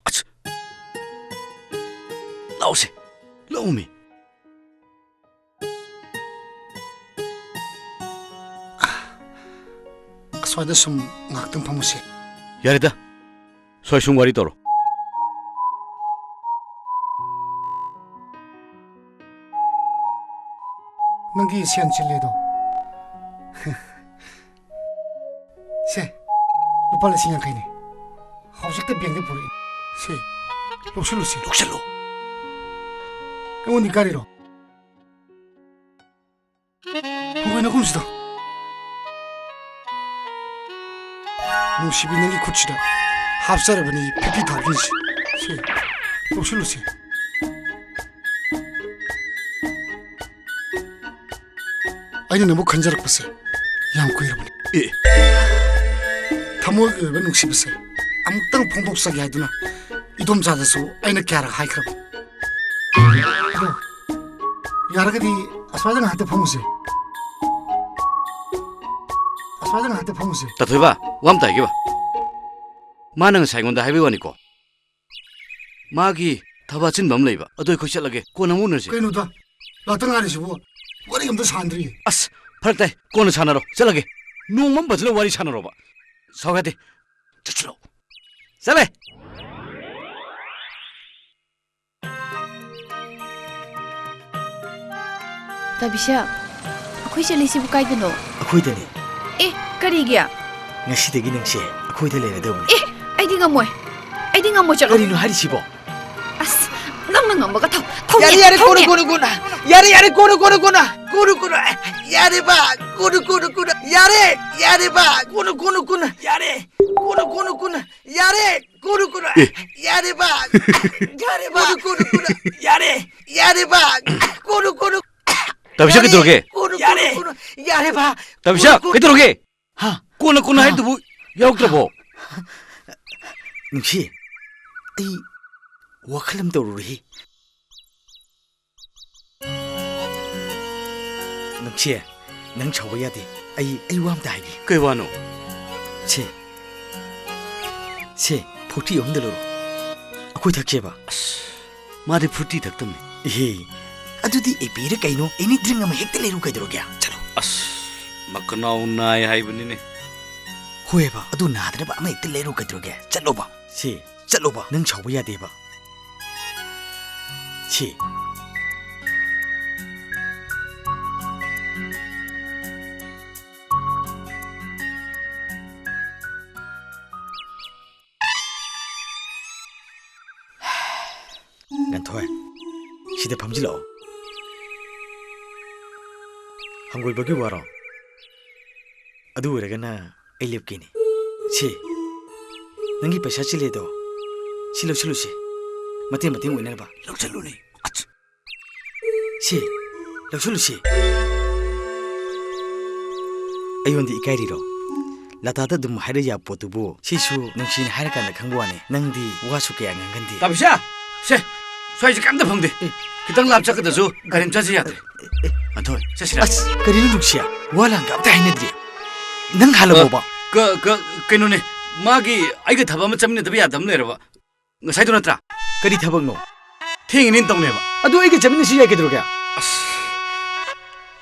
ꯑꯁ! ꯂꯥꯛꯑꯣꯁꯦ, ꯂꯥꯛꯑꯣꯃꯤ꯫ ꯑꯁ꯭ꯋꯥꯏꯗ ꯁꯨꯝ ꯉꯥꯏꯍꯥꯛꯇꯪ ꯐꯝꯃꯨꯁꯦ꯫ ꯌꯥꯔꯦꯗ, ꯁ꯭ꯋꯥꯏ ꯁꯨꯝ ꯋꯥꯔꯤ ꯇꯧꯔꯣ꯫ ꯅꯪꯒꯤ ꯁꯦꯟ ꯆꯤꯜꯂꯦꯗꯣ꯫ ꯁꯦ, ꯂꯨꯄꯥ ꯂꯤꯁꯤꯡ ꯌꯥꯡꯈꯩꯅꯦ꯫ ꯍꯧꯖꯤꯛꯇ ꯕꯦꯡꯗ ꯄꯨꯔꯛꯏ꯫ ꯁꯦ, ꯂꯧꯁꯤꯜꯂꯨꯁꯦ꯫ ꯂꯧꯁꯤꯜꯂꯨ꯫ ꯑꯩꯉꯣꯟꯗ ꯏꯀꯥꯏꯔꯤꯔꯣ? ꯍꯪꯒꯣꯏ ꯅꯈꯨꯝꯁꯤꯗ꯫ ꯅꯨꯡꯁꯤꯕꯤ, ꯅꯪꯒꯤ ꯈꯨꯠꯁꯤꯗ ꯍꯥꯞꯆꯔꯕꯅꯤ ꯐꯤꯐꯇꯤ ꯊꯥꯎꯖꯟꯁꯤ꯫ ꯁꯦ, ꯂꯧꯁꯤꯜꯂꯨꯁꯦ꯫ ꯑꯩꯅ ꯅꯪꯕꯨ ꯈꯟꯖꯔꯛꯄꯁꯦ ꯌꯥꯝ ꯀꯨꯏꯔꯕꯅꯤ꯫ ꯑꯦ꯫ ꯊꯃꯣꯏꯒꯤ ꯑꯣꯏꯕ ꯅꯨꯡꯁꯤꯕꯁꯦ ꯑꯃꯨꯛꯇꯪ ꯐꯣꯡꯗꯣꯛꯆꯒꯦ ꯍꯥꯏꯗꯨꯅ ꯏꯗꯣꯝꯆꯥꯗꯁꯨ ꯑꯩꯅ ꯀꯌꯥꯔꯛ ꯍꯥꯏꯈ꯭ꯔꯕ? ꯑꯗꯣ ꯌꯥꯔꯒꯗꯤ ꯑꯁ꯭ꯋꯥꯏꯗ ꯉꯥꯏꯍꯥꯛꯇ ꯐꯝꯃꯨꯁꯦ꯫ ꯑꯁ꯭ꯋꯥꯏꯗ ꯉꯥꯏꯍꯥꯛꯇ ꯐꯝꯃꯨꯁꯦ꯫ ꯇꯥꯊꯣꯏꯕ, ꯋꯥ ꯑꯝꯇ ꯍꯥꯏꯒꯦꯕ꯫ ꯃꯥꯅ ꯉꯁꯥꯏ ꯑꯩꯉꯣꯟꯗ ꯍꯥꯏꯕꯩ ꯋꯥꯅꯤꯀꯣ꯫ ꯃꯥꯒꯤ ꯊꯕꯛ ꯑꯆꯤꯟꯕ ꯑꯃ ꯂꯩꯕ꯫ ꯑꯗꯣ ꯑꯩꯈꯣꯏ ꯆꯠꯂꯒꯦ꯫ ꯀꯣꯟꯅ ꯑꯃꯨꯛ ꯎꯅꯔꯁꯦ꯫ ꯀꯩꯅꯣꯗ, ꯂꯥꯛꯇ ꯉꯥꯏꯔꯤꯁꯤꯕꯨ ꯋꯥꯔꯤ ꯑꯝꯇ ꯁꯥꯟꯗ꯭ꯔꯤ꯫ ꯑꯁ, ꯐꯔꯛ ꯇꯥꯏ꯫ ꯀꯣꯟꯅ ꯁꯥꯟꯅꯔꯣ꯫ ꯆꯠꯂꯒꯦ꯫ ꯅꯣꯡꯃ ꯑꯃ ꯐꯖꯅ ꯋꯥꯔꯤ ꯁꯥꯟꯅꯔꯣꯕ꯫ ꯁꯥꯎ ꯌꯥꯗꯦ꯫ ꯆꯠꯁꯤꯂꯣ꯫ ꯆꯠꯂꯦ꯫ ꯇꯥꯕꯤꯁꯥ, ꯑꯩꯈꯣꯏ ꯆꯠꯂꯤꯁꯤꯕꯨ ꯀꯥꯏꯗꯅꯣ? ꯑꯩꯈꯣꯏꯗꯅꯤ꯫ ꯑꯦ, ꯀꯔꯤꯒꯤ? ꯉꯁꯤꯗꯒꯤ ꯅꯪꯁꯦ ꯑꯩꯈꯣꯏꯗ ꯂꯩꯔꯗꯧꯕꯅꯤ꯫ ꯑꯦ, ꯑꯩꯗꯤ ꯉꯝꯃꯣꯏ꯫ ꯑꯩꯗꯤ ꯉꯝꯃꯣꯏ, ꯆꯠꯂꯣ꯫ ꯀꯔꯤꯅꯣ ꯍꯥꯏꯔꯤꯁꯤꯕꯣ? ꯑꯁ, ꯅꯪꯅ ꯉꯝꯃꯒ ꯊꯧ-, ꯊꯧꯅꯦ, ꯌꯥꯔꯦ, ꯌꯥꯔꯦ, ꯀꯣꯟꯅ, ꯊꯧꯅꯦ꯫ ꯀꯣꯟꯅ, ꯀꯣꯟꯅ꯫ ꯌꯥꯔꯦ, ꯌꯥꯔꯦ, ꯀꯣꯟꯅ, ꯀꯣꯟꯅ, ꯀꯣꯟꯅ꯫ ꯀꯣꯟꯅ, ꯀꯣꯟꯅ꯫ ꯌꯥꯔꯦ ꯕꯥ, ꯀꯣꯟꯅ, ꯀꯣꯟꯅ, ꯀꯣꯟꯅ꯫ ꯌꯥꯔꯦ, ꯌꯥꯔꯦ ꯕꯥ, ꯀꯣꯟꯅ, ꯀꯣꯟꯅ, ꯀꯣꯟꯅ꯫ ꯌꯥꯔꯦ, ꯀꯣꯟꯅ, ꯀꯣꯟꯅ, ꯀꯣꯟꯅ꯫ ꯌꯥꯔꯦ, ꯀꯣꯟꯅ, ꯀꯣꯟꯅ꯫ ꯑꯦ꯫ ꯌꯥꯔꯦ ꯕꯥ, ꯌꯥꯔꯦ ꯕꯥ꯫ ꯀꯣꯟꯅ, ꯀꯣꯟꯅ, ꯀꯣꯟꯅ꯫ ꯌꯥꯔꯦ, ꯌꯥꯔꯦ ꯕꯥ, ꯀꯣꯟꯅ, ꯀꯣꯟꯅ꯫ ꯇꯥꯕꯤꯁꯥ, ꯌꯥꯔꯦ, ꯀꯩꯗꯧꯔꯒꯦ? ꯀꯣꯟꯅ, ꯀꯣꯟꯅ, ꯌꯥꯔꯦ꯫ ꯀꯣꯟꯅ꯫ ꯌꯥꯔꯦ ꯕꯥ, ꯇꯥꯕꯤꯁꯥ, ꯀꯣꯟꯅ, ꯀꯣꯟꯅ꯫ ꯀꯩꯗꯧꯔꯒꯦ? ꯍꯥ? ꯀꯣꯟꯅ, ꯀꯣꯟꯅ ꯍꯥ? ꯍꯥꯏꯗꯨꯕꯨ ꯌꯥꯎꯗ꯭ꯔꯕꯣ? ꯅꯨꯡꯁꯤ, ꯑꯩ ꯋꯥꯈꯜ ꯑꯃ ꯇꯧꯔꯨꯔꯦꯍꯦ꯫ ꯅꯨꯡꯁꯤ, ꯅꯪ ꯁꯥꯎꯕ ꯌꯥꯗꯦ꯫ ꯑꯩ, ꯑꯩ ꯋꯥ ꯑꯝꯇ ꯍꯥꯏꯒꯦ꯫ ꯀꯩ ꯋꯥꯅꯣ? ꯁꯦ, ꯁꯦ, ꯐꯣꯔꯇꯤ ꯑꯍꯨꯝꯗ ꯂꯧꯔꯣ꯫ ꯑꯩꯈꯣꯏ ꯊꯛꯁꯦꯕ꯫ ꯑꯁ, ꯃꯥꯗꯤ ꯐ꯭ꯔꯨꯇꯤ ꯊꯛꯇꯕꯅꯤ꯫ ꯏꯍꯦ, ꯑꯗꯨꯗꯤ ꯑꯦꯄꯤꯔ ꯀꯩꯅꯣ, ꯑꯦꯅꯤ ꯗ꯭ꯔꯤꯡ ꯑꯃ ꯍꯦꯛꯇ ꯂꯩꯔꯨ ꯀꯩꯗꯧꯔꯒꯦ? ꯆꯠꯂꯣ꯫ ꯑꯁ, ꯃꯀꯅꯥꯎ ꯅꯥꯏ ꯍꯥꯏꯕꯅꯤꯅꯦ꯫ ꯍꯣꯏꯕ, ꯑꯗꯨ ꯅꯥꯗ꯭ꯔꯕ ꯑꯃ ꯍꯦꯛꯇ ꯂꯩꯔꯨ ꯀꯩꯗꯧꯔꯒꯦ? ꯆꯠꯂꯣꯕ꯫ ꯁꯤ, ꯆꯠꯂꯣꯕ, ꯅꯪ ꯁꯥꯎꯕ ꯌꯥꯗꯦꯕ꯫ ꯁꯤ꯫ ꯉꯟꯊꯣꯏ, ꯁꯤꯗ ꯐꯝꯖꯤꯜꯂꯛꯑꯣ꯫ ꯍꯪꯒꯣꯏꯕꯒꯤ ꯋꯥꯔꯣ? ꯑꯗꯨ ꯑꯣꯏꯔꯒꯅ ꯑꯩ ꯂꯦꯞꯀꯦꯅꯦ꯫ ꯁꯤ, ꯅꯪꯒꯤ ꯄꯩꯁꯥ ꯆꯤꯜꯂꯦꯗꯣ, ꯁꯤ ꯂꯧꯁꯤꯜꯂꯨꯁꯦ꯫ ꯃꯇꯦꯡ ꯃꯇꯦꯡ ꯑꯣꯏꯅꯅꯕ꯫ ꯂꯧꯁꯤꯜꯂꯨꯅꯦ꯫ ꯑꯠꯁ꯫ ꯁꯤ, ꯂꯧꯁꯤꯜꯂꯨꯁꯤ꯫ ꯑꯩꯉꯣꯟꯗ ꯏꯀꯥꯏꯔꯤꯔꯣ? ꯂꯇꯥꯗ ꯑꯗꯨꯝ ꯍꯥꯏꯔ ꯌꯥꯕ ꯄꯣꯠꯇꯨꯕꯨ꯫ ꯁꯤꯁꯨ ꯅꯨꯡꯁꯤꯅ ꯍꯥꯏꯔꯀꯥꯟꯗ ꯈꯪꯕ ꯋꯥꯅꯤ꯫ ꯅꯪꯗꯤ ꯋꯥꯁꯨ ꯀꯌꯥ ꯉꯥꯡꯒꯟꯗꯦ꯫ ꯇꯥꯕꯤꯁꯥ! ꯁꯦ, ꯁ꯭ꯋꯥꯏꯁꯦ ꯀꯩꯝꯇ ꯐꯪꯗꯦ꯫ ꯑꯦ꯫ ꯈꯤꯇꯪ ꯂꯥꯞ ꯆꯠꯀꯗꯁꯨ ꯒꯥꯔꯤ ꯃꯆꯥꯁꯦ ꯌꯥꯗ꯭ꯔꯦ꯫ ꯑꯦ꯫ ꯉꯥꯟꯊꯣꯏ, ꯆꯠꯁꯤꯔꯥ? ꯑꯁ, ꯀꯔꯤꯅꯣ ꯅꯨꯡꯁꯤꯌꯥ? ꯋꯥ ꯂꯥꯡꯒ ꯑꯝꯇ ꯍꯥꯏꯅꯗ꯭ꯔꯤ꯫ ꯅꯪ ꯍꯜꯂꯕꯣꯕ? ꯑ, ꯀ-, ꯀ-, ꯀꯩꯅꯣꯅꯦ, ꯃꯥꯒꯤ ꯑꯩꯒ ꯊꯕꯛ ꯑꯃ ꯆꯠꯃꯤꯟꯅꯗꯕ ꯌꯥꯗꯕ ꯑꯃ ꯂꯩꯔꯕ꯫ ꯉꯁꯥꯏꯗꯣ ꯅꯠꯇ꯭ꯔꯥ? ꯀꯔꯤ ꯊꯕꯛꯅꯣ? ꯊꯦꯡꯉꯤꯅꯦꯅ ꯇꯧꯅꯦꯕ꯫ ꯑꯗꯨ ꯑꯩꯒ ꯆꯠꯃꯤꯟꯅꯁꯤ ꯌꯥꯏ, ꯀꯩꯗꯧꯔꯒꯦ? ꯑꯁ,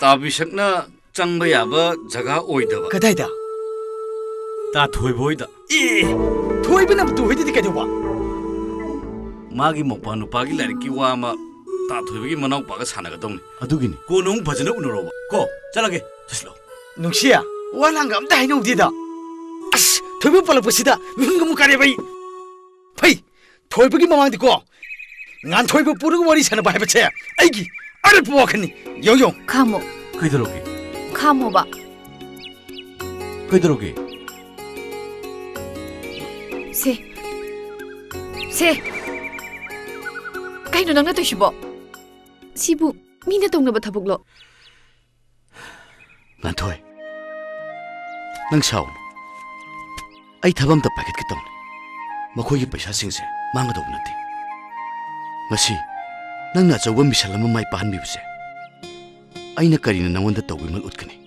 ꯇꯥꯕꯤꯁꯛꯅ ꯆꯪꯕ ꯌꯥꯕ ꯖꯒꯥ ꯑꯣꯏꯗꯕ꯫ ꯀꯗꯥꯏꯗ? ꯇꯥ ꯊꯣꯏꯕ ꯍꯣꯏꯗ꯫ ꯑꯦ, ꯊꯣꯏꯕꯅ ꯇꯨ ꯍꯣꯏꯗꯗꯤ ꯀꯩꯗꯧꯕ? ꯃꯥꯒꯤ ꯃꯧꯄꯥ ꯅꯨꯄꯥꯒꯤ ꯂꯥꯏꯔꯤꯛꯀꯤ ꯋꯥ ꯑꯃ ꯇꯥ ꯊꯣꯏꯕꯒꯤ ꯃꯅꯥꯎꯄꯥꯒ ꯁꯥꯟꯅꯒꯗꯧꯅꯤ꯫ ꯑꯗꯨꯒꯤꯅꯤ꯫ ꯀꯣꯟꯅ ꯑꯃꯨꯛ ꯐꯖꯅ ꯎꯅꯔꯣꯕ꯫ ꯀꯣ, ꯆꯠꯂꯒꯦ꯫ ꯆꯠꯁꯤꯜꯂꯣ꯫ ꯅꯨꯡꯁꯤꯌꯥ, ꯋꯥ ꯂꯥꯡꯒ ꯑꯝꯇ ꯍꯥꯏꯅꯧꯗꯦꯗ꯫ ꯑꯁ, ꯊꯣꯏꯕ ꯄꯜꯂꯛꯄꯁꯤꯗ ꯃꯤꯍꯨꯟꯒ ꯑꯃꯨꯛ ꯀꯥꯔꯦꯕ ꯑꯩ꯫ ꯐꯩ, ꯊꯣꯏꯕꯒꯤ ꯃꯃꯥꯡꯗꯤꯀꯣ, ꯉꯥꯟꯊꯣꯏꯕ ꯄꯨꯔꯒ ꯋꯥꯔꯤ ꯁꯥꯟꯅꯕ ꯍꯥꯏꯕꯁꯦ ꯑꯩꯒꯤ ꯑꯔꯦꯞꯄ ꯋꯥꯈꯜꯅꯤ꯫ ꯌꯦꯡꯉꯨ, ꯌꯦꯡꯉꯨ꯫ ꯈꯥꯝꯃꯣ꯫ ꯀꯩꯗꯧꯔꯒꯦ? ꯈꯥꯝꯃꯣꯕ꯫ ꯀꯩꯗꯧꯔꯒꯦ? ꯁꯦ꯫ ꯁꯦ꯫ ꯀꯩꯅꯣ ꯅꯪꯅ ꯇꯧꯏꯁꯤꯕꯣ? ꯁꯤꯕꯨ ꯃꯤꯅ ꯇꯧꯅꯕ ꯊꯕꯛꯂꯣ? ꯉꯥꯟꯊꯣꯏ, ꯅꯪ ꯁꯥꯎꯅꯨ꯫ ꯑꯩ ꯊꯕꯛ ꯑꯝꯇ ꯄꯥꯏꯈꯠꯀꯦ ꯇꯧꯅꯤ꯫ ꯃꯈꯣꯏꯒꯤ ꯄꯩꯁꯥꯁꯤꯡꯁꯦ ꯃꯥꯡꯒꯗꯧꯕ ꯅꯠꯇꯦ꯫ ꯉꯁꯤ ꯅꯪꯅ ꯑꯆꯧꯕ ꯃꯤꯁꯟ ꯑꯃ ꯃꯥꯏ ꯄꯥꯛꯍꯟꯕꯤꯕꯁꯦ ꯑꯩꯅ ꯀꯔꯤꯅ ꯅꯪꯉꯣꯟꯗ ꯇꯧꯕꯤꯃꯜ ꯎꯠꯀꯅꯤ?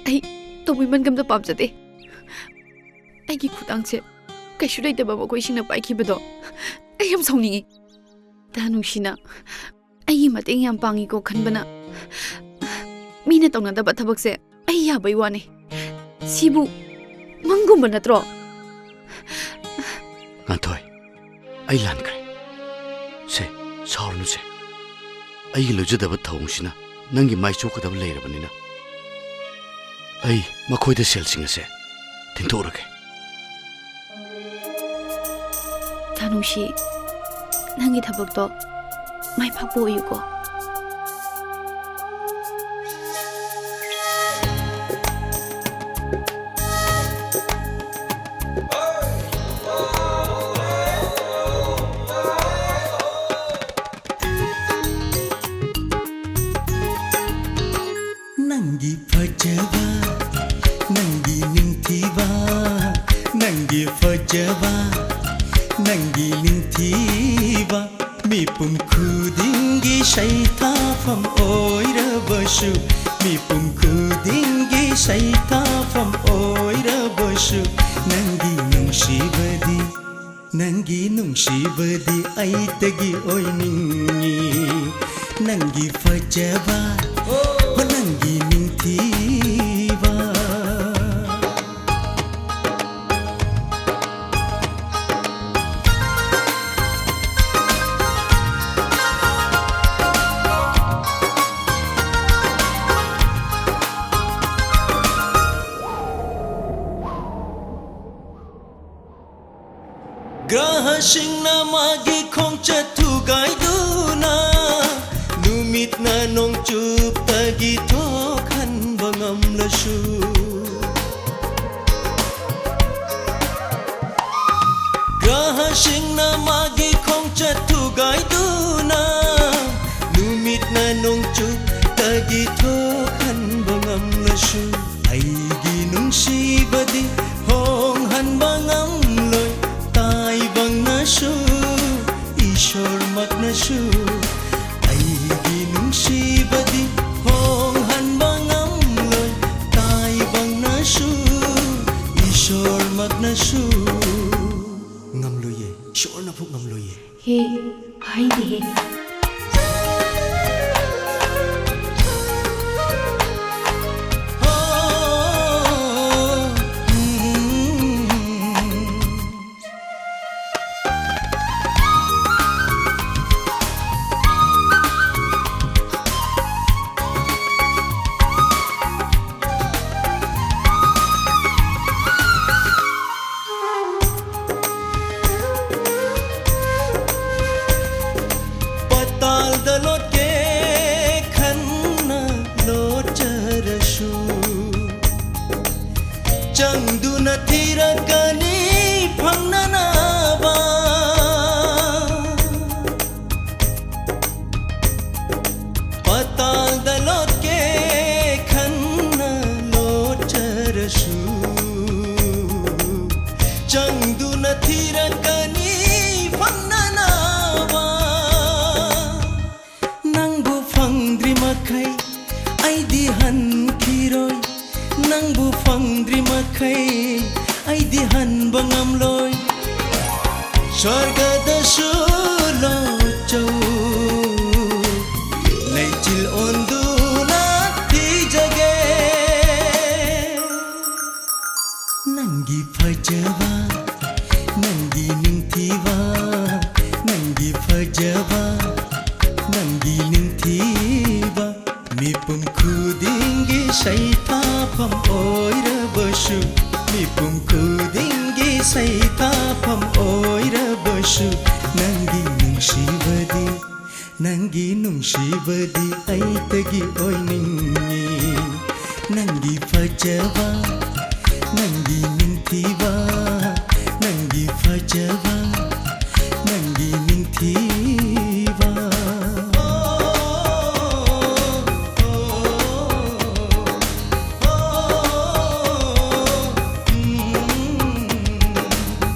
ꯑꯩ ꯇꯧꯕꯤꯃꯟꯒ ꯑꯝꯇ ꯄꯥꯝꯖꯗꯦ꯫ ꯑꯩꯒꯤ ꯈꯨꯗꯥꯡꯁꯦ ꯀꯩꯁꯨ ꯂꯩꯇꯕ ꯃꯈꯣꯏꯁꯤꯡꯅ ꯄꯥꯏꯈꯤꯕꯗꯣ ꯑꯩ ꯌꯥꯝ ꯁꯥꯎꯅꯤꯡꯉꯤ꯫ ꯇꯥ ꯅꯨꯡꯁꯤꯅ ꯑꯩꯒꯤ ꯃꯇꯦꯡ ꯌꯥꯝ ꯄꯥꯡꯉꯤꯀꯣ ꯈꯟꯕꯅ ꯃꯤꯅ ꯇꯧꯅꯗꯕ ꯊꯕꯛꯁꯦ ꯑꯩ ꯌꯥꯕꯩ ꯋꯥꯅꯤ꯫ ꯁꯤꯕꯨ ꯃꯪꯒꯨꯝꯕ ꯅꯠꯇ꯭ꯔꯣ? ꯉꯥꯟꯊꯣꯏ, ꯑꯩ ꯂꯥꯟꯈ꯭ꯔꯦ꯫ ꯁꯦ, ꯁꯥꯎꯔꯅꯨꯁꯦ꯫ ꯑꯩꯒꯤ ꯂꯣꯏꯖꯗꯕ ꯊꯧꯑꯣꯡꯁꯤꯅ ꯅꯪꯒꯤ ꯃꯥꯏ ꯆꯣꯛꯀꯗꯕ ꯂꯩꯔꯕꯅꯤꯅ ꯑꯩ ꯃꯈꯣꯏꯗ ꯁꯦꯜꯁꯤꯡ ꯑꯁꯦ ꯊꯤꯟꯗꯣꯛꯎꯔꯒꯦ꯫ ꯇꯥ ꯅꯨꯡꯁꯤ, ꯅꯪꯒꯤ ꯊꯕꯛꯇꯣ ꯃꯥꯏ ꯄꯥꯛꯄ ꯑꯣꯏꯌꯨꯀꯣ꯫ ꯅꯪꯒꯤ ꯐꯖꯕ ꯅꯪꯒꯤ ꯁꯩꯊꯥꯐꯝ ꯑꯣꯏꯔꯕꯁꯨ, ꯃꯤꯄꯨꯝ ꯈꯨꯗꯤꯡꯒꯤ ꯁꯩꯊꯥꯐꯝ ꯑꯣꯏꯔꯕꯁꯨ, ꯅꯪꯒꯤ ꯅꯨꯡꯁꯤꯕꯗꯤ, ꯅꯪꯒꯤ ꯅꯨꯡꯁꯤꯕꯗꯤ ꯑꯩꯇꯒꯤ ꯑꯣꯏꯅꯤꯡꯉꯤ꯫ ꯅꯪꯒꯤ ꯐꯖꯕ, ꯍꯣ, ꯅꯪꯒꯤ ꯅꯤꯡꯊꯤꯕ꯫ ꯒ꯭ꯔꯍꯁꯤꯡꯅ ꯃꯥꯒꯤ ꯈꯣꯡꯆꯠ ꯊꯨꯒꯥꯏꯗꯨꯅ, ꯅꯨꯃꯤꯠꯅ ꯅꯣꯡꯆꯨꯞꯇꯒꯤ ꯊꯣꯛꯍꯟꯕ ꯉꯝꯂꯁꯨ, ꯒ꯭ꯔꯍꯁꯤꯡꯅ ꯃꯥꯒꯤ ꯈꯣꯡꯆꯠ ꯊꯨꯒꯥꯏꯗꯨꯅ, ꯅꯨꯃꯤꯠꯅ ꯅꯣꯡꯆꯨꯞꯇꯒꯤ ꯊꯣꯛꯍꯟꯕ ꯉꯝꯂꯁꯨ, ꯑꯩꯒꯤ ꯅꯨꯡꯁꯤꯕꯗꯤ ꯍꯣꯡꯍꯟꯕ ꯉꯝꯂꯣꯏ꯫ ꯇꯥꯏꯕꯪꯅꯁꯨ, ꯏꯁꯣꯔꯃꯛꯅꯁꯨ ꯑꯩꯒꯤ ꯅꯨꯡꯁꯤꯕꯗꯤ ꯍꯣꯡꯍꯟꯕ ꯉꯝꯂꯣꯏ꯫ ꯇꯥꯏꯕꯪꯅꯁꯨ, ꯏꯁꯣꯔꯃꯛꯅꯁꯨ ꯉꯝꯂꯣꯏꯌꯦ꯫ ꯏꯁꯣꯔꯅꯐꯥꯎ ꯉꯝꯂꯣꯏꯌꯦ꯫ ꯍꯦ, ꯍꯥꯏꯗꯦꯍꯦ꯫ ꯃꯈꯩ ꯑꯩꯗꯤ ꯍꯟꯈꯤꯔꯣꯏ, ꯅꯪꯕꯨ ꯐꯪꯗ꯭ꯔꯤ ꯃꯈꯩ ꯑꯩꯗꯤ ꯍꯟꯕ ꯉꯝꯂꯣꯏ꯫ ꯁ꯭ꯋꯔꯒꯗꯁꯨ ꯂꯣꯠꯆꯧ, ꯂꯩꯆꯤꯜ ꯑꯣꯟꯗꯨꯅ ꯊꯤꯖꯒꯦ꯫ ꯅꯪꯒꯤ ꯐꯖꯕ, ꯅꯪꯒꯤ ꯅꯤꯡꯊꯤꯕ, ꯅꯪꯒꯤ ꯐꯖꯕ, ꯅꯪꯒꯤ ꯅꯤꯡꯊꯤꯕ꯫ ꯃꯤꯄꯨꯝ ꯈꯨꯗꯤꯡꯒꯤ ꯁꯩꯊꯥꯐꯝ ꯑꯣꯏꯔꯕꯁꯨ, ꯃꯤꯄꯨꯝ ꯈꯨꯗꯤꯡꯒꯤ ꯁꯩꯊꯥꯐꯝ ꯑꯣꯏꯔꯕꯁꯨ, ꯅꯪꯒꯤ ꯅꯨꯡꯁꯤꯕꯗꯤ, ꯅꯪꯒꯤ ꯅꯨꯡꯁꯤꯕꯗꯤ ꯑꯩꯇꯒꯤ ꯑꯣꯏꯅꯤꯡꯉꯤ꯫ ꯅꯪꯒꯤ ꯐꯖꯕ, ꯅꯪꯒꯤ ꯅꯤꯡꯊꯤꯕ, ꯅꯪꯒꯤ ꯐꯖꯕ, ꯅꯪꯒꯤ ꯅꯤꯡꯊꯤꯕ꯫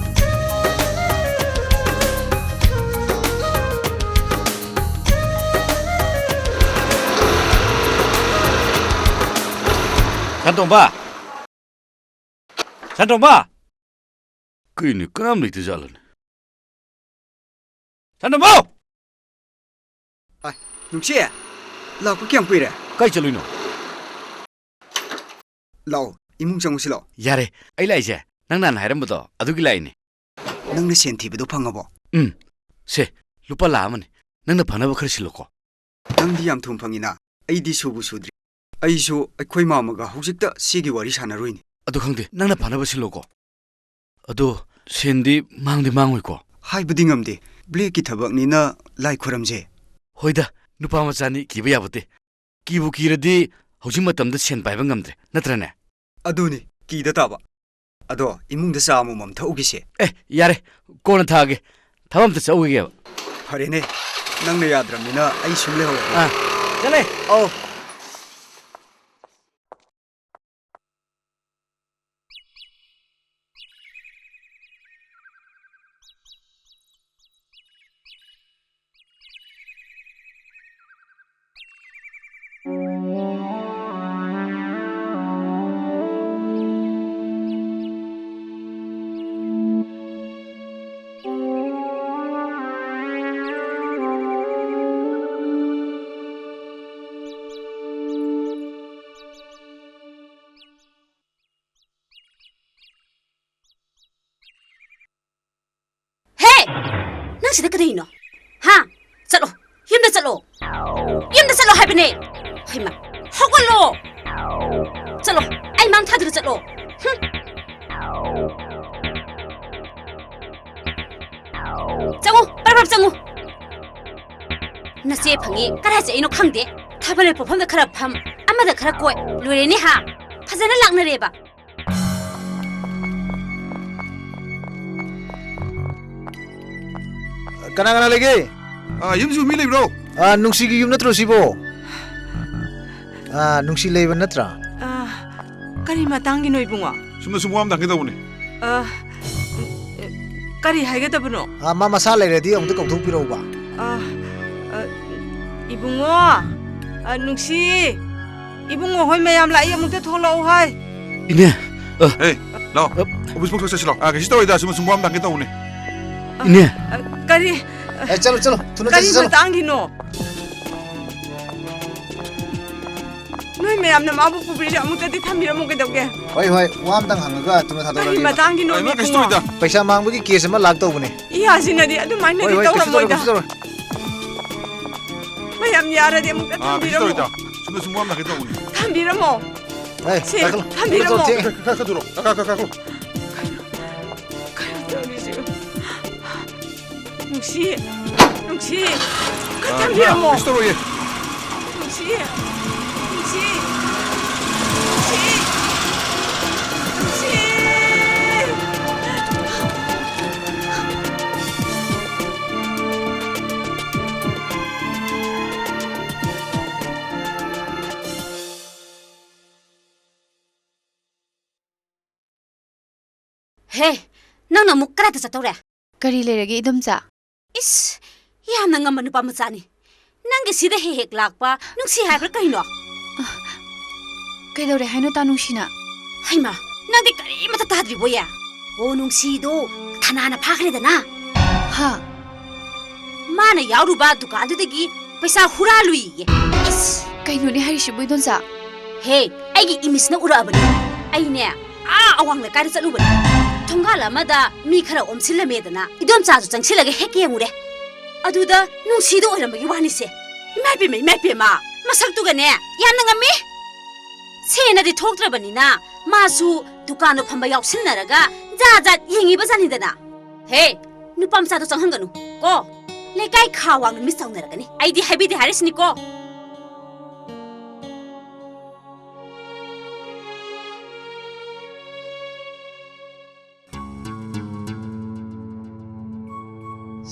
ꯁꯟꯇꯣꯝꯕ! ꯁꯟꯇꯣꯝꯕ! ꯀꯩꯅꯣ, ꯀꯅꯥꯝ ꯂꯩꯇ ꯖꯥꯠꯂꯅꯦ? ꯁꯟꯇꯣꯝꯕ! ꯑꯥꯏ, ꯅꯨꯡꯁꯤ! ꯂꯥꯛꯄ ꯀꯌꯥꯝ ꯀꯨꯏꯔꯦ? ꯀꯥꯏ ꯆꯠꯂꯨꯏꯅꯣ? ꯂꯥꯛꯑꯣ, ꯏꯃꯨꯡ ꯆꯪꯉꯨꯁꯤ ꯂꯥꯛꯑꯣ꯫ ꯌꯥꯔꯦ, ꯑꯩ ꯂꯥꯛꯏꯁꯦ ꯅꯪ ꯅꯍꯥꯟ ꯍꯥꯏꯔꯝꯕꯗꯣ ꯑꯗꯨꯒꯤ ꯂꯥꯛꯏꯅꯦ꯫ ꯅꯪꯅ ꯁꯦꯟ ꯊꯤꯕꯗꯣ ꯐꯪꯉꯕꯣ? ꯎꯝ, ꯁꯦ, ꯂꯨꯄꯥ ꯂꯥꯛ ꯑꯃꯅꯤ꯫ ꯅꯪꯅ ꯐꯅꯕ ꯈꯔ ꯁꯤꯜꯂꯣꯀꯣ꯫ ꯅꯪꯗꯤ ꯌꯥꯝ ꯊꯨꯅ ꯐꯪꯉꯤꯅ, ꯑꯩꯗꯤ ꯁꯨꯕꯨ ꯁꯨꯗ꯭ꯔꯤ꯫ ꯑꯩꯁꯨ ꯑꯩꯈꯣꯏ ꯃꯥꯃꯒ ꯍꯧꯖꯤꯛꯇ ꯁꯤꯒꯤ ꯋꯥꯔꯤ ꯁꯥꯟꯅꯔꯨꯏꯅꯤ꯫ ꯑꯗꯨ ꯈꯪꯗꯦ, ꯅꯪꯅ ꯐꯅꯕ ꯁꯤꯜꯂꯣꯀꯣ꯫ ꯑꯗꯣ ꯁꯦꯟꯗꯤ ꯃꯥꯡꯗꯤ ꯃꯥꯡꯉꯣꯏꯀꯣ? ꯍꯥꯏꯕꯗꯤ ꯉꯝꯗꯦ, ꯕ꯭ꯂꯦꯛꯀꯤ ꯊꯕꯛꯅꯤꯅ ꯂꯥꯏ ꯈꯨꯔꯝꯁꯦ꯫ ꯍꯣꯏꯗ, ꯅꯨꯄꯥ ꯃꯆꯥꯅꯤ, ꯀꯤꯕ ꯌꯥꯕꯣꯠꯇꯦ꯫ ꯀꯤꯕꯨ ꯀꯤꯔꯗꯤ ꯍꯧꯖꯤꯛ ꯃꯇꯝꯗ ꯁꯦꯟ ꯄꯥꯏꯕ ꯉꯝꯗ꯭ꯔꯦ, ꯅꯠꯇ꯭ꯔꯅꯦ? ꯑꯗꯨꯅꯤ, ꯀꯤꯗ ꯇꯥꯕ꯫ ꯑꯗꯣ ꯏꯃꯨꯡꯗ ꯆꯥ ꯑꯃꯃꯝ ꯊꯛꯎꯈꯤꯁꯦ꯫ ꯑꯦ, ꯌꯥꯔꯦ, ꯀꯣꯟꯅ ꯊꯛꯑꯒꯦ꯫ ꯊꯕꯛ ꯑꯝꯇ ꯆꯠꯎꯈꯤꯒꯦꯕ꯫ ꯐꯔꯦꯅꯦ, ꯅꯪꯅ ꯌꯥꯗ꯭ꯔꯕꯅꯤꯅ ꯑꯩ ꯁꯨꯝ ꯂꯩꯍꯧꯔꯒꯦ꯫ ꯑꯥ, ꯆꯠꯂꯦ꯫ ꯑꯧ꯫ ꯌꯨꯝꯗ ꯆꯠꯂꯣ ꯍꯥꯏꯕꯅꯦ꯫ ꯍꯩꯃꯥ, ꯍꯧꯒꯠꯂꯣ꯫ ꯆꯠꯂꯣ, ꯑꯩ ꯃꯥꯡ ꯊꯥꯗꯨꯅ ꯆꯠꯂꯣ꯫ ꯍꯨꯝ꯫ ꯆꯪꯉꯨ, ꯄꯔꯞ ꯄꯔꯞ ꯆꯪꯉꯨ꯫ ꯅꯆꯦ ꯐꯪꯉꯤ ꯀꯔꯥꯏ ꯆꯠꯂꯤꯅꯣ ꯈꯪꯗꯦ꯫ ꯊꯥꯕꯜ ꯂꯩ ꯄꯣꯠꯐꯝꯗ ꯈꯔ ꯐꯝ, ꯑꯃꯗ ꯈꯔ ꯀꯣꯏ, ꯂꯣꯏꯔꯦꯅꯦ ꯍꯥ? ꯐꯖꯅ ꯂꯥꯛꯅꯔꯦꯕ꯫ ꯀꯅꯥ ꯀꯅꯥ ꯂꯩꯒꯦ? ꯑꯥ, ꯌꯨꯝꯁꯤꯕꯨ ꯃꯤ ꯂꯩꯕ꯭ꯔꯣ? ꯑꯥ, ꯅꯨꯡꯁꯤꯒꯤ ꯌꯨꯝ ꯅꯠꯇ꯭ꯔꯣ ꯁꯤꯕꯣ? ꯑꯥ, ꯅꯨꯡꯁꯤ ꯂꯩꯕ ꯅꯠꯇ꯭ꯔꯥ? ꯑꯥ, ꯀꯔꯤ ꯃꯇꯥꯡꯒꯤꯅꯣ ꯏꯕꯨꯡꯉꯣ? ꯁꯨꯝꯅ ꯁꯨꯝ ꯋꯥ ꯑꯃ ꯇꯥꯡꯒꯦ ꯇꯧꯕꯅꯦ꯫ ꯑꯥ, ꯀꯔꯤ ꯍꯥꯏꯒꯗꯕꯅꯣ? ꯑꯥ, ꯃꯥ ꯃꯁꯥ ꯂꯩꯔꯗꯤ ꯑꯃꯨꯛꯇ ꯀꯧꯊꯣꯛꯄꯤꯔꯛꯎꯕ꯫ ꯑꯥ, ꯑꯥ, ꯏꯕꯨꯡꯉꯣ, ꯑꯥ, ꯅꯨꯡꯁꯤ, ꯏꯕꯨꯡꯉꯣ ꯍꯣꯏ ꯃꯌꯥꯝ ꯂꯥꯛꯏ, ꯑꯃꯨꯛꯇ ꯊꯣꯛꯂꯛꯎ ꯍꯥꯏ꯫ ꯏꯅꯦ, ꯑ, ꯍꯦ, ꯂꯥꯛꯑꯣ꯫ ꯑ, ꯑꯣꯐꯤꯁ ꯐꯥꯎ ꯆꯠꯁꯤ ꯂꯥꯛꯑꯣ꯫ ꯑꯥ, ꯀꯩꯁꯨ ꯇꯧꯔꯣꯏꯗ, ꯁꯨꯝ, ꯁꯨꯝ ꯋꯥ ꯑꯃ ꯇꯥꯡꯒꯦ ꯇꯧꯕꯅꯦ꯫ ꯏꯅꯦ꯫ ꯑ, ꯀꯔꯤ, ꯑꯦ, ꯆꯠꯂꯣ, ꯆꯠꯂꯣ, ꯊꯨꯅ ꯀꯔꯤ ꯆꯠꯁꯤ, ꯆꯠꯂꯣ꯫ ꯃꯇꯥꯡꯒꯤꯅꯣ? ꯅꯣꯏ ꯃꯌꯥꯝꯅ ꯃꯥꯕꯨ ꯄꯨꯕꯤꯔꯤꯁꯦ ꯑꯃꯨꯛꯇꯗꯤ ꯊꯝꯕꯤꯔꯝꯃꯣ ꯀꯩꯗꯧꯒꯦ? ꯍꯣꯏ, ꯍꯣꯏ, ꯋꯥ ꯑꯝꯇꯪ ꯍꯪꯉꯒ ꯊꯨꯅ ꯀꯔꯤ ꯊꯥꯗꯣꯔꯛꯑꯒꯦꯕ꯫ ꯃꯇꯥꯡꯒꯤꯅꯣ ꯑ, ꯏꯃꯥ, ꯀꯩꯁꯨ ꯏꯕꯨꯡꯉꯣ? ꯇꯧꯔꯣꯏꯗ꯫ ꯄꯩꯁꯥ ꯃꯥꯡꯕꯒꯤ ꯀꯦꯁ ꯑꯃ ꯂꯥꯛ ꯇꯧꯕꯅꯦ꯫ ꯏꯌꯥꯁꯤꯅꯗꯤ ꯑꯗꯨꯃꯥꯏꯅꯗꯤ ꯍꯣꯏ, ꯍꯣꯏ, ꯀꯩꯁꯨ ꯇꯧꯔꯣꯏ, ꯇꯧꯔꯝꯃꯣꯏꯗ꯫ ꯀꯩꯁꯨ ꯇꯧꯔꯣꯏ꯫ ꯃꯌꯥꯝ ꯌꯥꯔꯗꯤ ꯑꯃꯨꯛꯇ ꯑ, ꯀꯩꯁꯨ ꯊꯝꯕꯤꯔꯝꯃꯣ꯫ ꯇꯧꯔꯣꯏꯗ꯫ ꯁꯨꯝꯗ ꯁꯨꯝ ꯋꯥ ꯑꯃ ꯂꯥꯛꯀꯦ ꯇꯧꯕꯅꯤ꯫ ꯊꯝꯕꯤꯔꯝꯃꯣ꯫ ꯑꯦ, ꯁꯦ, ꯄꯥꯏꯈꯠꯂꯣ, ꯊꯝꯕꯤꯔꯝꯃꯣ꯫ ꯄꯥꯏꯈꯠꯂꯣ, ꯊꯦꯡꯉꯦ꯫ ꯈꯔ, ꯈꯔ ꯊꯨꯔꯣ꯫ ꯀꯥ, ꯀꯥ, ꯀꯥ, ꯀꯥ, ꯀꯥ꯫ ꯀꯩꯅꯣ ꯇꯧꯔꯤꯁꯤꯕꯨ? ꯅꯨꯡꯁꯤ, ꯅꯨꯡꯁꯤ, ꯈꯔ ꯑ, ꯊꯝꯕꯤꯔꯝꯃꯣ꯫ ꯏꯃꯥ, ꯀꯩꯁꯨ ꯇꯧꯔꯣꯏꯌꯦ꯫ ꯅꯨꯡꯁꯤ, ꯅꯨꯡꯁꯤ, ꯅꯨꯡꯁꯤ, ꯅꯨꯡꯁꯤ꯫ ꯍꯦ, ꯅꯪꯅ ꯑꯃꯨꯛ ꯀꯗꯥꯏꯗ ꯆꯠꯇꯧꯔꯦ? ꯀꯔꯤ ꯂꯩꯔꯒꯦ, ꯏꯗꯣꯝꯆꯥ? ꯏꯁ, ꯌꯥꯝꯅ ꯉꯝꯕ ꯅꯨꯄꯥ ꯃꯆꯥꯅꯤ꯫ ꯅꯪꯒꯤ ꯁꯤꯗ ꯍꯦꯛ ꯍꯦꯛ ꯂꯥꯛꯄ ꯅꯨꯡꯁꯤ ꯍꯥꯏꯕ꯭ꯔꯥ ꯀꯩꯅꯣ? ꯀꯩꯗꯧꯔꯦ ꯍꯥꯏꯅꯣ, ꯇꯥ ꯅꯨꯡꯁꯤꯅ? ꯍꯩꯃꯥ, ꯅꯪꯗꯤ ꯀꯔꯤꯃꯠꯇ ꯇꯥꯗ꯭ꯔꯤꯕꯣꯌꯦ? ꯑꯣ, ꯅꯨꯡꯁꯤꯗꯣ ꯊꯅꯥꯅ ꯐꯥꯈ꯭ꯔꯦꯗꯅ꯫ ꯍꯥ? ꯃꯥꯅ ꯌꯥꯎꯔꯨꯕ ꯗꯨꯀꯥꯟꯗꯨꯗꯒꯤ ꯄꯩꯁꯥ ꯍꯨꯔꯥꯜꯂꯨꯏꯌꯦ꯫ ꯏꯁ! ꯀꯩꯅꯣꯅꯦ ꯍꯥꯏꯔꯤꯁꯤꯕꯨ, ꯏꯗꯣꯝꯆꯥ? ꯍꯦ, ꯑꯩꯒꯤ ꯏꯃꯤꯠꯁꯤꯅ ꯎꯔꯛꯑꯕꯅꯤ꯫ ꯑꯩꯅꯦ, ꯑꯥ ꯑꯋꯥꯡ ꯂꯩꯀꯥꯏꯗ ꯆꯠꯂꯨꯕꯅꯤ꯫ ꯊꯣꯡꯒꯥꯜ ꯑꯃꯗ ꯃꯤ ꯈꯔ ꯑꯣꯝꯁꯤꯜꯂꯝꯃꯦꯗꯅ, ꯏꯗꯣꯝꯆꯥꯁꯨ ꯆꯪꯁꯤꯜꯂꯒ ꯍꯦꯛ ꯌꯦꯡꯉꯨꯔꯦ꯫ ꯑꯗꯨꯗ ꯅꯨꯡꯁꯤꯗꯣ ꯑꯣꯏꯔꯝꯕꯒꯤ ꯋꯥꯅꯤꯁꯦ꯫ ꯏꯃꯥ ꯏꯄꯦꯝꯃ, ꯏꯃꯥ ꯏꯄꯦꯝꯃ, ꯃꯁꯛꯇꯨꯒꯅꯦ, ꯌꯥꯝꯅ ꯉꯝꯃꯤ꯫ ꯁꯦꯟꯅꯗꯤ ꯊꯣꯛꯇ꯭ꯔꯕꯅꯤꯅ ꯃꯥꯁꯨ ꯗꯨꯀꯥꯟꯗꯣ ꯐꯝꯕ ꯌꯥꯎꯁꯤꯟꯅꯔꯒ ꯖꯥꯠ ꯖꯥꯠ ꯌꯦꯡꯉꯤꯕ ꯖꯥꯠꯅꯤꯗꯅ꯫ ꯍꯦ, ꯅꯨꯄꯥ ꯃꯆꯥꯗꯣ ꯆꯪꯍꯟꯒꯅꯨ ꯀꯣ꯫ ꯂꯩꯀꯥꯏ ꯈꯥ ꯋꯥꯡꯅ ꯃꯤꯁ ꯇꯧꯅꯔꯒꯅꯤ꯫ ꯑꯩꯗꯤ ꯍꯥꯏꯕꯤꯗꯦ ꯍꯥꯏꯔꯤꯁꯤꯅꯤꯀꯣ꯫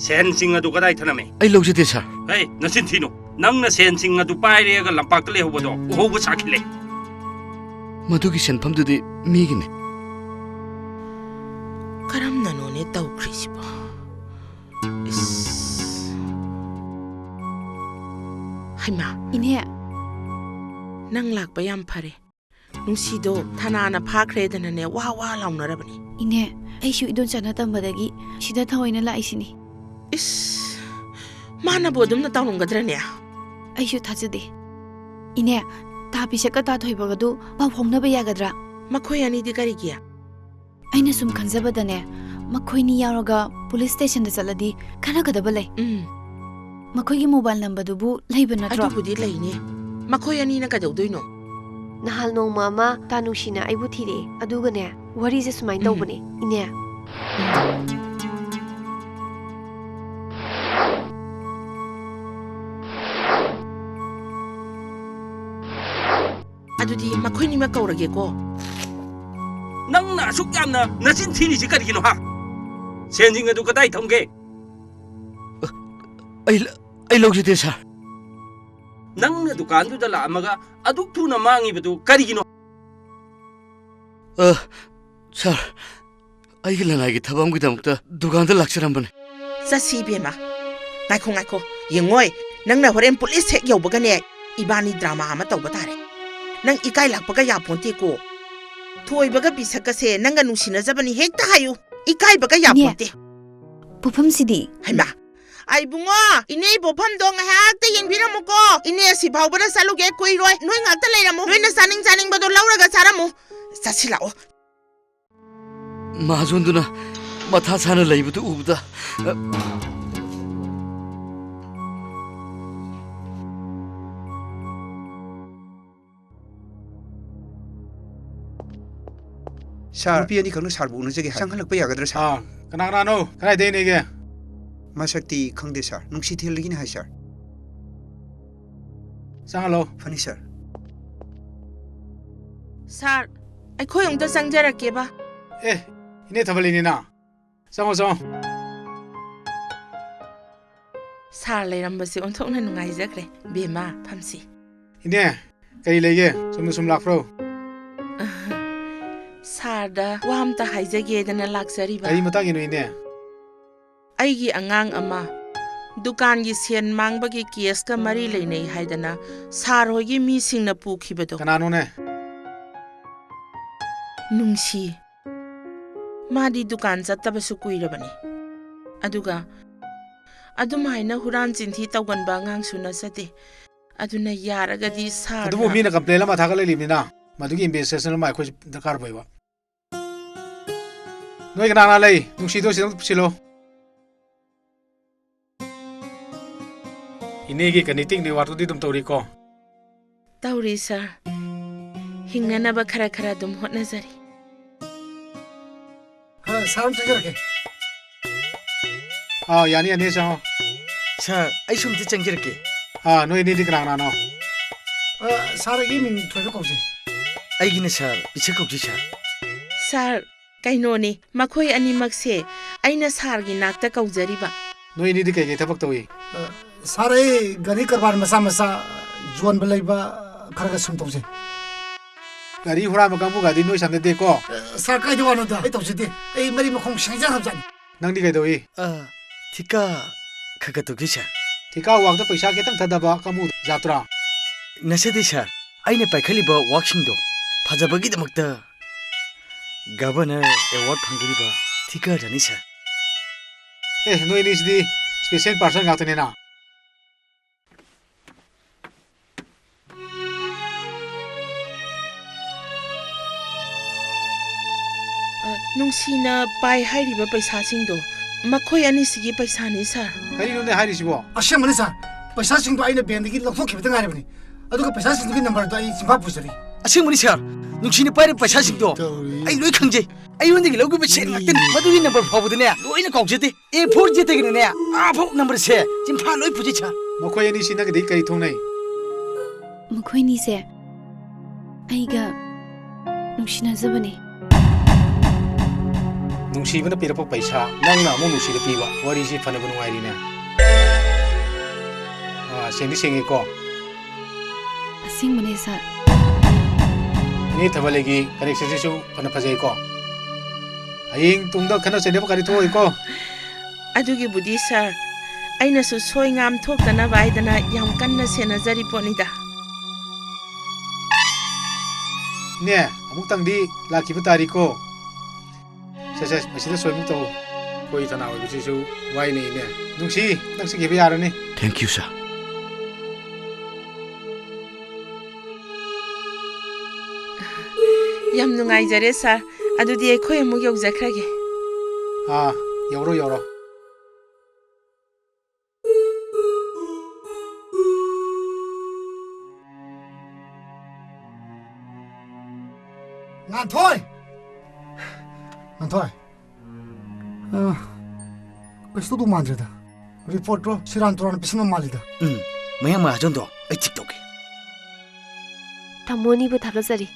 ꯁꯦꯟꯁꯤꯡ ꯑꯗꯨ ꯀꯗꯥꯏ ꯊꯅꯝꯃꯤ? ꯑꯩ ꯂꯧꯖꯗꯦ, ꯁꯥꯔ꯫ ꯍꯦ, ꯅꯆꯤꯟ ꯊꯤꯅꯨ꯫ ꯅꯪꯅ ꯁꯦꯟꯁꯤꯡ ꯑꯗꯨ ꯄꯥꯏꯔꯦꯒ ꯂꯝꯄꯥꯛꯇ ꯂꯩꯍꯧꯕꯗꯣ ꯎꯍꯧꯕ ꯁꯥꯈꯤꯂꯦ꯫ ꯃꯗꯨꯒꯤ ꯁꯦꯟꯐꯝꯗꯨꯗꯤ ꯃꯤꯒꯤꯅꯦ꯫ ꯀꯔꯝꯅꯅꯣꯅꯦ ꯇꯧꯈ꯭ꯔꯤꯁꯤꯕꯣ? ꯏꯁ꯫ ꯍꯩꯃꯥ꯫ ꯏꯅꯦ꯫ ꯅꯪ ꯂꯥꯛꯄ ꯌꯥꯝ ꯐꯔꯦ꯫ ꯅꯨꯡꯁꯤꯗꯣ ꯊꯅꯥꯅ ꯐꯥꯈ꯭ꯔꯦꯗꯅꯅꯦ ꯋꯥ ꯋꯥ ꯂꯥꯎꯅꯔꯕꯅꯤ꯫ ꯏꯅꯦ, ꯑꯩꯁꯨ ꯏꯗꯣꯝꯆꯥꯅ ꯇꯝꯕꯗꯒꯤ ꯁꯤꯗ ꯊꯑꯣꯏꯅ ꯂꯥꯛꯏꯁꯤꯅꯤ꯫ ꯏꯁ, ꯃꯥꯅꯕꯨ ꯑꯗꯨꯝꯅ ꯇꯧꯔꯝꯒꯗ꯭ꯔꯅꯦ? ꯑꯩꯁꯨ ꯊꯥꯖꯗꯦ꯫ ꯏꯅꯦ, ꯇꯥ ꯄꯤꯁꯛꯀ ꯇꯥ ꯊꯣꯏꯕꯒꯗꯨ ꯄꯥꯎ ꯐꯥꯎꯅꯕ ꯌꯥꯒꯗ꯭ꯔꯥ? ꯃꯈꯣꯏ ꯑꯅꯤꯗꯤ ꯀꯔꯤꯒꯤ? ꯑꯩꯅ ꯁꯨꯝ ꯈꯟꯖꯕꯗꯅꯦ, ꯃꯈꯣꯏꯅꯤ ꯌꯥꯎꯔꯒ ꯄꯨꯂꯤꯁ ꯁ꯭ꯇꯦꯁꯟꯗ ꯆꯠꯂꯗꯤ ꯈꯟꯅꯒꯗꯕ ꯂꯩ꯫ ꯎꯝ꯫ ꯃꯈꯣꯏꯒꯤ ꯃꯣꯕꯥꯏꯜ ꯅꯝꯕꯔꯗꯨꯕꯨ ꯂꯩꯕ ꯅꯠꯇ꯭ꯔꯣ? ꯑꯗꯨꯕꯨꯗꯤ ꯂꯩꯅꯦ꯫ ꯃꯈꯣꯏ ꯑꯅꯤꯅ ꯀꯩꯗꯧꯗꯣꯏꯅꯣ? ꯅꯍꯥꯟ ꯅꯣꯡꯃ ꯑꯃ ꯇꯥ ꯅꯨꯡꯁꯤꯅ ꯑꯩꯕꯨ ꯊꯤꯔꯛꯑꯦ꯫ ꯑꯗꯨꯒꯅꯦ, ꯋꯥꯔꯤꯁꯦ ꯁꯨꯃꯥꯏꯅ ꯎꯝ꯫ ꯇꯧꯕꯅꯦ, ꯏꯅꯦ꯫ ꯑꯗꯨꯗꯤ ꯃꯈꯣꯏꯅꯤꯃꯛ ꯀꯧꯔꯒꯦꯀꯣ꯫ ꯅꯪꯅ ꯑꯁꯨꯛ ꯌꯥꯝꯅ ꯅꯆꯤꯟ ꯊꯤꯔꯤꯁꯤ ꯀꯔꯤꯒꯤꯅꯣ, ꯍꯥ? ꯁꯦꯟꯁꯤꯡ ꯑꯗꯨ ꯀꯗꯥꯏ ꯊꯝꯒꯦ? ꯑꯩ, ꯑꯩ ꯂꯧꯖꯗꯦ, ꯁꯥꯔ꯫ ꯅꯪꯅ ꯗꯨꯀꯥꯟꯗꯨꯗ ꯂꯥꯛꯑꯝꯃꯒ ꯑꯗꯨꯛ ꯊꯨꯅ ꯃꯥꯡꯉꯤꯕꯗꯨ ꯀꯔꯤꯒꯤꯅꯣ? ꯑ, ꯁꯥꯔ, ꯑꯩꯒꯤ ꯂꯅꯥꯏꯒꯤ ꯊꯕꯛ ꯑꯃꯒꯤꯗꯃꯛꯇ ꯗꯨꯀꯥꯟꯗ ꯂꯥꯛꯆꯔꯝꯕꯅꯦ꯫ ꯆꯠꯁꯤ ꯏꯕꯦꯝꯃ꯫ ꯉꯥꯏꯈꯣ, ꯉꯥꯏꯈꯣ꯫ ꯌꯦꯡꯉꯣꯏ, ꯅꯪꯅ ꯍꯣꯔꯦꯟ ꯄꯨꯂꯤꯁ ꯍꯦꯛ ꯌꯧꯕꯒꯅꯦ, ꯏꯕꯥꯅꯤ ꯗ꯭ꯔꯥꯃꯥ ꯑꯃ ꯇꯧꯕ ꯇꯥꯔꯦ꯫ ꯅꯪ ꯏꯀꯥꯏ ꯂꯥꯛꯄꯒ ꯌꯥꯄꯣꯟꯇꯦꯀꯣ꯫ ꯊꯣꯏꯕꯒ ꯕꯤꯁꯛꯀꯁꯦ ꯅꯪꯒ ꯅꯨꯡꯁꯤꯅꯖꯕꯅꯤ ꯍꯦꯛꯇ ꯍꯥꯏꯌꯨ꯫ ꯏꯀꯥꯏꯕꯒ ꯏꯅꯦ, ꯌꯥꯄꯣꯟꯇꯦ꯫ ꯄꯣꯠꯐꯝꯁꯤꯗꯤ? ꯍꯩꯃꯥ, ꯑꯩ ꯏꯕꯨꯡꯉꯣ, ꯏꯅꯦ ꯄꯣꯠꯐꯝꯗꯣ ꯉꯥꯏꯍꯥꯛꯇ ꯌꯦꯡꯕꯤꯔꯝꯃꯨꯀꯣ꯫ ꯏꯅꯦ ꯑꯁꯤ ꯐꯥꯎꯕꯗ ꯆꯠꯂꯨꯒꯦ ꯀꯨꯏꯔꯣꯏ꯫ ꯅꯣꯏ ꯉꯥꯛꯇ ꯂꯩꯔꯝꯃꯨ꯫ ꯅꯣꯏꯅ ꯆꯥꯅꯤꯡ ꯆꯥꯅꯤꯡꯕꯗꯣ ꯂꯧꯔꯒ ꯆꯥꯔꯝꯃꯨ꯫ ꯆꯠꯁꯤ ꯂꯥꯛꯑꯣ꯫ ꯃꯍꯥꯖꯣꯟꯗꯨꯅ ꯃꯊꯥ ꯁꯥꯅ ꯂꯩꯕꯗꯨ ꯎꯕꯗ, ꯑ, ꯁꯥꯔ, ꯅꯨꯄꯤ ꯑꯅꯤꯈꯛꯅ ꯁꯥꯔꯕꯨ ꯎꯅꯖꯒꯦ ꯍꯥꯏ꯫ ꯆꯪꯍꯜꯂꯛꯄ ꯌꯥꯒꯗ꯭ꯔꯥ, ꯁꯥꯔ? ꯑꯥ, ꯀꯅꯥ ꯀꯅꯥꯅꯣ? ꯀꯗꯥꯏꯗꯩꯅꯦꯒꯦ? ꯃꯁꯛꯇꯤ ꯈꯪꯗꯦ, ꯁꯥꯔ꯫ ꯅꯨꯡꯁꯤꯊꯦꯜꯗꯒꯤꯅꯤ ꯍꯥꯏ, ꯁꯥꯔ꯫ ꯆꯪꯍꯜꯂꯣ꯫ ꯐꯅꯤ, ꯁꯥꯔ꯫ ꯁꯥꯔ, ꯑꯩꯈꯣꯏ ꯑꯃꯨꯛꯇ ꯆꯪꯖꯔꯛꯀꯦꯕ꯫ ꯑꯦ, ꯏꯅꯦ ꯊꯕꯜꯂꯤꯅꯤꯅ꯫ ꯆꯪꯉꯣ, ꯆꯪꯉꯣ꯫ ꯁꯥꯔ ꯂꯩꯔꯝꯕꯁꯦ ꯑꯣꯟꯊꯣꯛꯅ ꯅꯨꯡꯉꯥꯏꯖꯈ꯭ꯔꯦ꯫ ꯕꯦꯝꯃ, ꯐꯝꯁꯤ꯫ ꯏꯅꯦ, ꯀꯔꯤ ꯂꯩꯒꯦ? ꯆꯨꯝꯅ ꯁꯨꯝ ꯂꯥꯛꯄ꯭ꯔꯣ? ꯁꯥꯔꯗ ꯋꯥ ꯑꯝꯇ ꯍꯥꯏꯖꯒꯦꯗꯅ ꯂꯥꯛꯆꯔꯤꯕ꯫ ꯀꯔꯤ ꯃꯇꯥꯡꯒꯤꯅꯣ, ꯏꯅꯦ? ꯑꯩꯒꯤ ꯑꯉꯥꯡ ꯑꯃ ꯗꯨꯀꯥꯟꯒꯤ ꯁꯦꯟ ꯃꯥꯡꯕꯒꯤ ꯀꯦꯁꯀ ꯃꯔꯤ ꯂꯩꯅꯩ ꯍꯥꯏꯗꯅ ꯁꯥꯔ ꯍꯣꯏꯒꯤ ꯃꯤꯁꯤꯡꯅ ꯄꯨꯈꯤꯕꯗꯣ꯫ ꯀꯅꯥꯅꯣꯅꯦ? ꯅꯨꯡꯁꯤ꯫ ꯃꯥꯗꯤ ꯗꯨꯀꯥꯟ ꯆꯠꯇꯕꯁꯨ ꯀꯨꯏꯔꯕꯅꯤ꯫ ꯑꯗꯨꯒ ꯑꯗꯨꯝꯍꯥꯏꯅ ꯍꯨꯔꯥꯟ ꯆꯤꯟꯊꯤ ꯇꯧꯒꯟꯕ ꯑꯉꯥꯡꯁꯨ ꯅꯠꯆꯗꯦ꯫ ꯑꯗꯨꯅ ꯌꯥꯔꯒꯗꯤ ꯁꯥꯔꯅ ꯑꯗꯨꯕꯨ ꯃꯤꯅ complain ꯑꯃ ꯊꯥꯒꯠꯂꯛꯂꯤꯕꯅꯤꯅ ꯃꯗꯨꯒꯤ investigation ꯑꯃ ꯑꯩꯈꯣꯏ ꯗꯔꯀꯥꯔ ꯑꯣꯏꯕ꯫ ꯅꯣꯏ ꯀꯅꯥ ꯀꯅꯥ ꯂꯩ? ꯅꯨꯡꯁꯤꯗꯣ ꯁꯤꯗ ꯑꯝꯇ ꯄꯨꯁꯤꯜꯂꯣ꯫ ꯏꯅꯦꯒꯤ connecting networkꯇꯨꯗꯤ ꯑꯗꯨꯝ ꯇꯧꯔꯤꯀꯣ? ꯇꯧꯔꯤ, ꯁꯥꯔ꯫ ꯍꯤꯡꯅꯅꯕ ꯈꯔ ꯈꯔ ꯑꯗꯨꯝ ꯍꯣꯠꯅꯖꯔꯤ꯫ ꯑ, ꯁꯥꯔ, ꯑꯃ ꯆꯪꯖꯔꯛꯀꯦ꯫ ꯑꯥ, ꯌꯥꯅꯤ, ꯌꯥꯅꯤ, ꯆꯪꯉꯣ꯫ ꯁꯥꯔ, ꯑꯩꯁꯨ ꯑꯝꯇ ꯆꯪꯖꯔꯛꯀꯦ꯫ ꯑꯥ, ꯅꯣꯏ ꯑꯅꯤꯗꯤ ꯀꯅꯥ ꯀꯅꯥꯅꯣ? ꯑ, ꯁꯥꯔ, ꯑꯩꯒꯤ ꯃꯤꯡ ꯊꯣꯏꯕ ꯀꯧꯖꯩ꯫ ꯑꯩꯒꯤꯅ ꯁꯥꯔ ꯄꯤꯁꯛ ꯀꯧꯖꯩ, ꯁꯥꯔ꯫ ꯁꯥꯔ, ꯀꯩꯅꯣꯅꯤ, ꯃꯈꯣꯏ ꯑꯅꯤꯃꯛꯁꯦ ꯑꯩꯅ ꯁꯥꯔꯒꯤ ꯅꯥꯛꯇ ꯀꯧꯖꯔꯤꯕ꯫ ꯅꯣꯏ ꯑꯅꯤꯗꯤ ꯀꯩꯀꯩ ꯊꯕꯛ ꯇꯧꯏ? ꯑ, ꯁꯥꯔ, ꯑꯩ ꯒꯥꯔꯤ ꯀꯔꯕꯥꯔ ꯃꯆꯥ ꯃꯆꯥ ꯌꯣꯟꯕ ꯂꯩꯕ ꯈꯔ ꯈꯔ ꯁꯨꯝ ꯇꯧꯖꯩ꯫ ꯒꯥꯔꯤ ꯍꯨꯔꯥꯟꯕ ꯀꯥꯡꯕꯨꯒꯗꯤ ꯅꯣꯏ ꯁꯝꯅꯗꯦꯀꯣ? ꯑ, ꯁꯥꯔ, ꯀꯥꯏꯗꯩ ꯋꯥꯅꯣꯗ? ꯑꯩ ꯇꯧꯖꯗꯦ꯫ ꯑꯩ ꯃꯔꯤ ꯃꯈꯣꯡ ꯁꯦꯡꯖ ꯍꯥꯞꯆꯅꯤ꯫ ꯅꯪꯗꯤ ꯀꯩꯗꯧꯏ? ꯑ, ꯊꯤꯀꯥ ꯈꯔ ꯈꯔ ꯇꯧꯖꯩ, ꯁꯥꯔ꯫ ꯊꯤꯀꯥ ꯋꯥꯛꯇ ꯄꯩꯁꯥ ꯈꯤꯇꯪ ꯊꯥꯗꯕ ꯀꯥꯡꯕꯨ ꯖꯥꯠꯇꯨꯔꯥ? ꯅꯠꯆꯗꯦ, ꯁꯥꯔ꯫ ꯑꯩꯅ ꯄꯥꯏꯈꯠꯂꯤꯕ ꯋꯥꯛꯁꯤꯡꯗꯣ ꯐꯖꯕꯒꯤꯗꯃꯛꯇ Governor Award ꯐꯪꯗꯣꯔꯤꯕ ꯊꯤꯀꯥꯗꯅꯤ, ꯁꯥꯔ꯫ ꯑꯦ, ꯅꯣꯏ ꯑꯅꯤꯁꯤꯗꯤ special person ꯉꯥꯛꯇꯅꯤꯅ꯫ ꯑ, ꯅꯨꯡꯁꯤꯅ ꯄꯥꯏ ꯍꯥꯏꯔꯤꯕ ꯄꯩꯁꯥꯁꯤꯡꯗꯣ ꯃꯈꯣꯏ ꯑꯅꯤꯁꯤꯒꯤ ꯄꯩꯁꯥꯅꯤ, ꯁꯥꯔ꯫ ꯀꯔꯤꯅꯣꯅꯦ ꯍꯥꯏꯔꯤꯁꯤꯕꯣ? ꯑꯁꯦꯡꯕꯅꯤ, ꯁꯥꯔ꯫ ꯄꯩꯁꯥꯁꯤꯡꯗꯣ ꯑꯩꯅ ꯕꯦꯡꯗꯒꯤ ꯂꯧꯊꯣꯛꯈꯤꯕꯇ ꯉꯥꯏꯔꯕꯅꯤ꯫ ꯑꯗꯨꯒ ꯄꯩꯁꯥꯁꯤꯡꯗꯨꯒꯤ ꯅꯝꯕꯔꯗꯣ ꯑꯩ ꯆꯤꯟꯐꯥ ꯄꯨꯖꯔꯤ꯫ ꯑꯁꯦꯡꯕꯅꯤ ꯁꯥꯔ, ꯅꯨꯡꯁꯤꯅ ꯄꯥꯏꯔꯤꯕ ꯄꯩꯁꯥꯁꯤꯡꯗꯣ ꯑꯩ ꯂꯣꯏ ꯈꯪꯖꯩ꯫ ꯑꯩꯉꯣꯟꯗꯒꯤ ꯂꯧꯈꯤꯕ ꯁꯦꯜ ꯉꯥꯛꯇꯅꯤ꯫ ꯃꯗꯨꯒꯤ ꯅꯝꯕꯔ ꯐꯥꯎꯕꯗꯅꯦ ꯂꯣꯏꯅ ꯀꯥꯎꯖꯗꯦ꯫ ꯑꯦ ꯐꯣꯔ ꯖꯦꯠꯇꯒꯤꯅꯅꯦ ꯑꯥ ꯐꯥꯎ ꯅꯝꯕꯔꯁꯦ ꯆꯤꯟꯐꯥ ꯂꯣꯏ ꯄꯨꯖꯩ ꯁꯥꯔ꯫ ꯃꯈꯣꯏ ꯑꯅꯤꯁꯤ ꯅꯪꯒꯤꯗꯤ ꯀꯔꯤ ꯊꯣꯡꯅꯩ? ꯃꯈꯣꯏꯅꯤꯁꯦ ꯑꯩꯒ ꯅꯨꯡꯁꯤꯅꯖꯕꯅꯦ꯫ ꯅꯨꯡꯁꯤꯕꯅ ꯄꯤꯔꯛꯄ ꯄꯩꯁꯥ, ꯅꯪꯅ ꯑꯃꯨꯛ ꯅꯨꯡꯁꯤꯗ ꯄꯤꯕ꯫ ꯋꯥꯔꯤꯁꯤ ꯐꯅꯕ ꯅꯨꯡꯉꯥꯏꯔꯤꯅꯦ꯫ ꯑꯥ, ꯁꯦꯡꯗꯤ ꯁꯦꯡꯉꯦꯀꯣ? ꯑꯁꯦꯡꯕꯅꯦ ꯁꯥꯔ꯫ ꯏꯅꯦ ꯊꯕꯥꯂꯩꯒꯤ ꯀꯅꯦꯛꯁꯟꯁꯤꯁꯨ ꯐꯅ ꯐꯖꯩꯀꯣ? ꯍꯌꯦꯡ ꯇꯨꯡꯗ ꯈꯠꯅ ꯆꯩꯅꯕ ꯀꯔꯤ ꯊꯣꯛꯑꯣꯏꯀꯣ? ꯑꯗꯨꯒꯤꯕꯨꯗꯤ ꯁꯥꯔ, ꯑꯩꯅꯁꯨ ꯁꯣꯏ ꯉꯥꯝ ꯊꯣꯛꯇꯅꯕ ꯍꯥꯏꯗꯅ ꯌꯥꯝ ꯀꯟꯅ ꯁꯦꯟꯅꯖꯔꯤ ꯄꯣꯠꯅꯤꯗ꯫ ꯏꯅꯦ, ꯑꯃꯨꯛꯇꯪꯗꯤ ꯂꯥꯛꯈꯤꯕ ꯇꯥꯔꯤꯀꯣ꯫ ꯁꯦ, ꯁꯦ, ꯃꯁꯤꯗ ꯁꯣꯏꯃꯨꯛ ꯇꯧ꯫ ꯑꯩꯈꯣꯏ ꯊꯅꯥ ꯑꯣꯏꯕꯁꯤꯁꯨ ꯋꯥꯏꯅꯦ ꯏꯅꯦ꯫ ꯅꯨꯡꯁꯤ, ꯅꯪ ꯆꯠꯈꯤꯕ ꯌꯥꯔꯅꯤ꯫ Thank you, sir. ꯌꯥꯝ ꯅꯨꯡꯉꯥꯏꯖꯔꯦ, ꯁꯥꯔ꯫ ꯑꯗꯨꯗꯤ ꯑꯩꯈꯣꯏ ꯑꯃꯨꯛ ꯌꯧꯖꯈ꯭ꯔꯒꯦ꯫ ꯑꯥ, ꯌꯧꯔꯣ, ꯌꯧꯔꯣ꯫ ꯉꯥꯟꯊꯣꯏ! ꯉꯥꯟꯊꯣꯏ! ꯑ, ꯀꯩꯁꯨ ꯇꯧꯗꯧ ꯃꯥꯟꯗ꯭ꯔꯦꯗ꯫ ꯔꯤꯄꯣꯔꯠꯇꯣ ꯁꯤꯔꯥꯟ ꯇꯨꯔꯥꯟ ꯄꯤꯁꯟꯕ ꯃꯥꯜꯂꯤꯗ꯫ ꯎꯝ, ꯃꯌꯥꯡ ꯃꯍꯥꯖꯣꯟꯗꯣ ꯑꯩ ꯆꯦꯛ ꯇꯧꯒꯦ꯫ ꯇꯥꯃꯣ ꯑꯅꯤꯕꯨ ꯊꯥꯒꯠꯆꯔꯤ꯫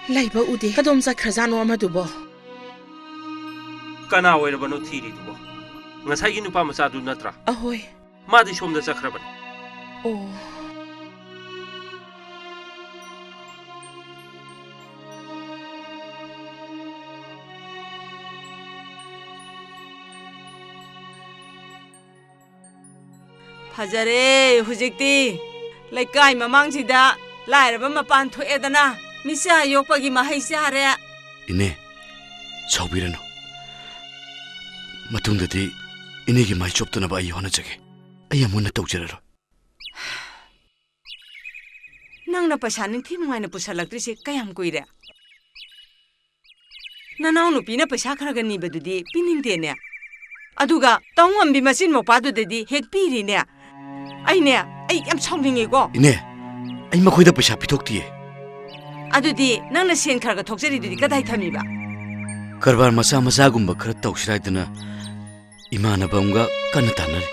ꯂꯩꯕ ꯎꯗꯦ꯫ ꯀꯗꯣꯝ ꯆꯠꯈ꯭ꯔꯖꯥꯠꯅꯣ ꯑꯃꯗꯨꯕꯣ? ꯀꯅꯥ ꯑꯣꯏꯔꯕꯅꯣ ꯊꯤꯔꯤꯗꯨꯕꯣ? ꯉꯁꯥꯏꯒꯤ ꯅꯨꯄꯥ ꯃꯆꯥꯗꯨ ꯅꯠꯇ꯭ꯔꯥ? ꯑꯍꯣꯏ꯫ ꯃꯥꯗꯤ ꯁꯣꯝꯗ ꯆꯠꯈ꯭ꯔꯕꯅꯤ꯫ ꯑꯣ꯫ ꯐꯖꯔꯦ ꯍꯧꯖꯤꯛꯇꯤ꯫ ꯂꯩꯀꯥꯏ ꯃꯃꯥꯡꯁꯤꯗ ꯂꯥꯏꯔꯕ ꯃꯄꯥꯟ ꯊꯣꯛꯑꯦꯗꯅ, ꯃꯤꯆꯥ ꯌꯣꯛꯄꯒꯤ ꯃꯍꯩ ꯆꯥꯔꯦ꯫ ꯏꯅꯦ, ꯁꯥꯎꯕꯤꯔꯅꯨ꯫ ꯃꯇꯨꯡꯗꯗꯤ ꯏꯅꯦꯒꯤ ꯃꯥꯏ ꯆꯣꯞꯇꯅꯕ ꯑꯩ ꯍꯣꯠꯅꯖꯒꯦ꯫ ꯑꯩ ꯑꯃꯨꯟꯅ ꯇꯧꯖꯔꯔꯣꯏ꯫ ꯅꯪꯅ ꯄꯩꯁꯥ ꯅꯤꯡꯊꯤ ꯅꯨꯡꯉꯥꯏꯅ ꯄꯨꯁꯜꯂꯛꯇ꯭ꯔꯤꯁꯦ ꯀꯌꯥꯝ ꯀꯨꯏꯔꯦ? ꯅꯅꯥꯎꯅꯨꯄꯤꯅ ꯄꯩꯁꯥ ꯈꯔ ꯈꯔ ꯅꯤꯕꯗꯨꯗꯤ ꯄꯤꯅꯤꯡꯗꯦꯅꯦ꯫ ꯑꯗꯨꯒ ꯇꯧꯉꯝꯕꯤ ꯃꯆꯤꯟ ꯃꯧꯄꯥꯗꯨꯗꯗꯤ ꯍꯦꯛ ꯄꯤꯔꯤꯅꯦ꯫ ꯑꯩꯅꯦ, ꯑꯩ ꯌꯥꯝ ꯁꯥꯎꯅꯤꯡꯉꯦꯀꯣ꯫ ꯏꯅꯦ, ꯑꯩ ꯃꯈꯣꯏꯗ ꯄꯩꯁꯥ ꯄꯤꯊꯣꯛꯇꯤꯌꯦ꯫ ꯑꯗꯨꯗꯤ ꯅꯪꯅ ꯁꯦꯟ ꯈꯔ ꯈꯔ ꯊꯣꯛꯆꯔꯤꯗꯨꯗꯤ ꯀꯗꯥꯏ ꯊꯝꯃꯤꯕ? ꯀꯔꯕꯥꯔ ꯃꯆꯥ ꯃꯆꯥꯒꯨꯝꯕ ꯈꯔ ꯇꯧꯁꯤꯔꯥ ꯍꯥꯏꯗꯅ ꯏꯃꯥꯟꯅꯕ ꯑꯃꯒ ꯀꯟꯅ ꯇꯥꯟꯅꯔꯤ꯫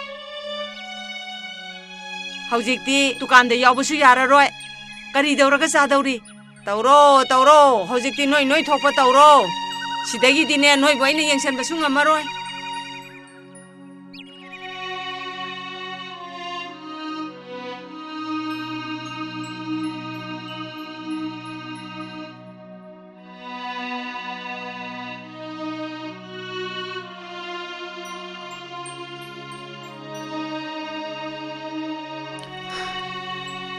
ꯍꯧꯖꯤꯛꯇꯤ ꯗꯨꯀꯥꯟꯗ ꯌꯥꯎꯕꯁꯨ ꯌꯥꯔꯔꯣꯏ꯫ ꯀꯔꯤ ꯇꯧꯔꯒ ꯆꯥꯗꯧꯔꯤ? ꯇꯧꯔꯣ, ꯇꯧꯔꯣ꯫ ꯍꯧꯖꯤꯛꯇꯤ ꯅꯣꯏ ꯅꯣꯏ ꯊꯣꯛꯄ ꯇꯧꯔꯣ꯫ ꯁꯤꯗꯒꯤꯗꯤꯅꯦ, ꯅꯣꯏꯕꯨ ꯑꯩꯅ ꯌꯦꯡꯁꯟꯕꯁꯨ ꯉꯝꯃꯔꯣꯏ꯫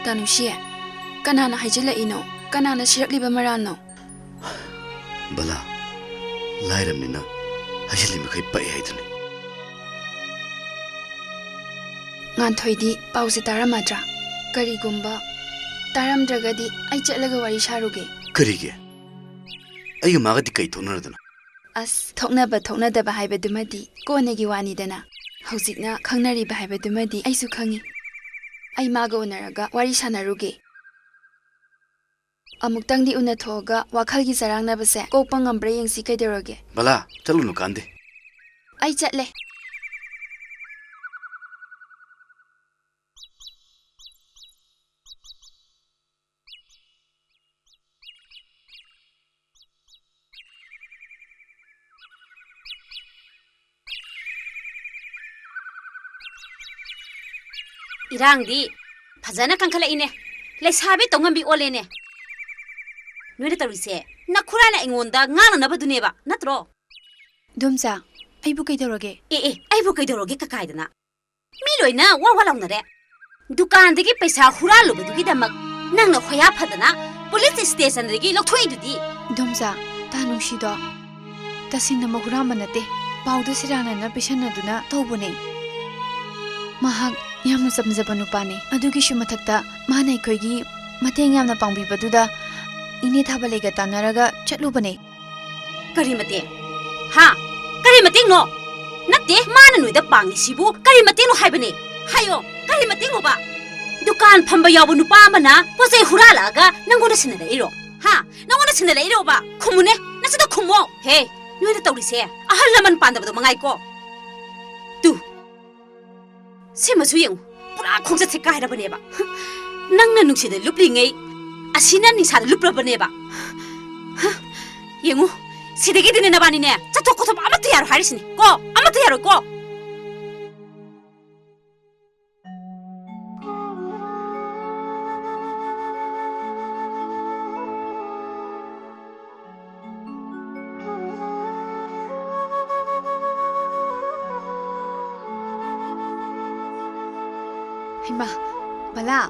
ꯇꯥꯅꯨꯁꯤ, ꯀꯅꯥꯅ ꯍꯥꯏꯖꯤꯜꯂꯛꯏꯅꯣ? ꯀꯅꯥꯅ ꯁꯤꯔꯛꯂꯤꯕ ꯃꯔꯥꯜꯅꯣ? ꯕꯂꯥ, ꯂꯥꯏꯔꯕꯅꯤꯅ ꯍꯥꯏꯖꯤꯜꯂꯤ ꯃꯈꯩ ꯄꯛꯑꯦ ꯍꯥꯏꯗꯨꯅꯤ꯫ ꯉꯥꯟꯊꯣꯏꯗꯤ ꯄꯥꯎꯁꯦ ꯇꯥꯔꯝꯃꯗ꯭ꯔꯥ? ꯀꯔꯤꯒꯨꯝꯕ ꯇꯥꯔꯝꯗ꯭ꯔꯒꯗꯤ ꯑꯩ ꯆꯠꯂꯒ ꯋꯥꯔꯤ ꯁꯥꯔꯨꯒꯦ꯫ ꯀꯔꯤꯒꯤ? ꯑꯩꯒ ꯃꯥꯒꯗꯤ ꯀꯩ ꯊꯣꯛꯅꯔꯗꯅ? ꯑꯁ, ꯊꯣꯛꯅꯕ ꯊꯣꯛꯅꯗꯕ ꯍꯥꯏꯕꯗꯨꯃꯗꯤ ꯀꯣꯟꯅꯒꯤ ꯋꯥꯅꯤꯗꯅ꯫ ꯍꯧꯖꯤꯛꯅ ꯈꯪꯅꯔꯤꯕ ꯍꯥꯏꯕꯗꯨꯃꯗꯤ ꯑꯩꯁꯨ ꯈꯪꯉꯤ꯫ ꯑꯩ ꯃꯥꯒ ꯎꯅꯔꯒ ꯋꯥꯔꯤ ꯁꯥꯟꯅꯔꯨꯒꯦ꯫ ꯑꯃꯨꯛꯇꯪꯗꯤ ꯎꯅꯊꯣꯛꯑꯒ ꯋꯥꯈꯜꯒꯤ ꯆꯔꯥꯡꯅꯕꯁꯦ ꯀꯣꯛꯄ ꯉꯝꯕ꯭ꯔꯥ ꯌꯦꯡꯁꯤ ꯀꯩꯗꯧꯔꯒꯦ? ꯕꯂꯥ, ꯆꯠꯂꯨꯅꯨ ꯀꯥꯟꯗꯦ꯫ ꯑꯩ ꯆꯠꯂꯦ꯫ ꯏꯔꯥꯡꯗꯤ ꯐꯖꯅ ꯀꯟꯈꯠꯂꯛꯏꯅꯦ꯫ ꯂꯩꯁꯥꯕꯤ ꯇꯧꯉꯝꯕꯤ ꯑꯣꯜꯂꯦꯅꯦ꯫ ꯅꯣꯏꯅ ꯇꯧꯔꯤꯁꯦ ꯅꯈꯨꯔꯥꯅ ꯑꯩꯉꯣꯟꯗ ꯉꯥꯡꯅꯅꯕꯗꯨꯅꯦꯕ, ꯅꯠꯇ꯭ꯔꯣ? ꯏꯗꯣꯝꯆꯥ, ꯑꯩꯕꯨ ꯀꯩꯗꯧꯔꯒꯦ? ꯑꯦ, ꯑꯦ, ꯑꯩꯕꯨ ꯀꯩꯗꯧꯔꯒꯦ ꯀꯀꯥꯏꯗꯅ? ꯃꯤ ꯂꯣꯏꯅ ꯋꯥ ꯋꯥ ꯂꯥꯎꯅꯔꯦ꯫ ꯗꯨꯀꯥꯟꯗꯒꯤ ꯄꯩꯁꯥ ꯍꯨꯔꯥꯜꯂꯨꯕꯗꯨꯒꯤꯗꯃꯛ ꯅꯪꯅ ꯍꯣꯌꯥ ꯐꯗꯅ ꯄꯨꯂꯤꯁ ꯁ꯭ꯇꯦꯁꯟꯗꯒꯤ ꯂꯧꯊꯣꯛꯏꯗꯨꯗꯤ꯫ ꯏꯗꯣꯝꯆꯥ, ꯇꯥ ꯅꯨꯡꯁꯤꯗꯣ ꯇꯁꯦꯡꯅꯃꯛ ꯍꯨꯔꯥꯟꯕ ꯅꯠꯇꯦ꯫ ꯄꯥꯎꯗꯨ ꯁꯦꯔꯥꯟꯅꯅ ꯄꯤꯁꯟꯅꯗꯨꯅ ꯇꯧꯕꯅꯦ꯫ ꯃꯍꯥꯛ ꯌꯥꯝꯅ ꯆꯝꯖꯕ ꯅꯨꯄꯥꯅꯦ꯫ ꯑꯗꯨꯒꯤꯁꯨ ꯃꯊꯛꯇ ꯃꯥꯅ ꯑꯩꯈꯣꯏꯒꯤ ꯃꯇꯦꯡ ꯌꯥꯝꯅ ꯄꯥꯡꯕꯤꯕꯗꯨꯗ ꯏꯅꯦ ꯊꯥꯕꯂꯩꯒ ꯇꯥꯟꯅꯔꯒ ꯆꯠꯂꯨꯕꯅꯦ꯫ ꯀꯔꯤ ꯃꯇꯦꯡ? ꯍꯥ? ꯀꯔꯤ ꯃꯇꯦꯡꯅꯣ? ꯅꯠꯇꯦ, ꯃꯥꯅ ꯅꯣꯏꯗ ꯄꯥꯡꯉꯤꯁꯤꯕꯨ ꯀꯔꯤ ꯃꯇꯦꯡꯅꯣ ꯍꯥꯏꯕꯅꯦ? ꯍꯥꯏꯌꯣ, ꯀꯔꯤ ꯃꯇꯦꯡꯅꯣꯕ? ꯗꯨꯀꯥꯟ ꯐꯝꯕ ꯌꯥꯎꯕ ꯅꯨꯄꯥ ꯑꯃꯅ ꯄꯣꯠ ꯆꯩ ꯍꯨꯔꯥꯜꯂꯛꯑꯒ ꯅꯪꯉꯣꯟꯗ ꯁꯤꯟꯅꯔꯛꯏꯔꯣ? ꯍꯥ? ꯅꯪꯉꯣꯟꯗ ꯁꯤꯟꯅꯔꯛꯏꯔꯣꯕ? ꯈꯨꯝꯃꯨꯅꯦ, ꯅꯁꯤꯗ ꯈꯨꯝꯃꯣ꯫ ꯍꯦ, ꯅꯣꯏꯅ ꯇꯧꯔꯤꯁꯦ ꯑꯍꯜ ꯂꯃꯟ ꯄꯥꯟꯗꯕꯗꯣ ꯃꯉꯥꯏꯀꯣ꯫ ꯇꯨ, ꯁꯤꯃꯁꯨ ꯌꯦꯡꯉꯨ, ꯄꯨꯔꯥ ꯈꯣꯡꯆꯠꯁꯦ ꯀꯥꯏꯔꯕꯅꯦꯕ꯫ ꯅꯪꯅ ꯅꯨꯡꯁꯤꯗ ꯂꯨꯞꯂꯤꯉꯩ, ꯑꯁꯤꯅ ꯅꯤꯡꯁꯥꯗ ꯂꯨꯞꯂꯕꯅꯦꯕ꯫ ꯌꯦꯡꯉꯨ, ꯁꯤꯗꯒꯤꯗꯤꯅꯦ ꯅꯕꯥꯅꯤꯅꯦ, ꯆꯠꯊꯣꯛ ꯈꯣꯠꯊꯣꯛꯄ ꯑꯃꯠꯇ ꯌꯥꯔꯣꯏ ꯍꯥꯏꯔꯤꯁꯤꯅꯤ ꯀꯣ, ꯑꯃꯠꯇ ꯌꯥꯔꯣꯏ ꯀꯣ꯫ ꯍꯩꯃꯥ, ꯕꯂꯥ,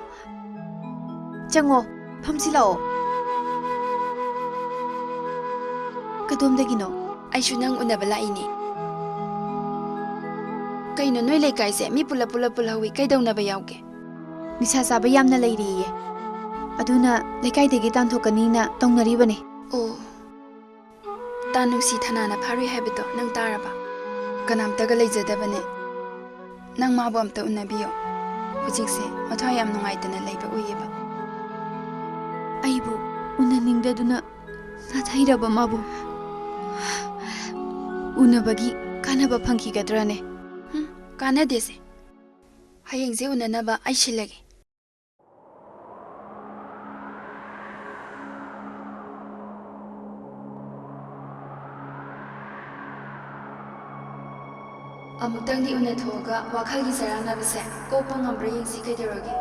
ꯆꯪꯉꯣ, ꯐꯝꯁꯤ ꯂꯥꯛꯑꯣ꯫ ꯀꯗꯣꯝꯗꯒꯤꯅꯣ? ꯑꯩꯁꯨ ꯅꯪ ꯎꯅꯕ ꯂꯥꯛꯏꯅꯦ꯫ ꯀꯩꯅꯣ, ꯅꯣꯏ ꯂꯩꯀꯥꯏꯁꯦ ꯃꯤ ꯄꯨꯂꯞ ꯄꯨꯂꯞ ꯄꯨꯜꯍꯧꯋꯤ, ꯀꯩꯗꯧꯅꯕ ꯌꯥꯎꯒꯦ? ꯅꯤꯁꯥ ꯆꯥꯕ ꯌꯥꯝꯅ ꯂꯩꯔꯤꯌꯦ, ꯑꯗꯨꯅ ꯂꯩꯀꯥꯏꯗꯒꯤ ꯇꯥꯟꯊꯣꯛꯀꯅꯤꯅ ꯇꯧꯅꯔꯤꯕꯅꯦ꯫ ꯑꯣ, ꯇꯥ ꯅꯨꯡꯁꯤ ꯊꯅꯥꯅ ꯐꯥꯔꯨꯏ ꯍꯥꯏꯕꯗꯣ ꯅꯪ ꯇꯥꯔꯕ? ꯀꯅꯥꯝꯇꯒ ꯂꯩꯖꯗꯕꯅꯦ꯫ ꯅꯪ ꯃꯥꯕꯨ ꯑꯝꯇ ꯎꯅꯕꯤꯌꯣ꯫ ꯍꯧꯖꯤꯛꯁꯦ ꯃꯊ꯭ꯋꯥꯏ ꯌꯥꯝ ꯅꯨꯡꯉꯥꯏꯇꯅ ꯂꯩꯕ ꯎꯏꯌꯦꯕ꯫ ꯑꯩꯕꯨ ꯎꯅꯅꯤꯡꯗꯗꯨꯅ ꯅꯥꯊꯩꯔꯕ ꯃꯥꯕꯨ ꯎꯅꯕꯒꯤ ꯀꯥꯟꯅꯕ ꯐꯪꯈꯤꯒꯗ꯭ꯔꯅꯦ? ꯍꯨꯝ, ꯀꯥꯟꯅꯗꯦꯁꯦ꯫ ꯍꯌꯦꯡꯁꯦ ꯎꯅꯅꯕ ꯑꯩ ꯁꯤꯜꯂꯒꯦ꯫ ꯑꯃꯨꯛꯇꯪꯗꯤ ꯎꯅꯊꯣꯛꯑꯒ ꯋꯥꯈꯜꯒꯤ ꯆꯔꯥꯡꯅꯕꯁꯦ ꯀꯣꯛꯄ ꯉꯝꯕ꯭ꯔꯥ ꯌꯦꯡꯁꯤ, ꯀꯩꯗꯧꯔꯒꯦ?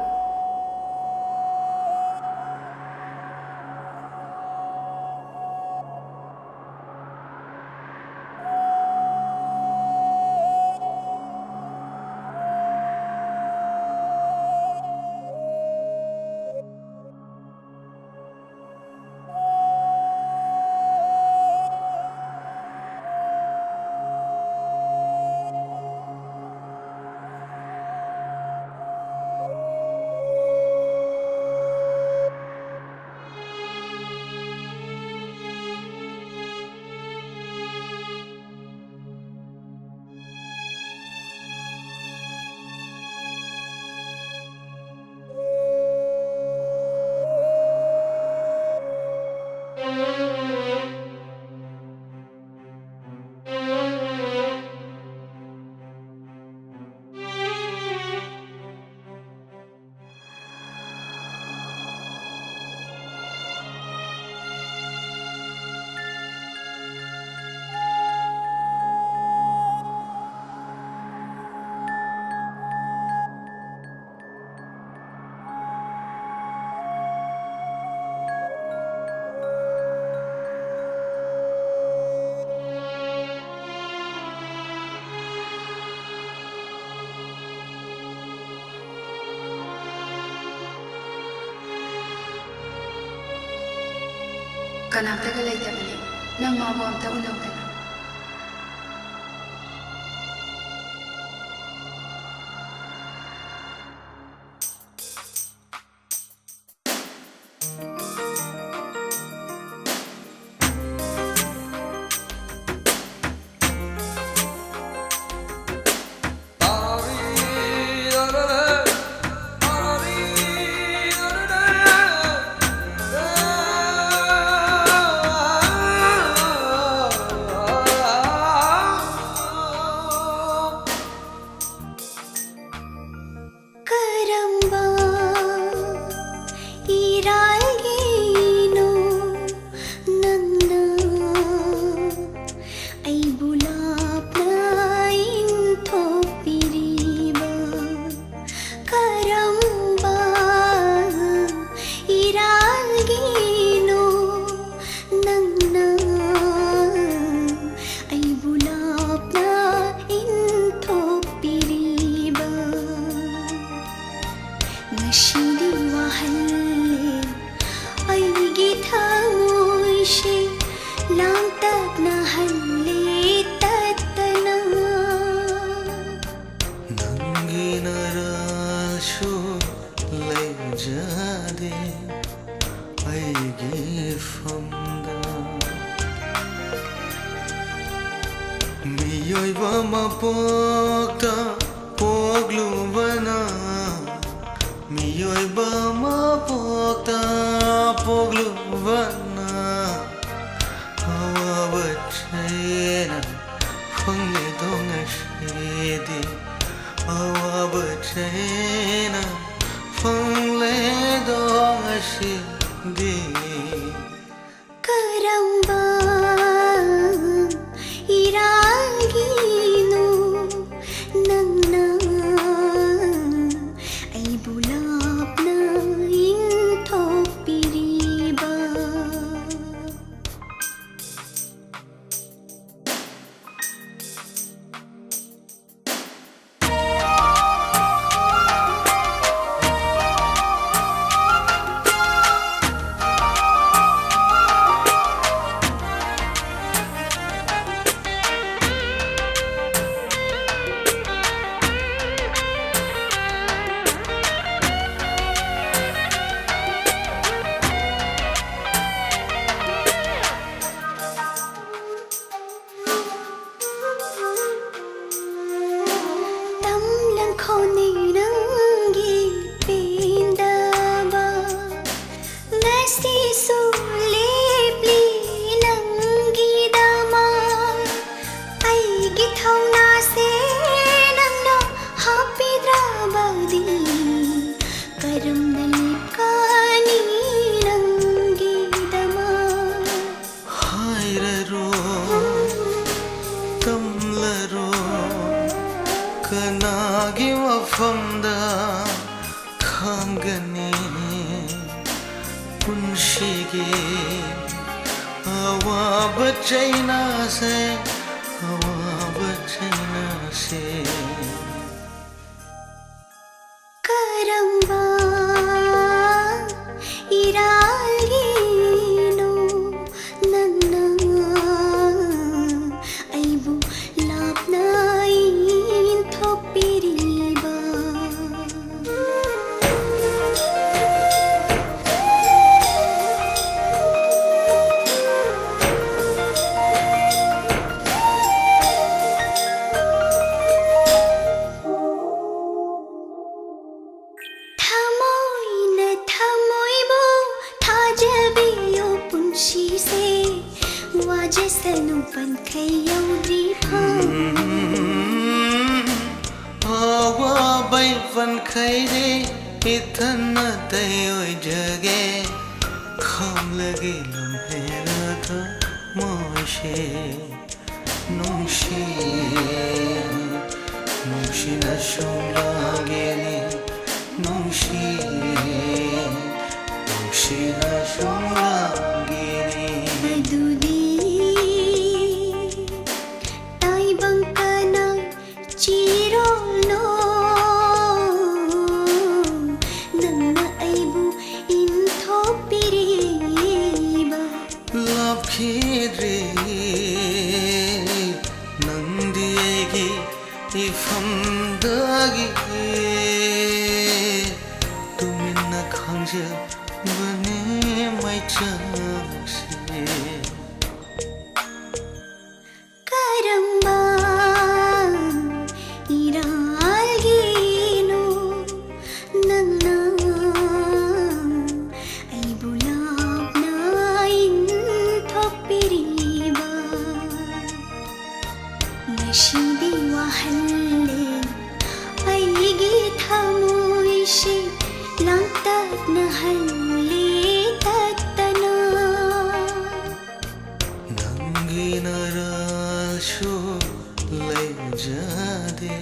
ꯀꯅꯥꯝꯇꯒ ꯂꯩꯇꯕꯅꯤ꯫ ꯅꯪ ꯃꯥꯕꯨ ꯑꯝꯇ ꯎꯅꯧꯗꯅ꯫ ꯀꯔꯝꯕ ꯏꯔꯥꯜꯒꯤꯅꯣ ꯅꯪꯅ ꯑꯩꯕꯨ ꯂꯥꯞꯅ ꯏꯟꯊꯣꯛꯄꯤꯔꯤꯕ? ꯀꯔꯝꯕ ꯏꯔꯥꯜꯒꯤꯅꯣ ꯅꯪꯅ ꯑꯩꯕꯨ ꯂꯥꯞꯅ ꯏꯟꯊꯣꯛꯄꯤꯔꯤꯕ? ꯉꯁꯤꯗꯤ ꯋꯥꯍꯜꯂꯦ ꯑꯩꯒꯤ ꯊꯃꯣꯏꯁꯦ, ꯂꯥꯡꯇꯛꯅꯍꯜꯂꯦ ꯇꯠꯇꯅ꯫ ꯅꯪꯒꯤ ꯅꯔꯥꯜꯁꯨ ꯂꯩꯖꯗꯦ ꯑꯩꯒꯤ ꯏꯐꯝꯗ꯫ ꯃꯤꯑꯣꯏꯕ ꯃꯄꯣꯛꯇ ꯄꯣꯛꯂꯨꯕꯅ, ꯃꯤꯑꯣꯏꯕ ꯃꯄꯣꯛꯇ ꯄꯣꯛꯂꯨꯕꯅ, ꯑꯋꯥꯕ ꯆꯩꯅ ꯐꯪꯂꯦꯗꯣ ꯉꯁꯤꯗꯤ, ꯑꯋꯥꯕ ꯆꯩꯅ ꯐꯪꯂꯦꯗꯣ ꯉꯁꯤꯗꯤ꯫ ꯀꯔꯝꯕ ꯏꯔꯥꯜꯒꯤꯅꯣ ꯅꯪꯅ ꯑꯩꯕꯨ ꯂꯥꯞꯅ ꯏꯟꯊꯣꯛꯄꯤꯔꯤꯕ? ꯃꯐꯝꯗ ꯈꯪꯒꯅꯤ ꯄꯨꯟꯁꯤꯒꯤ ꯑꯋꯥꯕ ꯆꯩꯅꯥꯁꯦ, ꯑꯋꯥꯕ ꯆꯩꯅꯥꯁꯦ꯫ ꯀꯔꯝꯕ ꯏꯔꯥꯜꯒꯤꯅꯣ ꯅꯪꯅ ꯑꯩꯕꯨ ꯂꯥꯞꯅ ꯏꯟꯊꯣꯛꯄꯤꯔꯤꯕ? ꯊꯃꯣꯏꯅ ꯊꯃꯣꯏꯕꯨ ꯊꯥꯖꯕꯤꯌꯨ, ꯄꯨꯟꯁꯤꯁꯦ ꯋꯥꯖꯁꯅꯨ ꯄꯟꯈꯩ ꯌꯧꯗ꯭ꯔꯤ ꯐꯥꯎ꯫ ꯑꯋꯥꯕꯩ ꯄꯟꯈꯩꯗꯤ ꯏꯊꯟꯅ ꯇꯩ ꯑꯣꯏꯖꯒꯦ, ꯈꯥꯝꯂꯒꯦ ꯂꯝꯍꯦꯟꯂ ꯊꯃꯣꯏꯁꯦ꯫ ꯅꯨꯡꯁꯤ, ꯅꯨꯡꯁꯤꯅ ꯁꯨꯝ ꯂꯥꯡꯒꯦꯅꯦ, ꯅꯨꯡꯁꯤ, ꯅꯨꯡꯁꯤꯅ ꯁꯨꯝ ꯂꯥꯡꯒꯦꯅꯦ꯫ ꯑꯗꯨꯗꯤ ꯇꯥꯏꯕꯪ ꯀꯅꯥ ꯆꯤꯔꯣꯜꯅꯣ ꯅꯪꯅ ꯑꯩꯕꯨ ꯏꯟꯊꯣꯛꯄꯤꯔꯤꯕ? ꯂꯥꯞꯈꯤꯗ꯭ꯔꯦ ꯅꯪꯗꯤ ꯑꯩꯒꯤ ꯏꯐꯝꯗꯒꯤ, ꯇꯨꯃꯤꯟꯅ ꯈꯪꯖꯕꯅꯦ ꯃꯩꯆꯥꯛꯁꯦ꯫ ꯀꯔꯝꯕ ꯏꯔꯥꯜꯒꯤꯅꯣ ꯅꯪꯅ ꯑꯩꯕꯨ ꯂꯥꯞꯅ ꯏꯟꯊꯣꯛꯄꯤꯔꯤꯕ? ꯉꯁꯤꯗꯤ ꯋꯥꯍꯜꯂꯦ ꯑꯩꯒꯤ ꯊꯃꯣꯏꯁꯦ, ꯂꯥꯡꯇꯛꯅꯍꯜꯂꯦ ꯇꯠꯇꯅ꯫ ꯅꯪꯒꯤ ꯅꯔꯥꯜꯁꯨ ꯂꯩꯖꯗꯦ꯫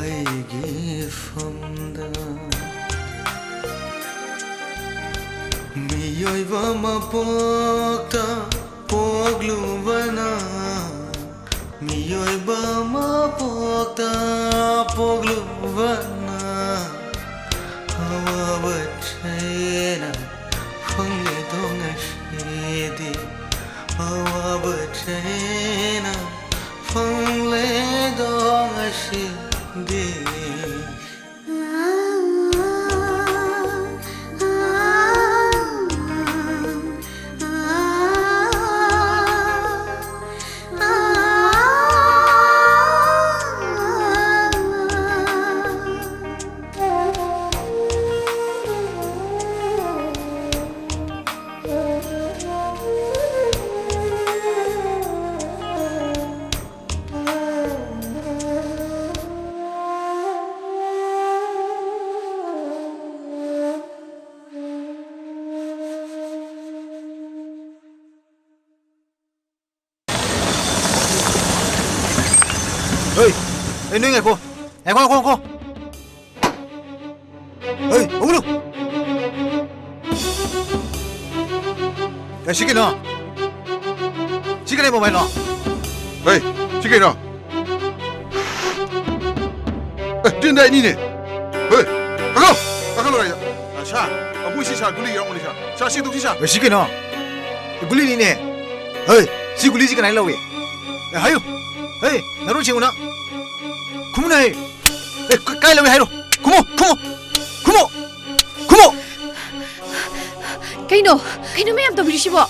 ꯑꯩꯒꯤ ꯏꯐꯝꯗ ꯃꯤꯑꯣꯏꯕ ꯃꯄꯣꯛꯇ ꯄꯣꯛꯂꯨꯕꯅ, ꯃꯤꯑꯣꯏꯕ ꯃꯄꯣꯛꯇ ꯄꯣꯛꯂꯨꯕꯅ ꯑꯋꯥꯕ ꯆꯩꯅ ꯐꯪꯂꯤꯗꯣ ꯉꯁꯤꯗꯤ, ꯑꯋꯥꯕ ꯆꯩꯅ ꯐꯪꯂꯤꯗꯣ ꯉꯁꯤꯗꯤ꯫ ꯍꯣꯏ, ꯑꯩ ꯅꯣꯏ ꯉꯥꯏꯈꯣ, ꯉꯥꯏꯈꯣ, ꯉꯥꯏꯈꯣ, ꯉꯥꯏꯈꯣ꯫ ꯍꯣꯏ, ꯍꯧꯒꯠꯂꯨ꯫ ꯑꯦ, ꯁꯤ ꯀꯩꯅꯣ? ꯁꯤ ꯀꯔꯤ ꯃꯣꯕꯥꯏꯜꯅꯣ? ꯍꯣꯏ, ꯁꯤ ꯀꯩꯅꯣ? ꯑꯦ, ꯇꯤꯟꯗ ꯑꯅꯤꯅꯦ꯫ ꯍꯣꯏ, ꯀꯥꯈꯠꯂꯣ, ꯀꯥꯈꯠꯂꯣ ꯒꯥꯔꯤꯗ꯫ ꯑ, ꯁꯥꯔ, ꯑꯕꯣꯏ ꯁꯤ ꯁꯥꯔ ꯒꯨꯂꯤ ꯌꯥꯎꯕꯅꯤ ꯁꯥꯔ꯫ ꯁꯥꯔ, ꯁꯤ ꯇꯧꯁꯤ ꯁꯥꯔ꯫ ꯑꯦ, ꯁꯤ ꯀꯩꯅꯣ? ꯑꯦ, ꯒꯨꯂꯤꯅꯤꯅꯦ꯫ ꯍꯣꯏ, ꯁꯤ ꯒꯨꯂꯤꯁꯤ ꯀꯅꯥꯏ ꯂꯧꯏ? ꯑꯦ, ꯍꯥꯏꯌꯨ꯫ ꯍꯦ, ꯅꯔꯣꯟ ꯁꯦꯡꯉꯨꯅ꯫ ꯈꯨꯝꯃꯨꯅ ꯍꯦ꯫ ꯑꯦ, ꯀ-, ꯀꯥꯏ ꯂꯧꯏ ꯍꯥꯏꯔꯣ? ꯈꯨꯝꯃꯨ, ꯈꯨꯝꯃꯨ, ꯈꯨꯝꯃꯨ, ꯈꯨꯝꯃꯨ꯫ ꯀꯩꯅꯣ? ꯀꯩꯅꯣ ꯃꯌꯥꯝ ꯇꯧꯕꯤꯔꯤꯁꯤꯕꯣ?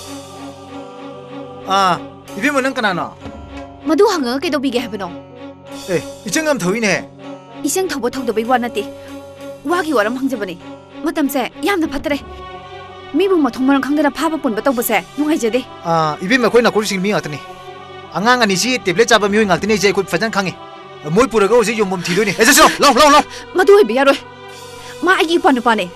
ꯑꯥ, ꯏꯕꯦꯝꯃ, ꯅꯪ ꯀꯅꯥꯅꯣ? ꯃꯗꯨ ꯍꯪꯉꯒ ꯀꯩꯗꯧꯕꯤꯒꯦ ꯍꯥꯏꯕꯅꯣ? ꯑꯦ, ꯏꯆꯪ ꯌꯥꯝ ꯊꯧꯏꯅꯦ꯫ ꯏꯆꯪ ꯊꯧꯕ ꯊꯧꯗꯕꯩ ꯋꯥ ꯅꯠꯇꯦ꯫ ꯋꯥꯒꯤ ꯋꯥꯔꯝ ꯍꯪꯖꯕꯅꯦ꯫ ꯃꯇꯝꯁꯦ ꯌꯥꯝꯅ ꯐꯠꯇ꯭ꯔꯦ꯫ ꯃꯤꯕꯨ ꯃꯊꯣꯡ ꯃꯔꯝ ꯈꯪꯗꯅ ꯐꯥꯕ ꯄꯨꯟꯕ ꯇꯧꯕꯁꯦ ꯅꯨꯡꯉꯥꯏꯖꯗꯦ꯫ ꯑꯥ, ꯏꯕꯦꯝꯃ, ꯑꯩꯈꯣꯏ ꯅꯥꯀꯣꯡꯁꯤꯡ ꯃꯤ ꯉꯥꯛꯇꯅꯤ꯫ ꯑꯉꯥꯡ ꯑꯅꯤꯁꯤ ꯇꯦꯕ꯭ꯂꯦꯠ ꯆꯥꯕ ꯃꯤꯑꯣꯏ ꯉꯥꯛꯇꯅꯤ ꯍꯥꯏꯁꯦ ꯑꯩꯈꯣꯏ ꯐꯖꯅ ꯈꯪꯉꯤ꯫ ꯃꯣꯏ ꯄꯨꯔꯒ ꯍꯧꯖꯤꯛ ꯌꯣꯟꯐꯝ ꯊꯤꯗꯣꯏꯅꯤ꯫ ꯑꯦ, ꯆꯠꯁꯤꯔꯣ? ꯂꯥꯎ, ꯂꯥꯎ, ꯂꯥꯎ꯫ ꯃꯗꯨ ꯑꯣꯏꯕ ꯌꯥꯔꯣꯏ꯫ ꯃꯥ ꯑꯩꯒꯤ ꯏꯄ꯭ꯋꯥ ꯅꯨꯄꯥꯅꯦ꯫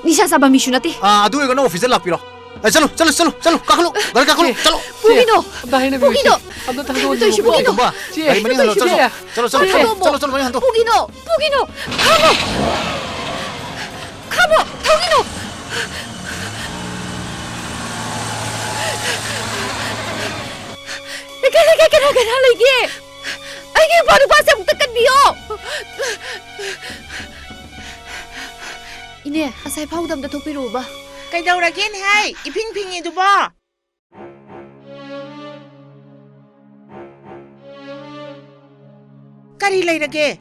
ꯅꯤꯁꯥ ꯆꯥꯕ ꯃꯤꯁꯨ ꯅꯠꯇꯦ꯫ ꯑꯥ, ꯑꯗꯨ ꯑꯣꯏꯔꯒꯅ ꯑꯣꯐꯤꯁꯇ ꯂꯥꯛꯄꯤꯔꯣ꯫ ꯑꯦ, ꯆꯠꯂꯨ, ꯆꯠꯂꯨ, ꯆꯠꯂꯨ, ꯆꯠꯂꯨ, ꯀꯥꯈꯠꯂꯨ, ꯒꯥꯔꯤ ꯀꯥꯈꯠꯂꯨ, ꯆꯦ, ꯆꯠꯂꯨ꯫ ꯄꯨꯒꯤꯅꯣ! ꯆꯦ, ꯄꯨꯒꯤꯅꯣ! ꯑꯝꯇ ꯍꯥꯏꯅꯕꯤꯌꯨ, ꯄꯨꯒꯤꯅꯣ! ꯆꯦ꯫ ꯇꯧꯏꯁꯤꯕꯣ? ꯀꯩꯅꯣ ꯇꯧꯏꯁꯤꯕꯣ? ꯇꯣꯝꯕ, ꯄꯨꯒꯤꯅꯣ! ꯒꯥꯔꯤ ꯃꯅꯤꯡ ꯍꯜꯂꯣ, ꯆꯠꯂꯣ, ꯄꯨꯒꯤꯅꯣ! ꯆꯠꯂꯣ, ꯆꯠꯂꯣ, ꯃꯅꯤꯡ ꯍꯟꯗꯣ꯫ ꯄꯨꯒꯤꯅꯣ! ꯄꯨꯒꯤꯅꯣ! ꯈꯥꯝꯃꯣ! ꯈꯥꯝꯃꯣ! ꯊꯧꯒꯤꯅꯣ! ꯂꯩꯀꯥꯏ, ꯂꯩꯀꯥꯏ ꯀꯅꯥ ꯀꯅꯥ ꯂꯩꯒꯦ? ꯑꯩꯒꯤ ꯏꯄ꯭ꯋꯥ ꯅꯨꯄꯥꯁꯦ ꯑꯃꯨꯛꯇ ꯀꯟꯕꯤꯌꯣ! ꯏꯅꯦ, ꯑꯁꯥꯏ ꯐꯥꯎꯗ ꯑꯝꯇ ꯊꯣꯛꯄꯤꯔꯛꯎꯕ꯫ ꯀꯩꯗꯧꯔꯒꯦꯅꯦꯍꯦ? ꯏꯐꯤꯡ ꯐꯤꯡꯉꯤꯗꯨꯕꯣ? ꯀꯔꯤ ꯂꯩꯔꯒꯦ?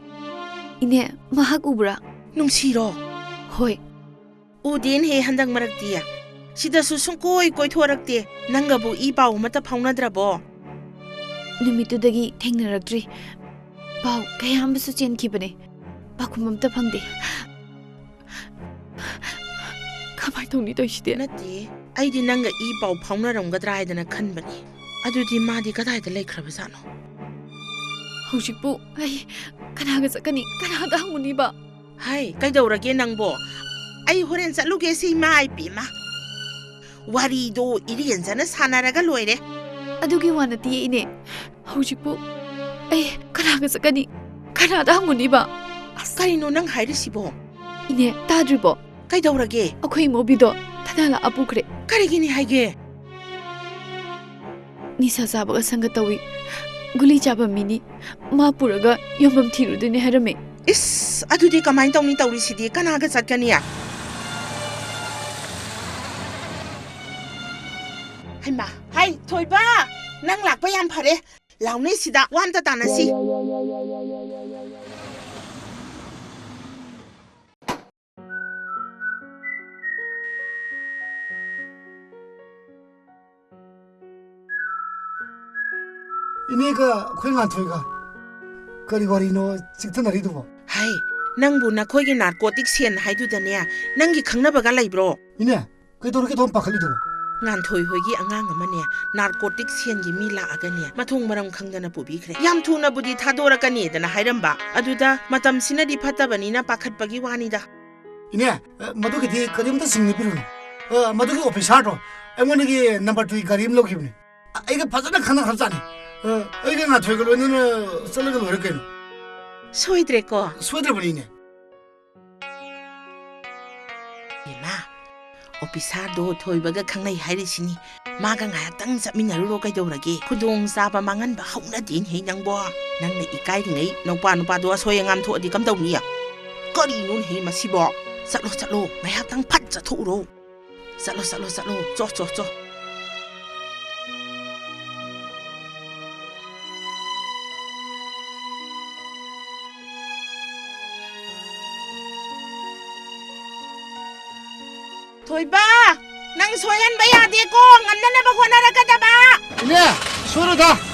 ꯏꯅꯦ, ꯃꯍꯥꯛ ꯎꯕ꯭ꯔꯥ? ꯅꯨꯡꯁꯤꯔꯣ? ꯍꯣꯏ꯫ ꯎꯗꯦꯅꯦꯍꯦ ꯍꯟꯗꯛ ꯃꯔꯛꯇꯤ꯫ ꯁꯤꯗꯁꯨ ꯁꯨꯡꯀꯣꯏ ꯀꯣꯏꯊꯣꯔꯛꯇꯦ꯫ ꯅꯪꯒꯕꯨ ꯏ ꯄꯥꯎ ꯑꯃꯠꯇ ꯐꯥꯎꯅꯗ꯭ꯔꯕꯣ? ꯅꯨꯃꯤꯠꯇꯨꯗꯒꯤ ꯊꯦꯡꯅꯔꯛꯇ꯭ꯔꯤ꯫ ꯄꯥꯎ ꯀꯌꯥ ꯑꯃꯁꯨ ꯆꯦꯟꯈꯤꯕꯅꯦ꯫ ꯄꯥꯎꯈꯨꯝ ꯑꯝꯇ ꯐꯪꯗꯦ꯫ ꯀꯃꯥꯏ ꯇꯧꯅꯤ ꯇꯧꯏꯁꯤꯗꯤ? ꯅꯠꯇꯦ, ꯑꯩꯗꯤ ꯅꯪꯒ ꯏ ꯄꯥꯎ ꯐꯥꯎꯅꯔꯝꯒꯗ꯭ꯔꯥ ꯍꯥꯏꯗꯅ ꯈꯟꯕꯅꯤ꯫ ꯑꯗꯨꯗꯤ ꯃꯥꯗꯤ ꯀꯗꯥꯏꯗ ꯂꯩꯈ꯭ꯔꯕꯖꯥꯠꯅꯣ? ꯍꯧꯖꯤꯛꯄꯨ ꯑꯩ ꯀꯅꯥꯒ ꯆꯠꯀꯅꯤ? ꯀꯅꯥꯗ ꯍꯪꯉꯨꯅꯤꯕ? ꯍꯥꯏ, ꯀꯩꯗꯧꯔꯒꯦ ꯅꯪꯕꯣ? ꯑꯩ ꯍꯣꯔꯦꯟ ꯆꯠꯂꯨꯒꯦ ꯁꯤ, ꯏꯃꯥ ꯏꯄꯦꯝꯃ꯫ ꯋꯥꯔꯤꯗꯣ ꯏꯔꯦꯟꯖꯅ ꯁꯥꯟꯅꯔꯒ ꯂꯣꯏꯔꯦ꯫ ꯑꯗꯨꯒꯤ ꯋꯥ ꯅꯠꯇꯤꯌꯦ, ꯏꯅꯦ꯫ ꯍꯧꯖꯤꯛꯄꯨ ꯑꯩ ꯀꯅꯥꯒ ꯆꯠꯀꯅꯤ? ꯀꯅꯥꯗ ꯍꯪꯉꯨꯅꯤꯕ? ꯑꯁ, ꯀꯔꯤꯅꯣ ꯅꯪ ꯍꯥꯏꯔꯤꯁꯤꯕꯣ? ꯏꯅꯦ, ꯇꯥꯗ꯭ꯔꯤꯕꯣ? ꯀꯩꯗꯧꯔꯒꯦ? ꯑꯩꯈꯣꯏ ꯏꯃꯧꯕꯤꯗꯣ ꯊꯥꯗꯥ ꯂꯥꯛꯑ ꯄꯨꯈ꯭ꯔꯦ꯫ ꯀꯔꯤꯒꯤꯅꯤ ꯍꯥꯏꯒꯦ? ꯅꯤꯁꯥ ꯆꯥꯕꯒ ꯁꯪꯒ ꯇꯧꯏ꯫ ꯒꯨꯂꯤ ꯆꯥꯕ ꯃꯤꯅꯤ꯫ ꯃꯥ ꯄꯨꯔꯒ ꯌꯣꯟꯐꯝ ꯊꯤꯔꯨꯗꯣꯏꯅꯦ ꯍꯥꯏꯔꯝꯃꯦ꯫ ꯏꯁ, ꯑꯗꯨꯗꯤ ꯀꯃꯥꯏꯅ ꯇꯧꯅꯤ ꯇꯧꯔꯤꯁꯤꯗꯤ? ꯀꯅꯥꯒ ꯆꯠꯀꯅꯤ? ꯍꯩꯃꯥ, ꯍꯥꯏ, ꯊꯣꯏꯕ, ꯅꯪ ꯂꯥꯛꯄ ꯌꯥꯝ ꯐꯔꯦ꯫ ꯂꯥꯎꯅꯦ ꯁꯤꯗ, ꯋꯥ ꯑꯝꯇ ꯇꯥꯅꯁꯤ꯫ ꯏꯅꯦꯒ ꯑꯩꯈꯣꯏ ꯉꯥꯟꯊꯣꯏꯒ ꯀꯔꯤ ꯋꯥꯔꯤꯅꯣ ꯆꯤꯛꯊꯅꯔꯤꯗꯨꯕꯣ? ꯍꯥꯏ, ꯅꯪꯕꯨ ꯅꯈꯣꯏꯒꯤ ꯅꯥꯔꯀꯣꯇꯤꯛ ꯁꯦꯟ ꯍꯥꯏꯗꯨꯗꯅꯦ, ꯅꯪꯒꯤ ꯈꯪꯅꯕꯒ ꯂꯩꯕ꯭ꯔꯣ? ꯏꯅꯦ, ꯀꯩꯗꯧꯔꯒꯦ ꯑꯗꯨꯝ ꯄꯥꯈꯠꯂꯤꯗꯨꯕꯣ? ꯉꯥꯟꯊꯣꯏ ꯍꯣꯏꯒꯤ ꯑꯉꯥꯡ ꯑꯃꯅꯦ, ꯅꯥꯔꯀꯣꯇꯤꯛ ꯁꯦꯟꯒꯤ ꯃꯤ ꯂꯥꯛꯑꯒꯅꯦ, ꯃꯊꯣꯡ ꯃꯔꯝ ꯈꯪꯗꯅ ꯄꯨꯕꯤꯈ꯭ꯔꯦ꯫ ꯌꯥꯝ ꯊꯨꯅꯕꯨꯗꯤ ꯊꯥꯗꯣꯔꯛꯀꯅꯤꯗꯅ ꯍꯥꯏꯔꯝꯕ, ꯑꯗꯨꯗ ꯃꯇꯝꯁꯤꯅꯗꯤ ꯐꯠꯇꯕꯅꯤꯅ ꯄꯥꯈꯠꯄꯒꯤ ꯋꯥꯅꯤꯗ꯫ ꯏꯅꯦ, ꯑ, ꯃꯗꯨꯒꯤꯗꯤ ꯀꯔꯤꯝꯇ ꯆꯤꯡꯅꯕꯤꯔꯨꯅꯨ꯫ ꯑ, ꯃꯗꯨꯒꯤ ꯑꯣꯐꯤꯁꯥꯔꯗꯣ ꯑꯩꯉꯣꯟꯗꯒꯤ ꯅꯝꯕꯔ ꯇꯨꯒꯤ ꯒꯥꯔꯤ ꯑꯃ ꯂꯧꯈꯤꯕꯅꯤ꯫ ꯑ, ꯑꯩꯒ ꯐꯖꯅ ꯈꯪꯅꯈ꯭ꯔꯕꯖꯥꯠꯅꯤ꯫ ꯑ, ꯑꯩꯒ ꯉꯥꯟꯊꯣꯏꯒ ꯂꯣꯏꯅꯅ ꯆꯠꯂꯒ ꯂꯣꯏꯔꯦ ꯀꯩꯅꯣ꯫ ꯁꯣꯏꯗ꯭ꯔꯦꯀꯣ? ꯁꯣꯏꯗ꯭ꯔꯕꯅꯤꯅꯦ꯫ ꯏꯃꯥ, ꯑꯣꯐꯤꯁꯥꯔꯗꯣ ꯊꯣꯏꯕꯒ ꯈꯪꯅꯩ ꯍꯥꯏꯔꯤꯁꯤꯅꯤ꯫ ꯃꯥꯒ ꯉꯥꯏꯍꯥꯛꯇꯪ ꯆꯠꯃꯤꯟꯅꯔꯨꯔꯣ ꯀꯩꯗꯧꯔꯒꯦ? ꯈꯨꯗꯣꯡ ꯆꯥꯕ ꯃꯥꯡꯍꯟꯕ ꯍꯧꯅꯗꯦꯅꯦꯍꯦ ꯅꯪꯕꯣ꯫ ꯅꯪꯅ ꯏꯀꯥꯏꯔꯤꯉꯩ ꯅꯧꯄꯥ ꯅꯨꯄꯥꯗꯣ ꯑꯁꯣꯏ ꯑꯉꯥꯝ ꯊꯣꯛꯑꯗꯤ ꯀꯝꯗꯧꯅꯤ? ꯀꯔꯤꯅꯣꯅꯦꯍꯦ ꯃꯁꯤꯕꯣ? ꯆꯠꯂꯣ, ꯆꯠꯂꯣ, ꯉꯥꯏꯍꯥꯛꯇꯪ ꯐꯠ ꯆꯠꯊꯣꯛꯎꯔꯣ꯫ ꯆꯠꯂꯣ, ꯆꯠꯂꯣ, ꯆꯠꯂꯣ꯫ ꯆꯣ, ꯆꯣ, ꯆꯣ꯫ ꯊꯣꯏꯕ, ꯅꯪ ꯁꯣꯏꯍꯟꯕ ꯌꯥꯗꯦꯀꯣ, ꯉꯝꯅꯅꯕ ꯍꯣꯠꯅꯔꯛꯀꯗꯕ꯫ ꯏꯅꯦ, ꯁꯣꯏꯔꯣꯏꯗ꯫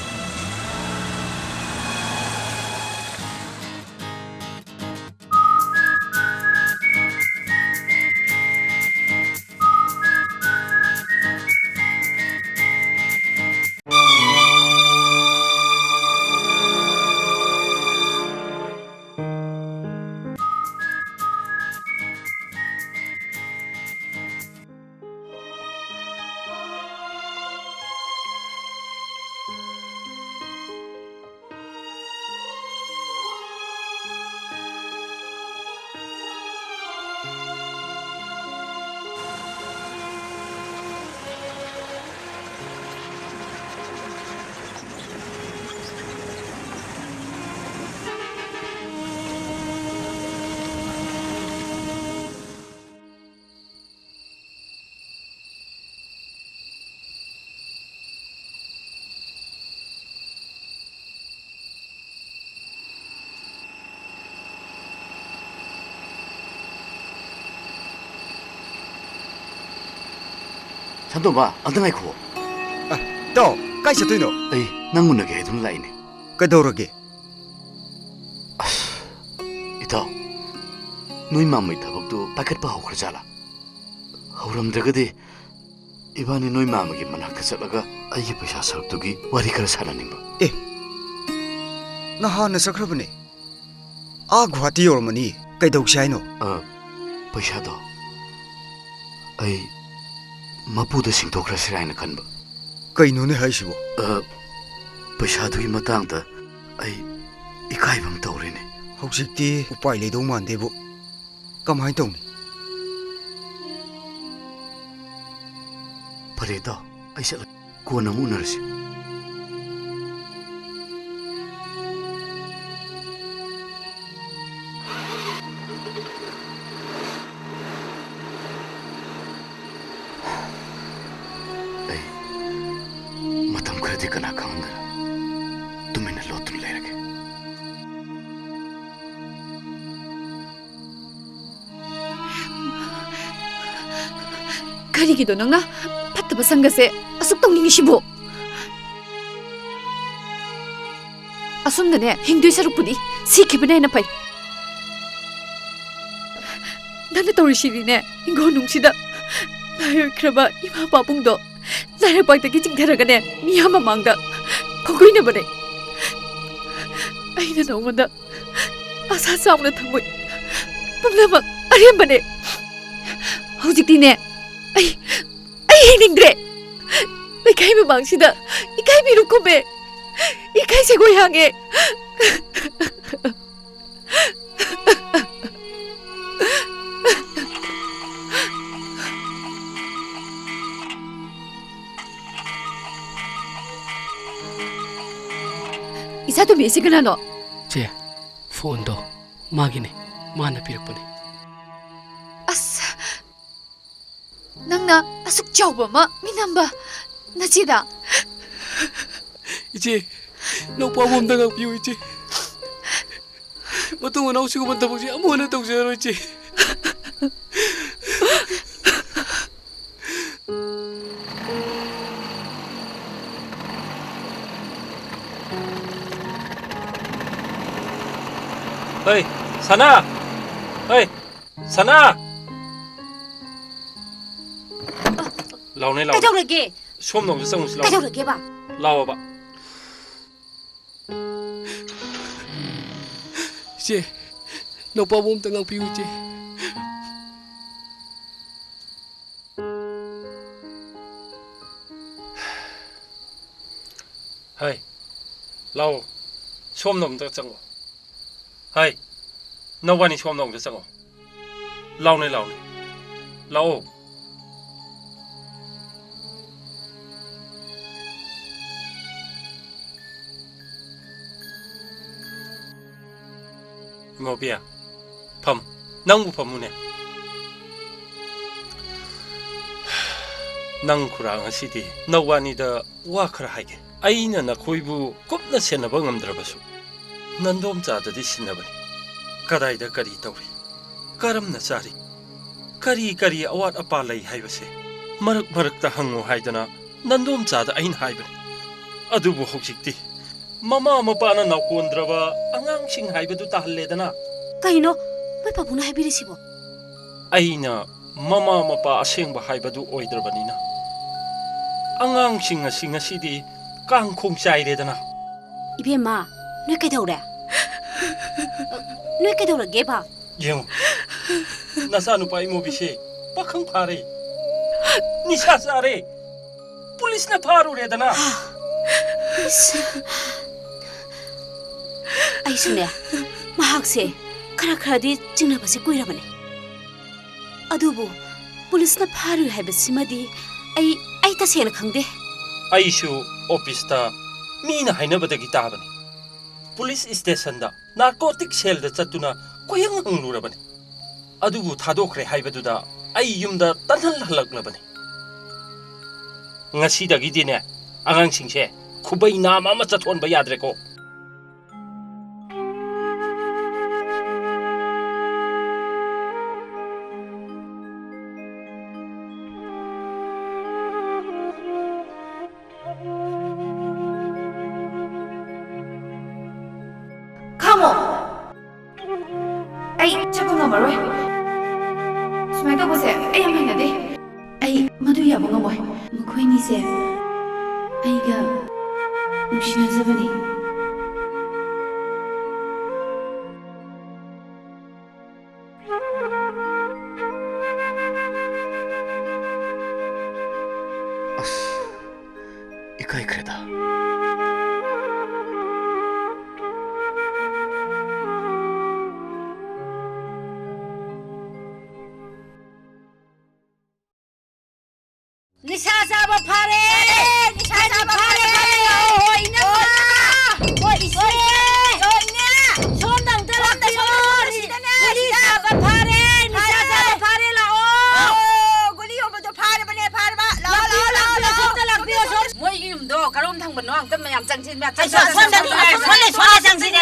ꯁꯟꯇꯣꯝꯕ, ꯑꯝꯇ ꯉꯥꯏꯈꯨꯑꯣ꯫ ꯑ, ꯏꯇꯥꯎ, ꯀꯥꯏ ꯆꯠꯇꯣꯏꯅꯣ? ꯑꯩ ꯅꯪ ꯎꯅꯒꯦ ꯍꯥꯏꯗꯨꯅ ꯂꯥꯛꯏꯅꯦ꯫ ꯀꯩꯗꯧꯔꯒꯦ? ꯑꯁ, ꯏꯇꯥꯎ, ꯅꯣꯏ ꯃꯥꯝꯃꯩ ꯊꯕꯛꯇꯨ ꯄꯥꯏꯈꯠꯄ ꯍꯧꯈ꯭ꯔꯖꯥꯠꯂꯥ? ꯍꯧꯔꯝꯗ꯭ꯔꯒꯗꯤ ꯏꯕꯥꯅꯤ ꯅꯣꯏ ꯃꯥꯝꯃꯒꯤ ꯃꯅꯥꯛꯇ ꯆꯠꯂꯒ ꯑꯩꯒꯤ ꯄꯩꯁꯥ ꯁꯔꯨꯛꯇꯨꯒꯤ ꯋꯥꯔꯤ ꯈꯔ ꯁꯥꯟꯅꯅꯤꯡꯕ꯫ ꯑꯦ, ꯅꯍꯥꯟꯅ ꯆꯠꯈ꯭ꯔꯕꯅꯦ꯫ ꯑꯥ ꯒꯨꯍꯥꯇꯤ ꯌꯧꯔꯝꯃꯅꯤ꯫ ꯀꯩꯗꯧꯁꯦ ꯍꯥꯏꯅꯣ? ꯑ, ꯄꯩꯁꯥꯗꯣ ꯑꯩ ꯃꯄꯨꯗ ꯁꯤꯡꯊꯣꯛꯈ꯭ꯔꯁꯤꯔꯥ ꯍꯥꯏꯅ ꯈꯟꯕ꯫ ꯀꯩꯅꯣꯅꯦ ꯍꯥꯏꯁꯤꯕꯣ? ꯑ, ꯄꯩꯁꯥꯗꯨꯒꯤ ꯃꯇꯥꯡꯗ ꯑꯩ ꯏꯀꯥꯏꯕ ꯑꯃ ꯇꯧꯔꯦꯅꯦ꯫ ꯍꯧꯖꯤꯛꯇꯤ ꯎꯄꯥꯏ ꯂꯩꯗꯧ ꯃꯥꯟꯗꯦꯕꯨ꯫ ꯀꯃꯥꯏꯅ ꯇꯧꯅꯤ? ꯐꯔꯦ ꯏꯇꯥꯎ, ꯑꯩ ꯆꯠꯂꯒꯦ꯫ ꯀꯣꯟꯅ ꯑꯃꯨꯛ ꯎꯅꯔꯁꯤ꯫ ꯑꯩ ꯃꯇꯝ ꯈꯔꯗꯤ ꯀꯅꯥ ꯈꯪꯍꯟꯗꯅ ꯇꯨꯃꯤꯟꯅ ꯂꯣꯠꯇꯨꯅ ꯂꯩꯔꯒꯦ꯫ ꯀꯔꯤꯒꯤꯅꯣ ꯅꯪꯅ ꯐꯠꯇꯕ ꯁꯪꯒꯁꯦ ꯑꯁꯨꯛ ꯇꯧꯅꯤꯡꯉꯤꯁꯤꯕꯨ? ꯑꯁꯨꯝꯅꯅꯦ ꯍꯤꯡꯗꯣꯏ ꯁꯔꯨꯛꯄꯨꯗꯤ ꯁꯤꯈꯤꯕꯅ ꯍꯦꯟꯅ ꯐꯩ꯫ ꯅꯪꯅ ꯇꯧꯔꯤꯁꯤꯗꯤꯅꯦ, ꯍꯤꯡꯒꯣꯜꯅꯨꯡꯁꯤꯗ ꯂꯥꯏ ꯑꯣꯏꯈ꯭ꯔꯕ ꯏꯃꯥ ꯄꯥꯕꯨꯡꯗꯣ ꯂꯥꯏꯔꯩꯄꯥꯛꯇꯒꯤ ꯆꯤꯡꯊꯔꯒꯅꯦ, ꯃꯤꯌꯥꯝ ꯃꯃꯥꯡꯗ ꯈꯣꯡꯒꯨꯏꯅꯕꯅꯦ꯫ ꯑꯩꯅ ꯅꯉꯣꯟꯗ ꯑꯁꯥ ꯆꯥꯎꯅ ꯊꯝꯃꯨꯏ꯫ ꯄꯨꯝꯅꯃꯛ ꯑꯔꯦꯝꯕꯅꯦ꯫ ꯍꯧꯖꯤꯛꯇꯤꯅꯦ, ꯑꯩ, ꯑꯩ ꯍꯤꯡꯅꯤꯡꯗ꯭ꯔꯦ꯫ ꯂꯩꯀꯥꯏ ꯃꯃꯥꯡꯁꯤꯗ ꯏꯀꯥꯏꯕꯤꯔꯨ ꯀꯨꯝꯃꯦ꯫ ꯏꯀꯥꯏ ꯁꯦꯒꯣꯏ ꯍꯥꯡꯉꯦ꯫ ꯏꯆꯥ ꯇꯣꯝꯕꯤ, ꯑꯁꯤ ꯀꯅꯥꯅꯣ? ꯆꯦ, ꯐꯣꯟꯗꯣ ꯃꯥꯒꯤꯅꯦ, ꯃꯥꯅ ꯄꯤꯔꯛꯄꯅꯦ꯫ ꯑꯁ, ꯅꯪꯅ ꯑꯁꯨꯛ ꯆꯥꯎꯕ ꯑꯃ ꯃꯤꯅꯝꯕ ꯅꯆꯦꯗ? ꯏꯆꯦ, ꯅꯧꯄꯥꯕꯨ ꯑꯝꯇ ꯉꯥꯛꯄꯤꯌꯨ, ꯏꯆꯦ꯫ ꯃꯇꯨꯡ ꯃꯅꯥꯎ ꯁꯤꯒꯨꯝꯕ ꯊꯕꯛꯁꯦ ꯑꯃꯨꯛ ꯍꯟꯅ ꯇꯧꯖꯔꯔꯣꯏ, ꯏꯆꯦ꯫ ꯍꯩ, ꯁꯅꯥ! ꯍꯩ, ꯁꯅꯥ! ꯂꯥꯎꯅꯦ, ꯂꯥꯎꯅꯦ꯫ ꯀꯩꯗꯧꯔꯒꯦ? ꯁꯣꯝꯗ ꯑꯃꯨꯛꯇ ꯆꯪꯉꯨꯁꯤ, ꯂꯥꯎ꯫ ꯀꯩꯗꯧꯔꯒꯦꯕ? ꯂꯥꯎꯑꯣꯕ꯫ ꯏꯆꯦ, ꯅꯧꯄꯥꯕꯨ ꯑꯝꯇ ꯉꯥꯛꯄꯤꯌꯨ, ꯏꯆꯦ꯫ ꯍꯩ, ꯂꯥꯛꯑꯣ, ꯁꯣꯝꯗ ꯑꯝꯇ ꯆꯪꯉꯣ꯫ ꯍꯩ, ꯅꯧꯕꯥꯅꯤ ꯁꯣꯝꯗ ꯑꯝꯇ ꯆꯪꯉꯣ꯫ ꯂꯥꯎꯅꯦ, ꯂꯥꯎꯅꯦ, ꯂꯥꯛꯑꯣ꯫ ꯏꯃꯧꯄꯤ, ꯐꯝ, ꯅꯪꯕꯨ ꯐꯝꯃꯨꯅꯦ꯫ ꯅꯪ ꯈꯨꯔꯥ, ꯉꯁꯤꯗꯤ ꯅꯧꯕꯥꯅꯤꯗ ꯋꯥ ꯈꯔ ꯍꯥꯏꯒꯦ꯫ ꯑꯩꯅ ꯅꯈꯣꯏꯕꯨ ꯀꯨꯞꯅ ꯁꯦꯟꯅꯕ ꯉꯝꯗ꯭ꯔꯕꯁꯨ, ꯅꯟꯗꯣꯝꯆꯥꯗꯗꯤ ꯁꯤꯟꯅꯕꯅꯤ꯫ ꯀꯗꯥꯏꯗ ꯀꯔꯤ ꯇꯧꯔꯤ, ꯀꯔꯝꯅ ꯆꯥꯔꯤ, ꯀꯔꯤ ꯀꯔꯤ ꯑꯋꯥꯠ ꯑꯄꯥ ꯂꯩ ꯍꯥꯏꯕꯁꯦ ꯃꯔꯛ ꯃꯔꯛꯇ ꯍꯪꯉꯨ ꯍꯥꯏꯗꯅ ꯅꯟꯗꯣꯝꯆꯥꯗ ꯑꯩꯅ ꯍꯥꯏꯕꯅꯤ꯫ ꯑꯗꯨꯕꯨ ꯍꯧꯖꯤꯛꯇꯤ ꯃꯃꯥ ꯃꯄꯥꯅ ꯅꯥꯎꯀꯣꯟꯗ꯭ꯔꯕ ꯑꯉꯥꯡꯁꯤꯡ ꯍꯥꯏꯕꯗꯨ ꯇꯥꯍꯜꯂꯦꯗꯅ꯫ ꯀꯩꯅꯣ ꯃꯣꯏ ꯄꯥꯕꯨꯡꯅ ꯍꯥꯏꯕꯤꯔꯤꯁꯤꯕꯣ? ꯑꯩꯅ ꯃꯃꯥ ꯃꯄꯥ ꯑꯁꯦꯡꯕ ꯍꯥꯏꯕꯗꯨ ꯑꯣꯏꯗ꯭ꯔꯕꯅꯤꯅ, ꯑꯉꯥꯡꯁꯤꯡ ꯑꯁꯤ ꯉꯁꯤꯗꯤ ꯀꯥꯡꯈꯣꯡ ꯆꯥꯏꯔꯦꯗꯅ꯫ ꯏꯕꯦꯝꯃ, ꯅꯣꯏ ꯀꯩꯗꯧꯔꯦ? ꯅꯣꯏ ꯀꯩꯗꯧꯔꯒꯦꯕ? ꯌꯦꯡꯉꯨ, ꯅꯆꯥꯅꯨꯄꯥ ꯏꯃꯣꯕꯤꯁꯦ ꯄꯥꯈꯪ ꯐꯥꯔꯦ, ꯅꯤꯁꯥ ꯆꯥꯔꯦ, ꯄꯨꯂꯤꯁꯅ ꯐꯥꯔꯨꯔꯦꯗꯅ꯫ ꯑꯩꯁꯨꯅꯦ, ꯃꯍꯥꯛꯁꯦ ꯈꯔ ꯈꯔꯗꯤ ꯆꯤꯡꯅꯕꯁꯦ ꯀꯨꯏꯔꯕꯅꯦ꯫ ꯑꯗꯨꯕꯨ ꯄꯨꯂꯤꯁꯅ ꯐꯥꯔꯨꯏ ꯍꯥꯏꯕꯁꯤꯃꯗꯤ ꯑꯩ, ꯑꯩ ꯇꯁꯦꯡꯅ ꯈꯪꯗꯦ꯫ ꯑꯩꯁꯨ ꯑꯣꯐꯤꯁꯇ ꯃꯤꯅ ꯍꯥꯏꯅꯕꯗꯒꯤ ꯇꯥꯕꯅꯤ꯫ ꯄꯨꯂꯤꯁ ꯁ꯭ꯇꯦꯁꯟꯗ ꯅꯥꯔꯀꯣꯇꯤꯛ ꯁꯦꯜꯗ ꯆꯠꯇꯨꯅ ꯀꯣꯏꯍꯪ ꯍꯪꯂꯨꯔꯕꯅꯤ꯫ ꯑꯗꯨꯕꯨ ꯊꯥꯗꯣꯛꯈ꯭ꯔꯦ ꯍꯥꯏꯕꯗꯨꯗ ꯑꯩ ꯌꯨꯝꯗ ꯇꯟꯍꯜ ꯍꯜꯂꯛꯂꯕꯅꯤ꯫ ꯉꯁꯤꯗꯒꯤꯗꯤꯅꯦ, ꯑꯉꯥꯡꯁꯤꯡꯁꯦ ꯈꯨꯕꯩ ꯅꯥꯝꯃ ꯑꯃ ꯆꯠꯊꯣꯟꯕ ꯌꯥꯗ꯭ꯔꯦꯀꯣ꯫ ꯈꯥꯝꯃꯣ! ꯑꯩ ꯆꯠꯄ ꯉꯝꯃꯔꯣꯏ꯫ ꯁꯨꯃꯥꯏꯅ ꯇꯧꯕꯁꯦ ꯑꯩ ꯌꯥꯝ ꯍꯩꯅꯗꯦ꯫ ꯑꯩ ꯃꯗꯨ ꯌꯥꯕ ꯉꯝꯃꯣꯏ꯫ ꯃꯈꯣꯏꯅꯤꯁꯦ ꯑꯩꯒ ꯅꯨꯡꯁꯤꯅꯖꯕꯅꯤ꯫ ꯑꯁ, ꯏꯀꯥꯏꯈ꯭ꯔꯦꯗ꯫ ꯗꯣ ꯀꯔꯣꯝ ꯊꯪꯕꯅꯣ? ꯑꯝꯇ ꯃꯌꯥꯝ ꯆꯪꯁꯤꯟꯕ꯫ ꯑꯩ ꯁꯣꯝ-, ꯁꯣꯝꯗ, ꯁꯣꯝꯗ, ꯁꯣꯝꯗ, ꯁꯣꯝꯗ ꯆꯪꯁꯤꯟꯅꯦ꯫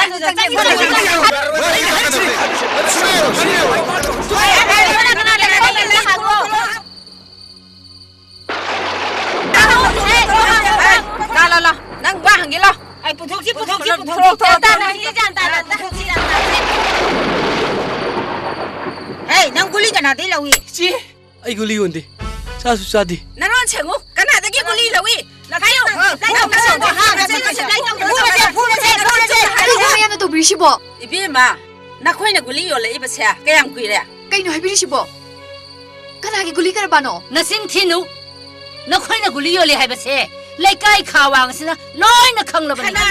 ꯂꯥ, ꯂꯥ, ꯂꯥ꯫ ꯅꯪ ꯋꯥ ꯍꯪꯒꯦ ꯂꯥ꯫ ꯑꯩ ꯄꯨꯊꯣꯛꯁꯤ, ꯄꯨꯊꯣꯛꯁꯤ, ꯄꯨꯊꯣꯛꯁꯤ, ꯄꯨꯊꯣꯛꯁꯤ꯫ ꯄꯨꯊꯣꯛꯁꯤ, ꯒ꯭ꯌꯥꯟ ꯇꯥꯅ, ꯄꯨꯊꯣꯛꯁꯤ, ꯒ꯭ꯌꯥꯟ ꯇꯥꯅ, ꯄꯨꯊꯣꯛꯁꯤ, ꯒ꯭ꯌꯥꯟ ꯇꯥꯅ꯫ ꯍꯦ, ꯅꯪ ꯒꯨꯂꯤ ꯀꯅꯥꯗꯩ ꯂꯧꯏ? ꯏꯆꯦ, ꯑꯩ ꯒꯨꯂꯤ ꯌꯣꯟꯗꯦ, ꯆꯥꯁꯨ ꯆꯥꯗꯦ꯫ ꯅꯔꯣꯟ ꯁꯦꯡꯉꯨ, ꯀꯅꯥꯗꯒꯤ ꯒꯨꯂꯤ ꯂꯧꯏ? ꯍꯥꯏꯌꯨ꯫ ꯂꯥꯏꯅꯧ ꯃꯁꯥꯗꯣ ꯍꯥ, ꯃꯁꯥꯗꯣ ꯂꯥꯏꯅꯧ ꯃꯁꯥꯗꯣ ꯐꯨꯔꯁꯦ, ꯐꯨꯔꯁꯦ, ꯐꯨꯔꯁꯦ꯫ ꯀꯔꯤꯅꯣ ꯃꯌꯥꯝꯅ ꯇꯧꯕꯤꯔꯤꯁꯤꯕꯣ? ꯏꯕꯦꯝꯃ, ꯅꯈꯣꯏꯅ ꯒꯨꯂꯤ ꯌꯣꯜꯂꯛꯏꯕꯁꯦ ꯀꯌꯥꯝ ꯀꯨꯏꯔꯦ? ꯀꯩꯅꯣ ꯍꯥꯏꯕꯤꯔꯤꯁꯤꯕꯣ? ꯀꯅꯥꯒꯤ ꯒꯨꯂꯤ ꯀꯔꯕꯥꯔꯅꯣ? ꯅꯆꯤꯟ ꯊꯤꯅꯨ꯫ ꯅꯈꯣꯏꯅ ꯒꯨꯂꯤ ꯌꯣꯜꯂꯤ ꯍꯥꯏꯕꯁꯦ ꯂꯩꯀꯥꯏ ꯈꯥ ꯋꯥꯡ ꯑꯁꯤꯅ ꯂꯣꯏꯅ ꯈꯪꯂꯕꯅꯤ꯫ ꯀꯅꯥ?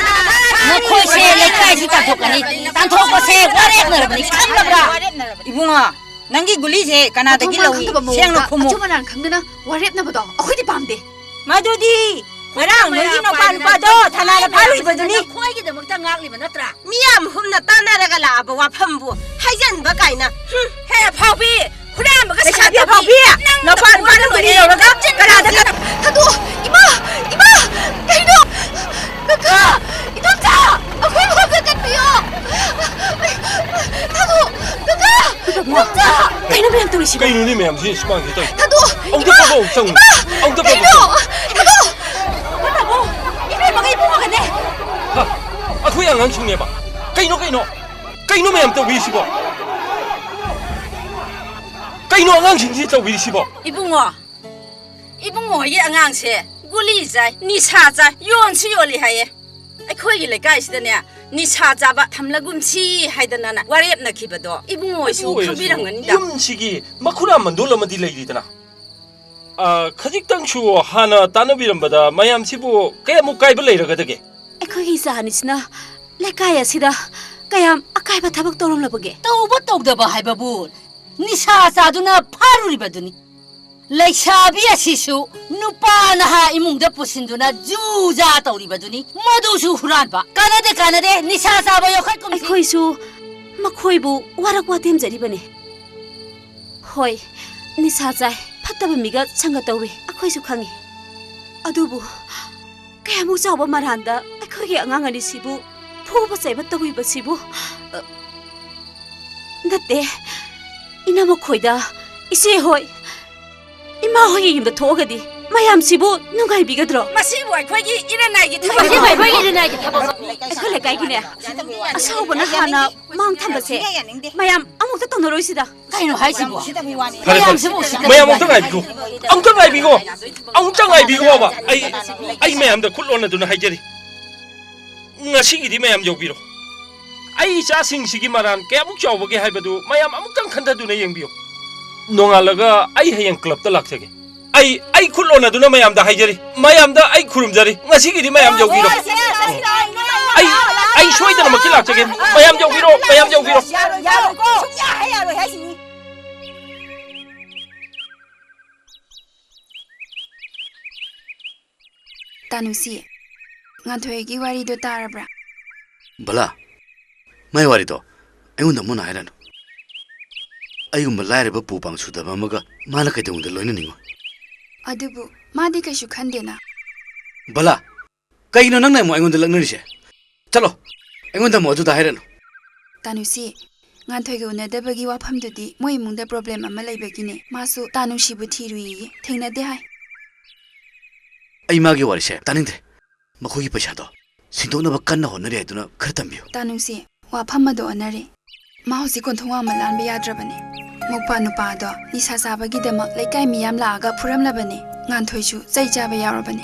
ꯅꯈꯣꯏꯁꯦ ꯂꯩꯀꯥꯏꯁꯤ ꯇꯥꯟꯊꯣꯛꯀꯅꯤ꯫ ꯇꯥꯟꯊꯣꯛꯄꯁꯦ ꯋꯥꯔꯦꯞꯅꯔꯕꯅꯤ, ꯈꯪꯂꯕ꯭ꯔꯥ? ꯏꯕꯨꯡꯉꯣ, ꯅꯪꯒꯤ ꯒꯨꯂꯤꯁꯦ ꯀꯅꯥꯗꯒꯤ ꯃꯊꯣꯡ ꯃꯔꯝ ꯂꯧꯏ? ꯈꯪꯗꯕ ꯁꯦꯡꯅ ꯃꯑꯣꯡꯗ ꯈꯨꯝꯃꯨ꯫ ꯑꯆꯨꯝ ꯑꯔꯥꯟ ꯈꯪꯗꯅ ꯋꯥꯔꯦꯞꯅꯕꯗꯣ ꯑꯩꯈꯣꯏꯗꯤ ꯄꯥꯝꯗꯦ꯫ ꯃꯗꯨꯗꯤ ꯉꯔꯥꯡ ꯅꯣꯏꯒꯤ ꯅꯨꯄꯥ ꯅꯨꯄꯥꯗꯣ ꯊꯅꯥꯗ ꯐꯥꯔꯨꯏꯕꯗꯨꯅꯤ꯫ ꯅꯈꯣꯏꯒꯤꯗꯃꯛꯇ ꯉꯥꯛꯂꯤꯕ ꯅꯠꯇ꯭ꯔꯥ? ꯃꯤꯌꯥꯝ ꯍꯨꯝꯅ ꯇꯥꯟꯅꯔꯒ ꯂꯥꯛꯑꯕ ꯋꯥꯐꯝꯕꯨ ꯍꯥꯏꯖꯟꯕ ꯀꯥꯏꯅ꯫ ꯍꯨꯝ꯫ ꯍꯦ ꯑꯐꯥꯎꯕꯤ! ꯍꯨꯔꯥꯟꯕꯒ ꯂꯩꯁꯥꯕꯤ ꯁꯥꯗꯕꯤ! ꯑꯐꯥꯎꯕꯤ! ꯅꯪ ꯅꯄꯥ ꯅꯨꯄꯥꯅ ꯅꯨꯄꯥꯅ ꯀꯔꯤ ꯂꯧꯔꯒ ꯀꯔꯥꯗ ꯀꯠ-, ꯊꯥꯗꯣꯛꯑꯣ! ꯏꯃꯥ! ꯏꯃꯥ! ꯀꯩꯅꯣ? ꯀꯀꯥ! ꯏꯗꯣꯝꯆꯥ! ꯑꯩꯈꯣꯏ ꯃꯐꯝꯗ ꯀꯟꯕꯤꯌꯣ! ꯊꯥꯗꯣꯛꯑꯣ! ꯀꯀꯥ! ꯏꯗꯣꯝꯆꯥ! ꯀꯩꯅꯣ ꯃꯌꯥꯝ ꯇꯧꯔꯤꯁꯤꯕꯣ? ꯀꯩꯅꯣꯅꯦ ꯃꯌꯥꯝꯁꯤ ꯁꯨꯃꯥꯡꯁꯤꯗ ꯇꯧꯔꯤꯁꯤ? ꯊꯥꯗꯣꯛꯑꯣ! ꯑꯝꯇ ꯏꯃꯥ! ꯐꯥꯎꯕ ꯆꯪꯉꯨ꯫ ꯏꯃꯥ! ꯑꯝꯇ ꯐꯥꯎꯕ ꯀꯩꯅꯣ? ꯆꯪꯉꯨ꯫ ꯊꯥꯗꯣꯛꯑꯣ! ꯊꯥꯗꯣꯛꯑꯣ! ꯏꯕꯦꯝꯃꯒ ꯏꯕꯨꯡꯉꯣꯒꯅꯦ! ꯍꯥ? ꯑꯩꯈꯣꯏ ꯑꯉꯥꯡꯁꯤꯡꯅꯦꯕ? ꯀꯩꯅꯣ, ꯀꯩꯅꯣ? ꯀꯩꯅꯣ ꯃꯌꯥꯝ ꯇꯧꯕꯤꯔꯤꯁꯤꯕꯣ? ꯀꯩꯅꯣ ꯑꯉꯥꯡꯁꯤꯡꯁꯤ ꯇꯧꯕꯤꯔꯤꯁꯤꯕꯣ? ꯏꯕꯨꯡꯉꯣ, ꯏꯕꯨꯡꯉꯣ ꯍꯣꯏꯒꯤ ꯑꯉꯥꯡꯁꯦ ꯒꯨꯂꯤ ꯆꯥꯏ, ꯅꯤꯁꯥ ꯆꯥꯏ, ꯌꯣꯟꯁꯨ ꯌꯣꯜꯂꯤ ꯍꯥꯏꯌꯦ꯫ ꯑꯩꯈꯣꯏꯒꯤ ꯂꯩꯀꯥꯏꯁꯤꯗꯅꯦ ꯅꯤꯁꯥ ꯆꯥꯕ ꯊꯝꯂꯒꯨꯝꯁꯤ ꯍꯥꯏꯗꯅꯅ ꯋꯥꯔꯦꯞꯅꯈꯤꯕꯗꯣ ꯏꯕꯨꯡꯉꯣ ꯍꯣꯏꯁꯨ ꯑꯗꯨ ꯑꯣꯏꯔꯁꯨ ꯈꯪꯕꯤꯔꯝꯒꯅꯤꯗ꯫ ꯌꯨꯝꯁꯤꯒꯤ ꯃꯈꯨꯔꯥ ꯃꯟꯗꯣꯜ ꯑꯃꯗꯤ ꯂꯩꯔꯤꯗꯅ꯫ ꯑ, ꯈꯖꯤꯛꯇꯪꯁꯨ ꯍꯥꯟꯅ ꯇꯥꯟꯅꯕꯤꯔꯝꯕꯗ ꯃꯌꯥꯝꯁꯤꯕꯨ ꯀꯌꯥꯃꯨꯛ ꯀꯥꯏꯕ ꯂꯩꯔꯒꯗꯒꯦ? ꯑꯩꯈꯣꯏꯒꯤ ꯏꯆꯥ ꯑꯅꯤꯁꯤꯅ ꯂꯩꯀꯥꯏ ꯑꯁꯤꯗ ꯀꯌꯥꯝ ꯑꯀꯥꯏꯕ ꯊꯕꯛ ꯇꯧꯔꯝꯂꯕꯒꯦ? ꯇꯧꯕ ꯇꯧꯗꯕ ꯍꯥꯏꯕꯕꯨ ꯅꯤꯁꯥ ꯆꯥꯗꯨꯅ ꯐꯥꯔꯨꯔꯤꯕꯗꯨꯅꯤ꯫ ꯂꯩꯁꯥꯕꯤ ꯑꯁꯤꯁꯨ ꯅꯨꯄꯥ ꯅꯍꯥ ꯏꯃꯨꯡꯗ ꯄꯨꯁꯤꯟꯗꯨꯅ ꯖꯨ ꯖꯥ ꯇꯧꯔꯤꯕꯗꯨꯅꯤ꯫ ꯃꯗꯨꯁꯨ ꯍꯨꯔꯥꯟꯕ꯫ ꯀꯥꯟꯅꯗꯦ, ꯀꯥꯟꯅꯗꯦ, ꯅꯤꯁꯥ ꯆꯥꯕ ꯌꯣꯛꯈꯠꯀꯨꯝꯁꯤ꯫ ꯑꯩꯈꯣꯏꯁꯨ ꯃꯈꯣꯏꯕꯨ ꯋꯥꯔꯛ ꯋꯥꯇꯦꯝꯖꯔꯤꯕꯅꯤ꯫ ꯍꯣꯏ, ꯅꯤꯁꯥ ꯆꯥꯏ, ꯐꯠꯇꯕ ꯃꯤꯒ ꯁꯪꯒ ꯇꯧꯏ, ꯑꯩꯈꯣꯏꯁꯨ ꯈꯪꯏ꯫ ꯑꯗꯨꯕꯨ ꯀꯌꯥꯃꯨꯛ ꯆꯥꯎꯕ ꯃꯔꯥꯟꯗ ꯑꯩꯈꯣꯏꯒꯤ ꯑꯉꯥꯡ ꯑꯅꯤꯁꯤꯕꯨ ꯐꯨꯕ ꯆꯩꯕ ꯇꯧꯕꯤꯕꯁꯤꯕꯨ? ꯑ, ꯅꯠꯇꯦ, ꯏꯅꯝꯃ ꯈꯣꯏꯗ, ꯏꯆꯦ ꯍꯣꯏ, ꯏꯃꯥ ꯍꯣꯏꯒꯤ ꯌꯨꯝꯗ ꯊꯣꯛꯑꯒꯗꯤ ꯃꯌꯥꯝꯁꯤꯕꯨ ꯅꯨꯡꯉꯥꯏꯕꯤꯒꯗ꯭ꯔꯣ? ꯃꯁꯤꯕꯨ ꯑꯩꯈꯣꯏꯒꯤ ꯏꯔꯟꯅꯥꯏꯒꯤ ꯊꯕꯛ ꯃꯁꯤꯕꯨ ꯑꯩꯈꯣꯏꯒꯤ ꯏꯔꯟꯅꯥꯏꯒꯤ ꯊꯕꯛ ꯑꯩꯈꯣꯏ ꯂꯩꯀꯥꯏꯒꯤꯅꯦ, ꯑꯁꯥꯎꯕꯅ ꯍꯥꯟꯅ ꯃꯥꯡ ꯊꯝꯕꯁꯦ ꯃꯌꯥꯝ ꯑꯃꯨꯛꯇ ꯇꯧꯅꯔꯣꯏꯁꯤꯗ꯫ ꯀꯩꯅꯣ ꯍꯥꯏꯁꯤꯕꯣ? ꯐꯔꯦ, ꯐꯔꯦ꯫ ꯃꯌꯥꯝꯁꯤꯕꯨ ꯎꯁꯤꯠꯇꯕ ꯃꯌꯥꯝ ꯑꯃꯨꯛꯇ ꯉꯥꯏꯕꯤꯈꯣ꯫ ꯑꯃꯨꯛꯇ ꯉꯥꯏꯕꯤꯈꯣꯕ꯫ ꯑꯩ, ꯑꯩ ꯃꯌꯥꯝꯗ ꯈꯨꯠ ꯂꯣꯟꯅꯗꯨꯅ ꯍꯥꯏꯖꯔꯤ꯫ ꯉꯁꯤꯒꯤꯗꯤ ꯃꯌꯥꯝ ꯌꯧꯕꯤꯔꯣ꯫ ꯑꯩ ꯏꯆꯥꯁꯤꯡꯁꯤꯒꯤ ꯃꯔꯥꯟ ꯀꯌꯥꯃꯨꯛ ꯆꯥꯎꯕꯒꯦ ꯍꯥꯏꯕꯗꯨ ꯃꯌꯥꯝ ꯑꯃꯨꯛꯇꯪ ꯈꯟꯊꯗꯨꯅ ꯌꯦꯡꯕꯤꯌꯨ꯫ ꯅꯣꯡꯉꯥꯜꯂꯒ ꯑꯩ ꯍꯌꯦꯡ ꯀ꯭ꯂꯕꯇ ꯂꯥꯛꯆꯒꯦ꯫ ꯑꯩ, ꯑꯩ ꯈꯨꯠ ꯂꯣꯟꯅꯗꯨꯅ ꯃꯌꯥꯝꯗ ꯍꯥꯏꯖꯔꯤ꯫ ꯃꯌꯥꯝꯗ ꯑꯩ ꯈꯨꯔꯨꯝꯖꯔꯤ꯫ ꯉꯁꯤꯒꯤꯗꯤ ꯃꯌꯥꯝ ꯌꯧꯕꯤꯔꯣ꯫ ꯑꯩ, ꯑꯩ ꯁꯣꯏꯗꯅꯃꯛꯀꯤ ꯂꯥꯛꯆꯒꯦ꯫ ꯃꯌꯥꯝ ꯌꯧꯕꯤꯔꯣ, ꯃꯌꯥꯝ ꯌꯧꯕꯤꯔꯣ꯫ ꯌꯥꯔꯣꯏ, ꯌꯥꯔꯣꯏꯀꯣ꯫ ꯁꯨꯡꯌꯥ ꯍꯦꯛ ꯌꯥꯔꯣꯏ ꯍꯥꯏꯁꯤꯅꯤ꯫ ꯇꯥꯅꯨꯁꯤ, ꯉꯥꯟꯊꯣꯏꯒꯤ ꯋꯥꯔꯤꯗꯣ ꯇꯥꯔꯕ꯭ꯔꯥ? ꯕꯂꯥ, ꯃꯥꯏ ꯋꯥꯔꯤꯗꯣ ꯑꯩꯉꯣꯟꯗ ꯃꯨꯟꯅ ꯍꯥꯏꯔꯅꯨ꯫ ꯑꯩꯒꯨꯝꯕ ꯂꯥꯏꯔꯕ ꯄꯨ ꯄꯥꯡ ꯁꯨꯗꯕ ꯑꯃꯒ ꯃꯥꯅ ꯀꯩꯗꯧꯅꯨꯡꯗ ꯂꯣꯏꯅꯅꯤꯡꯉꯣꯏ꯫ ꯑꯗꯨꯕꯨ ꯃꯥꯗꯤ ꯀꯩꯁꯨ ꯈꯟꯗꯦꯅ꯫ ꯕꯂꯥ, ꯀꯩꯒꯤꯅꯣ ꯅꯪꯅ ꯑꯃꯨꯛ ꯑꯩꯉꯣꯟꯗ ꯂꯛꯅꯔꯤꯁꯦ? ꯆꯠꯂꯣ, ꯑꯩꯉꯣꯟꯗ ꯑꯃꯨꯛ ꯑꯗꯨꯗ ꯍꯥꯏꯔꯅꯨ꯫ ꯇꯥꯅꯨꯁꯤ, ꯉꯥꯟꯊꯣꯏꯒ ꯎꯅꯗꯕꯒꯤ ꯋꯥꯐꯝꯗꯨꯗꯤ ꯃꯣꯏ ꯏꯃꯨꯡꯗ ꯄ꯭ꯔꯣꯕ꯭ꯂꯦꯝ ꯑꯃ ꯂꯩꯕꯒꯤꯅꯦ꯫ ꯃꯥꯁꯨ ꯇꯥꯅꯨꯁꯤꯕꯨ ꯊꯤꯔꯨꯏꯌꯦ, ꯊꯦꯡꯅꯗꯦ ꯍꯥꯏ꯫ ꯑꯩ ꯃꯥꯒꯤ ꯋꯥꯔꯤꯁꯦ ꯇꯥꯅꯤꯡꯗ꯭ꯔꯦ꯫ ꯃꯈꯣꯏꯒꯤ ꯄꯩꯁꯥꯗꯣ ꯁꯤꯡꯗꯣꯛꯅꯕ ꯀꯟꯅ ꯍꯣꯠꯅꯔꯤ ꯍꯥꯏꯗꯨꯅ ꯈꯔ ꯇꯝꯕꯤꯌꯨ꯫ ꯇꯥꯅꯨꯁꯤ, ꯋꯥꯐꯝ ꯑꯗꯣ ꯑꯣꯟꯅꯔꯦ꯫ ꯃꯥ ꯍꯧꯖꯤꯛ ꯀꯣꯟꯊꯣꯡ ꯋꯥꯡꯃ ꯂꯥꯟꯕ ꯌꯥꯗ꯭ꯔꯕꯅꯦ꯫ ꯃꯧꯄ꯭ꯋꯥ ꯅꯨꯄꯥ ꯑꯗꯣ ꯅꯤꯁꯥ ꯆꯥꯕꯒꯤꯗꯃꯛ ꯂꯩꯀꯥꯏ ꯃꯤ ꯌꯥꯝ ꯂꯥꯛꯑꯒ ꯐꯨꯔꯝꯂꯕꯅꯦ꯫ ꯉꯥꯟꯊꯣꯏꯁꯨ ꯆꯩ ꯆꯥꯕ ꯌꯥꯎꯔꯕꯅꯦ꯫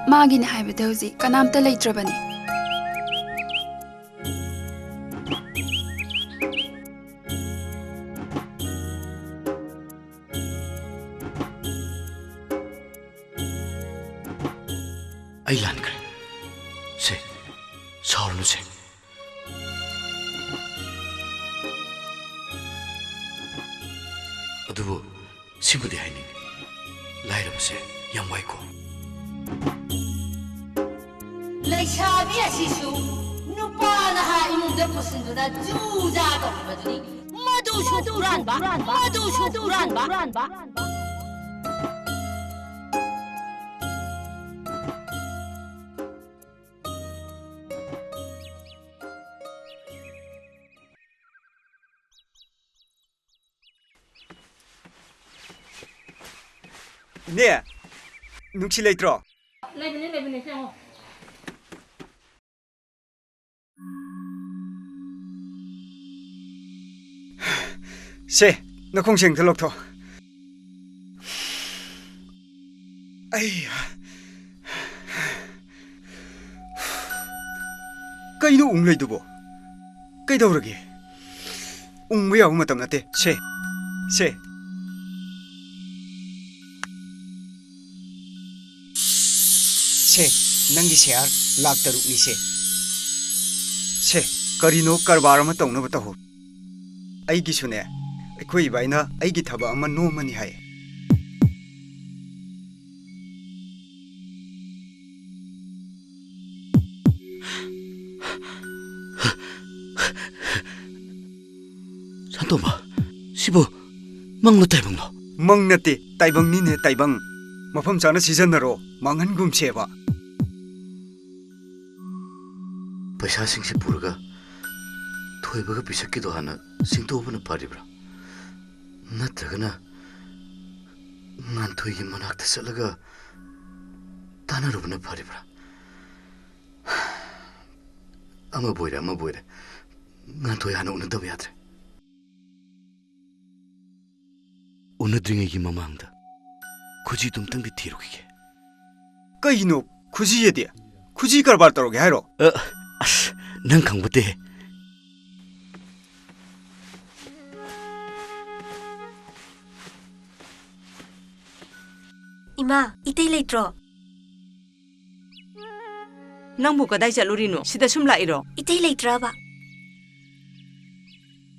ꯃꯥꯒꯤꯅꯦ ꯍꯥꯏꯕꯗ ꯍꯧꯖꯤꯛ ꯀꯅꯥꯝꯇ ꯂꯩꯇ꯭ꯔꯕꯅꯦ꯫ ꯑꯩ ꯂꯥꯟꯈ꯭ꯔꯦ꯫ ꯁꯦ, ꯁꯥꯎꯔꯅꯨꯁꯦ꯫ ꯑꯗꯨꯕꯨ ꯁꯤꯃꯗꯤ ꯍꯥꯏꯅꯤꯡꯉꯤ, ꯂꯥꯏꯔꯕꯁꯦ ꯌꯥꯝ ꯋꯥꯏꯀꯣ꯫ ꯂꯩꯁꯥꯕꯤ ꯑꯁꯤꯁꯨ ꯅꯨꯄꯥ ꯅꯍꯥ ꯏꯃꯨꯡꯗ ꯄꯨꯁꯤꯟꯗꯨꯅ ꯖꯨ ꯖꯥ ꯇꯧꯔꯤꯕꯗꯨꯅꯤ꯫ ꯃꯗꯨꯁꯨ ꯍꯨꯔꯥꯟꯕ, ꯃꯗꯨꯁꯨ ꯍꯨꯔꯥꯟꯕ꯫ ꯅꯦ, ꯅꯨꯡꯁꯤ ꯂꯩꯇ꯭ꯔꯣ? ꯂꯩꯕꯅꯦ, ꯂꯩꯕꯅꯦ, ꯆꯪꯉꯣ꯫ ꯁꯦ, ꯅꯈꯣꯡ ꯁꯦꯡꯗ ꯂꯧꯊꯣꯛ꯫ ꯑꯩ, ꯀꯩꯅꯣ ꯎꯪ ꯂꯩꯗꯨꯕꯣ? ꯀꯩꯗꯧꯔꯒꯦ? ꯎꯪꯕ ꯌꯥꯕ ꯃꯇꯝ ꯅꯠꯇꯦ꯫ ꯁꯦ, ꯁꯦ꯫ ꯁꯦ, ꯅꯪꯒꯤ ꯁꯦꯌꯥꯔ ꯂꯥꯛ ꯇꯔꯨꯛꯅꯤ ꯁꯦ꯫ ꯁꯦ, ꯀꯔꯤꯅꯣ ꯀꯔꯕꯥꯔ ꯑꯃ ꯇꯧꯅꯕ ꯇꯧꯍꯧ꯫ ꯑꯩꯒꯤꯁꯨꯅꯦ, ꯑꯩꯈꯣꯏ ꯏꯕꯥꯏꯅ ꯑꯩꯒꯤ ꯊꯕꯛ ꯑꯃ ꯅꯣꯝꯃꯅꯤ ꯍꯥꯏ꯫ ꯁꯟꯇꯣꯝꯕ, ꯁꯤꯕꯨ ꯃꯪꯂꯣ ꯇꯥꯏꯕꯪꯂꯣ? ꯃꯪ ꯅꯠꯇꯦ, ꯇꯥꯏꯕꯪꯅꯤꯅꯦ, ꯇꯥꯏꯕꯪ꯫ ꯃꯐꯝ ꯆꯥꯅ ꯁꯤꯖꯤꯟꯅꯔꯣ, ꯃꯥꯡꯍꯟꯒꯨꯝꯁꯦꯕ꯫ ꯄꯩꯁꯥꯁꯤꯡꯁꯤ ꯄꯨꯔꯒ ꯊꯣꯏꯕꯒ ꯄꯤꯁꯛꯀꯤꯗꯣ ꯍꯥꯟꯅ ꯁꯤꯡꯗꯣꯛꯄꯅ ꯐꯔꯤꯕ꯭ꯔꯥ? ꯅꯠꯇ꯭ꯔꯒꯅ ꯉꯥꯟꯊꯣꯏꯒꯤ ꯃꯅꯥꯛꯇ ꯆꯠꯂꯒ ꯇꯥꯟꯅꯔꯨꯕꯅ ꯐꯔꯤꯕ꯭ꯔꯥ? ꯑꯃꯕꯨ ꯑꯣꯏꯔꯦ, ꯑꯃꯕꯨ ꯑꯣꯏꯔꯦ, ꯉꯥꯟꯊꯣꯏ ꯍꯥꯟꯅ ꯎꯅꯗꯕ ꯌꯥꯗ꯭ꯔꯦ꯫ ꯎꯅꯗ꯭ꯔꯤꯉꯩꯒꯤ ꯃꯃꯥꯡꯗ ꯈꯨꯖꯤꯗꯨꯝꯇꯪꯗꯤ ꯊꯤꯔꯨꯈꯤꯒꯦ꯫ ꯀꯩꯅꯣ ꯈꯨꯖꯤ ꯑꯗꯤ? ꯈꯨꯖꯤ ꯀꯔꯕꯥꯔ ꯇꯧꯔꯒꯦ ꯍꯥꯏꯔꯣ? ꯑ, ꯑꯁ, ꯅꯪ ꯈꯪꯕꯗꯦ꯫ ꯏꯃꯥ, ꯏꯇꯩ ꯂꯩꯇ꯭ꯔꯣ? ꯅꯪꯕꯨ ꯀꯗꯥꯏ ꯆꯠꯂꯨꯔꯤꯅꯣ? ꯁꯤꯗ ꯁꯨꯝ ꯂꯥꯛꯏꯔꯣ? ꯏꯇꯩ ꯂꯩꯇ꯭ꯔꯕ?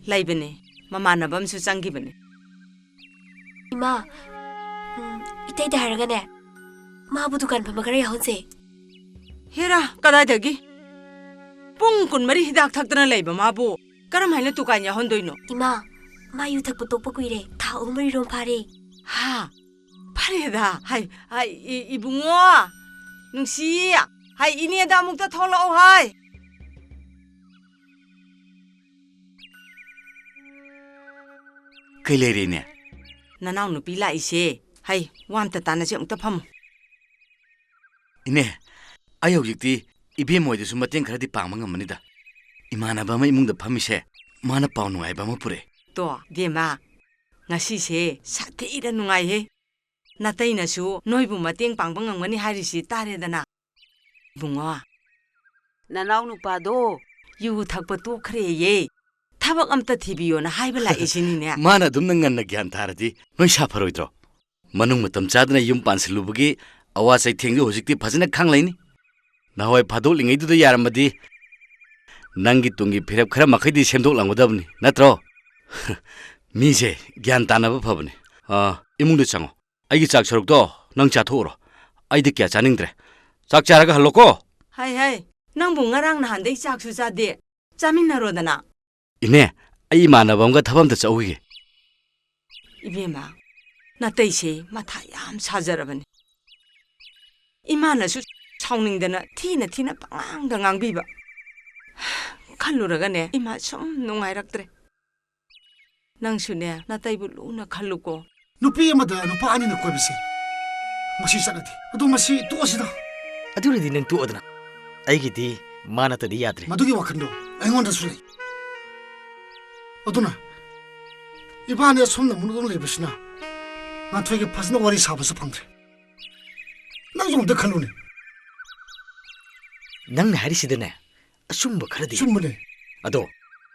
ꯂꯩꯕꯅꯦ, ꯃꯃꯥꯟꯅꯕ ꯑꯃꯁꯨ ꯆꯪꯈꯤꯕꯅꯦ꯫ ꯏꯃꯥ, ꯎꯝ, ꯏꯇꯩꯗ ꯍꯥꯏꯔꯒꯅꯦ, ꯃꯥꯕꯨ ꯗꯨꯀꯥꯟ ꯐꯝꯕ ꯈꯔ ꯌꯥꯎꯍꯟꯁꯦ꯫ ꯍꯦꯔꯥ, ꯀꯗꯥꯏꯗꯒꯤ? ꯄꯨꯡ ꯀꯨꯟꯃꯔꯤ ꯍꯤꯗꯥꯛ ꯊꯛꯇꯅ ꯂꯩꯕ ꯃꯥꯕꯨ ꯀꯔꯝ ꯍꯥꯏꯅ ꯗꯨꯀꯥꯟ ꯌꯥꯎꯍꯟꯗꯣꯏꯅꯣ? ꯏꯃꯥ, ꯃꯥ ꯌꯨ ꯊꯛꯄ ꯇꯣꯛꯄ ꯀꯨꯏꯔꯦ, ꯊꯥ ꯑꯍꯨꯝ ꯃꯔꯤꯔꯣꯝ ꯐꯥꯔꯦ꯫ ꯍꯥ? ꯐꯔꯦꯗ꯫ ꯍꯥꯏ, ꯍꯥꯏ, ꯏ-, ꯏꯕꯨꯡꯉꯣ, ꯅꯨꯡꯁꯤ, ꯍꯥꯏ, ꯏꯅꯦꯗ ꯑꯃꯨꯛꯇ ꯊꯣꯛꯂꯛꯑꯣ ꯍꯥꯏ꯫ ꯀꯩ ꯂꯩꯔꯦ, ꯏꯅꯦ? ꯅꯅꯥꯎ ꯅꯨꯄꯤ ꯂꯥꯛꯏꯁꯦ ꯍꯩ, ꯋꯥ ꯑꯝꯇ ꯇꯥꯟꯅꯁꯤ, ꯑꯃꯨꯛꯇ ꯐꯝꯃꯨ꯫ ꯏꯅꯦ, ꯑꯩ ꯍꯧꯖꯤꯛꯇꯤ ꯏꯕꯦꯝ ꯍꯣꯏꯗꯁꯨ ꯃꯇꯦꯡ ꯈꯔꯗꯤ ꯄꯥꯡꯕ ꯉꯝꯃꯅꯤꯗ꯫ ꯏꯃꯥꯟꯅꯕ ꯑꯃ ꯏꯃꯨꯡꯗ ꯐꯝꯃꯤꯁꯦ, ꯃꯥꯅ ꯄꯥꯎ ꯅꯨꯡꯉꯥꯏꯕ ꯑꯃ ꯄꯨꯔꯛꯑꯦ꯫ ꯇꯣ, ꯕꯦꯝꯃ, ꯉꯁꯤꯁꯦ ꯁꯥꯊꯤꯔ ꯅꯨꯡꯉꯥꯏꯍꯦ꯫ ꯅꯥꯇꯩꯅꯁꯨ ꯅꯣꯏꯕꯨ ꯃꯇꯦꯡ ꯄꯥꯡꯕ ꯉꯝꯒꯅꯤ ꯍꯥꯏꯔꯤꯁꯤ ꯇꯥꯔꯦꯗꯅ꯫ ꯏꯕꯨꯡꯉꯣ, ꯅꯅꯥꯎ ꯅꯨꯄꯥꯗꯣ ꯌꯨ ꯊꯛꯄ ꯇꯣꯛꯈ꯭ꯔꯦꯌꯦ꯫ ꯊꯕꯛ ꯑꯝꯇ ꯊꯤꯕꯤꯌꯣꯅ ꯍꯥꯏꯕ ꯂꯥꯛꯏꯁꯤꯅꯤꯅꯦ꯫ ꯃꯥꯅ ꯑꯗꯨꯝꯅ ꯉꯟꯅ ꯒ꯭ꯌꯥꯟ ꯇꯥꯔꯗꯤ ꯅꯣꯏ ꯁꯥꯐꯔꯣꯏꯗ꯭ꯔꯣ? ꯃꯅꯨꯡ ꯃꯇꯝ ꯆꯥꯗꯅ ꯌꯨꯝ ꯄꯥꯟꯁꯤꯜꯂꯨꯕꯒꯤ ꯑꯋꯥ ꯆꯩꯊꯦꯡꯗꯨ ꯍꯧꯖꯤꯛꯇꯤ ꯐꯖꯅ ꯈꯪꯂꯩꯅꯤ꯫ ꯅꯍꯥꯟꯋꯥꯏ ꯐꯥꯗꯣꯛꯂꯤꯉꯩꯗꯨꯗ ꯌꯥꯔꯝꯃꯗꯤ ꯅꯪꯒꯤ ꯇꯨꯡꯒꯤ ꯐꯤꯔꯦꯞ ꯈꯔ ꯃꯈꯩꯗꯤ ꯁꯦꯝꯗꯣꯛꯂꯝꯒꯗꯕꯅꯤ, ꯅꯠꯇ꯭ꯔꯣ? ꯃꯤꯁꯦ ꯒ꯭ꯌꯥꯟ ꯇꯥꯅꯕ ꯐꯕꯅꯤ꯫ ꯑꯥ, ꯏꯃꯨꯡꯗ ꯆꯪꯉꯣ꯫ ꯑꯩꯒꯤ ꯆꯥꯛ ꯁꯔꯨꯛꯇꯣ ꯅꯪ ꯆꯥꯊꯣꯛꯎꯔꯣ꯫ ꯑꯩꯗꯤ ꯀꯌꯥ ꯆꯥꯅꯤꯡꯗ꯭ꯔꯦ꯫ ꯆꯥꯛ ꯆꯥꯔꯒ ꯍꯜꯂꯣꯀꯣ꯫ ꯍꯩ, ꯍꯩ, ꯅꯪꯕꯨ ꯉꯔꯥꯡ ꯅꯍꯥꯟꯗꯩ ꯆꯥꯛꯁꯨ ꯆꯥꯗꯦ꯫ ꯆꯥꯃꯤꯟꯅꯔꯣꯗꯅ꯫ ꯏꯅꯦ, ꯑꯩ ꯏꯃꯥꯟꯅꯕ ꯑꯃꯒ ꯊꯕꯛ ꯑꯝꯇ ꯆꯠꯎꯈꯤꯒꯦ꯫ ꯏꯕꯦꯝꯃ, ꯅꯥꯇꯩꯁꯦ ꯃꯊꯥ ꯌꯥꯝ ꯁꯥꯖꯔꯕꯅꯤ꯫ ꯏꯃꯥꯅꯁꯨ ꯁꯥꯎꯅꯤꯡꯗꯅ ꯊꯤꯅ ꯊꯤꯅ ꯄꯉꯥꯡꯗ ꯉꯥꯡꯕꯤꯕ꯫ ꯈꯜꯂꯨꯔꯒꯅꯦ, ꯏꯃꯥ ꯁꯨꯝ ꯅꯨꯡꯉꯥꯏꯔꯛꯇ꯭ꯔꯦ꯫ ꯅꯪꯁꯨꯅꯦ, ꯅꯥꯇꯩꯕꯨ ꯂꯨꯅ ꯈꯜꯂꯨꯀꯣ꯫ ꯅꯨꯄꯤ ꯑꯃꯗ ꯅꯨꯄꯥ ꯑꯅꯤꯅ ꯀꯣꯏꯕꯁꯦ ꯃꯁꯤ ꯆꯠꯅꯗꯦ꯫ ꯑꯗꯨ ꯃꯁꯤ ꯇꯣꯛꯑꯁꯤꯗ꯫ ꯑꯗꯨꯅꯗꯤ ꯅꯪ ꯇꯣꯛꯑꯗꯅ꯫ ꯑꯩꯒꯤꯗꯤ ꯃꯥ ꯅꯠꯇꯗꯤ ꯌꯥꯗ꯭ꯔꯦ꯫ ꯃꯗꯨꯒꯤ ꯋꯥꯈꯜꯗꯣ ꯑꯩꯉꯣꯟꯗꯁꯨ ꯂꯩ꯫ ꯑꯗꯨꯅ ꯏꯕꯥꯅꯤ ꯑꯁꯣꯝꯅ ꯃꯨꯟꯗꯨꯅ ꯂꯩꯕꯁꯤꯅ ꯉꯥꯟꯊꯣꯏꯒ ꯐꯖꯅ ꯋꯥꯔꯤ ꯁꯥꯕꯁꯨ ꯐꯪꯗ꯭ꯔꯦ꯫ ꯅꯪꯁꯨ ꯑꯝꯇ ꯈꯜꯂꯨꯅꯦ꯫ ꯅꯪꯅ ꯍꯥꯏꯔꯤꯁꯤꯗꯅꯦ, ꯑꯆꯨꯝꯕ ꯈꯔꯗꯤ꯫ ꯑꯆꯨꯝꯕꯅꯦ꯫ ꯑꯗꯣ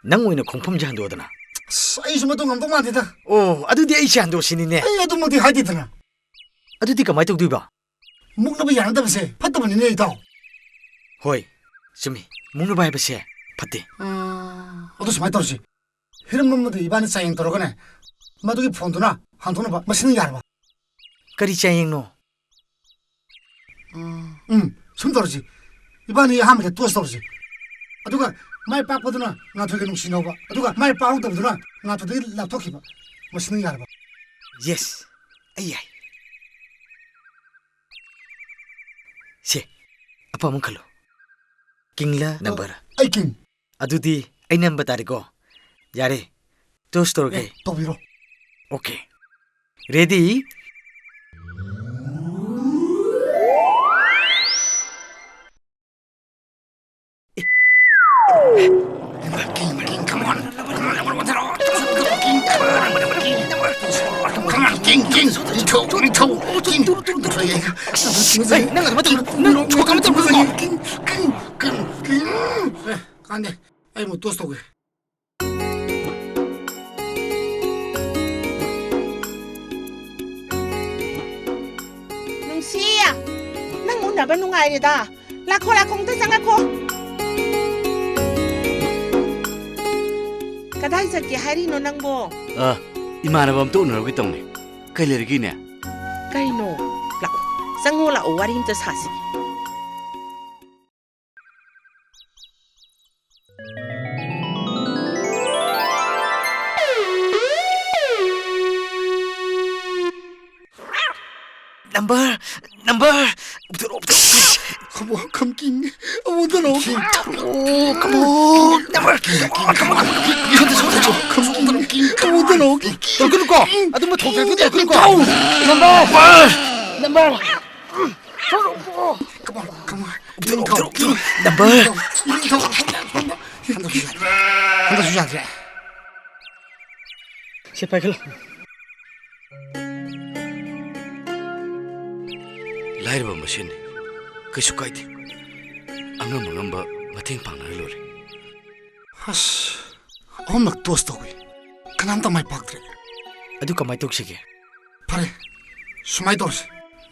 ꯅꯪ ꯑꯣꯏꯅ ꯈꯣꯡꯐꯝꯁꯦ ꯍꯟꯗꯣꯛꯑꯗꯅ꯫ ꯑꯁ, ꯑꯩꯁꯨ ꯃꯗꯨ ꯉꯝꯗꯧ ꯃꯥꯟꯗꯦꯗ꯫ ꯑꯣ, ꯑꯗꯨꯗꯤ ꯑꯩꯁꯦ ꯍꯟꯗꯣꯛꯁꯤꯅꯤꯅꯦ꯫ ꯑꯩ ꯑꯗꯨꯃꯛꯇꯤ ꯍꯥꯏꯗꯦꯗꯅ꯫ ꯑꯗꯨꯗꯤ ꯀꯃꯥꯏꯅ ꯇꯧꯗꯣꯏꯕ? ꯃꯨꯛꯅꯕ ꯌꯥꯅꯗꯕꯁꯦ ꯐꯠꯇꯕꯅꯤꯅꯦ, ꯏꯇꯥꯎ꯫ ꯍꯣꯏ, ꯆꯨꯝꯃꯤ꯫ ꯃꯨꯛꯅꯕ ꯍꯥꯏꯕꯁꯦ ꯐꯠꯇꯦ꯫ ꯑꯥ, ꯑꯗꯨ ꯁꯨꯃꯥꯏꯅ ꯇꯧꯔꯁꯤ꯫ ꯍꯤꯔꯝ ꯑꯃꯗ ꯏꯕꯥꯅꯤ ꯆꯥꯡꯌꯦꯡ ꯇꯧꯔꯒꯅꯦ, ꯃꯗꯨꯒꯤ ꯐꯣꯟꯗꯨꯅ ꯍꯟꯗꯣꯛꯅꯕ ꯃꯁꯤꯅ ꯌꯥꯔꯕ? ꯀꯔꯤ ꯆꯥꯡꯌꯦꯡꯅꯣ? ꯎꯝ, ꯎꯝ, ꯁꯨꯝ ꯇꯧꯔꯁꯤ꯫ ꯏꯕꯥꯅꯤ ꯑꯍꯥꯟꯕꯗ toast ꯇꯧꯔꯁꯤ꯫ ꯑꯗꯨꯒ ꯃꯥꯏ ꯄꯥꯛꯄꯗꯨꯅ ꯉꯥꯟꯊꯣꯏꯒ ꯅꯨꯡꯁꯤꯅꯧꯕ꯫ ꯑꯗꯨꯒ ꯃꯥꯏ ꯄꯥꯛꯍꯧꯗꯕꯗꯨꯅ ꯉꯥꯟꯊꯣꯏꯗꯒꯤ ꯂꯥꯞꯊꯣꯛꯈꯤꯕ꯫ ꯃꯁꯤꯅ ꯌꯥꯔꯕ? Yes, ꯑꯩ ꯌꯥꯏ꯫ ꯁꯦ, ꯑꯄꯥꯝꯕ ꯈꯜꯂꯣ꯫ Kingꯂ ꯑ, number? ꯑꯩ king꯫ ꯑꯗꯨꯗꯤ ꯑꯩ ꯅꯝꯕ ꯇꯥꯔꯦꯀꯣ? ꯌꯥꯔꯦ, toast ꯇꯧꯔꯒꯦ꯫ ꯑꯦ, ꯇꯧꯕꯤꯔꯣ꯫ Okay. Ready? ꯀꯤꯡ, ꯀꯤꯡ, ꯅꯤꯡꯊꯧ, ꯅꯤꯡꯊꯧ, ꯀꯤꯡ, ꯅꯤꯡꯊꯧ꯫ ꯍꯦ, ꯅꯪ ꯑꯗꯨꯃꯥꯏꯅ ꯇꯧ-, ꯅꯪ ꯊꯣꯛ ꯑꯃ ꯇꯧꯒꯅꯨꯀꯣ꯫ King, king, king, king. ꯑꯦ, ꯀꯥꯟꯗꯦ, ꯑꯩ ꯑꯃꯨꯛ toast ꯇꯧꯒꯦ꯫ ꯅꯨꯡꯁꯤ, ꯅꯪ ꯎꯅꯕ ꯅꯨꯡꯉꯥꯏꯔꯦꯗ꯫ ꯂꯥꯛꯈꯣ, ꯂꯥꯛꯈꯣ, ꯑꯝꯇ ꯆꯪꯉꯛꯈꯣ꯫ ꯀꯗꯥꯏ ꯆꯠꯀꯦ ꯍꯥꯏꯔꯤꯅꯣ ꯅꯪꯕꯣ? ꯑ, ꯏꯃꯥꯟꯅꯕ ꯑꯝꯇ ꯎꯅꯔꯨꯒꯦ ꯇꯧꯅꯦ꯫ ꯀꯩ ꯂꯩꯔꯒꯦꯅꯦ? ꯀꯩꯅꯣ? ꯂꯥꯛꯑꯣ, ꯆꯪꯉꯣ, ꯂꯥꯛꯑꯣ, ꯋꯥꯔꯤ ꯑꯝꯇ ꯁꯥꯁꯤ꯫ ꯅꯝꯕꯔ, ꯅꯝꯕꯔ, ꯄꯨꯊꯣꯔꯛꯑꯣ, ꯄꯨꯊꯣꯔꯛꯑꯣ꯫ Come on, come king. ꯑꯃꯨꯛ ꯊꯣꯔꯛꯑꯣ, king. ꯊꯣꯔꯛꯑꯣ, come on. Number, king, king, come on, come on, come on. ꯏꯊꯟꯇ ꯁꯣꯛꯑꯣ, ꯏꯊꯟꯇ ꯁꯣꯛꯑꯣ, ꯏꯊꯟꯇ ꯁꯣꯛꯑꯣ, king. ꯑꯃꯨꯛ ꯊꯣꯔꯛꯑꯣ, king. ꯇꯧꯔꯛꯀꯅꯨꯀꯣ꯫ ꯑꯗꯨꯝꯕ ꯊꯣꯛꯇ꯭ꯔꯗꯤ ꯇꯧꯔꯛꯀꯅꯨꯀꯣ꯫ Number, number. Come on, come on. ꯄꯨꯊꯣꯔꯛꯑꯣ, ꯄꯨꯊꯣꯔꯛꯑꯣ, ꯄꯨꯊꯣꯔꯛꯑꯣ. ꯅꯝꯕꯔ. ꯍꯟꯗꯛꯁꯨ ꯌꯥꯗ꯭ꯔꯦ꯫ ꯍꯟꯗꯛꯁꯨ ꯌꯥꯗ꯭ꯔꯦ꯫ ꯁꯦ, ꯄꯥꯏꯈꯠꯂꯣ꯫ ꯂꯥꯏꯔꯕ ꯃꯁꯦꯟꯅꯤ, ꯀꯩꯁꯨ ꯀꯥꯏꯗꯦ꯫ ꯑꯉꯝ ꯑꯉꯝꯕ ꯃꯇꯦꯡ ꯄꯥꯡꯅꯔ ꯂꯣꯏꯔꯦ꯫ ꯑꯁ, ꯑꯍꯨꯝꯂꯛ toast ꯇꯧꯏ, ꯀꯅꯥꯝꯇ ꯃꯥꯏ ꯄꯥꯛꯇ꯭ꯔꯦ꯫ ꯑꯗꯨ ꯀꯃꯥꯏ ꯇꯧꯁꯤꯒꯦ? ꯐꯔꯦ, ꯁꯨꯃꯥꯏ ꯇꯧꯔꯁꯤ,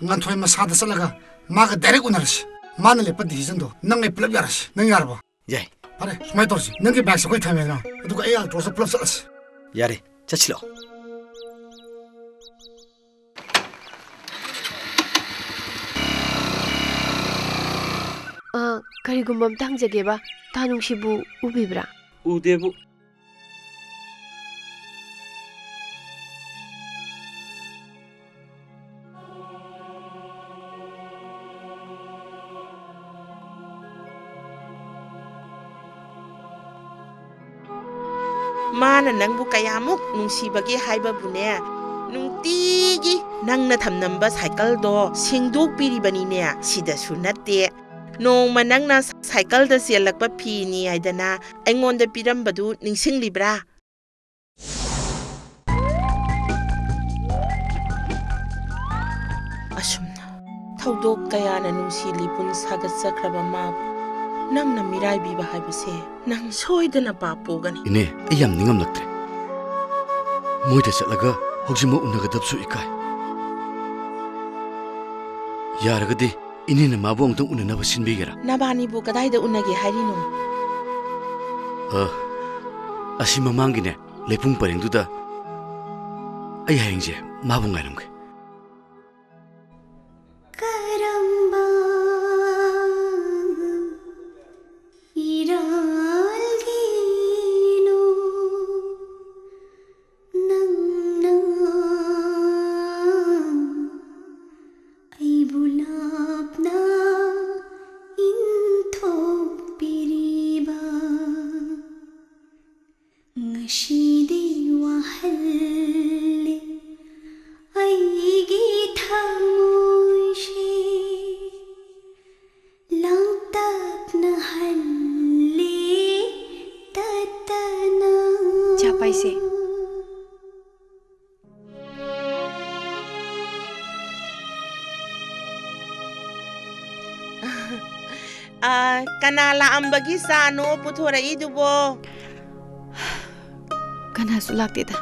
ꯉꯟꯊꯣꯏ ꯃꯁꯥꯗ ꯆꯠꯂꯒ ꯃꯥꯒ direct ꯎꯅꯔꯁꯤ꯫ ꯃꯥꯅ ꯂꯦꯞꯄ decisionꯗꯣ ꯅꯪ ꯑꯩ ꯄꯨꯂꯞ ꯌꯥꯔꯁꯤ꯫ ꯅꯪ ꯌꯥꯔꯕꯣ? ꯌꯥꯏ꯫ ꯐꯔꯦ, ꯁꯨꯃꯥꯏ ꯇꯧꯔꯁꯤ, ꯅꯪꯒꯤ bagꯁꯦ ꯑꯩꯈꯣꯏ ꯊꯝꯃꯦꯗꯅ, ꯑꯗꯨꯒ ꯑꯩ Altrosꯇ ꯄꯨꯂꯞ ꯆꯠꯂꯁꯤ꯫ ꯌꯥꯔꯦ, ꯆꯠꯁꯤ ꯂꯥꯛꯑꯣ꯫ ꯑ, ꯀꯔꯤꯒꯨꯝꯕ ꯑꯝꯇ ꯍꯪꯖꯒꯦꯕ, ꯇꯥ ꯅꯨꯡꯁꯤꯕꯨ ꯎꯕꯤꯕ꯭ꯔꯥ? ꯎꯗꯦꯕꯨ꯫ ꯃꯥꯅ ꯅꯪꯕꯨ ꯀꯌꯥꯃꯨꯛ ꯅꯨꯡꯁꯤꯕꯒꯦ ꯍꯥꯏꯕꯕꯨꯅꯦ, ꯅꯨꯡꯇꯤꯒꯤ ꯅꯪꯅ ꯊꯝꯂꯝꯕ cycleꯗꯣ ꯁꯦꯡꯗꯣꯛꯄꯤꯔꯤꯕꯅꯤꯅꯦ꯫ ꯁꯤꯗꯁꯨ ꯅꯠꯇꯦ, ꯅꯣꯡꯃ ꯅꯪꯅ cycleꯗ ꯆꯦꯜꯂꯛꯄ ꯐꯤꯅꯤ ꯍꯥꯏꯗꯅ ꯑꯩꯉꯣꯟꯗ ꯄꯤꯔꯝꯕꯗꯨ ꯅꯤꯡꯁꯤꯡꯂꯤꯕ꯭ꯔꯥ? ꯊꯧꯗꯣꯛ ꯀꯌꯥꯅ ꯅꯨꯡꯁꯤ ꯂꯤꯄꯨꯟ ꯁꯥꯒꯠꯆꯈ꯭ꯔꯕ ꯃꯥꯕꯨ ꯅꯪꯅ ꯃꯤꯔꯥꯏꯕꯤꯕ ꯍꯥꯏꯕꯁꯦ ꯅꯪ ꯁꯣꯏꯗꯅ ꯄꯥꯞ ꯄꯨꯒꯅꯤ꯫ ꯏꯅꯦ, ꯑꯩ ꯌꯥꯝ ꯅꯤꯡꯉꯝꯂꯛꯇ꯭ꯔꯦ꯫ ꯃꯣꯏꯗ ꯆꯠꯂꯒ ꯍꯧꯖꯤꯛꯃꯛ ꯎꯅꯒꯗꯕꯁꯨ ꯏꯀꯥꯏ꯫ ꯌꯥꯔꯒꯗꯤ ꯏꯅꯦꯅ ꯃꯥꯕꯨ ꯑꯃꯨꯛꯇꯪ ꯎꯅꯅꯕ ꯁꯤꯟꯕꯤꯒꯦꯔꯥ? ꯅꯕꯥꯅꯤꯕꯨ ꯀꯗꯥꯏꯗ ꯎꯅꯒꯦ ꯍꯥꯏꯔꯤꯅꯣ? ꯑ, ꯑꯁꯤ ꯃꯃꯥꯡꯒꯤꯅꯦ, ꯂꯩꯄꯨꯡ ꯄꯔꯦꯡꯗꯨꯗ꯫ ꯑꯩ ꯍꯌꯦꯡꯁꯦ ꯃꯥꯕꯨ ꯉꯥꯏꯔꯝꯒꯦ꯫ ꯀꯔꯝꯕ ꯏꯔꯥꯜꯒꯤꯅꯣ ꯅꯪꯅ ꯑꯩꯕꯨ ꯂꯥꯞꯅ ꯏꯟꯊꯣꯛꯄꯤꯔꯤꯕ? ꯉꯁꯤꯗꯤ ꯋꯥꯍꯜꯂꯦ ꯑꯩꯒꯤ ꯊꯃꯣꯏꯁꯦ, ꯂꯥꯡꯇꯛꯅ ꯍꯜꯂꯦ ꯇꯠꯇꯅ꯫ ꯆꯥ ꯄꯥꯏꯁꯦ꯫ ꯑ, ꯀꯅꯥ ꯂꯥꯛꯑꯝꯕꯒꯤ ꯆꯥꯅꯣ ꯄꯨꯊꯣꯔꯛꯏꯗꯨꯕꯣ? ꯀꯅꯥꯁꯨ ꯂꯥꯛꯇꯦꯗ꯫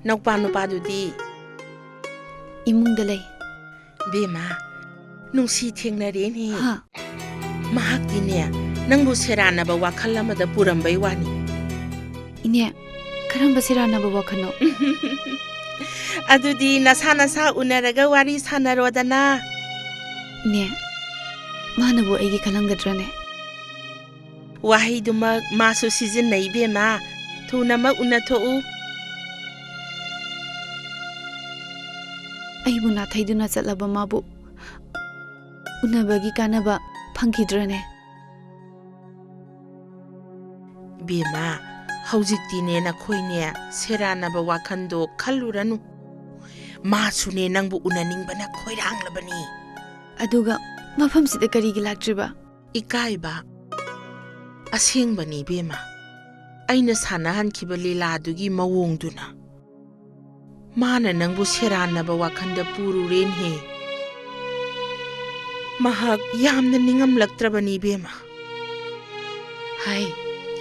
ꯅꯧꯄꯥ ꯅꯨꯄꯥꯗꯨꯗꯤ? ꯏꯃꯨꯡꯗ ꯂꯩ꯫ ꯕꯦꯝꯃ, ꯅꯨꯡꯁꯤ ꯊꯦꯡꯅꯔꯦꯅꯦ꯫ ꯍꯥ? ꯃꯍꯥꯛꯇꯤꯅꯦ, ꯅꯪꯕꯨ ꯁꯦꯔꯥꯟꯅꯕ ꯋꯥꯈꯜ ꯑꯃꯗ ꯄꯨꯔꯝꯕꯩ ꯋꯥꯅꯤ꯫ ꯏꯅꯦ, ꯀꯔꯝꯕ ꯁꯦꯔꯥꯟꯅꯕ ꯋꯥꯈꯜꯅꯣ? ꯑꯗꯨꯗꯤ ꯅꯁꯥ ꯅꯁꯥ ꯎꯅꯔꯒ ꯋꯥꯔꯤ ꯁꯥꯟꯅꯔꯣꯗꯅ꯫ ꯏꯅꯦ, ꯃꯥꯅꯕꯨ ꯑꯩꯒꯤ ꯈꯜꯂꯝꯒꯗ꯭ꯔꯅꯦ? ꯋꯥꯍꯩꯗꯨꯃꯛ ꯃꯥꯁꯨ ꯁꯤꯖꯤꯟꯅꯩ, ꯏꯕꯦꯝꯃ꯫ ꯊꯨꯅꯃꯛ ꯎꯅꯊꯣꯛꯎ꯫ ꯑꯩꯕꯨ ꯅꯥꯊꯩꯗꯨꯅ ꯆꯠꯂꯕ ꯃꯥꯕꯨ ꯎꯅꯕꯒꯤ ꯀꯥꯟꯅꯕ ꯐꯪꯈꯤꯗ꯭ꯔꯅꯦ? ꯕꯦꯝꯃ, ꯍꯧꯖꯤꯛꯇꯤꯅꯦ ꯅꯈꯣꯏꯅꯦ ꯁꯦꯔꯥꯟꯅꯕ ꯋꯥꯈꯟꯗꯣ ꯈꯜꯂꯨꯔꯅꯨ꯫ ꯃꯥꯁꯨꯅꯦ ꯅꯪꯕꯨ ꯎꯅꯅꯤꯡꯕꯅ ꯈꯣꯏꯔꯥꯡꯂꯕꯅꯤ꯫ ꯑꯗꯨꯒ ꯃꯐꯝꯁꯤꯗ ꯀꯔꯤꯒꯤ ꯂꯥꯛꯇ꯭ꯔꯤꯕ? ꯏꯀꯥꯏꯕ꯫ ꯑꯁꯦꯡꯕꯅꯤ ꯏꯕꯦꯝꯃ, ꯑꯩꯅ ꯁꯥꯟꯅꯍꯟꯈꯤꯕ ꯂꯤꯂꯥꯗꯨꯒꯤ ꯃꯑꯣꯡꯗꯨꯅ꯫ ꯃꯥꯅ ꯅꯪꯕꯨ ꯁꯦꯔꯥꯟꯅꯕ ꯋꯥꯈꯜꯗ ꯄꯨꯔꯨꯔꯦꯅꯦꯍꯦ꯫ ꯃꯍꯥꯛ ꯌꯥꯝꯅ ꯅꯤꯡꯉꯝꯂꯛꯇ꯭ꯔꯕꯅꯤ, ꯏꯕꯦꯝꯃ꯫ ꯍꯥꯏ,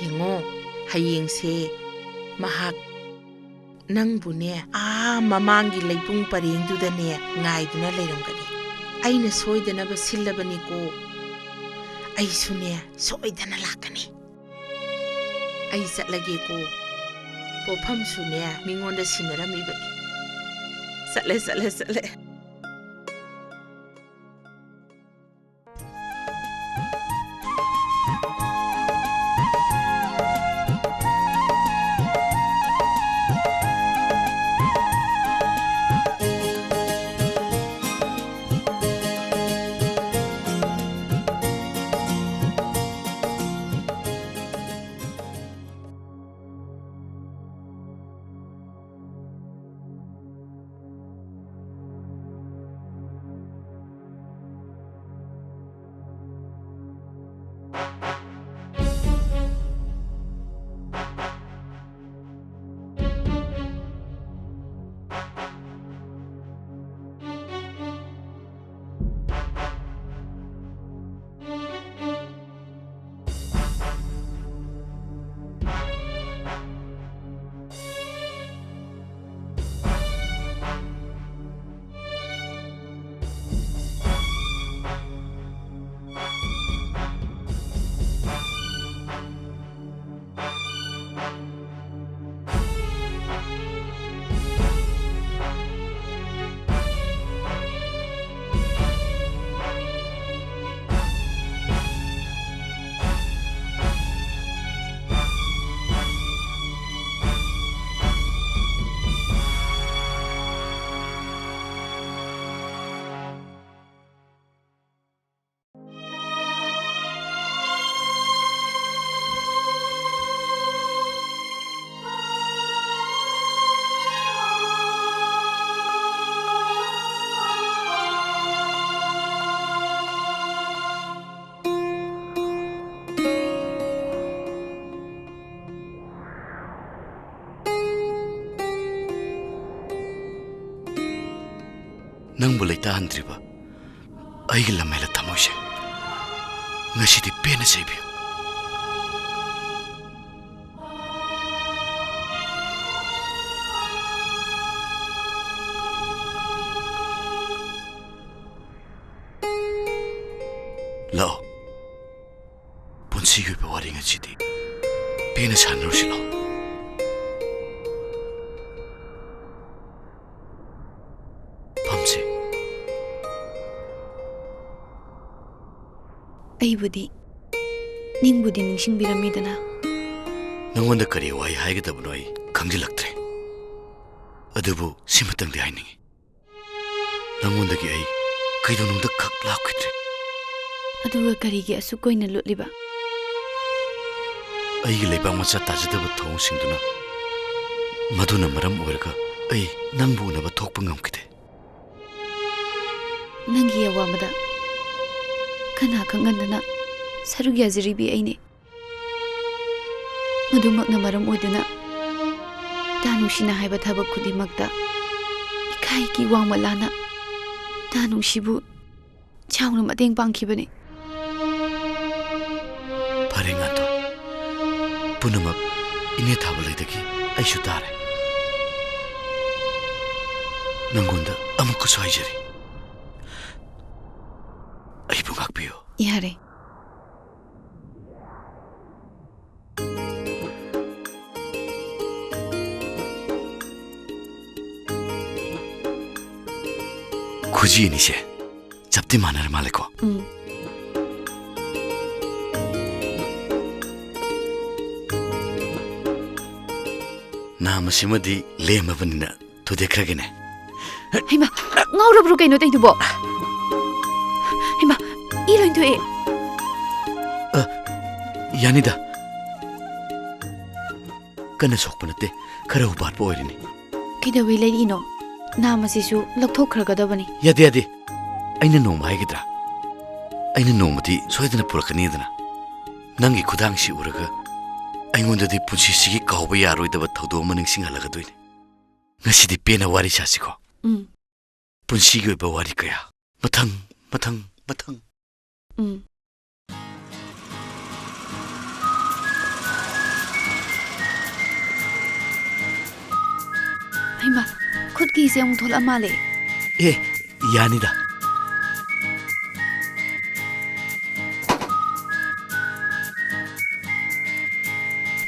ꯌꯦꯡꯉꯣ, ꯍꯌꯦꯡꯁꯦ ꯃꯍꯥꯛ ꯅꯪꯕꯨꯅꯦ, ꯑꯥ ꯃꯃꯥꯡꯒꯤ ꯂꯩꯄꯨꯡ ꯄꯔꯦꯡꯗꯨꯗꯅꯦ ꯉꯥꯏꯗꯨꯅ ꯂꯩꯔꯝꯒꯅꯤ꯫ ꯑꯩꯅ ꯁꯣꯏꯗꯅꯕ ꯁꯤꯜꯂꯕꯅꯤꯀꯣ꯫ ꯑꯩꯁꯨꯅꯦ, ꯁꯣꯏꯗꯅ ꯂꯥꯛꯀꯅꯤ꯫ ꯑꯩ ꯆꯠꯂꯒꯦꯀꯣ꯫ ꯄꯣꯠꯐꯝꯁꯨꯅꯦ, ꯃꯤꯉꯣꯟꯗ ꯁꯤꯟꯅꯔꯝꯃꯤꯕꯅꯤ꯫ ꯆꯠꯂꯦ, ꯆꯠꯂꯦ, ꯆꯠꯂꯦ꯫ ꯅꯪꯕꯨ ꯂꯩꯇꯥꯍꯟꯗ꯭ꯔꯤꯕ ꯑꯩꯒꯤ ꯂꯝꯍꯦꯜꯂ ꯊꯃꯣꯏꯁꯦ ꯉꯁꯤꯗꯤ ꯄꯦꯟꯅ ꯆꯩꯕꯤꯌꯨ꯫ ꯂꯥꯛꯑꯣ, ꯄꯨꯟꯁꯤꯒꯤ ꯑꯣꯏꯕ ꯋꯥꯔꯤ ꯉꯁꯤꯗꯤ ꯄꯦꯟꯅ ꯁꯥꯟꯅꯔꯨꯁꯤ꯫ ꯂꯥꯛꯑꯣ, ꯐꯝꯁꯦ꯫ ꯑꯩꯕꯨꯗꯤ ꯅꯤꯡꯕꯨꯗꯤ ꯅꯤꯡꯁꯤꯡꯕꯤꯔꯝꯃꯤꯗꯅ꯫ ꯅꯉꯣꯟꯗ ꯀꯔꯤ ꯋꯥꯍꯩ ꯍꯥꯏꯒꯗꯕꯅꯣ ꯑꯩ ꯈꯪꯖꯤꯜꯂꯛꯇ꯭ꯔꯦ꯫ ꯑꯗꯨꯕꯨ ꯁꯤꯃꯇꯪꯗꯤ ꯍꯥꯏꯅꯤꯡꯏ, ꯅꯉꯣꯟꯗꯒꯤ ꯑꯩ ꯀꯩꯗꯧꯅꯨꯡꯗ ꯈꯛ ꯂꯥꯞꯈꯤꯗ꯭ꯔꯦ꯫ ꯑꯗꯨꯒ ꯀꯔꯤꯒꯤ ꯑꯁꯨꯛ ꯀꯨꯏꯅ ꯂꯨꯠꯂꯤꯕ? ꯑꯩꯒꯤ ꯂꯩꯕꯥꯛ ꯃꯆꯥ ꯇꯥꯖꯗꯕ ꯊꯧꯑꯣꯡꯁꯤꯡꯗꯨꯅ, ꯃꯗꯨꯅ ꯃꯔꯝ ꯑꯣꯏꯔꯒ ꯑꯩ ꯅꯪꯕꯨ ꯎꯅꯕ ꯊꯣꯛꯄ ꯉꯝꯈꯤꯗꯦ꯫ ꯅꯪꯒꯤ ꯑꯋꯥꯕꯗ ꯀꯅꯥ ꯈꯪꯍꯟꯗꯅ ꯁꯔꯨꯛ ꯌꯥꯖꯔꯤꯕꯤ ꯑꯩꯅꯦ꯫ ꯃꯗꯨꯃꯛꯅ ꯃꯔꯝ ꯑꯣꯏꯗꯨꯅ ꯇꯥ ꯅꯨꯡꯁꯤꯅ ꯍꯥꯏꯕ ꯊꯕꯛ ꯈꯨꯗꯤꯡꯃꯛꯇ ꯏꯀꯥꯏꯒꯤ ꯋꯥꯡꯃ ꯂꯥꯟꯅ ꯇꯥ ꯅꯨꯡꯁꯤꯕꯨ ꯆꯥꯎꯅ ꯃꯇꯦꯡ ꯄꯥꯡꯈꯤꯕꯅꯤ꯫ ꯐꯔꯦ ꯉꯥꯟꯊꯣꯏ, ꯄꯨꯝꯅꯃꯛ ꯏꯅꯦ ꯊꯥꯕꯂꯩꯗꯒꯤ ꯑꯩꯁꯨ ꯇꯥꯔꯦ꯫ ꯅꯪꯉꯣꯟꯗ ꯑꯃꯨꯛꯀꯁꯨ ꯍꯥꯏꯖꯔꯤ, ꯑꯩꯕꯨ ꯉꯥꯛꯄꯤꯌꯨ꯫ ꯌꯥꯔꯦ꯫ ꯈꯨꯖꯤ ꯑꯅꯤꯁꯦ ꯆꯞꯇꯤ ꯃꯥꯟꯅꯔ ꯃꯥꯜꯂꯦꯀꯣ꯫ ꯎꯝ꯫ ꯅꯥꯃꯁꯤꯃꯗꯤ ꯂꯦꯝꯃꯕꯅꯤꯅ ꯊꯨꯗꯦꯛꯈ꯭ꯔꯒꯦꯅꯦ꯫ ꯍꯩꯃꯥ, ꯉꯥꯎꯔꯕ꯭ꯔꯣ ꯀꯩꯅꯣ ꯇꯧꯏꯗꯨꯕꯣ? ꯍꯩꯃꯥ, ꯏ ꯂꯣꯏ ꯊꯣꯛꯑꯦ꯫ ꯑ, ꯌꯥꯅꯤꯗ꯫ ꯀꯟꯅ ꯁꯣꯛꯄ ꯅꯠꯇꯦ, ꯈꯔ ꯍꯨꯕꯥꯠꯄ ꯑꯣꯏꯔꯤꯅꯤ꯫ ꯀꯩꯗꯧꯕꯩ ꯂꯩꯔꯛꯏꯅꯣ? ꯅꯥꯃꯁꯤꯁꯨ ꯂꯧꯊꯣꯛꯈ꯭ꯔꯒꯗꯕꯅꯤ꯫ ꯌꯥꯗꯦ, ꯌꯥꯗꯦ꯫ ꯑꯩꯅ ꯅꯣꯡꯃ ꯍꯥꯏꯒꯗ꯭ꯔꯥ? ꯑꯩꯅ ꯅꯣꯡꯃꯗꯤ ꯁꯣꯏꯗꯅ ꯄꯨꯔꯛꯀꯅꯤꯗꯅ꯫ ꯅꯪꯒꯤ ꯈꯨꯗꯥꯡꯁꯤ ꯎꯔꯒ ꯑꯩꯉꯣꯟꯗꯗꯤ ꯄꯨꯟꯁꯤꯁꯤꯒꯤ ꯀꯥꯎꯕ ꯌꯥꯔꯣꯏꯗꯕ ꯊꯧꯗꯣꯛ ꯑꯃ ꯅꯤꯡꯁꯤꯡꯍꯜꯂꯒꯗꯣꯏꯅꯤ꯫ ꯉꯁꯤꯗꯤ ꯄꯦꯟꯅ ꯋꯥꯔꯤ ꯁꯥꯁꯤꯀꯣ꯫ ꯎꯝ꯫ ꯄꯨꯟꯁꯤꯒꯤ ꯑꯣꯏꯕ ꯋꯥꯔꯤ ꯀꯌꯥ꯫ ꯃꯊꯪ, ꯃꯊꯪ, ꯃꯊꯪ꯫ ꯎꯝ꯫ ꯍꯩꯃꯥ, ꯈꯨꯠꯀꯤꯁꯦ ꯑꯃꯨꯛ ꯊꯣꯛꯂꯛꯑ ꯃꯥꯜꯂꯦ꯫ ꯑꯦ, ꯌꯥꯅꯤꯗ꯫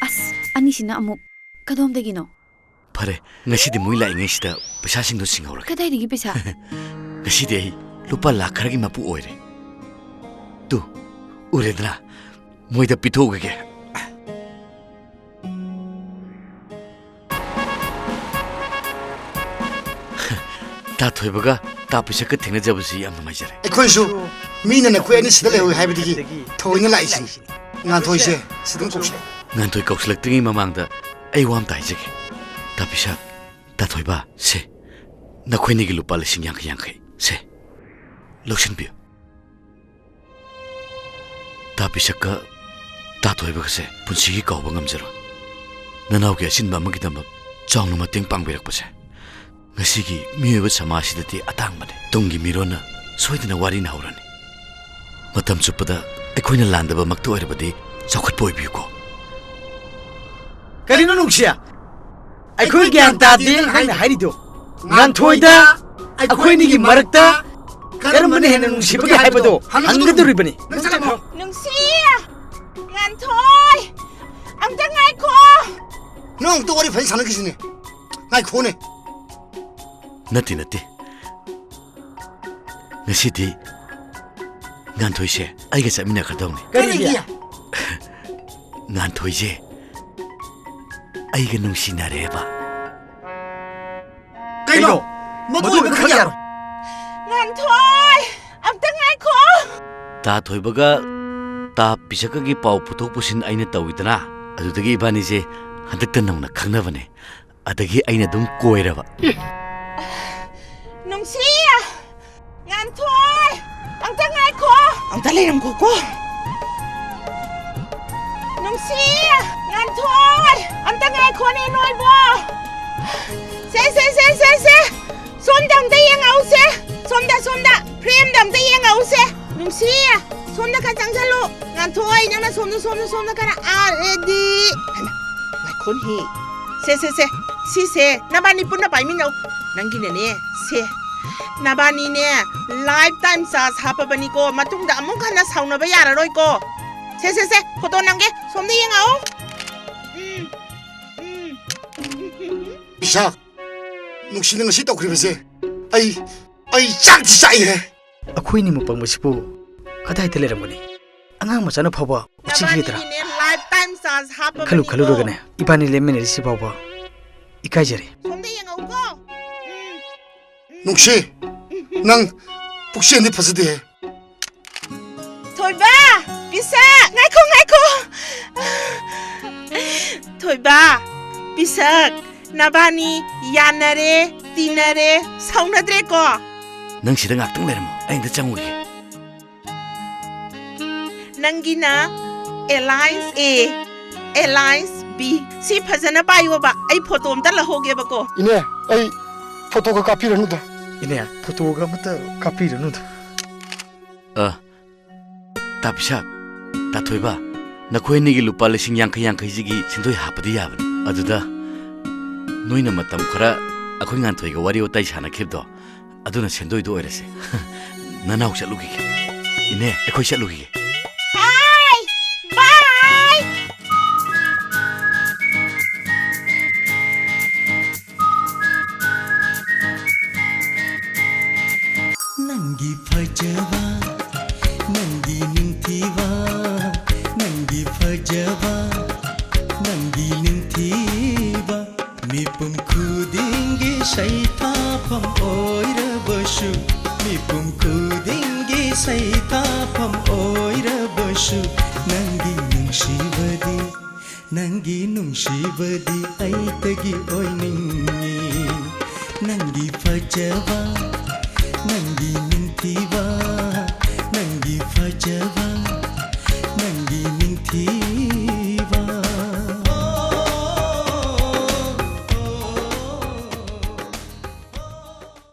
ꯑꯁ, ꯑꯅꯤꯁꯤꯅ ꯑꯃꯨꯛ ꯀꯗꯣꯝꯗꯒꯤꯅꯣ? ꯐꯔꯦ, ꯉꯁꯤꯗꯤ ꯃꯣꯏ ꯂꯥꯛꯏꯉꯩꯁꯤꯗ ꯄꯩꯁꯥꯁꯤꯡꯗꯣ ꯁꯤꯡꯍꯧꯔꯒꯦ꯫ ꯀꯗꯥꯏꯗꯒꯤ ꯄꯩꯁꯥ? ꯉꯁꯤꯗꯤ ꯑꯩ ꯂꯨꯄꯥ ꯂꯥꯛ ꯈꯔꯒꯤ ꯃꯄꯨ ꯑꯣꯏꯔꯦ꯫ ꯇꯨ, ꯎꯔꯦꯗꯅ? ꯃꯣꯏꯗ ꯄꯤꯊꯣꯛꯎꯈꯤꯒꯦ꯫ ꯇꯥ ꯊꯣꯏꯕꯒ ꯇꯥ ꯄꯤꯁꯛꯀ ꯊꯦꯡꯅꯖꯕꯁꯤ ꯌꯥꯝ ꯅꯨꯡꯉꯥꯏꯖꯔꯦ꯫ ꯑꯩꯈꯣꯏꯁꯨ ꯃꯤꯅ ꯅꯈꯣꯏ ꯑꯅꯤ ꯁꯤꯗ ꯂꯩꯍꯧꯏ ꯍꯥꯏꯕꯗꯒꯤ ꯊꯑꯣꯏꯅ ꯂꯥꯛꯏꯁꯤꯅꯤ꯫ ꯉꯥꯟꯊꯣꯏꯁꯦ ꯁꯤꯗ ꯀꯧꯁꯤꯜꯂꯛꯑꯣ꯫ ꯉꯥꯟꯊꯣꯏ ꯀꯧꯁꯤꯜꯂꯛꯇ꯭ꯔꯤꯉꯩ ꯃꯃꯥꯡꯗ ꯑꯩ ꯋꯥ ꯑꯝꯇ ꯍꯥꯏꯖꯒꯦ꯫ ꯇꯥ ꯄꯤꯁꯛ, ꯇꯥ ꯊꯣꯏꯕ, ꯁꯦ, ꯅꯈꯣꯏꯅꯤꯒꯤ ꯂꯨꯄꯥ ꯂꯤꯁꯤꯡ ꯌꯥꯡꯈꯩ ꯌꯥꯡꯈꯩ, ꯁꯦ, ꯂꯧꯁꯤꯟꯕꯤꯌꯨ꯫ ꯇꯥ ꯄꯤꯁꯛꯀ ꯇꯥ ꯊꯣꯏꯕꯒꯁꯦ ꯄꯨꯟꯁꯤꯒꯤ ꯀꯥꯎꯕ ꯉꯝꯖꯔꯣꯏ꯫ ꯅꯅꯥꯎꯒꯤ ꯑꯁꯤꯟꯕ ꯑꯃꯒꯤꯗꯃꯛ ꯆꯥꯎꯅ ꯃꯇꯦꯡ ꯄꯥꯡꯕꯤꯔꯛꯄꯁꯦ ꯉꯁꯤꯒꯤ ꯃꯤꯑꯣꯏꯕ ꯁꯃꯥꯖꯁꯤꯗꯗꯤ ꯑꯇꯥꯡꯕꯅꯤ꯫ ꯇꯨꯡꯒꯤ ꯃꯤꯔꯣꯟꯅ ꯁꯣꯏꯗꯅ ꯋꯥꯔꯤ ꯅꯍꯧꯔꯅꯤ꯫ ꯃꯇꯝ ꯆꯨꯞꯄꯗ ꯑꯩꯈꯣꯏꯅ ꯂꯥꯟꯗꯕꯃꯛꯇ ꯑꯣꯏꯔꯕꯗꯤ ꯆꯥꯎꯈꯠꯄ ꯑꯣꯏꯕꯤꯌꯨꯀꯣ꯫ ꯀꯔꯤꯅꯣ ꯅꯨꯡꯁꯤ? ꯑꯩꯈꯣꯏ ꯒ꯭ꯌꯥꯟ ꯇꯥꯗꯦ ꯅꯪ ꯍꯥꯏꯅ ꯍꯥꯏꯔꯤꯗꯣ꯫ ꯉꯥꯟꯊꯣꯏꯗ ꯑꯩꯈꯣꯏꯅꯤꯒꯤ ꯃꯔꯛꯇ ꯀꯔꯝꯕꯅ ꯍꯦꯟꯅ ꯅꯨꯡꯁꯤꯕꯒꯦ ꯍꯥꯏꯕꯗꯣ ꯍꯪꯒꯗꯧꯔꯤꯕꯅꯤ꯫ ꯅꯪ ꯆꯠꯂꯝꯃꯣ꯫ ꯅꯨꯡꯁꯤ! ꯉꯥꯟꯊꯣꯏ! ꯑꯝꯇ ꯉꯥꯏꯈꯣ! ꯅꯪ ꯑꯝꯇ ꯋꯥꯔꯤ ꯐꯖꯅ ꯁꯥꯟꯅꯈꯤꯁꯤꯅꯦ꯫ ꯉꯥꯏꯈꯣꯅꯦ꯫ ꯅꯠꯇꯦ, ꯅꯠꯇꯦ꯫ ꯉꯁꯤꯗꯤ ꯉꯥꯟꯊꯣꯏꯁꯦ ꯑꯩꯒ ꯆꯠꯃꯤꯟꯅꯈ꯭ꯔꯗꯧꯅꯤ꯫ ꯀꯔꯤꯒꯤ? ꯉꯥꯟꯊꯣꯏꯁꯦ ꯑꯩꯒ ꯅꯨꯡꯁꯤꯅꯔꯦꯕ꯫ ꯀꯩꯅꯣ? ꯃꯗꯨ ꯑꯣꯏꯕ ꯈꯛ ꯌꯥꯔꯣꯏ꯫ ꯉꯥꯟꯊꯣꯏ! ꯑꯝꯇ ꯉꯥꯏꯈꯣ! ꯇꯥ ꯊꯣꯏꯕꯒ ꯇꯥ ꯄꯤꯁꯛꯀꯒꯤ ꯄꯥꯎ ꯄꯨꯊꯣꯛ ꯄꯨꯁꯤꯟ ꯑꯩꯅ ꯇꯧꯋꯤꯗꯅ, ꯑꯗꯨꯗꯒꯤ ꯏꯕꯥꯅꯤꯁꯦ ꯍꯟꯗꯛꯇ ꯅꯧꯅ ꯈꯪꯅꯕꯅꯦ꯫ ꯑꯗꯒꯤ ꯑꯩꯅ ꯑꯗꯨꯝ ꯀꯣꯏꯔꯕ꯫ ꯅꯨꯡꯁꯤ! ꯉꯥꯟꯊꯣꯏ! ꯑꯝꯇ ꯉꯥꯏꯈꯣ! ꯑꯝꯇ ꯂꯩꯔꯝꯈꯣꯀꯣ꯫ ꯅꯨꯡꯁꯤ! ꯉꯥꯟꯊꯣꯏ! ꯑꯝꯇ ꯉꯥꯏꯈꯣꯅꯦ ꯅꯣꯏꯕꯣ! ꯁꯦ, ꯁꯦ, ꯁꯦ, ꯁꯦ, ꯁꯦ! ꯁꯣꯝꯗ ꯑꯝꯇ ꯌꯦꯡꯉꯛꯎꯁꯦ꯫ ꯁꯣꯝꯗ, ꯁꯣꯝꯗ, frameꯗ ꯑꯝꯇ ꯌꯦꯡꯉꯛꯎꯁꯦ꯫ ꯅꯨꯡꯁꯤ, ꯁꯣꯝꯗ ꯈꯔ ꯆꯪꯁꯜꯂꯨ꯫ ꯉꯥꯟꯊꯣꯏ, ꯅꯪꯅ ꯁꯣꯝꯗ, ꯁꯣꯝꯗ, ꯁꯣꯝꯗ ꯈꯔ, ꯑꯥ, ready꯫ ꯍꯩꯃꯥ, ꯉꯥꯏꯈꯣꯅꯦꯍꯦ꯫ ꯁꯦ, ꯁꯦ, ꯁꯦ, ꯁꯤꯁꯦ ꯅꯕꯥꯅꯤ ꯄꯨꯟꯅ ꯄꯥꯏꯃꯤꯟꯅꯧ꯫ ꯅꯪꯒꯤꯅꯅꯦ, ꯁꯦ, ꯅꯕꯥꯅꯤꯅꯦ, lifetime charge ꯍꯥꯞꯄꯕꯅꯤꯀꯣ, ꯃꯇꯨꯡꯗ ꯑꯃꯨꯛ ꯍꯟꯅ ꯁꯥꯎꯅꯕ ꯌꯥꯔꯔꯣꯏꯀꯣ꯫ ꯁꯦ, ꯁꯦ, ꯁꯦ, photo ꯅꯝꯒꯦ, ꯁꯣꯝꯗ ꯌꯦꯡꯉꯛꯑꯣ꯫ ꯎꯝ, ꯎꯝ꯫ ꯕꯤꯁꯥꯈ, ꯅꯨꯡꯁꯤꯅ ꯉꯁꯤ ꯇꯧꯈ꯭ꯔꯤꯕꯁꯦ ꯑꯩ, ꯑꯩ ꯆꯥꯛꯇꯤ ꯆꯥꯛꯏꯍꯦ꯫ ꯑꯩꯈꯣꯏꯅꯤꯃꯨꯛ ꯄꯪꯕꯁꯤꯕꯨ ꯀꯗꯥꯏꯗ ꯂꯩꯔꯝꯒꯅꯤ? ꯑꯉꯥꯡ ꯃꯆꯥꯅ ꯐꯥꯎꯕ ꯎꯁꯤꯠꯈꯤꯗ꯭ꯔꯥ? ꯅꯕꯥꯅꯤꯒꯤꯅꯦ lifetime charge ꯍꯥꯞꯄꯕꯅꯤꯀꯣ꯫ ꯈꯜꯂꯨ ꯈꯜꯂꯨꯔꯒꯅꯦ, ꯏꯕꯥꯅꯤ ꯂꯦꯞꯃꯤꯟꯅꯔꯤꯁꯤ ꯐꯥꯎꯕ ꯏꯀꯥꯏꯖꯔꯦ꯫ ꯁꯣꯝꯗ ꯌꯦꯡꯉꯛꯎꯀꯣ꯫ ꯎꯝ, ꯎꯝ꯫ ꯅꯨꯡꯁꯤ, ꯅꯪ ꯄꯨꯛꯆꯦꯜꯗꯤ ꯐꯖꯗꯦꯍꯦ꯫ ꯊꯣꯏꯕ, ꯄꯤꯁꯛ, ꯉꯥꯏꯈꯣ, ꯉꯥꯏꯈꯣ꯫ ꯊꯣꯏꯕ, ꯄꯤꯁꯛ, ꯅꯕꯥꯅꯤ ꯌꯥꯅꯔꯦ, ꯇꯤꯟꯅꯔꯦ, ꯁꯥꯎꯅꯗ꯭ꯔꯦꯀꯣ? ꯅꯪ ꯁꯤꯗ ꯉꯥꯛꯇꯪ ꯂꯩꯔꯝꯃꯣ, ꯑꯩ ꯑꯝꯇ ꯆꯪꯉꯨꯒꯦ꯫ ꯅꯪꯒꯤꯅ alliance A, alliance B꯫ ꯁꯤ ꯐꯖꯅ ꯄꯥꯏꯌꯣꯕ, ꯑꯩ photo ꯑꯝꯇ ꯂꯧꯍꯧꯒꯦꯕꯀꯣ꯫ ꯏꯅꯦ, ꯑꯩ photoꯒ ꯀꯥꯞꯄꯤꯔꯅꯨꯗ꯫ ꯏꯅꯦ, photoꯒ ꯑꯃꯇ ꯀꯥꯞꯄꯤꯔꯅꯨꯗ꯫ ꯑ, ꯇꯥ ꯄꯤꯁꯥꯛ, ꯇꯥ ꯊꯣꯏꯕ, ꯅꯈꯣꯏ ꯑꯅꯤꯒꯤ ꯂꯨꯄꯥ ꯂꯤꯁꯤꯡ ꯌꯥꯡꯈꯩ ꯌꯥꯡꯈꯩꯁꯤꯒꯤ ꯁꯦꯟꯗꯣꯏ ꯍꯥꯞꯄꯗꯤ ꯌꯥꯕꯅꯤ꯫ ꯑꯗꯨꯗ ꯅꯣꯏꯅ ꯃꯇꯝ ꯈꯔ ꯑꯩꯈꯣꯏ ꯉꯥꯟꯊꯣꯏꯒ ꯋꯥꯔꯤ ꯋꯥꯇꯥꯏ ꯁꯥꯟꯅꯈꯤꯕꯗꯣ, ꯑꯗꯨꯅ ꯁꯦꯟꯗꯣꯏꯗꯣ ꯑꯣꯏꯔꯁꯦ꯫ ꯅꯅꯥꯎ ꯆꯠꯂꯨꯈꯤꯒꯦ꯫ ꯏꯅꯦ, ꯑꯩꯈꯣꯏ ꯆꯠꯂꯨꯈꯤꯒꯦ꯫ Bye! Bye! ꯅꯪꯒꯤ ꯐꯖꯕ, ꯅꯪꯒꯤ ꯅꯤꯡꯊꯤꯕ, ꯅꯪꯒꯤ ꯐꯖꯕ, ꯅꯪꯒꯤ ꯅꯤꯡꯊꯤꯕ, ꯃꯤꯄꯨꯝ ꯈꯨꯗꯤꯡꯒꯤ ꯁꯩꯊꯥꯐꯝ ꯑꯣꯏꯔꯕꯁꯨ, ꯃꯤꯄꯨꯝ ꯈꯨꯗꯤꯡꯒꯤ ꯁꯩꯊꯥꯐꯝ ꯑꯣꯏꯔꯕꯁꯨ, ꯅꯪꯒꯤ ꯅꯨꯡꯁꯤꯕꯗꯤ, ꯅꯪꯒꯤ ꯅꯨꯡꯁꯤꯕꯗꯤ ꯑꯩꯇꯒꯤ ꯑꯣꯏꯅꯤꯡꯉꯤ꯫ ꯅꯪꯒꯤ ꯐꯖꯕ, ꯅꯪꯒꯤ